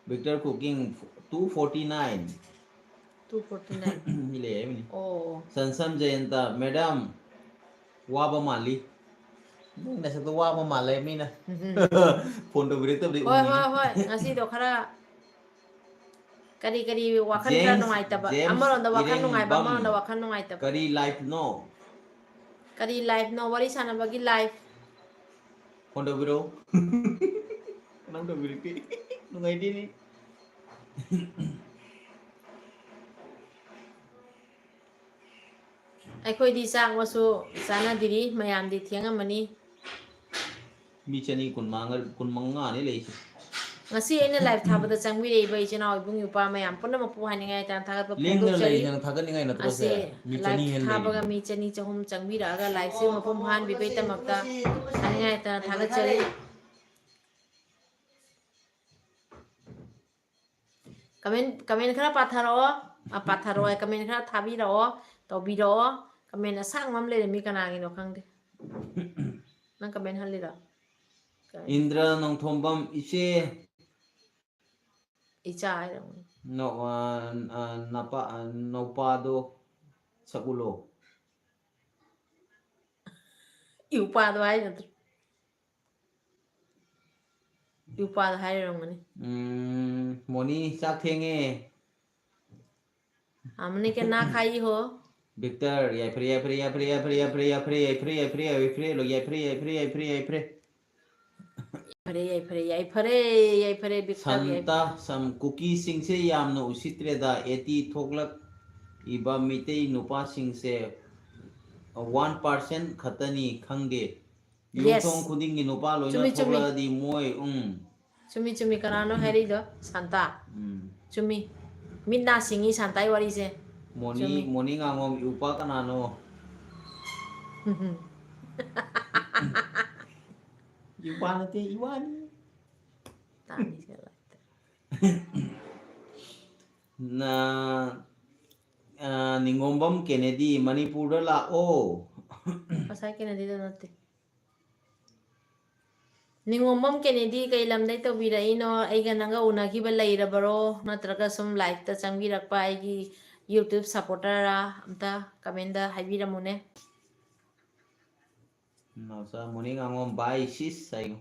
Victor Cooking two forty nine꯫ Two forty nine꯫ ꯃꯤ ꯂꯩ ꯍꯥꯏꯕꯅꯤ꯫ ꯑꯣ꯫ ꯁꯟꯁꯝ ꯖꯌꯟꯇ, madam, ꯋꯥꯕ ꯃꯥꯜꯂꯤ꯫ ꯅꯪ ꯅꯁꯛꯇꯣ ꯋꯥꯕ ꯃꯥꯜꯂꯦ ꯃꯤꯅ꯫ ꯎꯝ꯫ ꯐꯣꯟ ꯇꯧꯕꯤꯔꯛꯇꯕꯗꯤ ꯍꯣꯏ, ꯎꯅꯤꯡꯉꯤ꯫ ꯍꯣꯏ, ꯍꯣꯏ꯫ ꯉꯁꯤꯗꯣ ꯈꯔ ꯀꯔꯤ ꯀꯔꯤ ꯋꯥꯈꯜ ꯈꯔ ꯖꯦꯝꯁ, ꯅꯨꯡꯉꯥꯏꯇꯕ꯫ ꯖꯦꯝꯁ ꯑꯃꯔꯣꯝꯗ ꯋꯥꯈꯜ ꯅꯨꯡꯉꯥꯏꯕ, ꯏꯔꯦꯡꯕꯝ꯫ ꯑꯃꯔꯣꯝꯗ ꯋꯥꯈꯜ ꯅꯨꯡꯉꯥꯏꯇꯕ꯫ ꯀꯔꯤ liveꯅꯣ? ꯀꯔꯤ liveꯅꯣ? ꯋꯥꯔꯤ ꯁꯥꯟꯅꯕꯒꯤ live꯫ ꯐꯣꯟ ꯇꯧꯕꯤꯔꯛꯎ꯫ ꯀꯅꯥꯝ ꯇꯧꯕꯤꯔꯛꯇꯦ꯫ ꯅꯨꯡꯉꯥꯏꯇꯦꯅꯦ꯫ ꯑꯩꯈꯣꯏꯗꯤ ꯆꯥꯛ ꯃꯁꯨ ꯆꯥꯅꯗ꯭ꯔꯤ, ꯃꯌꯥꯝꯗꯤ ꯊꯦꯡꯉꯝꯃꯅꯤ꯫ ꯃꯤ ꯆꯅꯤ ꯀꯨꯟꯃꯉꯥ, ꯀꯨꯟꯃꯉꯥꯅꯤ ꯂꯩꯁꯦ꯫ ꯉꯁꯤ ꯑꯩꯅ live ꯊꯥꯕꯗ ꯆꯪꯕꯤꯔꯛꯏꯕ ꯏꯆꯤꯟ ꯏꯅꯥꯎ ꯏꯕꯨꯡ ꯏꯄ꯭ꯋꯥ ꯃꯌꯥꯝ ꯄꯨꯝꯅꯃꯛꯄꯨ ꯍꯥꯏꯅꯤꯡꯉꯥꯏ ꯇꯥꯅ ꯊꯥꯒꯠꯄ ꯂꯦꯡꯗꯅ ꯐꯣꯡꯗꯣꯛꯆꯔꯤ꯫ ꯂꯩꯔꯤꯁꯦ ꯅꯪ ꯊꯥꯒꯠꯅꯤꯡꯉꯥꯏ ꯅꯠꯇ꯭ꯔꯣ ꯁꯦ? ꯑꯁꯤ ꯃꯤ ꯆꯅꯤ live ꯍꯦꯟꯅ ꯊꯥꯕꯒ ꯂꯩꯔꯤꯅꯦ꯫ ꯃꯤ ꯆꯅꯤ ꯆꯍꯨꯝ ꯆꯪꯕꯤꯔꯛꯑꯒ live ꯁꯤ ꯃꯄꯨꯡ ꯐꯥꯍꯟꯕꯤꯕꯒꯤꯗꯃꯛꯇ ꯍꯥꯏꯅꯤꯡꯉꯥꯏ ꯇꯥꯅ ꯊꯥꯒꯠꯆꯔꯤ꯫ Comment, comment ꯈꯔ ꯄꯥꯊꯔꯛꯑꯣ꯫ ꯑ, ꯄꯥꯊꯔꯛꯑꯣ ꯍꯥꯏ, comment ꯈꯔ ꯊꯥꯕꯤꯔꯛꯑꯣ, ꯇꯧꯕꯤꯔꯛꯑꯣ꯫ Comment ꯑꯁꯥꯡꯕ ꯑꯃ ꯂꯩꯔꯝꯃꯤ, ꯀꯅꯥꯒꯤꯅꯣ ꯈꯪꯗꯦ꯫ ꯅꯪ comment ꯍꯜꯂꯤꯔꯣ? ꯀꯩ? ꯏꯟꯗ꯭ꯔ ꯅꯣꯡꯊꯣꯝꯕꯝ, ꯏꯆꯦ꯫ ꯏꯆꯥ ꯍꯥꯏꯔꯝꯒꯅꯤ꯫ ꯅꯣ-, ꯑ, ꯑ, ꯅꯄꯥ-, ꯑ, ꯅꯧꯄꯥꯗꯣ ꯁꯛꯎꯂꯣ꯫ ꯏꯎꯄꯥꯗꯣ ꯍꯥꯏ ꯅꯠꯇ꯭ꯔꯣ? ꯏꯎꯄꯥꯗꯣ ꯍꯥꯏꯔꯝꯒꯅꯤ꯫ ꯎꯝ, ꯃꯣꯅꯤ, ꯆꯥꯛ ꯊꯦꯡꯉꯦ꯫ हमने के ना खाई हो। ꯚꯤꯛꯇꯔ, ꯌꯥꯏꯐꯔꯦ, ꯌꯥꯏꯐꯔꯦ, ꯌꯥꯏꯐꯔꯦ꯫ ꯐꯔꯦ, ꯌꯥꯏꯐꯔꯦ, ꯌꯥꯏꯐꯔꯦ, ꯌꯥꯏꯐꯔꯦ, ꯌꯥꯏꯐꯔꯦ, ꯌꯥꯏꯐꯔꯦ꯫ ꯌꯥꯏꯐꯔꯦ, ꯌꯥꯏꯐꯔꯦ, ꯌꯥꯏꯐꯔꯦ, ꯌꯥꯏꯐꯔꯦ, ꯚꯤꯛꯇꯔ, ꯌꯥꯏꯐꯔꯦ꯫ ꯁꯟꯇ, ꯁꯝ, ꯀꯨꯀꯤꯁꯤꯡꯁꯦ ꯌꯥꯝꯅ ꯎꯁꯤꯠꯇ꯭ꯔꯦꯗ, ꯑꯦꯇꯤ ꯊꯣꯛꯂꯛꯏꯕ ꯃꯤꯇꯩ ꯅꯨꯄꯥꯁꯤꯡꯁꯦ one percent ꯈꯛꯇꯅꯤ ꯈꯪꯗꯦ꯫ Yes. ꯌꯨꯝꯊꯣꯡ ꯈꯨꯗꯤꯡꯒꯤ ꯅꯨꯄꯥ ꯂꯣꯏꯅ ꯆꯨꯝꯃꯤ, ꯆꯨꯝꯃꯤ꯫ ꯊꯣꯛꯂꯛꯑꯗꯤ ꯃꯣꯏ, ꯎꯝ꯫ ꯆꯨꯝꯃꯤ, ꯆꯨꯝꯃꯤ꯫ ꯀꯅꯥꯅꯣ ꯍꯥꯏꯔꯤꯗꯣ? ꯁꯥꯟꯇꯥ꯫ ꯎꯝ꯫ ꯆꯨꯝꯃꯤ꯫ ꯃꯤꯠ ꯅꯥ ꯁꯤꯡꯉꯤ ꯁꯥꯟꯇꯥꯒꯤ ꯋꯥꯔꯤꯁꯦ꯫ ꯃꯣꯅꯤ, ꯆꯨꯝꯃꯤ꯫ ꯃꯣꯅꯤ ꯉꯥꯉꯣꯝ, ꯏꯎꯄꯥ ꯀꯅꯥꯅꯣ? ꯏꯎꯄꯥ ꯅꯠꯇꯦ, ꯏꯋꯥꯅꯤ꯫ ꯇꯥꯅꯤ ꯁꯦ ꯂꯥꯏꯛꯇ꯫ ꯅ-, ꯑ, ꯅꯤꯡꯉꯣꯝꯕꯝ ꯀꯦꯅꯦꯗꯤ, ꯃꯅꯤꯄꯨꯔꯗ ꯂꯥꯛꯑꯣ꯫ ꯉꯁꯥꯏ ꯀꯦꯅꯦꯗꯤꯗꯣ ꯅꯠꯇꯦ꯫ ꯅꯤꯉꯣꯝꯕꯝ ꯀꯦꯅꯦꯗꯤ ꯀꯩ ꯂꯝꯗꯩ ꯇꯧꯕꯤꯔꯛꯏꯅꯣ? ꯑꯩꯒ ꯅꯪꯒ ꯎꯅꯈꯤꯕ ꯂꯩꯔꯕꯔꯣ? ꯅꯠꯇ꯭ꯔꯒ ꯁꯨꯝ live ꯇ ꯆꯪꯕꯤꯔꯛꯄ ꯑꯩꯒꯤ YouTube supporter ꯔꯥ? ꯑꯝꯇ comment ꯇ ꯍꯥꯏꯕꯤꯔꯝꯃꯨꯅꯦ꯫ ꯅꯥꯎꯆꯥ, morning ꯑꯉꯣꯝ, bye sis ꯍꯥꯏꯌꯨ꯫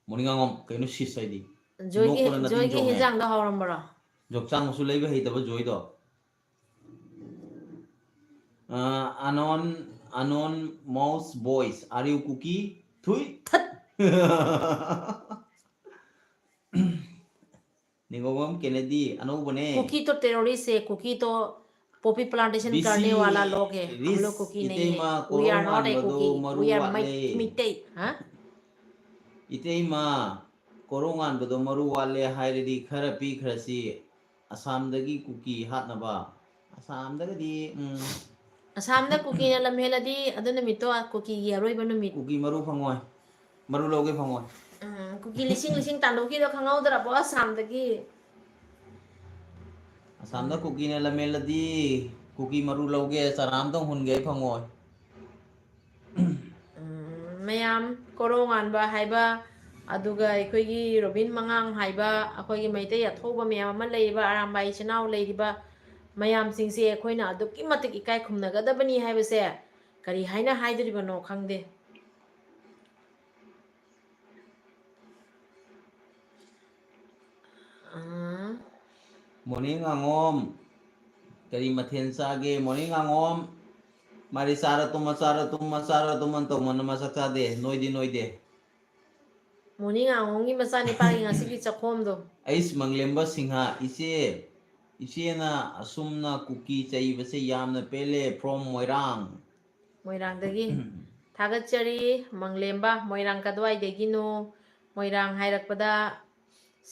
Morning ꯑꯉꯣꯝ, ꯀꯩꯅꯣ sis ꯍꯥꯏꯗꯤ? ꯖꯣꯏꯒꯤ, ꯅꯣꯛꯄꯅ ꯅꯇꯤꯟ ꯖꯣꯏꯒꯤ ꯆꯣꯡꯉꯦ꯫ ꯍꯦꯟꯖꯥꯡꯗꯣ ꯍꯥꯎꯔꯝꯕꯔꯣ? ꯌꯣꯡꯆꯥꯛ ꯃꯆꯨ ꯂꯩꯕ ꯍꯩꯇꯕ ꯖꯣꯏꯗꯣ꯫ ꯑ, unknown, unknown mouse boys, are you Kuki? ꯊꯨꯏ꯫ ꯊꯠ! ꯅꯤꯉꯣꯝꯕꯝ ꯀꯦꯅꯦꯗꯤ ꯑꯅꯧꯕꯅꯦ꯫ कुकी तो terrorist है, कुकी तो poppy plantation करने वाला लोग है। हम लोग कुकी नहीं है। We are not a Kuki. We are मै-, ꯃꯩꯇꯩ। ꯍꯥ? ꯏꯇꯩꯃ, ꯀꯣꯔꯧꯉꯥꯟꯕꯗꯣ ꯃꯔꯨ ꯋꯥꯠꯂꯦ ꯍꯥꯏꯔꯗꯤ ꯈꯔ ꯄꯤꯈ꯭ꯔꯁꯤ꯫ ꯑꯁꯥꯝꯗꯒꯤ ꯀꯨꯀꯤ ꯍꯥꯠꯅꯕ꯫ ꯑꯁꯥꯝꯗꯒꯗꯤ, ꯎꯝ꯫ ꯑꯁꯥꯝꯗ ꯀꯨꯀꯤꯅ ꯂꯝ ꯍꯦꯜꯂꯗꯤ ꯑꯗꯨ ꯅꯨꯃꯤꯠꯇꯣ ꯀꯨꯀꯤꯒꯤ ꯑꯔꯣꯏꯕ ꯅꯨꯃꯤꯠ꯫ ꯀꯨꯀꯤ ꯃꯔꯨ ꯐꯪꯉꯣꯏ꯫ ꯃꯔꯨ ꯂꯧꯒꯦ ꯐꯪꯉꯣꯏ꯫ ꯎꯝ, ꯀꯨꯀꯤ ꯂꯤꯁꯤꯡ ꯂꯤꯁꯤꯡ ꯇꯥꯟꯊꯣꯛꯈꯤꯗꯣ ꯈꯪꯍꯧꯗ꯭ꯔꯕꯣ ꯑꯁꯥꯝꯗꯒꯤ? ꯑꯁꯥꯝꯗ ꯎꯝ꯫ ꯀꯨꯀꯤꯅ ꯂꯝ ꯍꯦꯜꯂꯗꯤ ꯀꯨꯀꯤ ꯃꯔꯨ ꯂꯧꯒꯦ, ꯆꯔꯥ ꯑꯝꯇꯪ ꯍꯨꯟꯒꯦ ꯑꯩ ꯐꯪꯉꯣꯏ꯫ ꯎꯝ, ꯃꯌꯥꯝ ꯀꯣꯔꯧꯉꯥꯟꯕ ꯍꯥꯏꯕ, ꯑꯗꯨꯒ ꯑꯩꯈꯣꯏꯒꯤ ꯔꯣꯕꯤꯟ ꯃꯉꯥꯡ ꯍꯥꯏꯕ, ꯑꯩꯈꯣꯏꯒꯤ ꯃꯩꯇꯩ ꯑꯊꯧꯕ ꯃꯌꯥꯝ ꯑꯃ ꯂꯩꯔꯤꯕ, ꯑꯔꯥꯝꯕꯥꯏ ꯏꯆꯤꯟ ꯏꯅꯥꯎ ꯂꯩꯔꯤꯕ ꯃꯌꯥꯝꯁꯤꯡꯁꯦ ꯑꯩꯈꯣꯏꯅ ꯑꯗꯨꯛꯀꯤ ꯃꯇꯤꯛ ꯏꯀꯥꯏ ꯈꯨꯝꯅꯒꯗꯕꯅꯤ ꯍꯥꯏꯕꯁꯦ ꯀꯔꯤ ꯍꯥꯏꯅ ꯍꯥꯏꯗꯣꯔꯤꯕꯅꯣ ꯈꯪꯗꯦ꯫ ꯑꯥ꯫ ꯃꯣꯔꯅꯤꯡ ꯉꯥꯉꯣꯝ, ꯀꯔꯤ ꯃꯊꯦꯜ ꯆꯥꯒꯦ? ꯃꯣꯔꯅꯤꯡ ꯉꯥꯉꯣꯝ, ꯃꯥꯗꯤ ꯆꯥꯔ ꯇꯨꯝꯃ, ꯆꯥꯔ ꯇꯨꯝꯃ, ꯆꯥꯔ ꯇꯨꯝꯃ ꯇꯧꯃꯟꯅ ꯃꯁꯛ ꯆꯥꯗꯦ, ꯅꯣꯏꯗꯤ ꯅꯣꯏꯗꯦ꯫ ꯃꯣꯔꯅꯤꯡ ꯉꯥꯉꯣꯝꯒꯤ ꯃꯆꯥꯅꯤꯄꯥꯒꯤ ꯉꯁꯤꯒꯤ ꯆꯥꯛꯈꯣꯝꯗꯣ꯫ ꯑꯩꯁ ꯃꯪꯂꯦꯝꯕ ꯁꯤꯡꯍ, ꯏꯆꯦ, ꯏꯆꯦꯅ ꯑꯁꯨꯝꯅ ꯀꯨꯀꯤ ꯆꯩꯕꯁꯦ ꯌꯥꯝꯅ ꯄꯦꯜꯂꯦ, from ꯃꯣꯏꯔꯥꯡ꯫ ꯃꯣꯏꯔꯥꯡꯗꯒꯤ꯫ ꯊꯥꯒꯠꯆꯔꯤ, ꯃꯪꯂꯦꯝꯕ꯫ ꯃꯣꯏꯔꯥꯡ ꯀꯗ꯭ꯋꯥꯏꯗꯒꯤꯅꯣ? ꯃꯣꯏꯔꯥꯡ ꯍꯥꯏꯔꯛꯄꯗ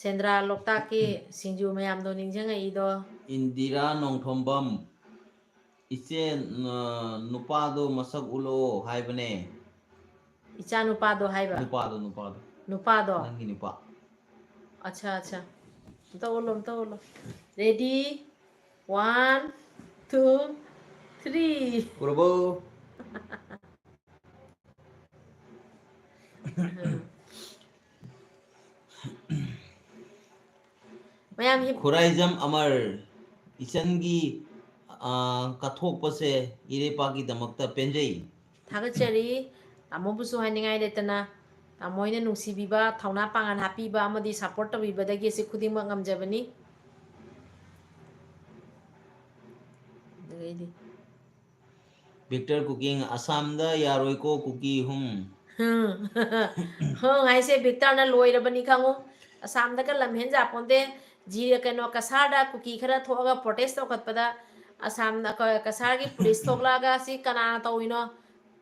ꯁꯦꯟꯗ꯭ꯔꯥ ꯂꯣꯛꯇꯥꯛꯀꯤ ꯁꯤꯡꯖꯨ ꯃꯌꯥꯝꯗꯣ ꯅꯤꯡꯁꯤꯡꯉꯛꯏꯗꯣ꯫ ꯏꯟꯗꯤꯔꯥ ꯅꯣꯡꯊꯣꯝꯕꯝ, ꯏꯆꯦ, ꯅ-, ꯅꯨꯄꯥꯗꯣ ꯃꯁꯛ ꯎꯠꯂꯛꯑꯣ ꯍꯥꯏꯕꯅꯦ꯫ ꯏꯆꯥ ꯅꯨꯄꯥꯗꯣ ꯍꯥꯏꯕ? ꯅꯨꯄꯥꯗꯣ, ꯅꯨꯄꯥꯗꯣ꯫ ꯅꯨꯄꯥꯗꯣ? ꯅꯪꯒꯤ ꯅꯨꯄꯥ꯫ ꯑꯠꯆꯥ, ꯑꯠꯆꯥ꯫ ꯑꯝꯇ ꯎꯠꯂꯣ, ꯑꯝꯇ ꯎꯠꯂꯣ꯫ Ready? One, two, three. ꯎꯔꯕꯣ? ꯃꯌꯥꯝ ꯍꯤꯞ- ꯈꯨꯔꯥꯏꯖꯝ ꯑꯃꯔ, ꯏꯆꯟꯒꯤ, ꯑ, ꯀꯠꯊꯣꯛꯄꯁꯦ ꯏꯔꯩꯄꯥꯛꯀꯤꯗꯃꯛꯇ ꯄꯦꯟꯖꯩ꯫ ꯊꯥꯒꯠꯆꯔꯤ꯫ ꯇꯥꯃꯣꯕꯨꯁꯨ ꯍꯥꯏꯅꯤꯡꯉꯥꯏ ꯂꯩꯇꯅ, ꯇꯥꯃꯣ ꯍꯣꯏꯅ ꯅꯨꯡꯁꯤꯕꯤꯕ, ꯊꯧꯅꯥ ꯄꯥꯡꯒꯜ ꯍꯥꯞꯄꯤꯕ ꯑꯃꯗꯤ support ꯇꯧꯕꯤꯕꯗꯒꯤ ꯑꯁꯤ ꯈꯨꯗꯤꯡꯃꯛ ꯉꯝꯖꯕꯅꯤ꯫ ꯑꯗꯨꯗꯩꯗꯤ Victor Cooking, ꯑꯁꯥꯝꯗ ꯌꯥꯔꯣꯏꯀꯣ ꯀꯨꯀꯤ, ꯍꯨꯝ꯫ ꯍꯨꯝ꯫ ꯍꯨꯝ ꯍꯥꯏꯁꯦ ꯚꯤꯛꯇꯔꯅ ꯂꯣꯏꯔꯕꯅꯤ ꯈꯪꯉꯨ꯫ ꯑꯁꯥꯝꯗꯒ ꯂꯝ ꯍꯦꯟ ꯌꯥꯄꯣꯟꯇꯦ꯫ ꯖꯤ-, ꯀꯩꯅꯣ, ꯀꯁꯥꯔꯗ ꯀꯨꯀꯤ ꯈꯔ ꯊꯣꯛꯑꯒ protest ꯇꯧꯈꯠꯄꯗ ꯑꯁꯥꯝꯗ, ꯀ-, ꯀꯁꯥꯔꯒꯤ ꯄꯨꯂꯤꯁ ꯊꯣꯛꯂꯛꯑꯒ "ꯁꯤ ꯀꯅꯥꯅ ꯇꯧꯔꯤꯅꯣ?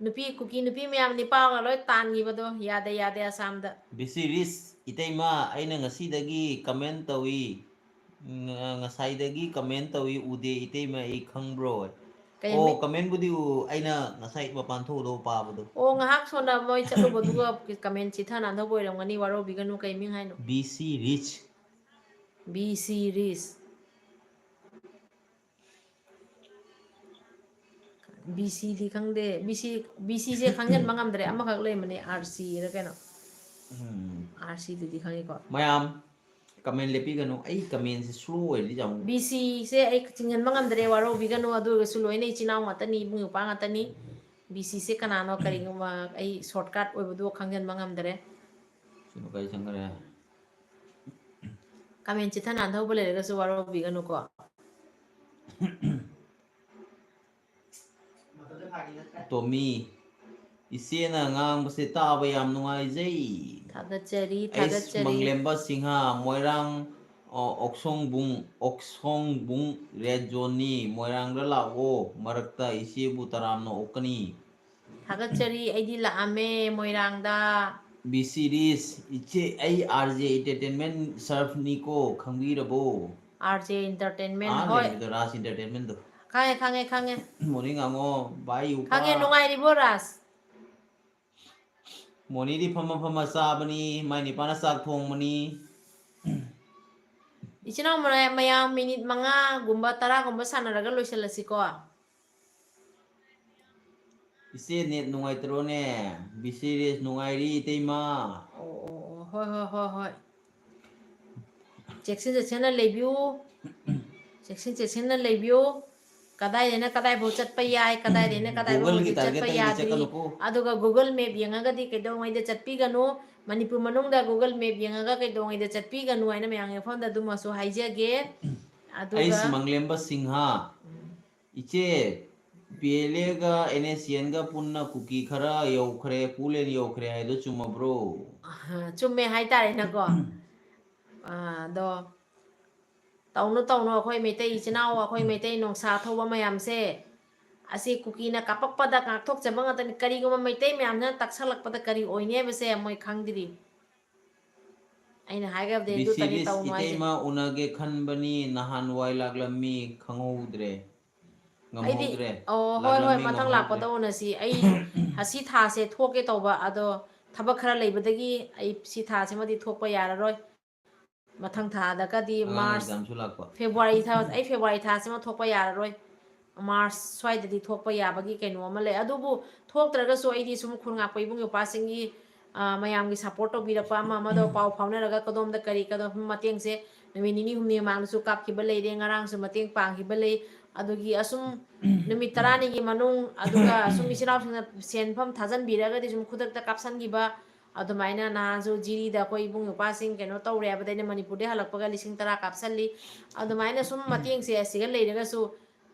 ꯅꯨꯄꯤ, ꯀꯨꯀꯤ ꯅꯨꯄꯤ ꯃꯌꯥꯝ ꯅꯤꯄꯥꯒ ꯂꯣꯏ ꯇꯥꯟꯈꯤꯕꯗꯣ, ꯌꯥꯗꯦ, ꯌꯥꯗꯦ ꯑꯁꯥꯝꯗ꯫ ꯕꯤ ꯁꯤ ꯔꯤꯁ, ꯏꯇꯩꯃ, ꯑꯩꯅ ꯉꯁꯤꯗꯒꯤ ꯀꯃꯦꯟ ꯇꯧꯏ꯫ ꯉ-, ꯉꯁꯥꯏꯗꯒꯤ ꯀꯃꯦꯟ ꯇꯧꯏ, ꯎꯗꯦ ꯏꯇꯩꯃ, ꯑꯩ ꯈꯪꯕ꯭ꯔꯣ? ꯀꯩ ꯑꯣ, ꯃꯤ- ꯀꯃꯦꯟꯕꯨꯗꯤ ꯎ, ꯑꯩꯅ ꯉꯁꯥꯏ ꯃꯄꯥꯟ ꯊꯣꯛꯎꯗꯧ ꯄꯥꯕꯗꯣ꯫ ꯑꯣ, ꯉꯥꯏꯍꯥꯛ ꯁꯣꯟꯅ ꯃꯣꯏ ꯆꯠꯂꯨꯕꯗꯨꯒ ꯀꯃꯦꯟ ꯆꯤꯊ ꯅꯥꯟꯊꯧꯕ ꯑꯣꯏꯔꯝꯒꯅꯤ, ꯋꯥꯔꯧꯕꯤꯒꯅꯨ꯫ ꯀꯩ ꯃꯤꯡ ꯍꯥꯏꯅꯣ? ꯕꯤ ꯁꯤ ꯔꯤꯁ꯫ ꯕꯤ ꯁꯤ ꯔꯤꯁ꯫ ꯕꯤ ꯁꯤꯗꯤ ꯈꯪꯗꯦ꯫ ꯕꯤ ꯁꯤ, ꯕꯤ ꯁꯤꯁꯦ ꯈꯪꯖꯤꯟꯕ ꯉꯝꯗ꯭ꯔꯦ꯫ ꯑꯃꯈꯛ ꯂꯩꯕꯅꯦ, ꯑꯥꯔ ꯁꯤꯔ ꯀꯩꯅꯣ꯫ ꯎꯝ. ꯑꯥꯔ ꯁꯤꯗꯨꯗꯤ ꯈꯪꯉꯤꯀꯣ꯫ ꯃꯌꯥꯝ ꯀꯃꯦꯟ ꯂꯦꯞꯄꯤꯒꯅꯨ꯫ ꯑꯩ ꯀꯃꯦꯟꯁꯦ ꯁ꯭ꯂꯣ ꯑꯣꯏꯔꯗꯤ ꯌꯥꯝ ꯕꯤ ꯁꯤꯁꯦ ꯑꯩ ꯆꯤꯡꯁꯤꯟꯕ ꯉꯝꯗ꯭ꯔꯦ, ꯋꯥꯔꯧꯕꯤꯒꯅꯨ꯫ ꯑꯗꯨ ꯑꯣꯏꯔꯒꯁꯨ ꯂꯣꯏꯅ ꯏꯆꯤꯟ ꯏꯅꯥꯎ ꯉꯥꯛꯇꯅꯤ, ꯏꯕꯨꯡ ꯏꯄ꯭ꯋꯥ ꯉꯥꯛꯇꯅꯤ꯫ ꯕꯤ ꯁꯤꯁꯦ ꯀꯅꯥꯅꯣ, ꯀꯔꯤꯒꯨꯝꯕ ꯑꯩ ꯁꯣꯔꯠꯀꯠ ꯑꯣꯏꯕꯗꯨ ꯈꯪꯖꯤꯟꯕ ꯉꯝꯗ꯭ꯔꯦ꯫ ꯁꯤꯅ ꯀꯥꯏ ꯆꯪꯈ꯭ꯔꯦ? ꯀꯃꯦꯟ ꯆꯤꯊ ꯅꯥꯟꯊꯧꯕ ꯂꯩꯔꯒꯁꯨ ꯋꯥꯔꯧꯕꯤꯒꯅꯨꯀꯣ꯫ ꯇꯣꯃꯤ, ꯏꯆꯦꯅ ꯉꯥꯡꯕꯁꯦ ꯇꯥꯕ ꯌꯥꯝ ꯅꯨꯡꯉꯥꯏꯖꯩ꯫ ꯊꯥꯒꯠꯆꯔꯤ, ꯑꯩꯁ ꯊꯥꯒꯠꯆꯔꯤ꯫ ꯃꯪꯂꯦꯝꯕ ꯁꯤꯡꯍ, ꯃꯣꯏꯔꯥꯡ, ꯑ, ꯑꯣꯛꯁꯣꯡꯕꯨꯡ, ꯑꯣꯛꯁꯣꯡꯕꯨꯡ ꯔꯦꯗ ꯖꯣꯟꯅꯤ꯫ ꯃꯣꯏꯔꯥꯡꯗ ꯂꯥꯛꯑꯣ, ꯃꯔꯛꯇ ꯏꯆꯦꯕꯨ ꯇꯔꯥꯝꯅ ꯑꯣꯛꯀꯅꯤ꯫ ꯊꯥꯒꯠꯆꯔꯤ, ꯑꯩꯗꯤ ꯂꯥꯛꯑꯝꯃꯦ ꯃꯣꯏꯔꯥꯡꯗ꯫ ꯕꯤ ꯁꯤ ꯔꯤꯁ, ꯏꯆꯦ, ꯑꯩ ꯑꯥꯔ ꯖꯦ ꯏꯟꯇꯔꯇꯦꯟꯃꯦꯟ ꯁꯔꯐꯅꯤꯀꯣ, ꯈꯪꯕꯤꯔꯕꯣ? ꯑꯥꯔ ꯖꯦ ꯏꯟꯇꯔꯇꯦꯟꯃꯦꯟ, ꯑꯥ, ꯍꯣꯏ꯫ ꯂꯩꯕꯗꯣ ꯔꯥꯖ ꯏꯟꯇꯔꯇꯦꯟꯃꯦꯟꯗꯣ꯫ ꯈꯪꯉꯦ, ꯈꯪꯉꯦ, ꯈꯪꯉꯦ꯫ ꯃꯣꯔꯅꯤꯡ ꯉꯥꯡꯉꯣ, ꯚꯥꯏ ꯎꯄꯥ꯫ ꯈꯪꯉꯦ, ꯅꯨꯡꯉꯥꯏꯔꯤꯕꯣ ꯔꯥꯖ? ꯃꯣꯅꯤꯗꯤ ꯐꯝꯃ ꯐꯝꯃ ꯆꯥꯕꯅꯤ, ꯃꯥꯏ ꯅꯤꯄꯥꯅ ꯆꯥꯛ ꯊꯣꯡꯕꯅꯤ꯫ ꯏꯆꯤꯟ ꯏꯅꯥꯎ ꯃꯔꯥꯏ-, ꯃꯌꯥꯝ ꯃꯤꯅꯤꯠ ꯃꯉꯥꯒꯨꯝꯕ ꯇꯔꯥꯒꯨꯝꯕ ꯁꯥꯟꯅꯔꯒ ꯂꯣꯏꯁꯤꯜꯂꯁꯤꯀꯣ꯫ ꯏꯆꯦ, ꯅꯦꯠ ꯅꯨꯡꯉꯥꯏꯇ꯭ꯔꯣꯅꯦ? ꯕꯤ ꯁꯤ ꯔꯤꯁ, ꯅꯨꯡꯉꯥꯏꯔꯤ ꯏꯇꯩꯃ꯫ ꯑꯣ, ꯑꯣ, ꯑꯣ, ꯍꯣꯏ, ꯍꯣꯏ, ꯍꯣꯏ, ꯍꯣꯏ꯫ ꯆꯦꯛꯁꯤꯟ ꯆꯦꯛꯁꯤꯟꯅ ꯂꯩꯕꯤꯌꯨ꯫ ꯆꯦꯛꯁꯤꯟ ꯆꯦꯛꯁꯤꯟꯅ ꯂꯩꯕꯤꯌꯨ꯫ ꯀꯗꯥꯏꯗꯩꯅ ꯀꯗꯥꯏꯐꯥꯎ ꯆꯠꯄ ꯌꯥꯏ, ꯀꯗꯥꯏꯗꯩꯅ ꯀꯗꯥꯏꯐꯥꯎ Google-ꯒꯤ ꯍꯧꯖꯤꯛ ꯆꯠꯄ target-ꯇꯒꯤꯗꯤ ꯌꯥꯗ꯭ꯔꯤ꯫ ꯆꯠꯀꯅꯨꯀꯣ꯫ ꯑꯗꯨꯒ Google Map ꯌꯦꯡꯉꯒꯗꯤ ꯀꯩꯗꯧꯉꯩꯗ ꯆꯠꯄꯤꯒꯅꯨ꯫ ꯃꯅꯤꯄꯨꯔ ꯃꯅꯨꯡꯗ Google Map ꯌꯦꯡꯉꯒ ꯀꯩꯗꯧꯉꯩꯗ ꯆꯠꯄꯤꯒꯅꯨ ꯍꯥꯏꯅ ꯃꯌꯥꯝꯒꯤ ꯃꯐꯝꯗ ꯑꯗꯨꯃꯁꯨ ꯍꯥꯏꯖꯒꯦ꯫ ꯑꯗꯨꯒ ꯑꯩꯁ ꯃꯪꯂꯦꯝꯕ ꯁꯤꯡꯍ꯫ ꯎꯝ꯫ ꯏꯆꯦ, P L ꯑꯦꯒ and S C ꯑꯦꯟꯒ ꯄꯨꯟꯅ ꯀꯨꯀꯤ ꯈꯔ ꯌꯧꯈ꯭ꯔꯦ, ꯄꯨꯂꯦꯟ ꯌꯧꯈ꯭ꯔꯦ ꯍꯥꯏꯗꯣ ꯆꯨꯝꯃꯕ꯭ꯔꯣ? ꯑꯍ, ꯆꯨꯝꯃꯦ ꯍꯥꯏꯇꯥꯔꯦꯅꯀꯣ꯫ ꯑꯥ, ꯑꯗꯣ ꯇꯧꯅꯨ, ꯇꯧꯅꯨ, ꯑꯩꯈꯣꯏ ꯃꯩꯇꯩ ꯏꯆꯤꯟ ꯏꯅꯥꯎ, ꯑꯩꯈꯣꯏ ꯃꯩꯇꯩ ꯅꯣꯡꯁꯥ ꯊꯧꯕ ꯃꯌꯥꯝꯁꯦ, ꯑꯁꯤ ꯀꯨꯀꯤꯅ ꯀꯥꯞꯄꯛꯄꯗ ꯉꯥꯛꯊꯣꯛꯆꯕ ꯉꯥꯛꯇꯅꯤ꯫ ꯀꯔꯤꯒꯨꯝꯕ ꯃꯩꯇꯩ ꯃꯌꯥꯝꯅ ꯇꯛꯁꯜꯂꯛꯄꯗ ꯀꯔꯤ ꯑꯣꯏꯅꯤ ꯍꯥꯏꯕꯁꯦ ꯃꯣꯏ ꯈꯪꯗ꯭ꯔꯤ꯫ ꯑꯩꯅ ꯍꯥꯏꯈ꯭ꯔꯕꯗꯤ ꯑꯗꯨꯇꯅꯤ ꯕꯤꯁꯤꯔꯤꯁ ꯇꯧꯅꯨ ꯍꯥꯏꯁꯦ꯫ ꯏꯇꯩꯃ ꯎꯅꯒꯦ ꯈꯟꯕꯅꯤ, ꯅꯍꯥꯟꯋꯥꯏ ꯂꯥꯛꯂꯝꯃꯤ, ꯈꯪꯍꯧꯗ꯭ꯔꯦ꯫ ꯑꯩꯗꯤ ꯉꯝꯍꯧꯗ꯭ꯔꯦ꯫ ꯑꯣ, ꯍꯣꯏ, ꯍꯣꯏ, ꯂꯥꯛꯂꯝꯃꯤ, ꯃꯊꯪ ꯉꯝꯍꯧꯗ꯭ꯔꯦ꯫ ꯂꯥꯛꯄꯗ ꯎꯅꯁꯤ꯫ ꯑꯩ ꯑꯁꯤ ꯊꯥꯁꯦ ꯊꯣꯛꯀꯦ ꯇꯧꯕ, ꯑꯗꯣ ꯊꯕꯛ ꯈꯔ ꯂꯩꯕꯗꯒꯤ ꯑꯩ ꯁꯤ ꯊꯥꯁꯤꯃꯗꯤ ꯊꯣꯛꯄ ꯌꯥꯔꯔꯣꯏ꯫ ꯃꯊꯪ ꯊꯥꯗꯒꯗꯤ ꯑꯉꯥꯡ ꯃꯥꯔꯆ, ꯑꯦꯛꯖꯥꯝꯁꯨ ꯂꯥꯛꯄ꯫ ꯐꯦꯕ꯭ꯔꯨꯋꯥꯔꯤ ꯊꯥ, ꯑꯩ ꯐꯦꯕ꯭ꯔꯨꯋꯥꯔꯤ ꯊꯥꯁꯤꯃ ꯊꯣꯛꯄ ꯌꯥꯔꯔꯣꯏ꯫ ꯃꯥꯔꯆ ꯁ꯭ꯋꯥꯏꯗꯗꯤ ꯊꯣꯛꯄ ꯌꯥꯕꯒꯤ ꯀꯩꯅꯣ ꯑꯃ ꯂꯩ꯫ ꯑꯗꯨꯕꯨ ꯊꯣꯛꯇ꯭ꯔꯒꯁꯨ ꯑꯩꯗꯤ ꯁꯨꯝ ꯈꯨꯟ ꯉꯥꯛꯄ ꯏꯕꯨꯡ ꯏꯄ꯭ꯋꯥꯁꯤꯡꯒꯤ, ꯑ, ꯃꯌꯥꯝꯒꯤ ꯁꯄꯣꯔꯠ ꯇꯧꯕꯤꯔꯛꯄ ꯑꯃ ꯑꯃꯗ ꯄꯥꯎ ꯐꯥꯎꯅꯔꯒ ꯀꯗꯣꯝꯗ ꯀꯔꯤ ꯀꯗꯣꯝ ꯃꯇꯦꯡꯁꯦ ꯅꯨꯃꯤꯠ ꯅꯤꯅꯤ ꯍꯨꯝꯅꯤ ꯃꯃꯥꯡꯗꯁꯨ ꯀꯥꯞꯈꯤꯕ ꯂꯩꯔꯦ, ꯉꯔꯥꯡꯁꯨ ꯃꯇꯦꯡ ꯄꯥꯡꯈꯤꯕ ꯂꯩ꯫ ꯑꯗꯨꯒꯤ ꯑꯁꯨꯝ ꯅꯨꯃꯤꯠ ꯇꯔꯥꯅꯤꯒꯤ ꯃꯅꯨꯡ, ꯑꯗꯨꯒ ꯑꯁꯨꯝ ꯏꯆꯤꯜ ꯏꯅꯥꯎꯁꯤꯡꯅ ꯁꯦꯟꯐꯝ ꯊꯥꯖꯟꯕꯤꯔꯒꯗꯤ ꯁꯨꯝ ꯈꯨꯗꯛꯇ ꯀꯥꯞꯁꯟꯈꯤꯕ, ꯑꯗꯨꯃꯥꯏꯅ ꯅꯍꯥꯟꯁꯨ ꯖꯤꯔꯤꯗ ꯑꯩꯈꯣꯏ ꯏꯕꯨꯡ ꯏꯄ꯭ꯋꯥꯁꯤꯡ ꯀꯩꯅꯣ ꯇꯧꯔꯦ ꯍꯥꯏꯕꯗ ꯑꯩꯅ ꯃꯅꯤꯄꯨꯔꯗꯒꯤ ꯍꯜꯂꯛꯄꯒ ꯂꯤꯁꯤꯡ ꯇꯔꯥ ꯀꯥꯞꯁꯜꯂꯤ꯫ ꯑꯗꯨꯃꯥꯏꯅ ꯁꯨꯝ ꯃꯇꯦꯡꯁꯦ ꯑꯁꯤꯒ ꯂꯩꯔꯒꯁꯨ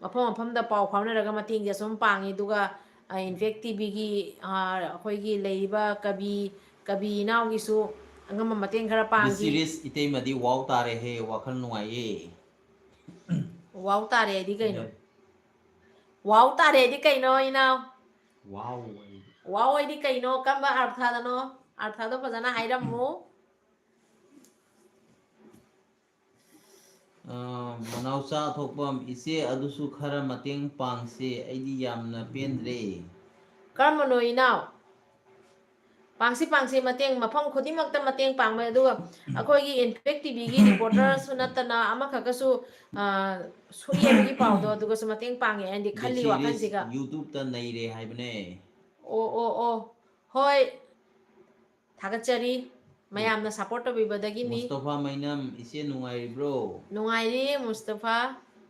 ꯃꯐꯝ ꯃꯐꯝꯗ ꯄꯥꯎ ꯐꯥꯎꯅꯔꯒ ꯃꯇꯦꯡꯁꯦ ꯁꯨꯝ ꯄꯥꯡꯉꯤ꯫ ꯑꯗꯨꯒ, ꯑ, ꯏꯝꯄꯦꯛ ꯇꯤꯚꯤꯒꯤ, ꯑ, ꯑꯩꯈꯣꯏꯒꯤ ꯂꯩꯔꯤꯕ ꯀꯕꯤ, ꯀꯕꯤ ꯏꯅꯥꯎꯒꯤꯁꯨ ꯑꯉꯝꯕ ꯃꯇꯦꯡ ꯈꯔ ꯄꯥꯡꯈꯤ꯫ ꯕꯤꯁꯤꯔꯤꯁ ꯏꯇꯩꯃꯗꯤ ꯋꯥꯎ ꯇꯥꯔꯦꯍꯦ, ꯋꯥꯈꯜ ꯅꯨꯡꯉꯥꯏꯌꯦ꯫ ꯋꯥꯎ ꯇꯥꯔꯦ ꯍꯥꯏꯗꯤ ꯀꯩꯅꯣ? ꯋꯥꯎ ꯇꯥꯔꯦ ꯍꯥꯏꯗꯤ ꯀꯩꯅꯣ, ꯏꯅꯥꯎ? ꯋꯥꯎ ꯍꯥꯏꯗꯤ꯫ ꯋꯥꯎ ꯍꯥꯏꯗꯤ ꯀꯩꯅꯣ? ꯀꯔꯝꯕ ꯑꯥꯔꯊꯥꯗꯅꯣ? ꯑꯥꯔꯊꯥꯗꯣ ꯐꯖꯅ ꯍꯥꯏꯔꯝꯃꯨ꯫ ꯑ, ꯃꯅꯥꯎꯆꯥ ꯊꯣꯛꯄꯝ, ꯏꯆꯦ ꯑꯗꯨꯁꯨ ꯈꯔ ꯃꯇꯦꯡ ꯄꯥꯡꯁꯦ, ꯑꯩꯗꯤ ꯌꯥꯝꯅ ꯄꯦꯟꯗ꯭ꯔꯦ꯫ ꯀꯔꯝꯕꯅꯣ, ꯏꯅꯥꯎ? ꯄꯥꯡꯁꯤ, ꯄꯥꯡꯁꯤ, ꯃꯇꯦꯡ ꯃꯐꯝ ꯈꯨꯗꯤꯡꯃꯛꯇ ꯃꯇꯦꯡ ꯄꯥꯡꯕ꯫ ꯑꯗꯨꯒ ꯑꯩꯈꯣꯏꯒꯤ ꯏꯝꯄꯦꯛ ꯇꯤꯚꯤꯒꯤ ꯔꯤꯄꯣꯔꯇꯔꯁꯨ ꯅꯠꯇꯅ ꯑꯃꯈꯛꯀꯁꯨ, ꯑ, ꯁꯣꯛꯏ ꯍꯥꯏꯕꯒꯤ ꯄꯥꯎꯗꯣ ꯑꯗꯨꯒꯁꯨ ꯃꯇꯦꯡ ꯄꯥꯡꯉꯦ ꯍꯥꯏꯅꯗꯤ ꯈꯜꯂꯤ ꯕꯦꯁꯤꯔꯤꯁ ꯋꯥꯈꯜꯁꯤꯒ꯫ YouTube-ꯇ ꯅꯩꯔꯦ ꯍꯥꯏꯕꯅꯦ꯫ ꯑꯣ, ꯑꯣ, ꯑꯣ꯫ ꯍꯣꯏ꯫ ꯊꯥꯒꯠꯆꯔꯤ꯫ ꯃꯌꯥꯝꯅ ꯁꯄꯣꯔꯠ ꯇꯧꯕꯤꯕꯗꯒꯤꯅꯤ꯫ ꯃꯨꯁꯇꯐꯥ ꯃꯩꯅꯝ, ꯏꯆꯦ ꯅꯨꯡꯉꯥꯏꯔꯤꯕ꯭ꯔꯣ? ꯅꯨꯡꯉꯥꯏꯔꯤ, ꯃꯨꯁꯇꯐꯥ꯫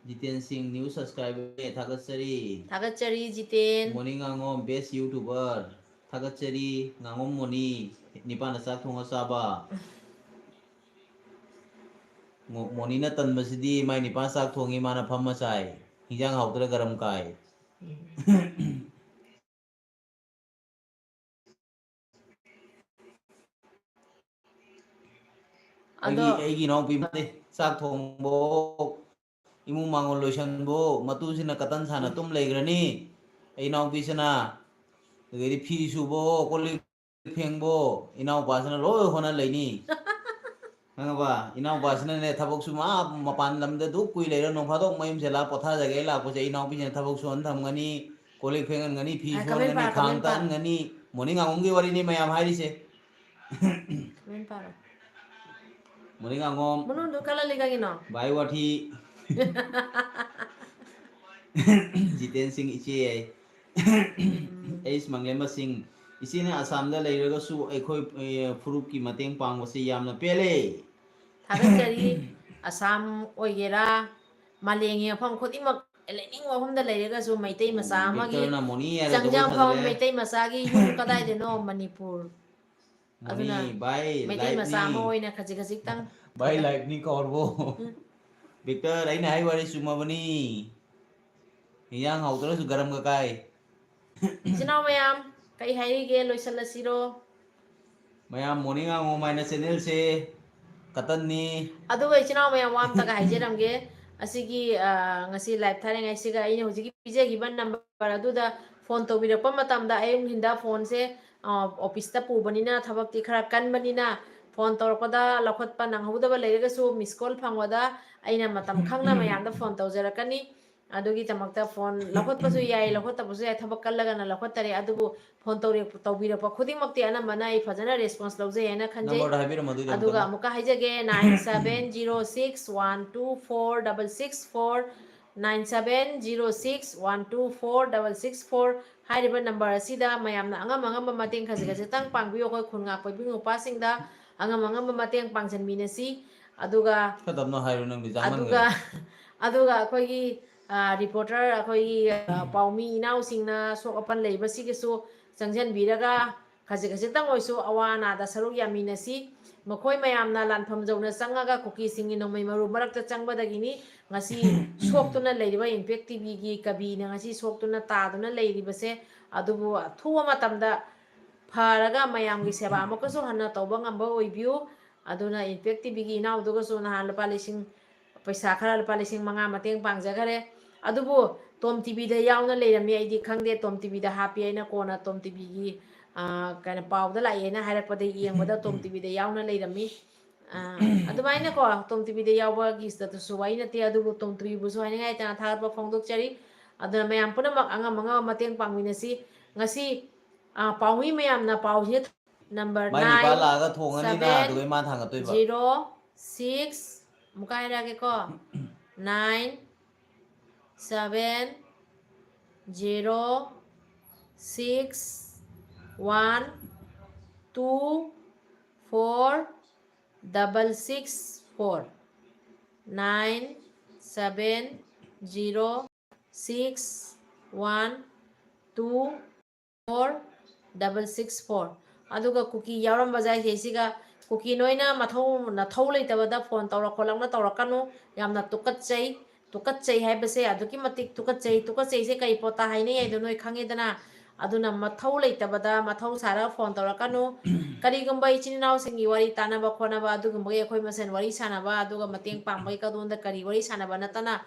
ꯖꯤꯇꯦꯟ ꯁꯤꯡ, new subscriber, ꯊꯥꯒꯠꯆꯔꯤ꯫ ꯊꯥꯒꯠꯆꯔꯤ, ꯖꯤꯇꯦꯟ꯫ ꯃꯣꯅꯤ ꯉꯥꯉꯣꯝ, best YouTuber, ꯊꯥꯒꯠꯆꯔꯤ꯫ ꯉꯥꯉꯣꯝ ꯃꯣꯅꯤ, ꯅꯤꯄꯥꯅ ꯆꯥꯛ ꯊꯣꯡꯉ ꯆꯥꯕ꯫ ꯃꯣ-, ꯃꯣꯅꯤꯅ ꯇꯟꯕꯁꯤꯗꯤ ꯃꯥꯏ ꯅꯤꯄꯥꯅ ꯆꯥꯛ ꯊꯣꯡꯉꯤ, ꯃꯥꯅ ꯐꯝꯃ ꯆꯥꯏ꯫ ꯍꯤꯟꯖꯥꯡ ꯍꯥꯎꯇ꯭ꯔ ꯒꯔꯝ ꯀꯥꯏ꯫ ꯑꯩꯒꯤ, ꯑꯗꯣ ꯑꯩꯒꯤ ꯏꯅꯥꯎꯄꯤ ꯑꯃꯗꯤ ꯆꯥꯛ ꯊꯣꯡꯕ ꯏꯃꯨꯡ ꯃꯥꯡꯒꯣꯜ ꯂꯣꯏꯁꯟꯕꯣ, ꯃꯇꯨꯁꯤꯅ ꯀꯇꯟ ꯁꯥꯟꯅ ꯇꯨꯝ ꯂꯩꯈ꯭ꯔꯅꯤ, ꯏꯅꯥꯎꯄꯤꯁꯤꯅ ꯑꯗꯒꯤꯗꯤ ꯐꯤ ꯁꯨꯕꯣ, ꯀꯣꯜ ꯂꯤꯛ ꯐꯦꯡꯕꯣ, ꯏꯅꯥꯎꯄꯥꯁꯤꯅ ꯂꯣꯏ ꯍꯣꯠꯅ ꯂꯩꯅꯤ꯫ ꯈꯪꯉꯕ? ꯏꯅꯥꯎꯄꯥꯁꯤꯅꯅꯦ, ꯊꯕꯛꯁꯨ ꯃꯥ ꯃꯄꯥꯟ ꯂꯝꯗ ꯑꯗꯨꯛ ꯀꯨꯏ ꯂꯩꯔ ꯅꯣꯡ ꯐꯥꯗꯣꯛ ꯃꯌꯨꯝꯁꯦ ꯂꯥꯛ ꯄꯣꯊꯥꯖꯒꯦ ꯂꯥꯛꯄꯁꯦ, ꯏꯅꯥꯎꯄꯤꯁꯤꯅ ꯊꯕꯛ ꯁꯨꯍꯟ ꯊꯝꯒꯅꯤ, ꯀꯣꯜ ꯂꯤꯛ ꯐꯦꯡꯍꯟꯒꯅꯤ, ꯐꯤ ꯑ, ꯁꯨꯍꯟꯒꯅꯤ, ꯈꯥꯡ ꯇꯥꯛꯍꯟꯒꯅꯤ꯫ ꯃꯣꯔꯅꯤꯡ ꯑꯉꯣꯝꯒꯤ ꯋꯥꯔꯤꯅꯤ ꯃꯌꯥꯝ ꯍꯥꯏꯔꯤꯁꯦ꯫ ꯀꯃꯦꯟ ꯄꯥꯔꯣ꯫ ꯃꯣꯔꯅꯤꯡ ꯑꯉꯣꯝ꯫ ꯃꯅꯨꯡꯗꯨ ꯀꯜꯍꯜꯂꯤ ꯀꯩꯒꯤꯅꯣ? ꯚꯥꯏ ꯋꯥꯊꯤ꯫ ꯖꯤꯇꯦꯟ ꯁꯤꯡ ꯏꯆꯦ ꯌꯥꯏ꯫ ꯑꯩꯁ ꯃꯪꯂꯦꯝꯕ ꯁꯤꯡ, ꯏꯆꯦꯅ ꯑꯁꯥꯝꯗ ꯂꯩꯔꯒꯁꯨ ꯑꯩꯈꯣꯏ, ꯑꯦ, ꯐꯨꯔꯨꯞꯀꯤ ꯃꯇꯦꯡ ꯄꯥꯡꯕꯁꯤ ꯌꯥꯝꯅ ꯄꯦꯜꯂꯦ꯫ ꯊꯥꯒꯠꯆꯔꯤ꯫ ꯑꯁꯥꯝ ꯑꯣꯏꯒꯦꯔꯥ, ꯃꯥꯂꯦꯝꯒꯤ ꯃꯐꯝ ꯈꯨꯗꯤꯡꯃꯛ ꯂꯩꯅꯤꯡꯕ ꯃꯐꯝꯗ ꯂꯩꯔꯒꯁꯨ ꯃꯩꯇꯩ ꯃꯆꯥ ꯑꯃꯒꯤ ꯕꯤꯛꯇꯔꯅ ꯃꯣꯅꯤ ꯍꯥꯏꯔꯦ ꯖꯒꯣꯏ ꯆꯪꯖꯝꯐꯝ ꯁꯥꯖꯜꯂꯦ꯫ ꯃꯩꯇꯩ ꯃꯆꯥꯒꯤ ꯌꯨꯝ ꯀꯗꯥꯏꯗꯅꯣ? ꯃꯅꯤꯄꯨꯔ꯫ ꯃꯣꯅꯤ, ꯑꯗꯨꯅ ꯚꯥꯏ, ꯃꯩꯇꯩ ꯃꯆꯥ ꯂꯥꯏꯐꯅꯤ꯫ ꯑꯃ ꯑꯣꯏꯅ ꯈꯖꯤꯛ ꯈꯖꯤꯛꯇꯪ ꯚꯥꯏ, ꯂꯥꯏꯐꯅꯤ ꯀꯧꯔꯕꯣ? ꯎꯝ꯫ ꯕꯤꯛꯇꯔ, ꯑꯩꯅ ꯍꯥꯏ ꯋꯥꯔꯤ ꯆꯨꯝꯃꯕꯅꯤ꯫ ꯏꯟꯖꯥꯡ ꯍꯥꯎꯇ꯭ꯔꯁꯨ ꯒꯔꯝꯒ ꯀꯥꯏ꯫ ꯏꯆꯤꯟ ꯏꯅꯥꯎ ꯃꯌꯥꯝ, ꯀꯩ ꯍꯥꯏꯔꯤꯒꯦ? ꯂꯣꯏꯁꯤꯜꯂꯁꯤꯔꯣ? ꯃꯌꯥꯝ ꯃꯣꯔꯅꯤꯡ ꯉꯥꯉꯣꯝ ꯍꯥꯏꯅ ꯆꯦꯅꯦꯜꯁꯦ ꯀꯇꯟꯅꯤ꯫ ꯑꯗꯨꯒ ꯏꯆꯤꯟ ꯏꯅꯥꯎ ꯃꯌꯥꯝ, ꯋꯥ ꯑꯝꯇꯒ ꯍꯥꯏꯖꯔꯝꯒꯦ꯫ ꯑꯁꯤꯒꯤ, ꯑ, ꯉꯁꯤ ꯂꯥꯏꯚ ꯊꯥꯔꯤꯉꯩꯁꯤꯒ ꯑꯩꯅ ꯍꯧꯖꯤꯛꯀꯤ ꯄꯤꯖꯈꯤꯕ ꯅꯝꯕꯔ ꯑꯗꯨꯗ ꯐꯣꯟ ꯇꯧꯕꯤꯔꯛꯄ ꯃꯇꯝꯗ, ꯑꯌꯨꯛ ꯅꯨꯡꯊꯤꯟꯗ ꯐꯣꯟꯁꯦ, ꯑ, ꯑꯣꯐꯤꯁꯇ ꯄꯨꯕꯅꯤꯅ, ꯊꯕꯛꯇꯤ ꯈꯔ ꯀꯟꯕꯅꯤꯅ, ꯐꯣꯟ ꯇꯧꯔꯛꯄꯗ ꯂꯧꯈꯠꯄ ꯅꯪꯍꯧꯗꯕ ꯂꯩꯔꯒꯁꯨ, ꯃꯤꯁ ꯀꯣꯜ ꯐꯪꯕꯗ ꯑꯩꯅ ꯃꯇꯝ ꯈꯪꯅ ꯃꯌꯥꯝꯗ ꯐꯣꯟ ꯇꯧꯖꯔꯛꯀꯅꯤ꯫ ꯑꯗꯨꯒꯤꯗꯃꯛꯇ ꯐꯣꯟ ꯂꯧꯈꯠꯄꯁꯨ ꯌꯥꯏ, ꯂꯧꯈꯠꯇꯕꯁꯨ ꯌꯥꯏ, ꯊꯕꯛ ꯀꯜꯂꯒꯅ ꯂꯧꯈꯠꯇꯔꯦ꯫ ꯑꯗꯨꯕꯨ ꯐꯣꯟ ꯇꯧꯔꯛ-, ꯇꯧꯕꯤꯔꯛꯄ ꯈꯨꯗꯤꯡꯃꯛꯇꯤ ꯑꯅꯝꯕꯅ ꯑꯩ ꯐꯖꯅ ꯔꯦꯁꯄꯣꯟꯁ ꯂꯧꯖꯩ ꯍꯥꯏꯅ ꯈꯟꯖꯩ꯫ ꯅꯝꯕꯔꯗꯣ ꯍꯥꯏꯕꯤꯔꯝꯃꯣ ꯑꯗꯨꯗꯤ ꯑꯗꯨꯒ ꯑꯃꯨꯛꯇꯪ꯫ ꯑꯃꯨꯛꯀ ꯍꯥꯏꯖꯒꯦ, nine seven zero six one two four double six four, nine seven zero six one two four double six four ꯍꯥꯏꯔꯤꯕ ꯅꯝꯕꯔ ꯑꯁꯤꯗ ꯃꯌꯥꯝꯅ ꯑꯉꯝ ꯑꯉꯝꯕ ꯃꯇꯦꯡ ꯈꯖꯤꯛ ꯈꯖꯤꯛꯇꯪ ꯄꯥꯡꯕꯤꯌꯨ꯫ ꯑꯩꯈꯣꯏ ꯈꯨꯟ ꯉꯥꯛꯄ ꯏꯕꯨꯡ ꯅꯨꯄꯥꯁꯤꯡꯗ ꯑꯉꯝ ꯑꯉꯝꯕ ꯃꯇꯦꯡ ꯄꯥꯡꯁꯤꯟꯃꯤꯟꯅꯁꯤ꯫ ꯑꯗꯨꯒ ꯈꯔ ꯇꯞꯅ ꯍꯥꯏꯔꯣ, ꯅꯪꯗꯤ ꯖꯥꯃꯟꯈ꯭ꯔꯦ꯫ ꯑꯗꯨꯒ, ꯑꯗꯨꯒ ꯑꯩꯈꯣꯏꯒꯤ, ꯑ, ꯔꯤꯄꯣꯔꯇꯔ, ꯑꯩꯈꯣꯏꯒꯤ, ꯑ, ꯄꯥꯎꯃꯤ ꯏꯅꯥꯎꯁꯤꯡꯅ ꯑꯁꯣꯛ ꯑꯄꯟ ꯂꯩꯕꯁꯤꯒꯤꯁꯨ ꯆꯪꯁꯤꯟꯕꯤꯔꯒ ꯈꯖꯤꯛ ꯈꯖꯤꯛꯇꯪ ꯑꯣꯏꯁꯨ ꯑꯋꯥ ꯑꯅꯥꯗ ꯁꯔꯨꯛ ꯌꯥꯃꯤꯟꯅꯁꯤ꯫ ꯃꯈꯣꯏ ꯃꯌꯥꯝꯅ ꯂꯥꯟꯐꯝ ꯌꯧꯅ ꯆꯪꯉꯒ ꯀꯨꯀꯤꯁꯤꯡꯒꯤ ꯅꯣꯡꯃꯩ ꯃꯔꯨ ꯃꯔꯛꯇ ꯆꯪꯕꯗꯒꯤꯅꯤ ꯉꯁꯤ ꯁꯣꯛꯇꯨꯅ ꯂꯩꯔꯤꯕ ꯏꯝꯄꯦꯛ ꯇꯤꯚꯤꯒꯤ ꯀꯕꯤꯅ ꯉꯁꯤ ꯁꯣꯛꯇꯨꯅ ꯇꯥꯗꯨꯅ ꯂꯩꯔꯤꯕꯁꯦ꯫ ꯑꯗꯨꯕꯨ ꯑꯊꯨꯕ ꯃꯇꯝꯗ ꯐꯔꯒ ꯃꯌꯥꯝꯒꯤ ꯁꯦꯕꯥ ꯑꯃꯨꯛꯀꯁꯨ ꯍꯟꯅ ꯇꯧꯕ ꯉꯝꯕ ꯑꯣꯏꯕꯤꯌꯨ꯫ ꯑꯗꯨꯅ ꯏꯝꯄꯦꯛ ꯇꯤꯚꯤꯒꯤ ꯏꯅꯥꯎꯗꯨꯒꯁꯨ ꯅꯍꯥꯟ ꯂꯨꯄꯥ ꯂꯤꯁꯤꯡ ꯄꯩꯁꯥ ꯈꯔ ꯂꯨꯄꯥ ꯂꯤꯁꯤꯡ ꯃꯉꯥ ꯃꯇꯦꯡ ꯄꯥꯡꯖꯈꯔꯦ꯫ ꯑꯗꯨꯕꯨ ꯇꯣꯝ ꯇꯤꯚꯤꯗ ꯌꯥꯎꯅ ꯂꯩꯔꯝꯃꯤ, ꯑꯩꯗꯤ ꯈꯪꯗꯦ꯫ ꯇꯣꯝ ꯇꯤꯚꯤꯗ ꯍꯥꯞꯄꯤ ꯍꯥꯏꯅ ꯀꯣꯟꯅ ꯇꯣꯝ ꯇꯤꯚꯤꯒꯤ, ꯑ, ꯀꯩꯅꯣ, ꯄꯥꯎꯗ ꯂꯥꯛꯑꯦꯅ ꯍꯥꯏꯔꯛꯄꯗ ꯌꯦꯡꯕꯗ ꯇꯣꯝ ꯇꯤꯚꯤꯗ ꯌꯥꯎꯅ ꯂꯩꯔꯝꯃꯤ꯫ ꯑ, ꯑꯗꯨꯃꯥꯏꯅꯀꯣ, ꯇꯣꯝ ꯇꯤꯚꯤꯗ ꯌꯥꯎꯕꯒꯤ ꯁꯤꯗꯁꯨ ꯋꯥꯔꯤ ꯅꯠꯇꯦ, ꯑꯗꯨꯕꯨ ꯇꯣꯝ ꯇꯤꯚꯤꯕꯨꯁꯨ ꯍꯥꯏꯅꯤꯡꯉꯥꯏ ꯂꯩꯇꯅ ꯊꯥꯒꯠꯄ ꯐꯣꯡꯗꯣꯛꯆꯔꯤ꯫ ꯑꯗꯨꯅ ꯃꯌꯥꯝ ꯄꯨꯝꯅꯃꯛ ꯑꯉꯝ ꯑꯉꯝꯕ ꯃꯇꯦꯡ ꯄꯥꯡꯃꯤꯟꯅꯁꯤ꯫ ꯉꯁꯤ, ꯑ, ꯄꯥꯎꯃꯤ ꯃꯌꯥꯝꯅ ꯄꯥꯎꯁꯤꯅ number ꯃꯥꯏ ꯅꯨꯄꯥ nine ꯂꯥꯛꯑꯒ ꯊꯣꯡꯉꯅꯤꯅ seven ꯑꯗꯨꯒ ꯏꯃꯥ ꯊꯥꯡꯒꯠꯇꯣꯏꯕ꯫ Zero six, ꯑꯃꯨꯛꯀ ꯍꯥꯏꯔꯛꯑꯒꯦꯀꯣ, nine seven zero six one two four double six four, nine seven zero six one two four double six four꯫ ꯑꯗꯨꯒ ꯀꯨꯀꯤ ꯌꯥꯎꯔꯝꯕ ꯖꯥꯏꯁꯦ ꯁꯤꯒ, ꯀꯨꯀꯤ ꯅꯣꯏꯅ ꯃꯊꯧ ꯅꯊꯧ ꯂꯩꯇꯕꯗ ꯐꯣꯟ ꯇꯧꯔꯛ ꯈꯣꯠꯂꯛꯅ ꯇꯧꯔꯛꯀꯅꯨ, ꯌꯥꯝꯅ ꯇꯨꯀꯠꯆꯩ꯫ ꯇꯨꯀꯠꯆꯩ ꯍꯥꯏꯕꯁꯦ ꯑꯗꯨꯛꯀꯤ ꯃꯇꯤꯛ ꯇꯨꯀꯠꯆꯩ꯫ ꯇꯨꯀꯠꯆꯩꯁꯦ ꯀꯔꯤ ꯄꯣꯠꯇ ꯍꯥꯏꯅꯩ ꯍꯥꯏꯗꯣ ꯅꯣꯏ ꯈꯪꯉꯦꯗꯅ꯫ ꯑꯗꯨꯅ ꯃꯊꯧ ꯂꯩꯇꯕꯗ ꯃꯊꯧ ꯁꯥꯔꯒ ꯐꯣꯟ ꯇꯧꯔꯛꯀꯅꯨ꯫ ꯀꯔꯤꯒꯨꯝꯕ ꯏꯆꯤꯟ ꯏꯅꯥꯎꯁꯤꯡꯒꯤ ꯋꯥꯔꯤ ꯇꯥꯅꯕ ꯈꯣꯠꯅꯕ ꯑꯗꯨꯒꯨꯝꯕꯒꯤ ꯑꯩꯈꯣꯏ ꯃꯁꯦꯟ ꯋꯥꯔꯤ ꯁꯥꯟꯅꯕ ꯑꯗꯨꯒ ꯃꯇꯦꯡ ꯄꯥꯡꯕꯒꯤ ꯀꯗꯣꯝꯗ ꯀꯔꯤ ꯋꯥꯔꯤ ꯁꯥꯟꯅꯕ ꯅꯠꯇꯅ,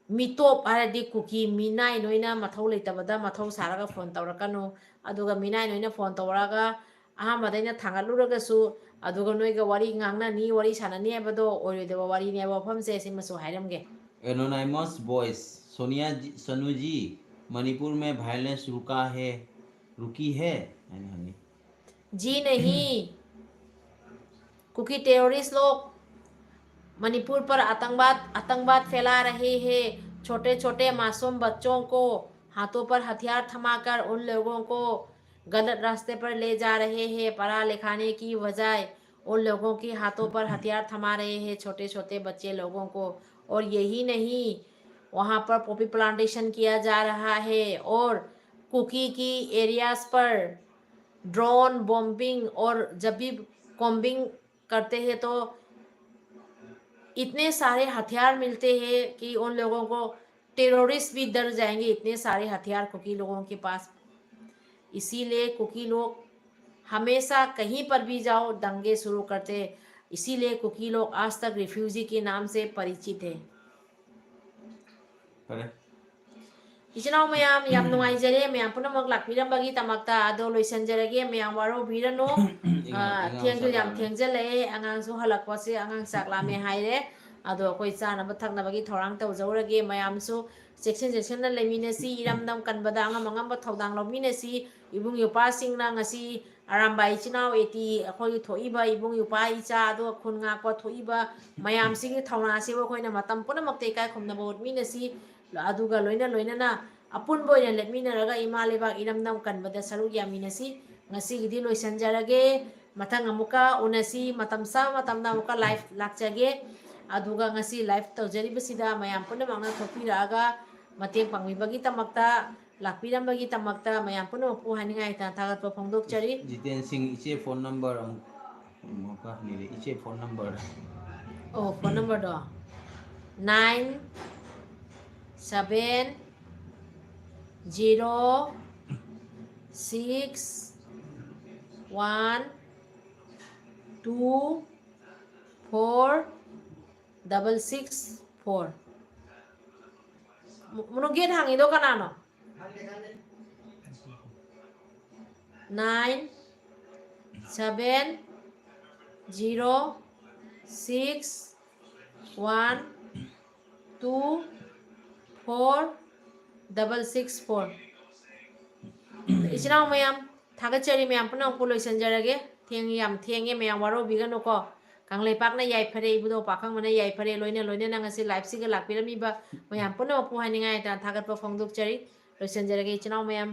ꯃꯤꯇꯣꯞ ꯍꯥꯏꯔꯗꯤ ꯀꯨꯀꯤ ꯃꯤꯅꯥꯏ ꯅꯣꯏꯅ ꯃꯊꯧ ꯂꯩꯇꯕꯗ ꯃꯊꯧ ꯁꯥꯔꯒ ꯐꯣꯟ ꯇꯧꯔꯛꯀꯅꯨ꯫ ꯑꯗꯨꯒ ꯃꯤꯅꯥꯏ ꯅꯣꯏꯅ ꯐꯣꯟ ꯇꯧꯔꯛꯑꯒ ꯑꯍꯥꯟꯕꯗ ꯑꯩꯅ ꯊꯥꯡꯒꯠꯂꯨꯔꯒꯁꯨ, ꯑꯗꯨꯒ ꯅꯣꯏꯒ ꯋꯥꯔꯤ ꯉꯥꯡꯅꯅꯤ, ꯋꯥꯔꯤ ꯁꯥꯟꯅꯅꯤ ꯍꯥꯏꯕꯗꯣ ꯑꯣꯏꯔꯣꯏꯗꯕ ꯋꯥꯔꯤꯅꯦꯕ ꯋꯥꯐꯝꯁꯦ, ꯁꯤꯃꯁꯨ ꯍꯥꯏꯔꯝꯒꯦ꯫ Anonymous voice, सोनिया जी, सोनू जी, मणिपुर में वायलेंस रुका है, रुकी है? ꯍꯥꯏꯅ ꯍꯪꯉꯤ꯫ जी नहीं, कुकी टेररिस्ट लोग मणिपुर पर आतंकवाद, आतंकवाद फैला रहे हैं। छोटे छोटे मासूम बच्चों को हाथों पर हथियार थमाकर उन लोगों को गलत रास्ते पर ले जा रहे हैं। पढ़ा लिखाने की बजाय उन लोगों के हाथों पर हथियार थमा रहे हैं, छोटे छोटे बच्चे लोगों को। और यही नहीं, वहाँ पर पॉपी प्लांटेशन किया जा रहा है और कुकी की एरियाज पर ड्रोन बॉम्बिंग और जब भी कॉम्बिंग करते हैं तो इतने सारे हथियार मिलते हैं कि उन लोगों को टेररिस्ट भी डर जाएंगे, इतने सारे हथियार कुकी लोगों के पास। इसीलिए कुकी लोग हमेशा कहीं पर भी जाओ, दंगे शुरू करते। इसीलिए कुकी लोग आज तक रिफ्यूजी के नाम से परिचित है। ꯐꯔꯦ꯫ ꯏꯆꯤꯟ ꯏꯅꯥꯎ ꯃꯌꯥꯝ, ꯌꯥꯝ ꯅꯨꯡꯉꯥꯏꯖꯔꯦ ꯃꯌꯥꯝ ꯄꯨꯝꯅꯃꯛ ꯂꯥꯛꯄꯤꯔꯝꯕꯒꯤꯗꯃꯛꯇ꯫ ꯑꯗꯣ ꯂꯣꯏꯁꯤꯟꯖꯔꯒꯦ, ꯃꯌꯥꯝ ꯋꯥꯔꯧꯕꯤꯔꯅꯨ꯫ ꯑꯉꯥꯡ- ꯑꯥ, ꯑꯉꯥꯡ ꯊꯦꯡꯁꯨ ꯆꯥꯛ ꯌꯥꯝ ꯂꯥꯝꯃꯦ꯫ ꯊꯦꯡꯖꯜꯂꯛꯑꯦ, ꯑꯉꯥꯡꯁꯨ ꯍꯜꯂꯛꯄꯁꯦ, ꯑꯉꯥꯡ ꯆꯥꯛ ꯂꯥꯝꯃꯦ ꯍꯥꯏꯔꯦ꯫ ꯑꯗꯣ ꯑꯩꯈꯣꯏ ꯆꯥꯅꯕ ꯊꯛꯅꯕꯒꯤ ꯊꯧꯔꯥꯡ ꯇꯧꯖꯧꯔꯒꯦ꯫ ꯃꯌꯥꯝꯁꯨ ꯆꯦꯛꯁꯤꯟ ꯆꯦꯛꯁꯤꯟꯅ ꯂꯩꯃꯤꯟꯅꯁꯤ, ꯏꯔꯝꯗꯝ ꯀꯟꯕꯗ ꯑꯉꯝ ꯑꯉꯝꯕ ꯊꯧꯗꯥꯡ ꯂꯧꯃꯤꯟꯅꯁꯤ꯫ ꯏꯕꯨꯡ ꯏꯄ꯭ꯋꯥꯁꯤꯡꯅ ꯉꯁꯤ ꯑꯔꯥꯝꯕꯥꯏ ꯏꯆꯤꯟ ꯏꯅꯥꯎ ꯑꯦꯇꯤ ꯑꯩꯈꯣꯏꯒꯤ ꯊꯣꯛꯏꯕ ꯏꯕꯨꯡ ꯏꯄ꯭ꯋꯥ ꯏꯆꯥ, ꯑꯗꯨꯒ ꯈꯨꯟ ꯉꯥꯛꯄ ꯊꯣꯛꯏꯕ ꯃꯌꯥꯝꯁꯤꯒꯤ ꯊꯧꯅꯥꯁꯤꯕꯨ ꯑꯩꯈꯣꯏꯅ ꯃꯇꯝ ꯄꯨꯝꯅꯃꯛꯇ ꯏꯀꯥꯏ ꯈꯨꯝꯅꯕ ꯎꯠꯃꯤꯟꯅꯁꯤ꯫ ꯑꯗꯨꯒ ꯂꯣꯏꯅ ꯂꯣꯏꯅꯅ ꯑꯄꯨꯟꯕ ꯑꯣꯏꯅ ꯂꯦꯞꯃꯤꯟꯅꯔꯒ ꯏꯃꯥ ꯂꯩꯕꯥꯛ ꯏꯔꯝꯗꯝ ꯀꯟꯕꯗ ꯁꯔꯨꯛ ꯌꯥꯃꯤꯟꯅꯁꯤ꯫ ꯉꯁꯤꯒꯤꯗꯤ ꯂꯣꯏꯁꯤꯟꯖꯔꯒꯦ꯫ ꯃꯊꯪ ꯑꯃꯨꯛꯀ ꯎꯅꯁꯤ꯫ ꯃꯇꯝ ꯆꯥꯕ ꯃꯇꯝꯗ ꯑꯃꯨꯛꯀ live ꯂꯥꯛꯆꯒꯦ꯫ ꯑꯗꯨꯒ ꯉꯁꯤ live ꯇꯧꯖꯔꯤꯕꯁꯤꯗ ꯃꯌꯥꯝ ꯄꯨꯝꯅꯃꯛꯅ ꯊꯣꯛꯄꯤꯔꯛꯑꯒ ꯃꯇꯦꯡ ꯄꯥꯡꯕꯤꯕꯒꯤꯗꯃꯛꯇ, ꯂꯥꯛꯄꯤꯔꯝꯕꯒꯤꯗꯃꯛꯇ ꯃꯌꯥꯝ ꯄꯨꯝꯅꯃꯛꯄꯨ ꯍꯥꯏꯅꯤꯡꯉꯥꯏ ꯂꯩꯇꯅ ꯊꯥꯒꯠꯄ ꯐꯣꯡꯗꯣꯛꯆꯔꯤ꯫ ꯖꯤꯇꯦꯟ ꯁꯤꯡ, ꯏꯆꯦ phone number ꯑꯃꯨꯛ, ꯑꯃꯨꯛꯀ ꯍꯪꯉꯤꯔꯦ, ꯏꯆꯦ phone number꯫ ꯑꯣ, phone numberꯗꯣ nine seven zero six one two four double six four꯫ ꯃꯨ-, ꯃꯨꯅꯨ, gate ꯍꯥꯡꯉꯤꯗꯣ ꯀꯅꯥꯅꯣ? Nine seven zero six one two four double six four꯫ ꯏꯆꯤꯟ ꯏꯅꯥꯎ ꯃꯌꯥꯝ, ꯊꯥꯒꯠꯆꯔꯤ꯫ ꯃꯌꯥꯝ ꯄꯨꯝꯅꯃꯛꯄꯨ ꯂꯣꯏꯁꯤꯟꯖꯔꯒꯦ꯫ ꯊꯦꯡꯉꯦ, ꯌꯥꯝ ꯊꯦꯡꯉꯦ, ꯃꯌꯥꯝ ꯋꯥꯔꯧꯕꯤꯒꯅꯨꯀꯣ꯫ ꯀꯪꯂꯩꯄꯥꯛꯅ ꯌꯥꯏꯐꯔꯦ, ꯏꯕꯨꯙꯧ ꯄꯥꯈꯪꯕꯅ ꯌꯥꯏꯐꯔꯦ, ꯂꯣꯏꯅ ꯂꯣꯏꯅꯅ ꯉꯁꯤ liveꯁꯤꯒ ꯂꯥꯛꯄꯤꯔꯝꯃꯤꯕ ꯃꯌꯥꯝ ꯄꯨꯝꯅꯃꯛꯄꯨ ꯍꯥꯏꯅꯤꯡꯉꯥꯏ ꯂꯩꯇꯅ ꯊꯥꯒꯠꯄ ꯐꯣꯡꯗꯣꯛꯆꯔꯤ꯫ ꯂꯣꯏꯁꯤꯟꯖꯔꯒꯦ ꯏꯆꯤꯟ ꯏꯅꯥꯎ ꯃꯌꯥꯝ꯫